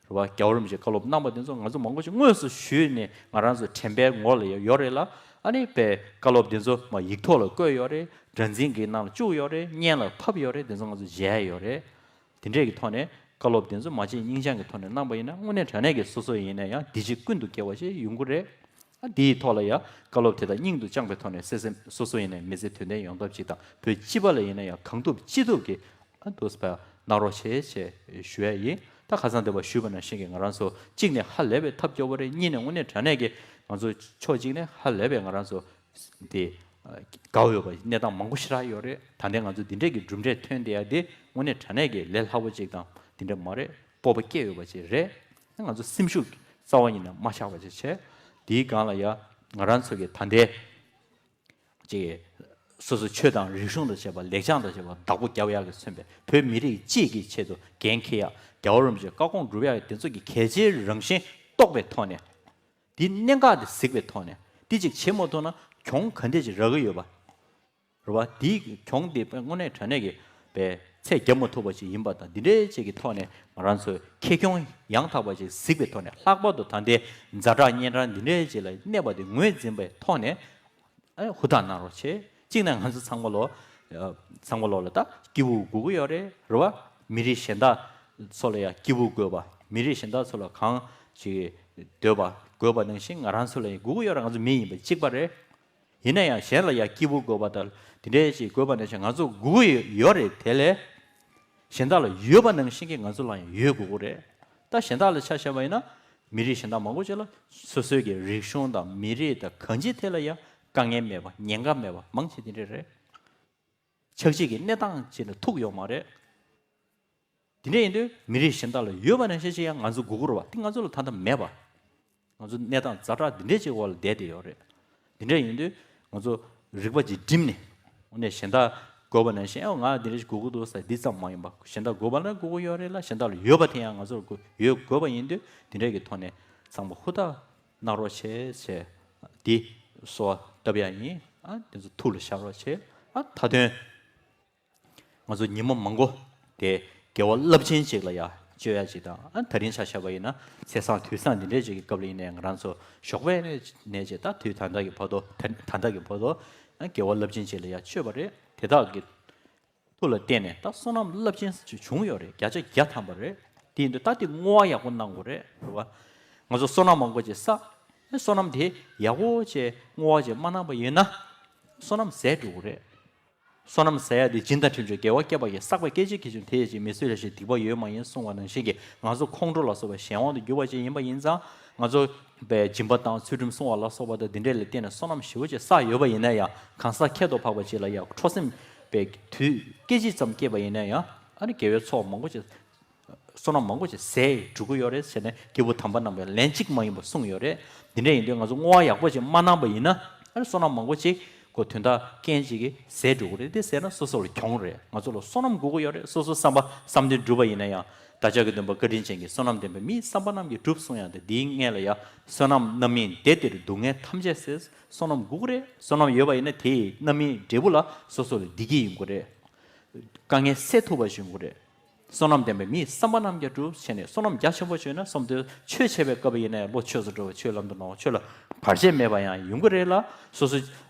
བ། རྒྱལ་བ་རིན་པོ་ཆེས་བཀའ་སློབ་གནང་བ་དེ་ཚོ་ང་ཚོ་མང་པོ་ཞིག་དངོས་སུ་ཞུས་ནས་ང་རང་ཚོ་དྲན་པའི་ངོ་ལ་ཡོད་རེད་ལ། ཨ་ནི་དཔེ་བཀའ་སློབ་དེ་ཚོ་མ་ཡིག་ཐོག་ལ་བཀོད་ཡོད་རེད། སྒྲ་འཛིན་གྱི་ནང་ལ་བཅུག་ཡོད་རེད། སྙན་ལ་ཕབ་ཡོད་རེད། དེ་ཚོ་ང་ཚོ་མཇལ་ཡོད་རེད། དེ་འདྲས་ཀྱི་ཐོག་ནས་བཀའ་སློབ་དེ་ཚོ་མ་བརྗེད་སྙིང་བཅངས་ཀྱི་ཐོག་ནས་གནང་པ་ཡིན་ན་དངོས་གནས་དྲང་གནས་ཀྱི་སོ་སོ་ཡིན་ན་ཡང་བདེ་སྐྱིད་ཀུན་ཏུ་སྐྱེ་བ་ཞིག་ཡོང་གི་རེད། ཨ་འདིའི་ཐོག་ལ་ཡང་བཀའ་སློབ་དེ་དག་སྙིང་དུ་བཅངས་པའི་ཐོག་ནས་སེམས་སེམས་སོ་སོ་ཡིན་ན་མི་ཚེ་དོན་ལྡན་ཡོང་ཐབས་ཅིག་དང་བོད་སྤྱི་པ་ལ་ཡིན་ན་ཡང་གང་ཐུབ་ཅི་ཐུབ་ཀྱིས་ཨ་འདུག་སེ་གནང་རོགས་བྱེད་ཅེས་ཞུ་ཡ་ཡིན། ད་ཁ་སང་འདི་བ་ཞུས་པ་ནང་བཞིན་གྱི་ང་རང་ཚོ་གཅིག་ནས་ཧ་ལས་པའི་ཐབས་སྐྱོ་བོ་རེད། གཉིས་ནས་དངོས་གནས་དྲང་གནས་ཀྱི་ང་ཚོ་ཕྱོགས་གཅིག་ནས་ཧ་ལས་པའི་ང་རང་ཚོ་དེ་དགའ་བོ་ཡོད་པ་གནས་སྟངས་མང་པོ་ཞེ་དྲག་ཡོད་རེད། ད་ལྟའི་ང་ཚོ་འདི་འདྲས་ཀྱི་གྲུབ་འབྲས་ཐོན་བསྡད་ཡ་དེ་དངོས་གནས་དྲང་གནས་ཀྱི་ལས་སླ་པོ་གཅིག་དང་འདི་འདྲ་མ་རེད། སྤོབས་པ་སྐྱེ་ཡོད་པ་ཅིག་རེད། ང་ཚོ་སེམས་ཤུགས་རྩ་བ་ཉིད་ནས་མ་ཆག་པ་ཅིག་བྱས། དེའི་སྒང་ལ་ཡ་ང་རང་ཚོ་གི་ད་ལྟའི་ཅིག་སོ་སོ་ཆོས་དང་རིག་གཞུང་དང་བཅས་པ་ལེགས་བྱང་དང་བཅས་པ་བདག་པོ་རྒྱབ་ཡག་གི་མཚོན་པའི་བོད་མི་རིགས་སྤྱི་ཡི་ཆེད་དུ་འགན་འཁྱེར་ཡག་རྒྱལ་བ་རིན་པོ་ཆེའི་བཀའ་དགོངས་སྒྲུབ་ཡག་གི་དེ་ཚོ་གི་གལ་ཆེའི་རང་བཞིན་རྟོགས་པའི་ཐོག་ནས། དེའི་གནད་འགག་དེ་གཟིགས་པའི་ཐོག་ནས་དེ་ཅིག་བྱེད་མ་ཐུབ་ན་གྱོང་ག་འདྲས་ཅིག་རག་གི་ཡོད་པ། རེད་བ། དེའི་གྱོང་དེ་དངོས་གནས་དྲང་གནས་ཀྱི་པའི་ཚད་བརྒྱབ་མ་ཐུབ་པ་ཞིག་ཡིན་པ་དང་འདི་འདྲའི་ཅིག་གི་ཐོག་ནས་ང་རང་ཚོས་ཁེ་གྱོང་ཡང་དག་པ་ཅིག་གཟིགས་པའི་ཐོག་ནས་ལྷག་པར་དུ་ད་ལྟའི་ཛ་དྲག་གཉན་འཕྲང་འདི་འདྲའི་ཅིག་ལ་གནས་པ་དེ་ངོས་འཛིན་པའི་ཐོག་ནས་ཨ་ཧུར་ཐག་གནང་རོགས་བྱེད། གཅིག་ནས་ང་ཚོ་ཚང་མ་ལོ་ཚང་མ་ལོ་ལ་ད་སྐྱིད་པོ་དགོས་ཀྱི་ཡོད་རེད། རེད་བ། མི་རིགས་གཞན་དག་ཚོ་ལ་ཡང་སྐྱིད་པོ་དགོས་པ། མི་རིགས་གཞན་དག་ཚོ་ལ་གང་ཅིག་འདོད་པ་དགོས་པ་ནང་བཞིན་ང་རང་ཚོ་ལ་ཡང་དགོས་ཀྱི་ཡོད་རེད། ང་ཚོ་མི་ཡིན་པ་གཅིག་པ་རེད། ཡིན་ན་ཡང་གཞན་ལ་ཡང་སྐྱིད་པོ་དགོས་པ་དང་དེ་འདྲའི་ཅིག་དགོས་པ་ནང་བཞིན་ང་ཚོ་དགོས་ཀྱི་ཡོད་རེད། དེ་ལས་གཞན་དག་ལ་ཡོད་པ་ནང་བཞིན་གྱི་ང་ཚོ་ལ་ཡང་ཡོད་དགོས་ཀྱི་རེད། ད་གཞན་དག་ལ་ཆ་བཞག་པ་ཡིན་ན་ མི་རིགས་གཞན་དག་མང་པོ་ཅིག་ལ་སོ་སོའི་གི་རིག་གཞུང་དང་མི་རིགས་དང་གང་ཅིའི་ཐད་ལ་ཡང་དཀའ་ངལ་མེད་པ་ཉེན་ཁ་མེད་པ་མང་ཆེ་དེ་འདྲ་རེད། ཆགས་འཇིག་གི་གནས་སྟངས་ཅིག་ལ་ཐུག་ཡོད་མ་རེད། དེ་འདྲ་ཡིན་དུས་མི་རིགས་གཞན་དག་ལ་ཡོད་པ་ནང་བཞིན་ཅིག་ཡང་ང་ཚོ་དགོས་ཀྱི་རེད་བ། དེ་ང་ཚོ་ལ་ད་ལྟ་མེད་པ། ང་ཚོ་གནས་སྟངས་ཛ་དྲག་འདི་འདྲའི་ཅིག་འོག་ལ་བསྡད་དེ་ཡོད་རེད། འདི་འདྲ་ཡིན་དུས་ང་ཚོ་རིག་པ་ཅིག་བསྒྲིམས་ནས། འོ་ནས་གཞན་དག་དགོས་པ་ནང་བཞིན་ཨེ་ང་འདི་འདྲ་ཅིག་དགོས་ཀྱི་འདུག་ཟེར་འདི་ཙམ་མ་ཡིན་པ། གཞན་དག་དགོས་པ་ན་དགོས་ཀྱི་ཡོད་རེད་ལ། གཞན་དག་ལ་ཡོད་པ་དེ་ཡང་ང་ཚོར་དགོས་ཡོད་དགོས་པ་ཡིན་དུས་འདི་འདྲའི་གི་ཐོག་ནས་ཚང་མ་ཧུར་ཐག་གནང་རོགས་བྱེད་ཟེར། འདི་གསོལ་བ་བཏབ་ཡ་ཡིན། ཨ་འདི་ཚོ་ཐུགས་ལ་བཞག་རོགས་བྱེད། ཨ་མཐའ་དོན། ང་ཚོ་ཉི་མ་མང་པོ་དེ་དགེ་བ་རླབས་ཆེན་ཅིག་ལ་ཡ་སྤྱོད་ཡ་ཅིག་དང་། ཨ་ད་རིང་ཆ་བཞག་པ་ཡིན་ན་ཚེས་བཟང་དུས་བཟང་འདི་འདྲའི་ཅིག་གི་སྐབས་ལ་ཡིན་ནའི་ང་རང་ཚོ་ཞོགས་པའི་ནས་ཅིག་ད་དུས་ད་ལྟ་གི་བར་དུ། ད་ད་ལྟ་གི་བར་དུ་ཨ་དགེ་བ་རླབས་ཆེན་ཅིག་ལ་ཡ་སྤྱོད་པ་རེད། དེ་དག་གི་མཐུ་ལ་བརྟེན་ནས་ད་བསོད་ནམས་རླབས་ཆེན་ཅིག་བྱུང་ཡོད་རེད། བརྒྱ་ཆ་བརྒྱ་ཐམ་པ་རེད། དེ་ཡིན་དུས་ད་དེ་བསྔོ་བ་ཡག་པོ་གནང་དགོས་རེད། རེད་བ། ང་ཚོ་བསོད་ནམས་མང་པོ་ཅིག་བསགས། བསོད་ནམས་དེ་ཡག་པོ་ཅིག་བསྔོ་བ་ཅིག་མ་གནང་པ་ཡིན་ན་བསོད་ནམས་ཟད་འགྲོ་གི་རེད། བསོད་ནམས་ཟད་ཡ་དེ་སྦྱིན་དང་ཁྲིམས་སྦྱོར་དགེ་བ་བསྐྱེད་པ་ཡིས། བསགས་པའི་སྐད་ཅིག་གིས་ཀྱང་དེ་ཡི་ཕྱིར་མི་བཟོད་ལས་ཞེས་སྡིག་པ་ཡོད་མ་ཡིན་གསུངས་པ་ནང་བཞིན་གྱི། ང་ཚོ་ཁོང་ཁྲོ་ལ་སོགས་པའི་གཞན་དབང་དུ་གྱུར་པ་ཅིག་ཡིན་པ་ཡིན་ཙང་། ང་ཚོ་པའི་སྦྱིན་པ་དང་ཚུལ་ཁྲིམས་སྲུང་བ་ལ་སོགས་པ་དང་འདི་འདྲས་ལ་བརྟེན་ནས་བསོད་ནམས་ཞེ་པོ་ཅིག་བསགས་ཡོད་པ་ཡིན་ན་ཡང་། གང་ཟག་ཁྱད་དུ་འཕགས་པ་ཅིག་ལ་ཡང་ཁྲོ་སེམས་པའི་དུས་སྐད་ཅིག་ཙམ་སྐྱེས་པ་ཡིན་ན་ཡང་། ཨ་ནི་དགེ་བའི་ཚོགས་མང་པོ་ཅིག་བསོད་ནམས་མང་པོ་ཅིག་ཟད་འགྲོ་གི་ཡོད་རེད་ཟེར་ནས། སྐྱེས་བུ་དམ་པ་རྣམས་ཀྱིས་ལན་གཅིག་མ་ཡིན་པར་གསུངས་ཡོད་རེད། འདི་འདྲ་ཡིན་དུས་ང་ཚོ་བསྔོ་བ་ཡག་པོ་ཅིག་མ་གནང་པ་ཡིན་ན། ཨ་ནི་བསོད་ནམས་མང་པོ་ཅིག་གོ་དོན་དག་རྐྱེན་ཅིག་གིས་ཟད་འགྲོ་གི་རེད། དེ་ཟད་ན་སོ་སོ་ལ་གྱོང་རེད། ང་ཚོ་ལ་བསོད་ནམས་དགོས་ཀྱི་ཡོད་རེད། སོ་སོ་བསམ་པ་བསམ་དོན་འགྲུབ་པ་ཡིན་ན་ཡང་། བདག་ཅག་གི་སྟོན་པ་བཀའ་དྲིན་ཅན་གྱིས་བསོད་ནམས་ལྡན་པས་མིའི་བསམ་པ་རྣམས་ཀྱང་འགྲུབ་གསུངས་ཡང་། དེ་འདིའི་སྔོན་ལ་ཡང་། བསོད་ནམས་རྣམ་སྨིན་བདེ་སྟེར་སྡུག་བསྔལ་ཐམས་ཅད་སེལ། བསོད་ནམས་དགོས་ཀྱི་རེད། བསོད་ནམས་ཡོད་པ་ཡིན་ན་དེའི་རྣམ་སྨིན་འབྲས་བུ་ལ་སོ་སོ་ལ་བདེ་སྐྱིད་ཡོང་གི་རེད། དཀའ་ངལ་སེལ་ཐུབ་པ་ཞིག་ཡོང་གི་རེད། བསོད་ནམས་ལྡན་པས་མིའི་བསམ་པ་རྣམས་ཀྱང་འགྲུབ་བྱས་ནས། བསོད་ནམས་རྒྱ་ཆེན་པོ་བྱུང་ན་བསམ་དོན་ཆོས་འཆད་པའི་སྐབས་ཡིན་ནའི་བློ་ཆོས་སུ་འགྲོ་བ། ཆོས་ལམ་དུ་སྣང་བ། ཆོས་ལ་བར་ཆད་མེད་པ་ཡང་ཡོང་གི་རེད་ལ། སོ་སོ་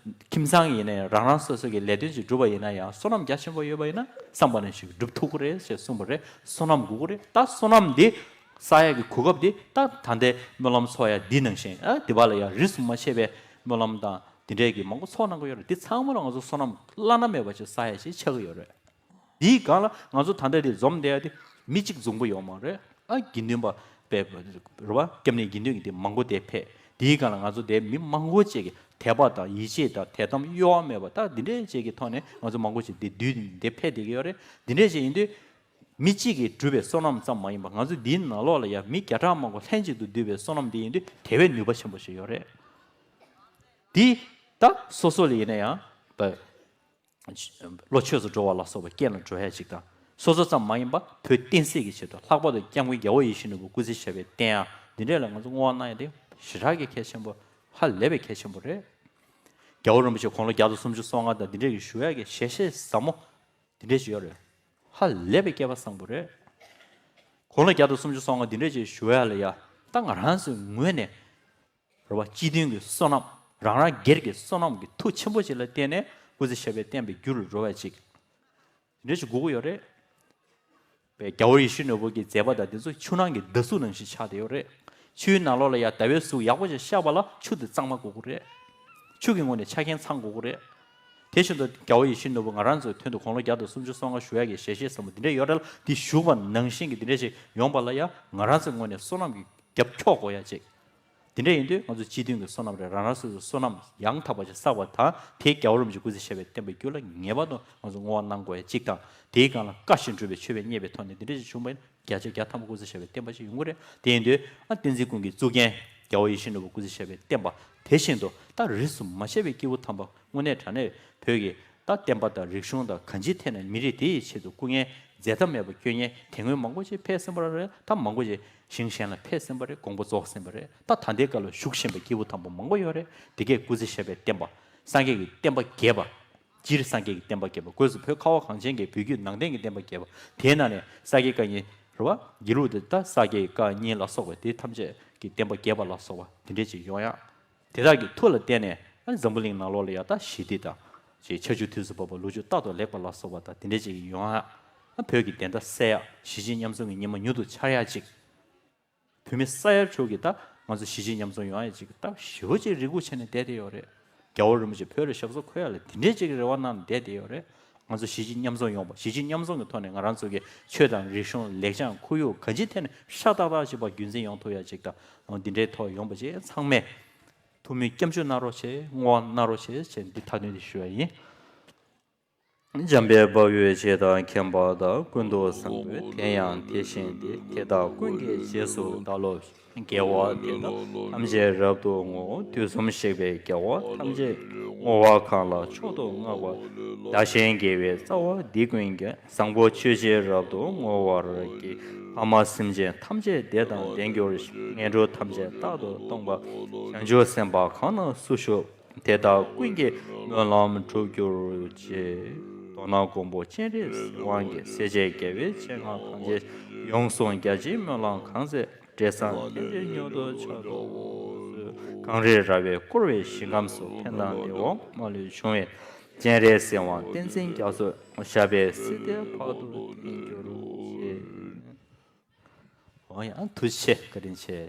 ཁྱིམ་ཚང་ཡིན་ནའི་རང་རང་སོ་སོ་གི་ལས་དོན་ཅིག་སྒྲུབ་པ་ཡིན་ན་ཡང་། བསོད་ནམས་རྒྱ་ཆེན་པོ་ཡོད་པ་ཡིན་ན་བསམ་པ་ནང་བཞིན་སྒྲུབ་ཐུབ་ཀྱི་རེད་ཞེས་གསུངས་པ་རེད། བསོད་ནམས་དགོས་ཀྱི་རེད། ད་བསོད་ནམས་འདི་བསགས་ཡག་གི་གོ་སྐབས་འདི་ད་ད་ལྟའི་སྨོན་ལམ་ཚོགས་ཡ་འདི་ནང་བཞིན། ཨ་དེ་བ་ལ་ཡང་རིས་སུ་མ་ཆད་པའི་སྨོན་ལམ་དང་དེ་འདྲས་ཀྱི་མང་པོ་ཚོགས་གནང་གི་ཡོད་རེད། འདི་ཚང་མ་ལ་ང་ཚོ་བསོད་ནམས་བླ་ན་མེད་པ་ཅིག་བསགས་ཡ་ཞིག་ཆགས་ཀྱི་ཡོད་རེད། དེའི་སྒང་ལ་ང་ཚོ་ད་ལྟ་དེ་འཛོམས་བསྡད་ཡ་དེ་མི་གཅིག་འཛོམས་པོ་ཡོད་མ་རེད། ཨ་དགེ་འདུན་པ་པའི་རེད་བ། སྐྱབས་གནས་དགེ་འདུན་གྱི་དེ་མང་པོ་དེ་ཕེབས། དེའི་སྒང་ལ་ང་ཚོ་དེ་མི་མང་པོ་ཅིག་གི་དད་པ་དང་ཡིད་ཆེས་དང་དད་དམ་གཡོ་བ་མེད་པ། ད་འདི་འདྲས་ཅིག་གི་ཐོག་ནས་ང་ཚོ་མང་པོ་ཅིག་དེ་འདུས་དེ་ཕེབས་བསྡད་ཀྱི་ཡོད་རེད། འདི་འདྲས་ཅིག་ཡིན་དུས། མི་གཅིག་གིས་བསྒྲུབས་པའི་བསོད་ནམས་ཙམ་མ་ཡིན་པར། ང་ཚོ་འདིའི་ནང་ལོགས་ལ་ཡང་མི་བརྒྱ་ཕྲག་མང་པོ་ལྷན་ཅིག་ཏུ་བསྡུས་པའི་བསོད་ནམས་འདི་ཡིན་དུས་དེ་བས་ནུས་པ་ཆེན་པོ་ཞིག་ཡོད་རེད། འདི་ད་སོ་སོ་ལ་ཡིན་ན་ཡང་བློ་ཆོས་སུ་འགྲོ་བ་ལ་སོགས་པ་རྐྱེན་ལ་འགྲོ་ཡ་ཅིག་དང་། སོ་སོ་ཙམ་མ་ཡིན་པར་བོད་བསྟན་སྲིད་ཀྱི་ཆེད་དུ་ལྷག་པར་དུ་སྐྱབས་མགོན་རྒྱལ་བ་ཡིད་བཞིན་ནོར་བུ་སྐུ་ཚེ་ཞབས་པད་བརྟན་ཡ་འདི་འདྲས་ལ་ང་ཚོ་བསྔོ་བ་གནང་ཡ་དེ་ཞེ་དྲག་གི་གལ་ཆེན་པོ། ཧ་ལས་པའི་གལ་ཆེན་པོ་རེད། རྒྱལ་བ་རིན་པོ་ཆེ་དགུང་ལོ་བརྒྱ་དང་སུམ་ཅུ་སོ་ལྔ་དང་འདི་འདྲས་ཀྱི་བཞུགས་ཡ་གི་ཞལ་བཞེས་ཟབ་མོ་དེ་འདྲས་ཅིག་ཡོད་རེད། ཧ་ལས་པའི་སྐལ་པ་བཟང་པོ་རེད། དགུང་ལོ་བརྒྱ་དང་སུམ་ཅུ་སོ་ལྔ་འདི་འདྲས་ཅིག་བཞུགས་ཡ་ལ་ཡ། ད་ང་རང་ཚོའི་ངོས་ནས་རེད་བ། སྤྱི་མཐུན་གྱི་བསོད་ནམས། རང་རང་སྒེར་གྱི་བསོད་ནམས་ཀྱི་མཐུ་ཆེན་པོ་ཅིག་ལ་བརྟེན་ནས་སྐུ་ཚེ་ཞབས་པད་བརྟན་པའི་རྒྱུ་རུ་འགྲོ་བ་ཅིག་འདི་འདྲས་ཅིག་དགོས་ཀྱི་ཡོད་རེད། པའི་རྒྱལ་བ་ཡིད་བཞིན་ནོར་བུ་གི་མཛད་པ་དང་འདི་ཚོ་ཆུ་ནང་གི་ཟླ་གཟུགས་ནང་བཞིན་ཆགས་བསྡད་ཡོད་རེད། ཆུའི་ནང་ལོགས་ལ་ཡང་ཟླ་བའི་གཟུགས་ཡག་པོ་ཞིག་ཤར་བ་ལ་ཆུ་དེ་གཙང་མ་དགོས་ཀྱི་རེད། ཆུ་གི་ངོས་ནས་ཆ་རྐྱེན་ཚང་དགོས་ཀྱི་རེད། དེ་བཞིན་དུ་རྒྱལ་བ་ཡིད་བཞིན་ནོར་བུ་ང་རང་ཚོའི་དོན་དུ་དགུང་ལོ་བརྒྱ་དང་སུམ་ཅུ་སོ་ལྔ་བཞུགས་ཡག་གི་ཞལ་བཞེས་ཟབ་མོ་འདི་འདྲས་ཡོད་རེད་ལ། འདི་བཞུགས་པ་ནང་བཞིན་གྱི་འདི་འདྲས་ཞིག་ཡོང་པ་ལ་ཡང་ང་རང་ཚོའི་ངོས་ནས་བསོད་ནམས་ཀྱི་རྒྱབ་འཁྱོག་དགོས་ཡ་ཅིག་འདི་འདྲ་ཡིན་དུས་ང་ཚོ་སྤྱི་མཐུན་གྱི་བསོད་ནམས་རེད། རང་རང་སོ་སོའི་བསོད་ནམས་ཡང་དག་པ་ཞིག་བསགས་པ་དང་། དེའི་རྒྱལ་བ་རིན་པོ་ཆེ་སྐུ་ཚེ་ཞབས་པད་བརྟན་པའི་རྒྱུ་ལ་ངེས་པར་དུ་ང་ཚོ་བསྔོ་བ་གནང་དགོས་ཡ་གཅིག་དང་། དེའི་སྒང་ལ་བཀའ་བཞིན་སྒྲུབ་པའི་མཆོད་པའི་མཉེས་པའི་ཐོག་ནས་འདི་འདྲ་ཞིག་བྱུང་བ་ཡིན་ན་བརྒྱ་ཆ་བརྒྱ་ཐམ་པ་སྐུ་ཚེ་ཞབས་པད་བརྟན་པ་ཞིག་ཡོང་གི་རེད། དེ་ཡིན་དུས་ཨ་བསྟན་འཛིན་ཀུན་གྱི་གཙུག་རྒྱན་རྒྱལ་བ་ཡིད་བཞིན་ནོར་བུ་སྐུ་ཚེ་ཞབས་པད་བརྟན་པ། དེ་བཞིན་དུ་ད་རིས་སུ་མ་ཆད་པའི་སྐྱེས་བུ་དམ་པ་དངོས་གནས་དྲང་གནས་བོད་ཀྱི་ད་བསྟན་པ་དང་རིག་གཞུང་དང་གང་ཅིའི་ཐད་ནས་མི་རིགས་དེ་ཡི་ཆེད་དུ་སྐུ་ངལ་འཛད་མཐའ་མེད་པ་བསྐྱོན་མཁན་དེ་སྔོན་མང་པོ་ཞིག་ཕེབས་ཟིན་པ་རེད། ད་མང་པོ་ཞིག་ཞིང་གཞན་ལ་ཕེབས་ཟིན་པ་རེད། དགོངས་པ་རྫོགས་ཟིན་པ་རེད། ད་ད་ལྟའི་སྐབས་ལ་བཞུགས་བཞིན་པའི་སྐྱེས་བུ་དམ་པ་མང་པོ་ཡོད་རེད། དེ་གས་སྐུ་ཚེ་ཞབས་པད་བརྟན་པ། སངས་རྒྱས་ཀྱི་བསྟན་པ་རྒྱས་པ། སྤྱིར་སངས་རྒྱས་ཀྱི་བསྟན་པ་རྒྱས་པ། སྒོས་སུ་བོད་ཁ་བ་གངས་ཅན་གྱི་བོད་བརྒྱུད་ནང་བསྟན་གྱི་བསྟན་པ་རྒྱས་པ། དེའི་ནང་ནས་ས་དགེ་བཀའ་རྙིང་རེད་བ། དགེ་ལུགས་དེ་ད་ས་དགེ་བཀའ་རྙིང་ལ་སོགས་པ་དེ་ཐམས་ཅད་ཀྱི་བསྟན་པ་རྒྱས་པ་ལ་སོགས་པ་དེ་འདྲས་ཅིག་ཡོང་ཡ། དེ་དག་གི་མཐུ་ལ་བརྟེན་ནས་ཨ་འཛམ་བུ་གླིང་ནང་ལོགས་ལ་ཡ་ད་ཞི་བདེ་དང་། ཅིག་ཆར་ཆུ་དུས་སུ་བབས་པ། ལོ་ཕྱུགས་རྟག་ཏུ་ལེགས་པ་ལ་སོགས་པ་དང་དེ་འདྲས་ཅིག་ཡོང་ཡ། ཨ་བོད་ཀྱི་བདེན་མཐའ་གསལ་ཡ། གཞིས་བྱེས་མཉམ་འཛོམས་ཀྱི་ཉི་མ་མྱུར་དུ་འཆར་ཡ་ཅིག་བོད་མི་ས་ཡ་དྲུག་གི་ད་ང་ཚོ་གཞིས་བྱེས་མཉམ་འཛོམས་ཡོང་ཡ་ཅིག་ད་ཞེ་པོ་ཅིག་རེ་སྒུག་བྱས་ནས་བསྡད་དེ་ཡོད་རེད། རྒྱལ་བ་རིན་པོ་ཆེ་བོད་ལ་ཞབས་སོར་འཁོད་ཡ་ལ་དེ་འདྲས་ཅིག་རེ་བ་གནང་ནས་བསྡད་དེ་ཡོད་རེད། ང་ཚོ་གཞིས་བྱེས་མཉམ་འཛོམས་ཡོང་བ། གཞིས་བྱེས་མཉམ་འཛོམས་ཀྱི་ཐོག་ནས་ང་རང་ཚོ་གི་ཆོས་དང་རིག་གཞུང་ལེགས་བྱང་ཁོར་ཡུག་གང་ཅིའི་ཐད་ནས་ཧྲ་ཏག་ཏག་ཅིག་པ་རྒྱུན་འཛིན་ཡོང་ཐུབ་ཡ་ཅིག་དང་། འདི་འདྲའི་ཐོག་ཡོང་བ་ཅིག་ཚང་མས་ཐུགས་སྨོན་སྐྱབས་འཇུག་གནང་རོགས་བྱེད། བསྔོ་བ་གནང་རོགས་བྱེད་ཅེས་འདི་མཐའ་དོན་དུ་ཞུ་བ་ཡིན། འཇམ་དཔལ་དཔའ་བོས་ཆོས་དང་མཁྱེན་པ་དང་། ཀུན་ཏུ་བཟང་པོའི་དེ་ཡང་དེ་བཞིན་ཏེ། དེ་དག་ཀུན་གྱི་རྗེས་སུ་བདག་སློབ་ཅིང་། དགེ་བ་འདི་དག་ཐམས་ཅད་རབ་ཏུ་བསྔོ། དུས་གསུམ་གཤེགས་པའི་རྒྱལ་བ་ཐམས་ཅད་བསྔོ་བ་གང་ལ་མཆོག་ཏུ་བསྔགས་པ། བདག་གཞན་དགེ་བའི་རྩ་བ་འདི་ཀུན་ཀྱང་། བཟང་པོ་སྤྱོད་ཕྱིར་རབ་ཏུ་བསྔོ་བར་བགྱི། ཕ་མ་སེམས་ཅན་ཐམས་ཅད་བདེ་དང་ལྡན་གྱུར་ཅིག་ངན་འགྲོ་ཐམས་ཅད་རྟག་ཏུ་སྟོངས་པ། བྱང་ཆུབ་སེམས་དཔའ་གང་ན་སུ་བཞུགས། དེ་དག་ཀུན་གྱི་སྨོན་ལམ་འགྲུབ་གྱུར་ཅིག་མདོར་ན་མགོན་པོ་སྤྱན་རས་གཟིགས་དབང་གིས་སྲས་བཅས་དགེ་བའི་བཤེས་གཉེན་ཐམས་ཅད་ཡོངས་སུ་རྒྱ་ཆེའི་སྨོན་ལམ་གང་མཛད། འབྲས་བཟང་ལྷུན་གྱིས་མྱུར་དུ་ཆགས་སུ་གསོལ། གངས་རི་ར་བས་བསྐོར་བའི་ཞིང་ཁམས་སུ། ཕན་དང་བདེ་བ་མ་ལུས་འབྱུང་བའི། སྤྱན་རས་གཟིགས་དབང་བསྟན་འཛིན་རྒྱ་མཚོ། ཞབས་པད་སྲིད་མཐའི་བར་དུ་བརྟན་གྱུར་ཅིག་འོ་ཡང་ཐུགས་རྗེ་ཆེ། བཀའ་དྲིན་ཆེ།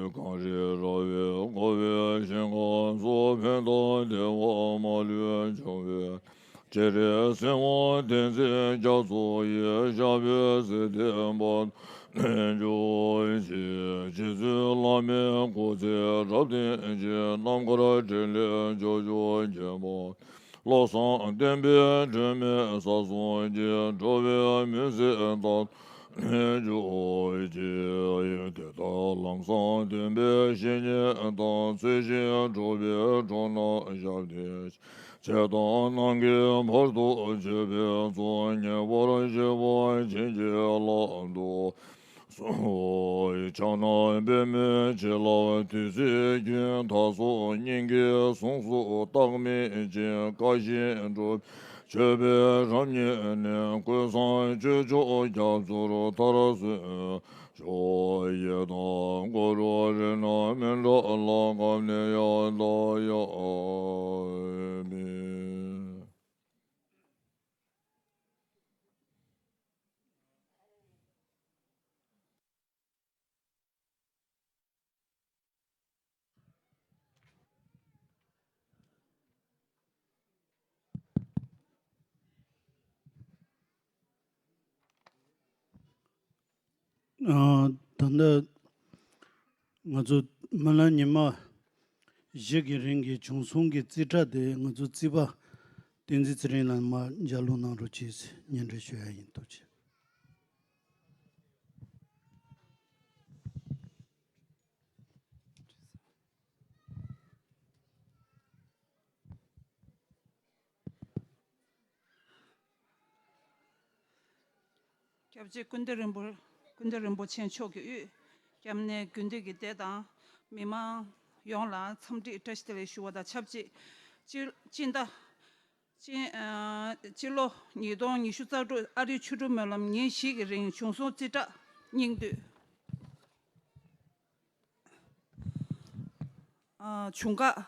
གངས་རི་ར་བས་བསྐོར་བའི་ཞིང་ཁམས་སུ། ཕན་དང་བདེ་བ་མ་ལུས་འབྱུང་བའི། སྤྱན་རས་གཟིགས་དབང་བསྟན་འཛིན་རྒྱ་མཚོ་ཡི། ཞབས་པད་སྲིད་མཐའི་བར་དུ་བརྟན་གྱུར་ཅིག་རྗེ་བཙུན་བླ་མའི་སྐུ་ཚེ་རབ་བརྟན་ཅིང་། རྣམ་དཀར་འཕྲིན་ལས་འབྱུང་གྲོགས་ཁྱེད་པ། ལྷག་བསམ་བརྟན་པའི་སྒྲོན་མེ་ས་གསུམ་གྱི། འགྲོ་བའི་མུན་སེལ་མཐའ་དག་ནས་སྐྱོབ་ཅིག་དེ་ལྟར་ལམ་བཟང་སྟོན་པའི་བཤེས་གཉེན་དང་། ཚུལ་བཞིན་སྒྲུབ་པའི་གྲོགས་རྣམས་ཞབས་བརྟན་ཅིག་ཚེ་དང་ནམ་མཁའི་བར་དུ་གཅོད་པའི་ཚོགས། ངེས་པར་ཞི་བར་བྱིན་གྱིས་བརླབ་ཏུ་གསོལ། ཕྱག་ན་པདྨོ་བྱིན་རླབས་བདུད་རྩིའི་རྒྱུན། དག་སོགས་སྙིང་གའི་གཟུངས་སུ་བརྟག་མེད་ཅིང་། བཀའ་བཞིན་སྒྲུབ་པའི་མཆོད་པའི་རབ་བརྙེས་ནས། ཀུན་བཟང་སྤྱོད་མཆོག་རྒྱ་མཚོར་མཐར་སོན་ཤོག་ཡི་དམ་གུ་རུ་རཏྣ་མཉྫ་ལ་ཀརྞ་ཡ་ཏཱ་ཡ་མི། ཨ། ད་ལྟ་ང་ཚོ་སྨོན་ལམ་ཉི་མ་བཞི་གི་རིང་གི་བྱུང་སོང་གི་རྩིས་ཁྲ་དེ་ང་ཚོ་རྩིས་པ་བསྟན་འཛིན་ཚེ་རིང་ལགས་མར་ལྗགས་ཀློག་གནང་རོགས་གྱིས། སྙན་སྒྲོན་ཞུ་ཡ་ཡིན། ཐུགས་རྗེ་ཆེ། སྐྱབས་རྗེ་ཀུན་བདེ་རིན་པོ། ཀུན་བདེ་རིན་པོ་ཆེ་མཆོག་གི་དབུས། སྐྱབས་གནས་དགེ་འདུན་གྱི་སྡེ་དང་། མི་མང་ཡོངས་ལ་འཚམས་འདྲི་བཀྲ་ཤིས་བདེ་ལེགས་ཞུ་བ་དང་ཆབས་ཅིག་སྤྱི་སྤྱི་ཟླ་ སྤྱི་ཨ་སྤྱི་ལོ་ཉིས་སྟོང་ཉི་ཤུ་རྩ་དྲུག་ཨ་རིའི་ཆོ་འཕྲུལ་སྨོན་ལམ་ཉིན་བཞི་གི་རིང་བྱུང་སོང་རྩིས་ཁྲ་སྙིང་བསྡུས། ཨ་བྱུང་ཁག་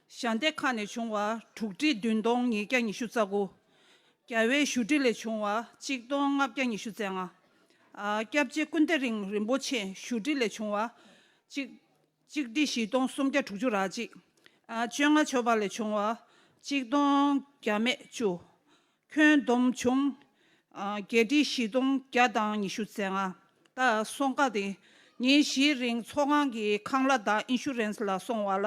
ཞལ་འདེབས་ཁག་ནས་བྱུང་བ་དྲུག་ཁྲི་བདུན་སྟོང་ཉིས་བརྒྱ་ཉི་ཤུ་རྩ་དགུ། རྒྱལ་བའི་བཞུགས་ཁྲི་ལས་བྱུང་བ་གཅིག་སྟོང་ལྔ་བརྒྱ་ཉི་ཤུ་རྩ་ལྔ། ཨ་སྐྱབས་རྗེ་ཀུན་བདེ་རིང་རིན་པོ་ཆེ་བཞུགས་ཁྲི་ལས་བྱུང་བ་གཅིག་གཅིག་ཁྲི་བཞི་སྟོང་སུམ་བརྒྱ་དྲུག་ཅུ་རེ་གཅིག། ཨ་བཅོ་ལྔ་མཆོད་པ་ལས་བྱུང་བ་གཅིག་སྟོང་བརྒྱ་མེད་བཅུ། ཁྱོན་བསྡོམས་བྱུང་ཨ་བརྒྱད་ཁྲི་བཞི་སྟོང་བརྒྱ་དང་ཉི་ཤུ་རྩ་ལྔ། ད་སོང་ཁག་དེ་ཉིན་བཞིའི་རིང་ཚོགས་ཁང་གི་ཁང་གླ་དང་ཨིན་ཤུ་རན་སི་ལ་སོང་བ་ལ་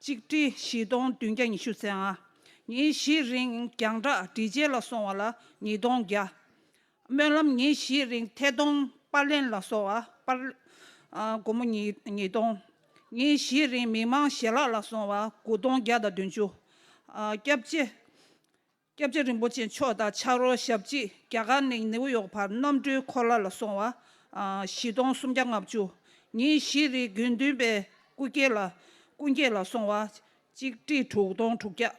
གཅིག་ཁྲི་བཞི་སྟོང་བདུན་བརྒྱ་ཉི་ཤུ་རྩ་ལྔ། ཉིན་བཞིའི་རིང་རྒྱང་བསྒྲགས་འབྲི་མཆེད་ལ་སོང་བ་ལ་ཉིས་སྟོང་བརྒྱ། སྨོན་ལམ་ཉིན་བཞིའི་རིང་ཐད་གཏོང་པར་ལེན་ལ་སོགས་པ་པར་ཨ་སྒོར་མོ་ཉིས་ཉིས་སྟོང་། ཉིན་བཞིའི་རིང་མི་མང་ཞལ་ལག་ལ་སོགས་པ་དགུ་སྟོང་བརྒྱ་དང་བདུན་ཅུ། ཨ་སྐྱབས་རྗེ་སྐྱབས་རྗེ་རིན་པོ་ཆེ་མཆོག་དང་ཕྱག་རོགས་ཞབས་ཕྱི་རྒྱ་གར་ནས་ནེའུ་ཡོག་བར་གནམ་གྲུའི་འཁོར་ལ་ལ་སོགས་པ་ཨ་བཞི་སྟོང་སུམ་བརྒྱ་ལྔ་བཅུ། ཉིན་བཞིའི་རིང་དགེ་འདུན་པའི་སྐུ་སྐྱེ་ལ་སྐུ་འགྱེད་ལ་སོགས་པ་གཅིག་ཁྲི་དྲུག་སྟོང་དྲུག་བརྒྱ།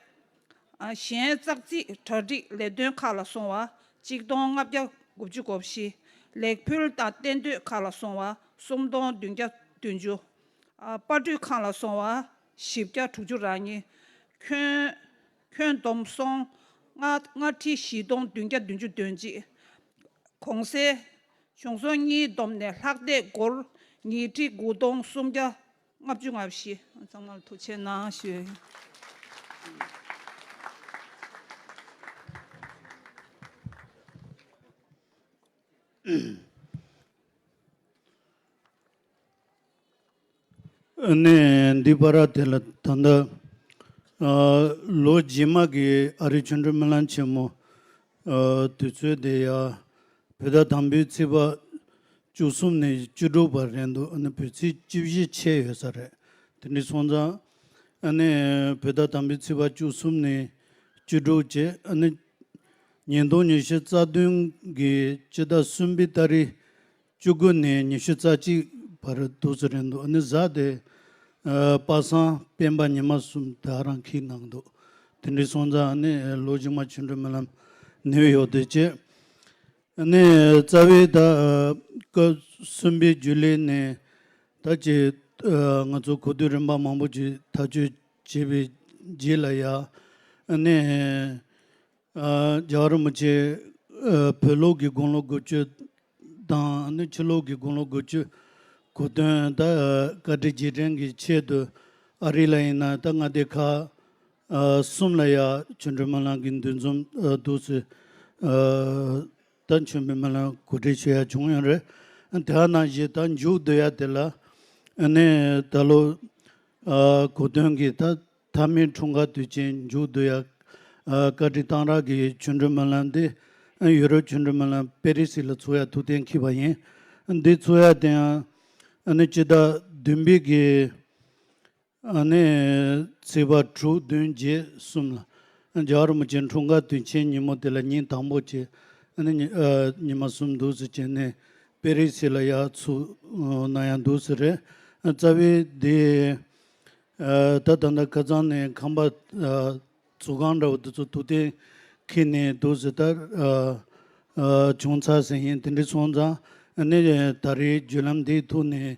ཨ་གཞན་ཙག་ཙིག་གྲ་སྒྲིག་ལས་དོན་ཁག་ལ་སོང་བ་གཅིག་སྟོང་ལྔ་བརྒྱ་དགུ་བཅུ་གོ་བཞི། ལེགས་ཕུལ་དང་རྟེན་སྟོད་ཁག་ལ་སོང་བ་གསུམ་སྟོང་བདུན་བརྒྱ་བདུན་ཅུ། ཨ་པར་སྐྲུན་ཁང་ལ་སོང་བ་བཞི་བརྒྱ་དྲུག་ཅུ་རེ་གཉིས། ཁྱོན་ཁྱོན་བསྡོམས་སོང་ལྔ་ལྔ་ཁྲི་བཞི་སྟོང་བདུན་བརྒྱ་བདུན་ཅུ་དོན་གཅིག། གོང་གསལ་བྱུང་སོང་གཉིས་བསྡོམས་ནས་ལྷག་བསྡད་སྒོར་ཉིས་ཁྲི་དགུ་སྟོང་སུམ་བརྒྱ་ལྔ་བཅུ་ང་བཞི། ཚང་མར་ཐུགས་རྗེ་གནང་ཞུ། ཨ་ནི་འདི་པར་དེ་ལ་ད་ལྟ་ཨ་ལོ་རྗེས་མ་གི་ཨ་རིའི་ཆོ་འཕྲུལ་སྨོན་ལམ་ཆེན་མོ་ཨ་དུས་ཚོད་དེ་ཡ་བོད་ཟླ་དང་པོའི་ཚེས་པ་བཅུ་གསུམ་ནས་བཅུ་དྲུག་བར་རེད་འདུག། ཨ་ནི་བོད་ཚེས་བཅུ་བཞི་ཆད་ཡོད་ས་རེད། དེ་འདྲ་སོང་ཙང་ཨ་ནི་བོད་ཟླ་དང་པོའི་ཚེས་པ་བཅུ་གསུམ་ནས་བཅུ་དྲུག་བྱས། ཨ་ནི་ཉིས་སྟོང་ཉི་ཤུ་རྩ་བདུན་གི་སྤྱི་ཟླ་གསུམ་པའི་ཏ་རིག་བཅུ་དགུ་ནས་ཉི་ཤུ་རྩ་གཅིག་བར་འདུག་ས་རེད་འདུག། ཨ་ནི་གཟའ་དེ་ཨ་པ་སངས་སྤེན་པ་ཉི་མ་གསུམ་དེ་རང་འཁེལ་གནང་འདུག། དེ་འདྲ་སོང་ཙང་ཨ་ནི་ལོ་རྗེས་མ་ཆོ་འཕྲུལ་སྨོན་ལམ་ནེའུ་ཡོག་ཏུ་བྱས། ཨ་ནི་རྩ་བའི་ད་ཨ་སྐབས་གསུམ་པའི་རྒྱུན་ལས་ནས་ད་ཅིག་ཨ་ང་ཚོ་གོ་བསྡུར་རིམ་པ་མང་པོ་ཅིག་ཐག་གཅོད་བྱས་པའི་རྗེས་ལ་ཡ། ཨ་ནི་ཨ་རྒྱལ་བ་རིན་པོ་ཆེ་ཨ་བོད་ལུགས་ཀྱི་དགུང་ལོ་དགུ་བཅུ་དང་ཨ་ནི་ཕྱི་ལུགས་ཀྱི་དགུང་ལོ་དགུ་བཅུ་གོ་སྟོན་ད་ཨ་བཀའ་དྲིན་རྗེས་དྲན་གྱི་ཆེད་དུ་ཨ་རི་ལ་ཡིན་ན་ད་མངའ་སྡེ་ཁག་ཨ་གསུམ་ལ་ཡ་ཆོ་འཕྲུལ་སྨོན་ལམ་གྱི་འདུ་འཛོམས་ཨ་འདུག་སེ་ཨ་ད་ཆོ་འཕྲུལ་སྨོན་ལམ་གོ་སྒྲིག་ཞུ་ཡ་བྱུང་ཡོད་རེད། དེ་ནང་བཞིན་ད་མཇུག་བསྡུ་ཡ་དེ་ལ་ཨ་ནི་ད་ལོ་ཨ་གོ་སྟོན་གྱི་ད་མཐའ་མའི་འཁྲུངས་སྐར་དུས་ཆེན་མཇུག་བསྡུ་ཡ་ཨ་བཀའ་དྲིན་གཏང་རག་གི་ཆོ་འཕྲུལ་སྨོན་ལམ་འདི་ཨ་ཡུ་རོབ་ཆོ་འཕྲུལ་སྨོན་ལམ་པེ་རི་སི་ལ་ཚོགས་ཡ་ཐུགས་གཏན་འཁེལ་བ་ཡིན། འདི་ཚོགས་ཡ་དེ་ཡང་ཨ་ནི་སྤྱི་ཟླ་བདུན་པའི་གི་ཨ་ནི་ཚེས་པ་དྲུག་བདུན་བརྒྱད་གསུམ་ལ་རྒྱལ་བ་རིན་པོ་ཆེའི་འཁྲུངས་སྐར་དུས་ཆེན་ཉིན་མོ་དེ་ལ་ཉིན་དང་པོ་བྱས། ཨ་ནི་ཉི་ཨ་ཉི་མ་གསུམ་འདུག་སེ་བྱས་ནས་པེ་རི་སི་ལ་ཡར་ཚུགས་གནང་ཡ་འདུག་སེ་རེད། རྩ་བའི་དེ་ཨ་ད་ད་ལྟ་ཁ་སང་ནས་ཁང་པ་ཨ་ཚོགས་ཁང་འདྲ་བོ་དེ་ཚོ་ཐུགས་གཏན་འཁེལ་ནས་འདུག་སེ་ད་ཨ་ཨ་བྱུང་ཚར་ཟིན་ཡིན། དེ་འདྲ་སོང་ཙང་ཨ་ནི་ད་རེས་བརྒྱུད་ལམ་འདིའི་ཐོག་ནས་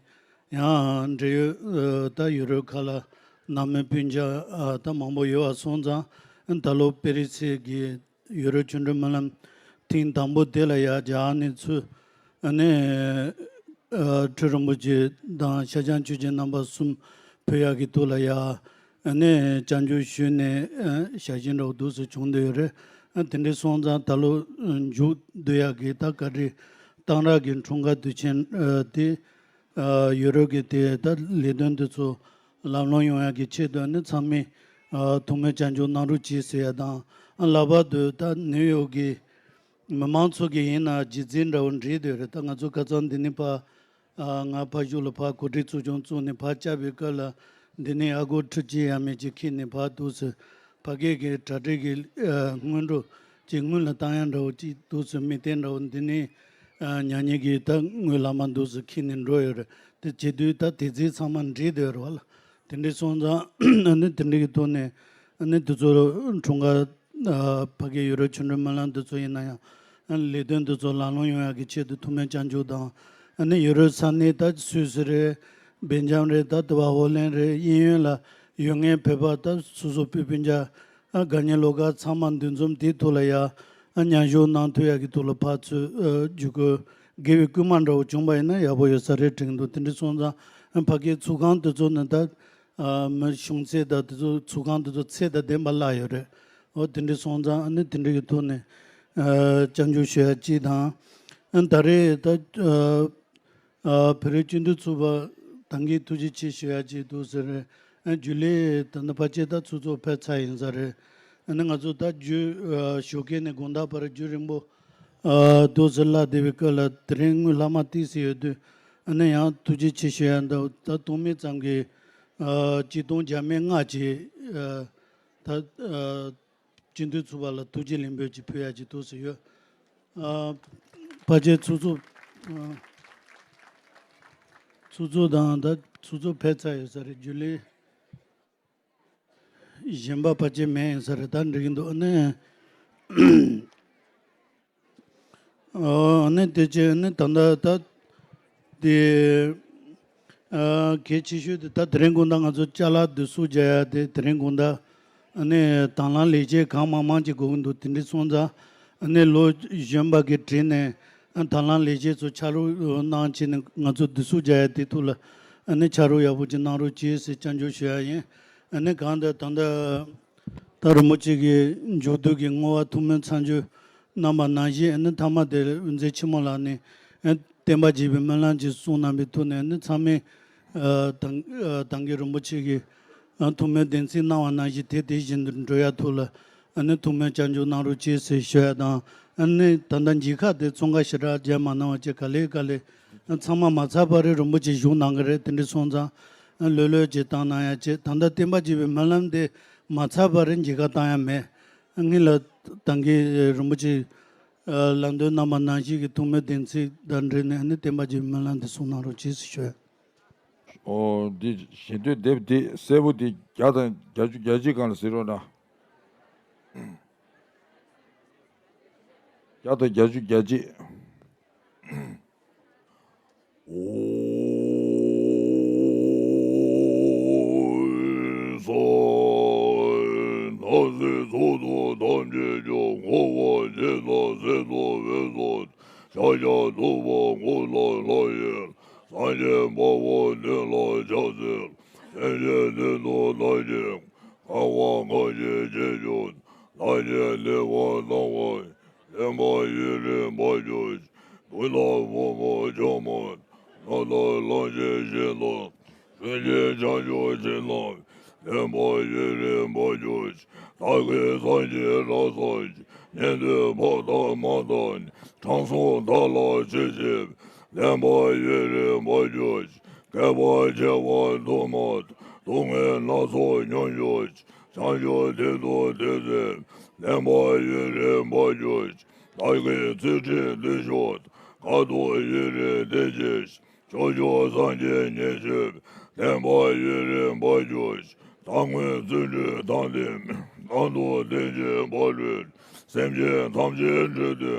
ཡང་འབྲེལ་ཡོད་ཨ་ད་ཡུ་རོབ་ཁག་ལ་ནང་མི་སྤུན་ཀྱག་ཨ་ད་མང་པོ་ཡོད་པ་སོང་ཙང་ཨ་ད་ལོ་པེ་རི་སི་གི་ཡུ་རོབ་ཆོ་འཕྲུལ་སྨོན་ལམ་ཐེངས་དང་པོ་དེ་ལ་ཡར་རྒྱ་གར་ནས་ཚུར་ཨ་ནི་ཨ་ཁྲི་རིན་པོ་ཆེ་དང་ཤར་བྱང་ཆོས་རྗེ་རྣམ་པ་གསུམ་ཕེབས་ཡག་གི་ཐོག་ལ་ཡ་ཨ་ནི་བཅར་འདྲི་ཞུས་ནས་ཨ་ཞལ་བཞེས་འདྲ་བོ་འདུག་སེ་བྱུང་བསྡད་ཡོད་རེད། ཨ་དེ་འདྲ་སོང་ཙང་ད་ལོ་མཇུག་བསྡུ་ཡག་གི་ད་བཀའ་དྲིན་གཏང་རག་གི་འཁྲུངས་སྐར་དུས་ཆེན་ཨ་དེ་ཨ་ཡུ་རོབ་ཀྱི་དེ་ད་ལས་དོན་དེ་ཚོ་ལམ་ལྷོང་ཡོང་ཡག་གི་ཆེད་དུ་ཨ་ནི་ཚང་མས་ཨ་ཐུགས་སྨོན་བཅའ་འཇུག་གནང་རོགས་གྱིས་ཟེར་ཡ་དང་། ཨ་ལྷག་པར་དུ་ད་ནིའུ་ཡོག་གི་མི་མང་ཚོ་གི་ཡིན་ན་རྗེས་འཛིན་འདྲ་བོ་འགྲིག་བསྡད་རེད། ད་ང་ཚོ་ཁ་སང་འདི་ནས་ཕར་ཨ་ང་ཕར་བཞུགས་ལ་ཕར་གོ་སྒྲིག་ཚོགས་ཆུང་བཙུགས་ནས་ཕར་བཅར་བའི་སྐབས་ལ་འདི་ནས་ཨ་སྒོར་ཁྲི་གཅིག་ཡས་མས་ཅིག་ཁྱེར་ནས་ཕར་འདུག་སེ་ཕ་གི་གི་གྲ་སྒྲིག་གི་ཨ་སྔོན་འགྲོ་ཅིག་སྔོན་ལ་བཏང་ཡ་འདྲ་བོ་ཅིག་འདུག་སེ་མི་སྟན་འདྲ་བོ་འདི་ནས་ཨ་ཉག་ཉིག་གི་ད་དངུལ་ལམ་མ་འདུག་སེ་ཁྱེར་ནས་འགྲོ་ཡོད་རེད། དེ་བྱེད་དུས་ད་དེ་ཚོ་ཚང་མ་འགྲིག་བསྡད་རེད་བ་ལ། དེ་འདྲ་སོང་ཙང་ཨ་ནི་དེ་འདྲ་གི་ཐོག་ནས་ཨ་ནི་དེ་ཚོ་འཁྲུངས་སྐར་ ཕ་གི་ཡུ་རོབ་ཆོ་འཕྲུལ་སྨོན་ལམ་འདི་ཚོ་ཡིན་ན་ཡང་ལས་དོན་འདི་ཚོ་ལམ་ལྷོང་ཡོང་ཡག་གི་ཆེད་དུ་ཐུགས་སྨོན་སྐྱབས་འཇུག་དང་། ཨ་ནི་ཡུ་རོབ་ས་གནས་ད་སུད་སི་རེད། སྦེལ་ཇམ་རེད། ད་དེ་བ་ཧོ་ལན་རེད། གཡས་གཡོན་ལ་ཡོད་མཁན་བོད་པ་ད་སོ་སོ་སྤུན་སྤུན་ཀྱག་དགའ་ཉེ་ལོགས་ཀ་ཚང་མ་འདུ་འཛོམས་དེའི་ཐོག་ལ་ཡ་མཉམ་ཞུགས་གནང་ཐུབ་ཡག་གི་ཐོག་ལ་ཕར་ཚུར་བརྒྱུད་སྐུལ་དགེ་བའི་བསྐུལ་མ་འདྲ་བོ་བྱུང་པ་ཡིན་ན་ཡག་པོ་ཡོད་ས་རེད་དྲན་གྱི་འདུག་དེ་འདྲ་སོང་ཙང་ཕ་གིའི་ཚོགས་ཁང་དེ་ཚོ་ནི་ད་མི་བྱུང་ཚད་དང་དེ་ཚོ་ཚོགས་ཁང་དེ་ཚོ་ཚད་དང་ལྡན་པ་བརླག་ཡོད་རེད། འོ་དེ་འདྲ་སོང་ཙང་ཨ་ནི་དེ་འདྲ་གི་ཐོག་ནས་སྐྱབས་འཇུག་ཞུ་ཡ་གཅིག་དང་། ད་རེས་ད་བོད་རིགས་སྤྱི་མཐུན་ཚོགས་པ་ད་གིན་ཐུགས་རྗེ་ཆེ་ཞུ་ཡ་གཅིག་འདུག་ཟེར། རྒྱུན་ལས་ད་ནི་ཕལ་ཆེར་ད་ཚོགས་གཙོ་ཕེབས་ཚར་ཡིན་ས་རེད། ཨ་ནི་ང་ཚོ་ད་རྒྱུ་ཞོགས་ཀས་ནས་དགོང་དག་བར་རྒྱུན་རིང་པོ་འདུག་ཟེར་བརླག་བསྡད་པའི་སྐབས་ལ་དེ་རིང་དངུལ་ལྷག་མ་ཏོག་ཙམ་ཡོད་དུས་ཨ་ནི་ཡང་ཐུགས་རྗེ་ཆེ་ཞུ་ཡ་འདུག་ད་སྟོང་མིན་ཙམ་གྱི་ཆིག་སྟོང་བརྒྱ་མེད་ལྔ་ཅིག་ད། སྤྱི་འཐུས་ཚོགས་པ་ལ་ཐུགས་རྗེ་ལེགས་འབུལ་ཅིག་ཕུལ་ཡ་ཅིག་འདུག་ཟེར་ཡོད། ཨ། ཕལ་ཆེར་ཚོགས་གཙོ། ཨ། ཚོགས་གཙོ་དང་ད་ཚོགས་གཙོ་ཕེབས་ཚར་ཡོད་ས་རེད། རྒྱུན་ལས་གཞན་པ་ཕལ་ཆེར་མེད་ཡིན་ས་རེད། ད་འགྲིག་གི་འདུག་ཨ་ནི། ཨ་ནི་དེ་རྗེས་ནི་ད་ལྟ་ད་དེ་ཨ་གལ་ཆེ་ཤོས་དེ་ད་དེ་རིང་དགོང་དག་ང་ཚོ་ཅ་ལག་བསྡུ་གསོག་བྱ་ཡ་དེ་དེ་རིང་དགོང་དག་ཨ་ནི་དང་བླངས་ལས་བྱེད་གང་མང་མང་ཅིག་དགོས་ཀྱི་འདུག་དེ་འདྲ་སོང་ཙང་ཨ་ནི་ལོ་གཞོན་པ་གི་གྲས་ནས་ཨ་དང་བླངས་ལས་བྱེད་ཚོ་ཕྱག་རོགས་གནང་བྱས་ནས་ང་ཚོ་བསྡུ་གསོག་བྱ་ཡ་དེ་ཐོག་ལ་ཨ་ནི་ཕྱག་རོགས་ཡག་པོ་ཅིག་གནང་རོགས་གྱིས་ཟེར་སྐྱབས་འཇུག་ཞུ་ཡ་ཡིན། ཨ་ནི་གང་ལྟར་ད་ལྟ། ད་རིན་པོ་ཆེ་གི་མཇུག་བསྡུ་གི་བསྔོ་བ་ཐུགས་སྨོན་མཚམས་སྦྱོར་གནང་བ་ནང་བཞིན་ཨ་ནི་མཐའ་མ་དེ་དབུ་མཛད་ཆེན་མོ་ལགས་ནས་ཨ་བསྟན་པ་རྒྱས་པའི་སྨོན་ལམ་ཅིག་གསུངས་གནང་བའི་ཐོག་ནས་ཨ་ནི་ཚང་མས་ཨ་ད་ཨ་ད་གིན་རིན་པོ་ཆེ་གི་ཨ་ཐུགས་སྨོན་བདེན་ཚིག་གནང་བ་ནང་བཞིན་དེ་དེ་བཞིན་དུ་འགྲོ་ཡ་ཐོག་ལ་ཨ་ནི་ཐུགས་སྨོན་སྐྱབས་འཇུག་གནང་རོགས་གྱིས་ཟེར་ཞུ་ཡ་དང་། ཨ་ནི་ད་ལྟ་མཇལ་ཁ་དེ་ཚོང་ཁང་ཞེ་དྲག་མཇལ་མ་གནང་བ་བཅས་ག་ལེ་ག་ལེ་ཨ་ཚང་མ་མ་ཚར་བར་རིན་པོ་ཆེ་བཞུགས་གནང་གི་རེད། དེ་འདྲ་སོང་ཙང་ཨ་ལྷོད་ལྷོད་ཅིག་བཏང་གནང་ཡ་བྱས། ད་ལྟ་བསྟན་པ་རྒྱས་པའི་སྨོན་ལམ་དེ་མ་ཚར་བར་མཇལ་ཁ་བཏང་ཡ་མེད། སྔོན་ལ་ད་གིན་རིན་པོ་ཆེ་ལམ་སྟོན་གནང་བ་ནང་བཞིན་གྱི་ཐུགས་སྨོན་བདེན་ཚིག་དང་འབྲེལ་ནས་ནི་བསྟན་པ་རྒྱས་པའི་སྨོན་ལམ་འདི་གསུང་གནང་རོགས་གྱིས་ཞུ། ཨོ་འདི་ཞལ་འདོན་དེབ་འདི་གསལ་པོ་འདི་བརྒྱ་དང་བརྒྱད་ཅུ་གྱ་གཅིག་སྒང་ལ་གཟིགས་རོགས་གནང་། བརྒྱ་དང་བརྒྱད་ཅུ་གྱ་གཅིག་ཨོ། སོ། ནགས་ཚལ་ཚོགས་དྲུག་ཐམས་ཅད་ཀྱང་། འཁོར་བ་འཇིག་དང་སྲིད་དང་བས་སོ། ཤཱཀྱ་ཐུབ་པ་འཁོར་དང་ལྷ་ཡི། སངས་རྒྱས་འཕགས་པ་མདུན་ལ་ཕྱག་འཚལ། སེམས་ཅན་དོན་དུ་བདག་གིས་ཀྱང་། དཀའ་བ་གང་ཞིག་ཅི་བྱུང་། བདག་གིས་ལེགས་པར་གནང་བ། ལེགས་པར་ཡུན་རིང་བར་གྱུར་ཅིག། སྡུག་དང་ཕོངས་པ་བྱམས་པ། ནོར་དང་ལོངས་སྤྱོད་ཞིང་དུ། ཀུན་གྱི་བྱང་ཆུབ་ཕྱིར་ལམ། ལེགས་པར་ཡུན་རིང་བར་གྱུར་ཅིག། བདག་གིས་སངས་རྒྱས་རབ་གསལ་བྱེད། ཉན་ཐོས་ཕོ་དང་མ་དང་ནི། དྲང་སྲོང་བདག་ལ་ཆོས་བཤད་པའི། ལེགས་པར་ཡུན་རིང་བར་གྱུར་ཅིག། བསྐལ་པ་བྱེ་བ་དུ་མར་གཏོགས། སྡུག་བསྔལ་སྣ་ཚོགས་མྱོང་བྱུང་ཅིང་། བྱང་ཆུབ་མཐར་ཐུག་ཏུ་བྱོན་པའི། ལེགས་པར་ཡུན་རིང་བར་གྱུར་ཅིག། བདག་གིས་ཚུལ་ཁྲིམས་བརྟུལ་ཞུགས་དང་། དཀའ་ཐུབ་ཡུན་རིང་བསྟེན་བྱེད་ཅིང་། ཕྱོགས་བཅུའི་སངས་རྒྱས་ཉེར་བཞུགས་པའི། ལེགས་པར་ཡུན་རིང་བར་གྱུར་ཅིག། བདག་སྔོན་བརྩོན་འགྲུས་དང་ལྡན་པའི། རྣམ་རྟོག་གཏན་གྱི་བག་ལེབ་ལས། སེམས་ཅན་ཐམས་ཅད་འདྲེན་དོན་དུ།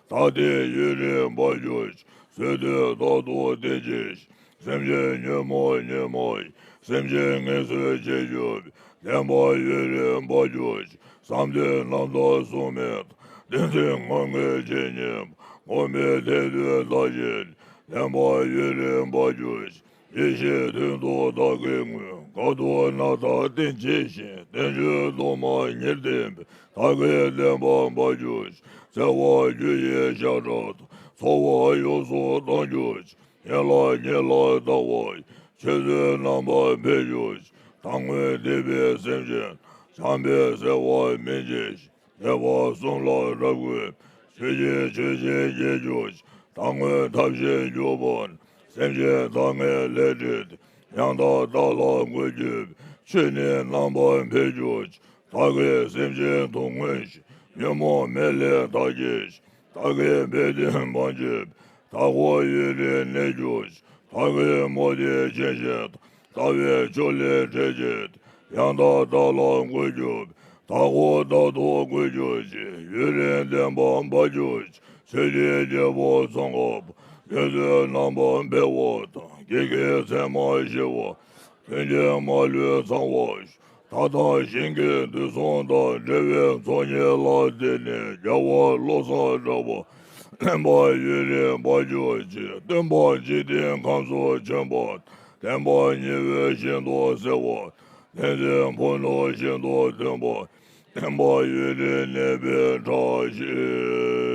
ད་ལྟའང་ཡུན་རིང་བར་གྱུར་ཅིག། བཟོད་པ་རྟག་ཏུ་བསྟེན་བྱེད་ཅིང་། སེམས་ཅན་ཉོན་མོངས་ཉོན་མོངས་པའི། སེམས་ཅན་ངལ་གསོ་བྱེད་གྱུར་པའི། ལེགས་པར་ཡུན་རིང་བར་གྱུར་ཅིག། བསམ་དོན་རྣམ་དག་བསྲུང་མི་དག། བདེན་ཚིག་ངང་ངེས་ཇི་སྙེད་པ། སྒོམ་པའི་མཐར་ཐུག་བདག་གིས་ཀྱང་། ལེགས་པར་ཡུན་རིང་བར་གྱུར་ཅིག། ཡེ་ཤེས་དོན་དུ་བདག་གིས་བསྔོས། དཀའ་ཐུབ་རྣམ་དག་བསྟེན་བྱས་ཤིང་། བསྟན་བཅོས་དུ་མ་ཉེར་བསྟན་པའི། བདག་གི་བསྟན་པ་འབར་གྱུར་ཅིག། བརྩེ་བ་རྒྱུ་ཡི་ཞབས་ཁྲ་དང་། ཚོར་བ་ཡོངས་སུ་དྭངས་གྱུར་ཅིག། ཉིད་ལ་ཉིད་ལ་ལྟ་བ་ཡི། ཆོས་ཚུལ་རྣམ་པར་འཕེལ་གྱུར་ཅིག། བདག་སྔོན་བསྟེན་པའི་སེམས་ཅན་དག། བྱམས་པའི་བརྩེ་བ་སྨིན་བྱས་ཤིང་། ཐེག་པ་གསུམ་ལ་རབ་བཀོད་པའི། ཆོས་ཀྱི་ཆུ་ཞིག་རྒྱས་གྱུར་ཅིག། བདག་སྔོན་ཐབས་ཤེས་གྱུར་པ་ནི། སེམས་ཅན་དག་ངའི་ལས་བྲེལ་ཏེ། ཡང་དག་བདག་ལ་བཀོད་གྱུར་པའི། ཆོས་ནི་རྣམ་པར་འཕེལ་གྱུར་ཅིག། བདག་གིས་སེམས་ཅན་དོན་མངོན་ཞིང་། ཉོན་མོངས་མེད་ལས་བདག་གིས་ཀྱང་། བདག་གི་དཔལ་དོན་བང་མཛོད་པའི། བདག་པོ་ཡུན་རིང་གནས་གྱུར་ཅིག། བདག་གི་མོས་ལྡན་ཅན་གཞན་དག། ལྟ་བའི་ཕྱོགས་ལས་བྲལ་བྱེད་དེ། ཡང་དག་བདག་ལ་བཀོད་གྱུར་པའི། དྭགས་པོ་རྟག་ཏུ་དགོས་གྱུར་ཅིག་ཡུན་རིང་བརྟན་པར་འབར་གྱུར་ཅིག་ཆོས་ཀྱི་རྒྱལ་པོ་ཙོང་ཁ་པ། བདུད་རྩིའི་རྣམ་པར་འཕེལ་བ་དང་། བགེགས་ཀྱི་མཚན་མ་ཞི་བ། མཐུན་རྐྱེན་མ་ལུས་ཚང་བར་ཤོག་ད་ལྟ་ཞིང་གི་དུས་གསུམ་དང་འབྲེལ་བའི་ཚོགས་གཉིས་ལ་བརྟེན་ནས་རྒྱལ་བ་བློ་བཟང་གྲགས་པ་བརྟན་པ་ཡུན་རིང་འབར་གྱུར་ཅིག་སྟོན་པ་འཇིག་རྟེན་ཁམས་སུ་བྱོན་པ། བསྟན་པ་ཉི་འོད་བཞིན་དུ་གསལ་བ། བསྟན་འཛིན་ཕུ་ནུ་བཞིན་དུ་སྟོན་པ། བསྟན་པ་ཡུན་རིང་གནས་པའི་བཀྲ་ཤིས་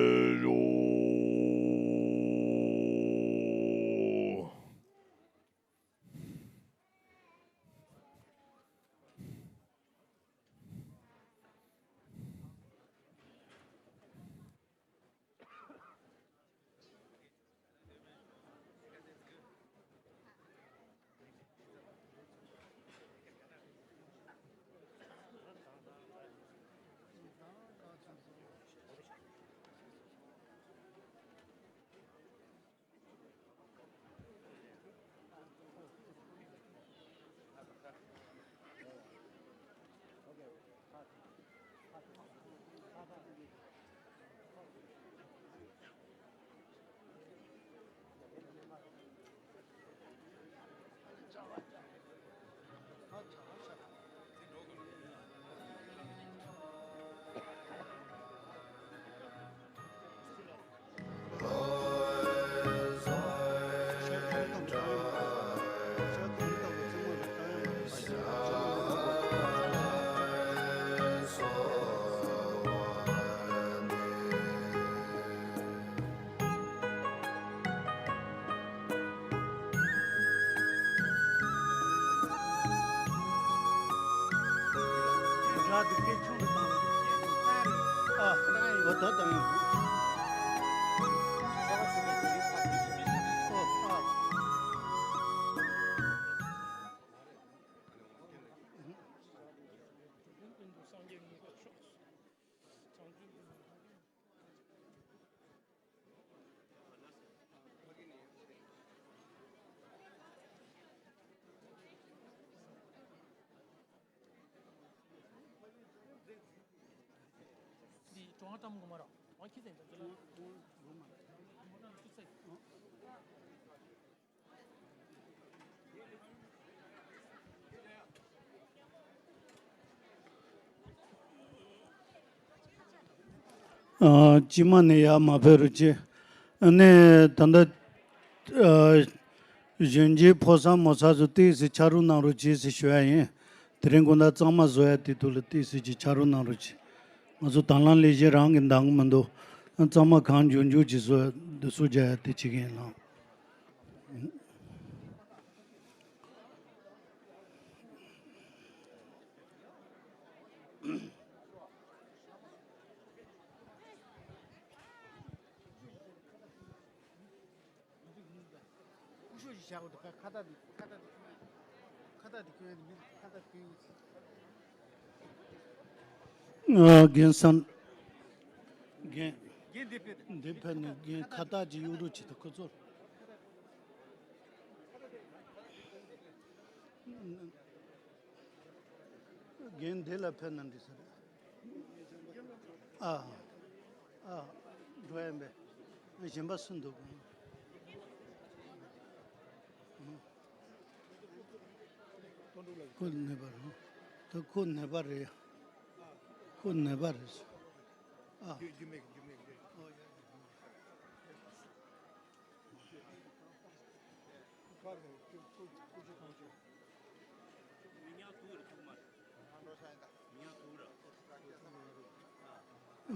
ཤོག་འདི་གྲོང་ཁྱེར་ཏམ་གོ་མ་ར། ཝང་ཁི་ཟེན་ཏམ་ཙི་ལ། ཨ། སྤྱི་མ་ནས་ཡར་མ་ཕེབས་རོགས་གྱིས། ཨ་ནི་ད་ལྟ་ཨ་གཞོན་སྐྱེས་ཕོ་གསར་མོ་གསར་ཚོ་ཏོག་ཙམ་ཕྱག་རོགས་གནང་རོགས་གྱིས་ཟེར་ཞུ་ཡ་ཡིན། དེ་རིང་དགོང་དག་གཙང་མ་བཟོ་ཡ་དེ་དུས་ལ་ཏོག་ཙམ་གྱིས་ཕྱག་རོགས་གནང་རོགས་གྱིས། ང་ཚོ་དང་བླངས་ལས་བྱེད་རང་གིས་འདང་གི་མི་འདུག་གཙང་མ་གང་མགྱོགས་མགྱོགས་ཀྱིས་བཟོ་ཡ་དེ་ཚུར་རྒྱག་ཡ་དེ་བྱེད་ཀྱི་ཡིན་ལགས། ཨ། རྒན་སམ། རྒན། འདི་ཕེབས་ནས་རྒན་ཁ་བཏགས་ཀྱི་གཡུག་རོགས་བྱེད་དང་ཁོ་ཚོར། རྒན་འདི་ལ་ཕེབས་ན་འགྲིག་ས་རེད། ཨ། ཨ། འགྲོ་ཡ་ཡིན་པས། གཞན་པ་སུ་འདུག་ཁོ་ནད་པ་རེད། ད་ཁོ་ནད་པ་རེད། ཁོ་ནད་པ་རེད། ཨ།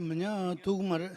མི་ཉག་ཐུག་མ་རེད།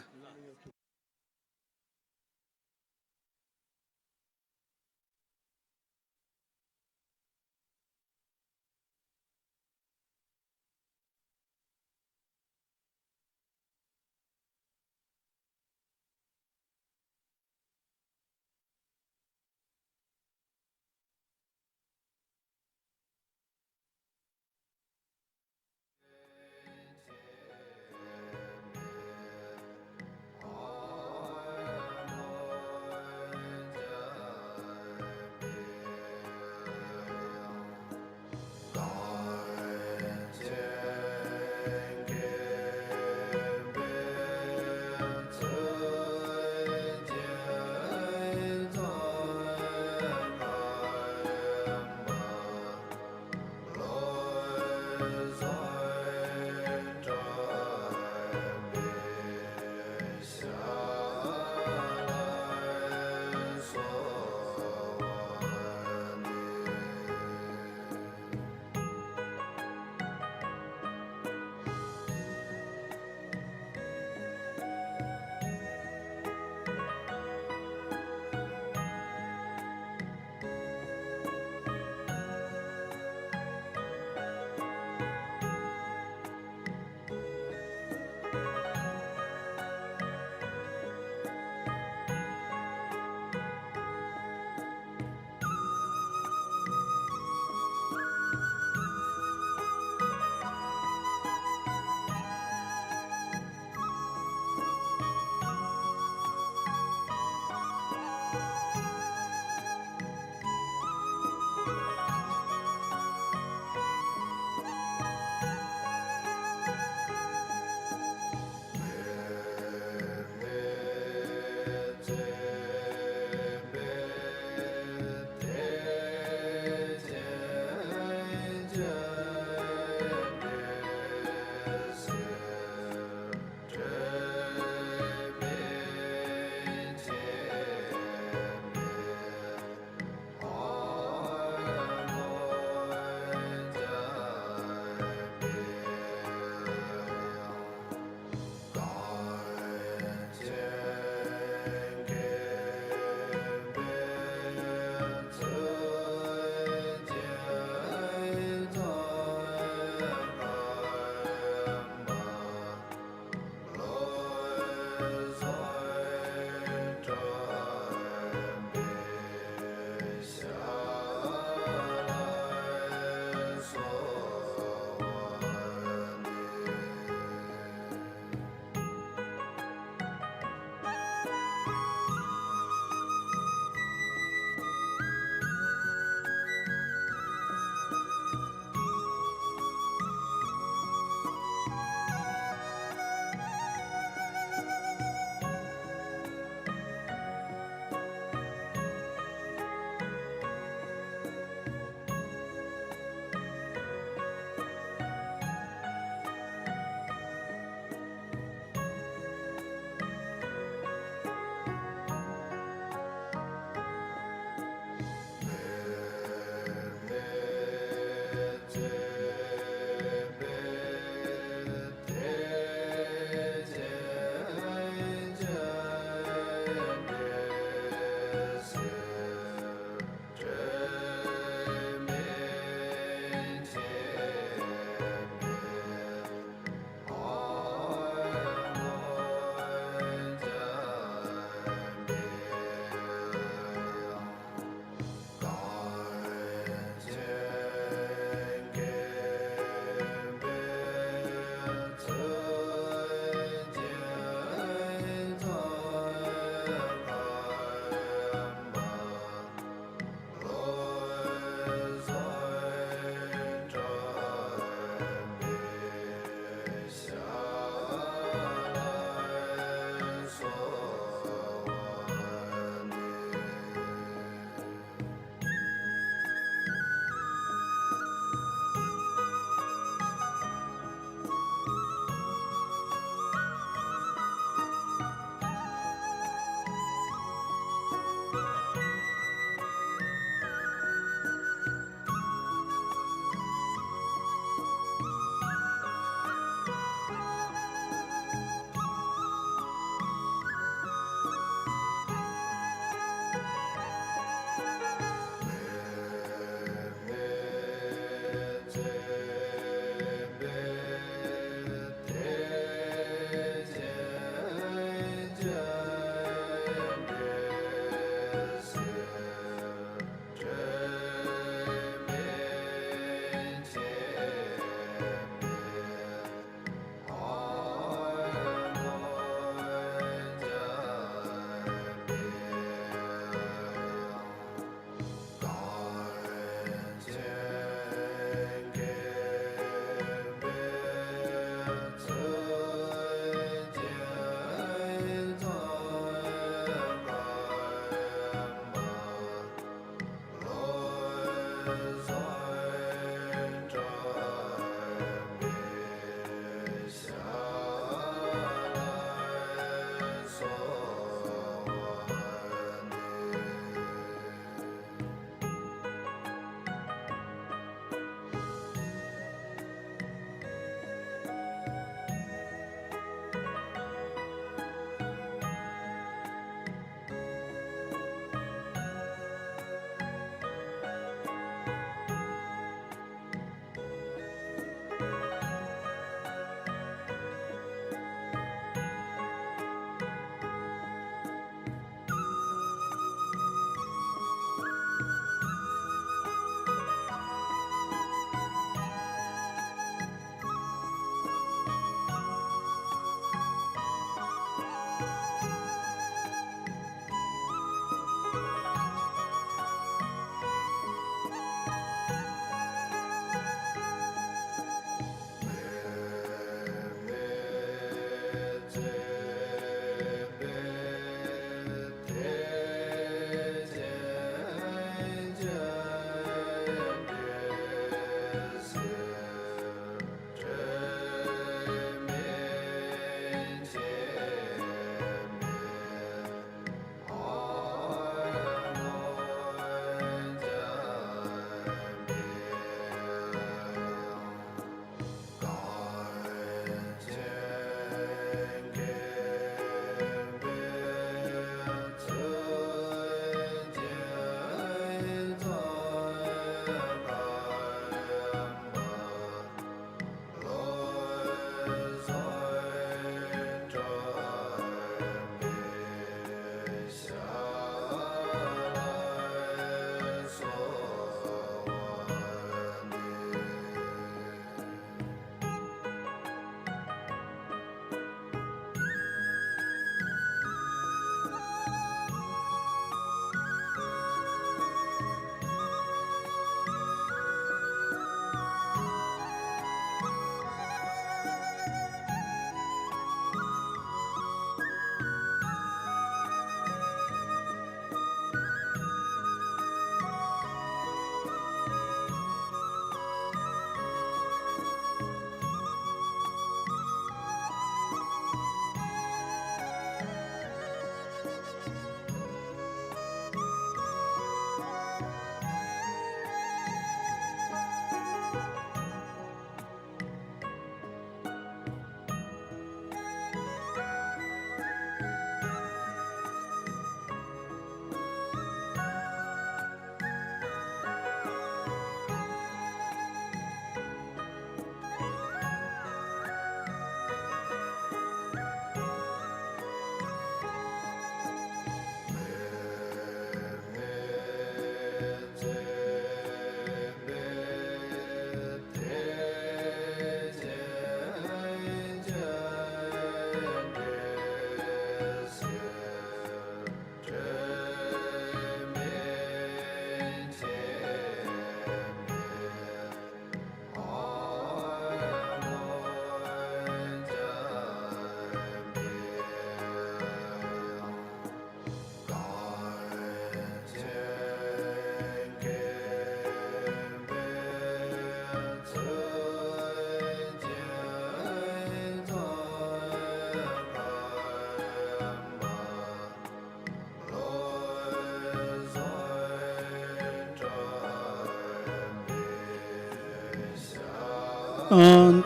ཨ།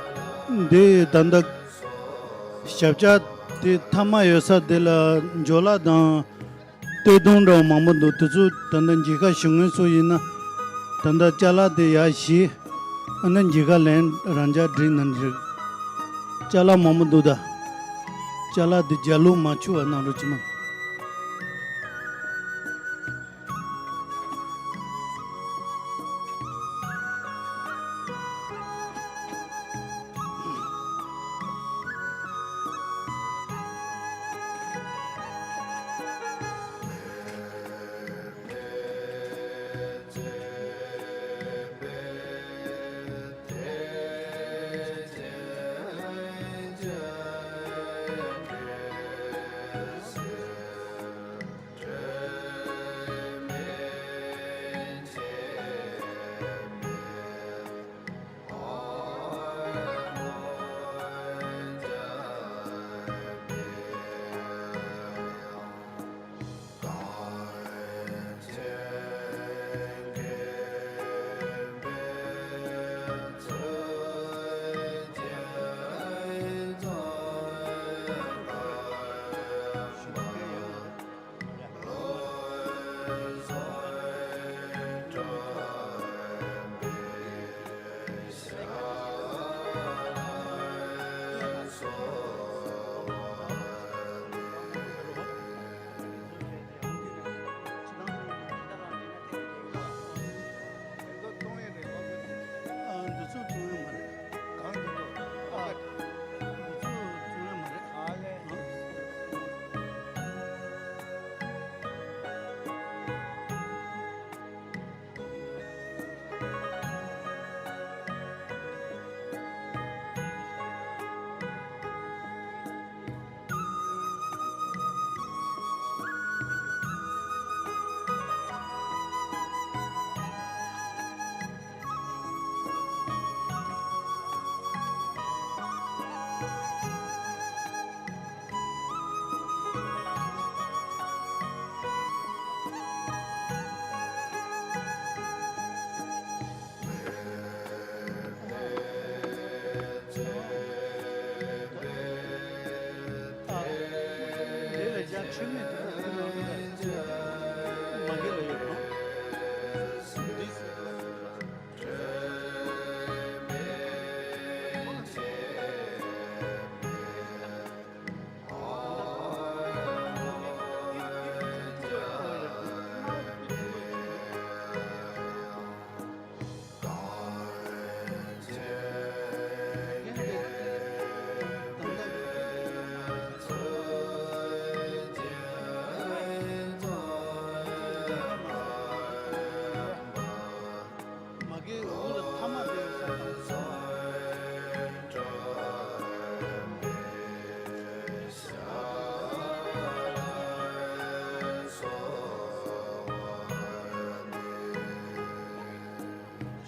འདི་ད་ལྟ་ཞབས་བཅགས་དེ་མཐའ་མ་ཡོད་ས་དེ་ལ་འཇོ་ལ་དང་སྟོད་ཐུང་འདྲ་བོ་མང་པོ་འདུག་དེ་ཚོ་ད་ལྟ་མཇལ་ཁ་ཞུ་མཁན་ཚོ་ཡིན་ན། ད་ལྟ་ཅ་ལག་དེ་ཡར་བཞེས། ཨ་ནི་མཇལ་ཁ་ལེན་རང་འཇགས་འགྲིག་ན་འགྲིག་ཅ་ལག་མང་པོ་འདུག་ད། ཅ་ལག་དེ་རྒྱ་ལུགས་མ་འཁྱུ་བ་གནང་རོགས་བྱེད་མ།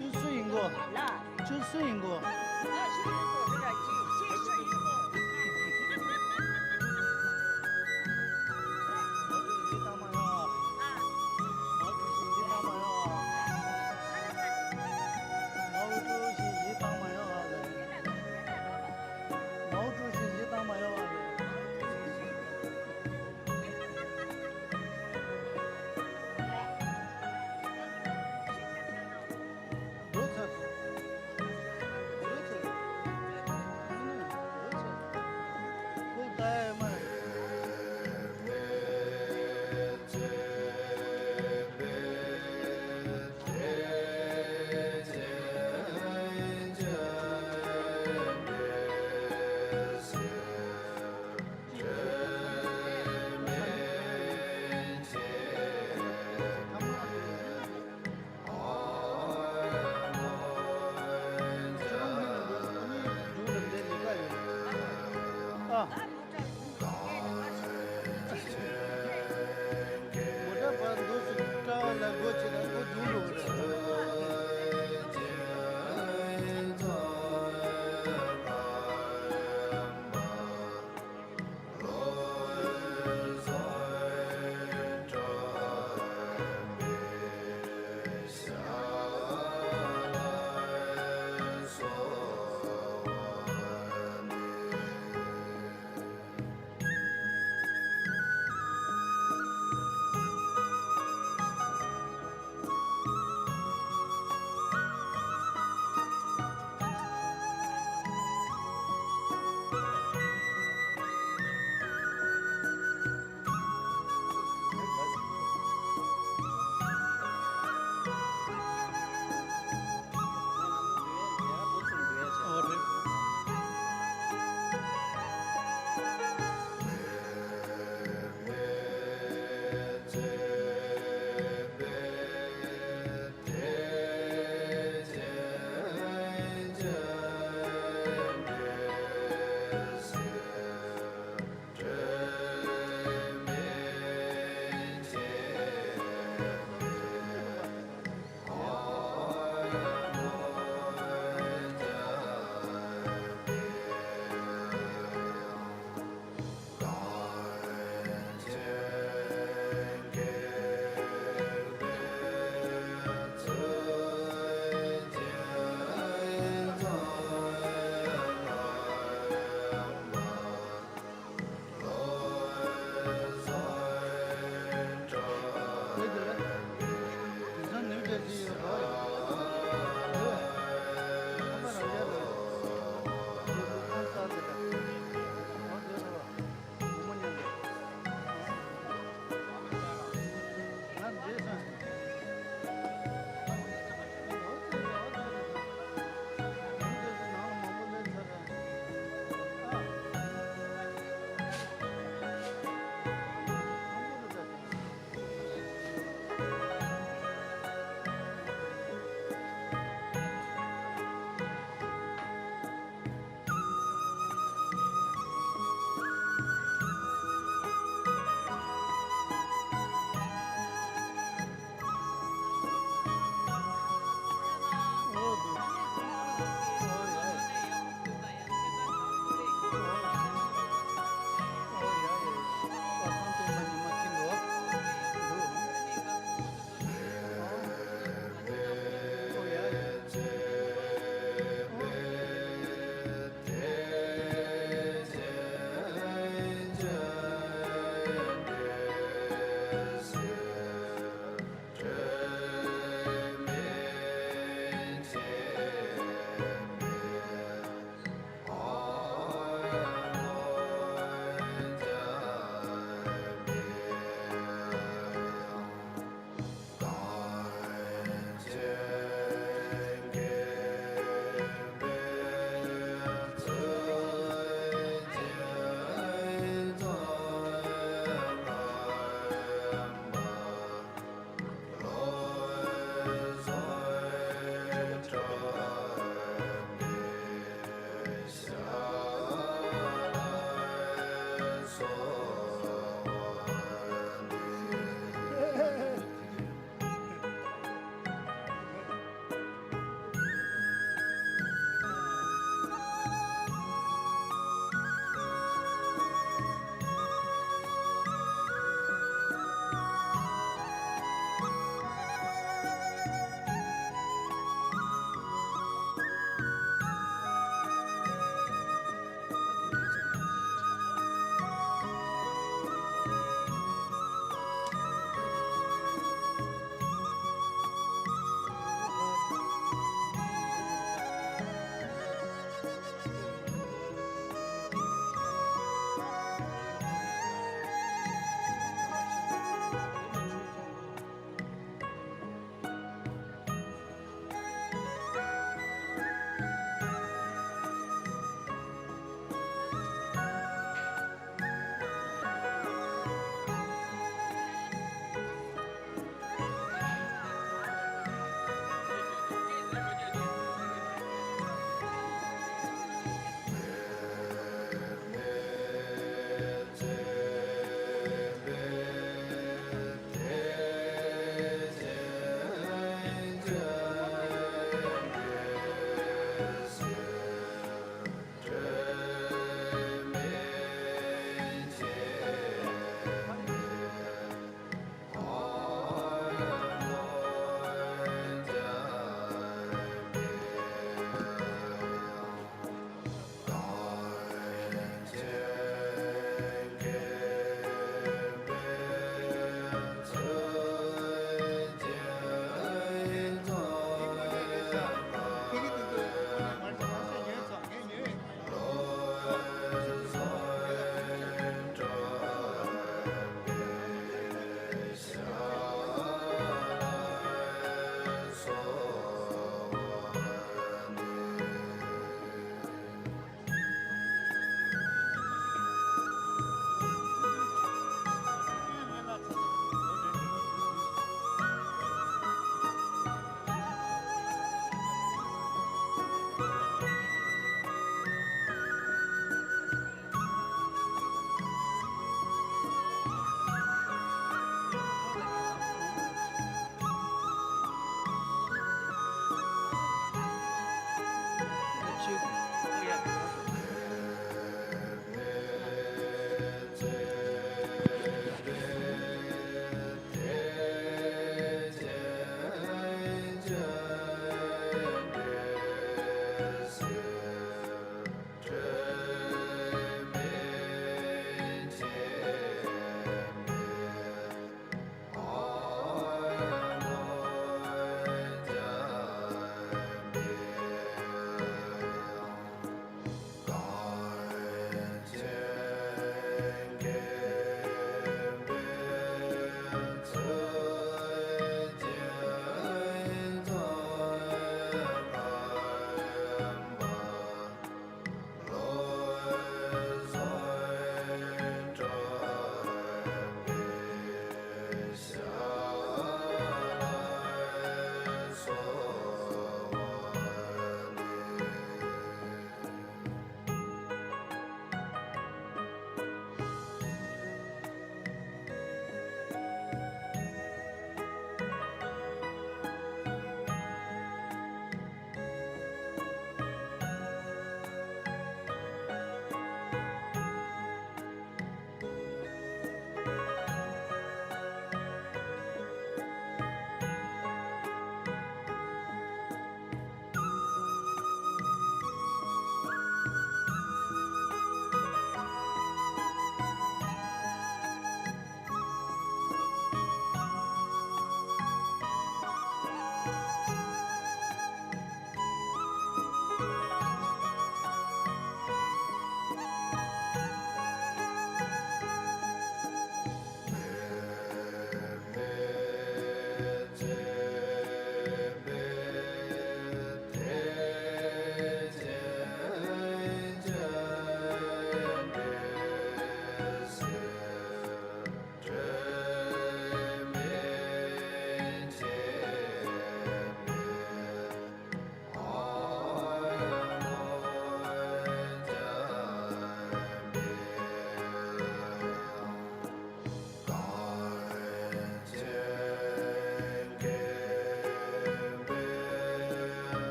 ཁྱོད་སུ་ཡིན་གོ། ཁྱོད་སུ་ཡིན་གོ།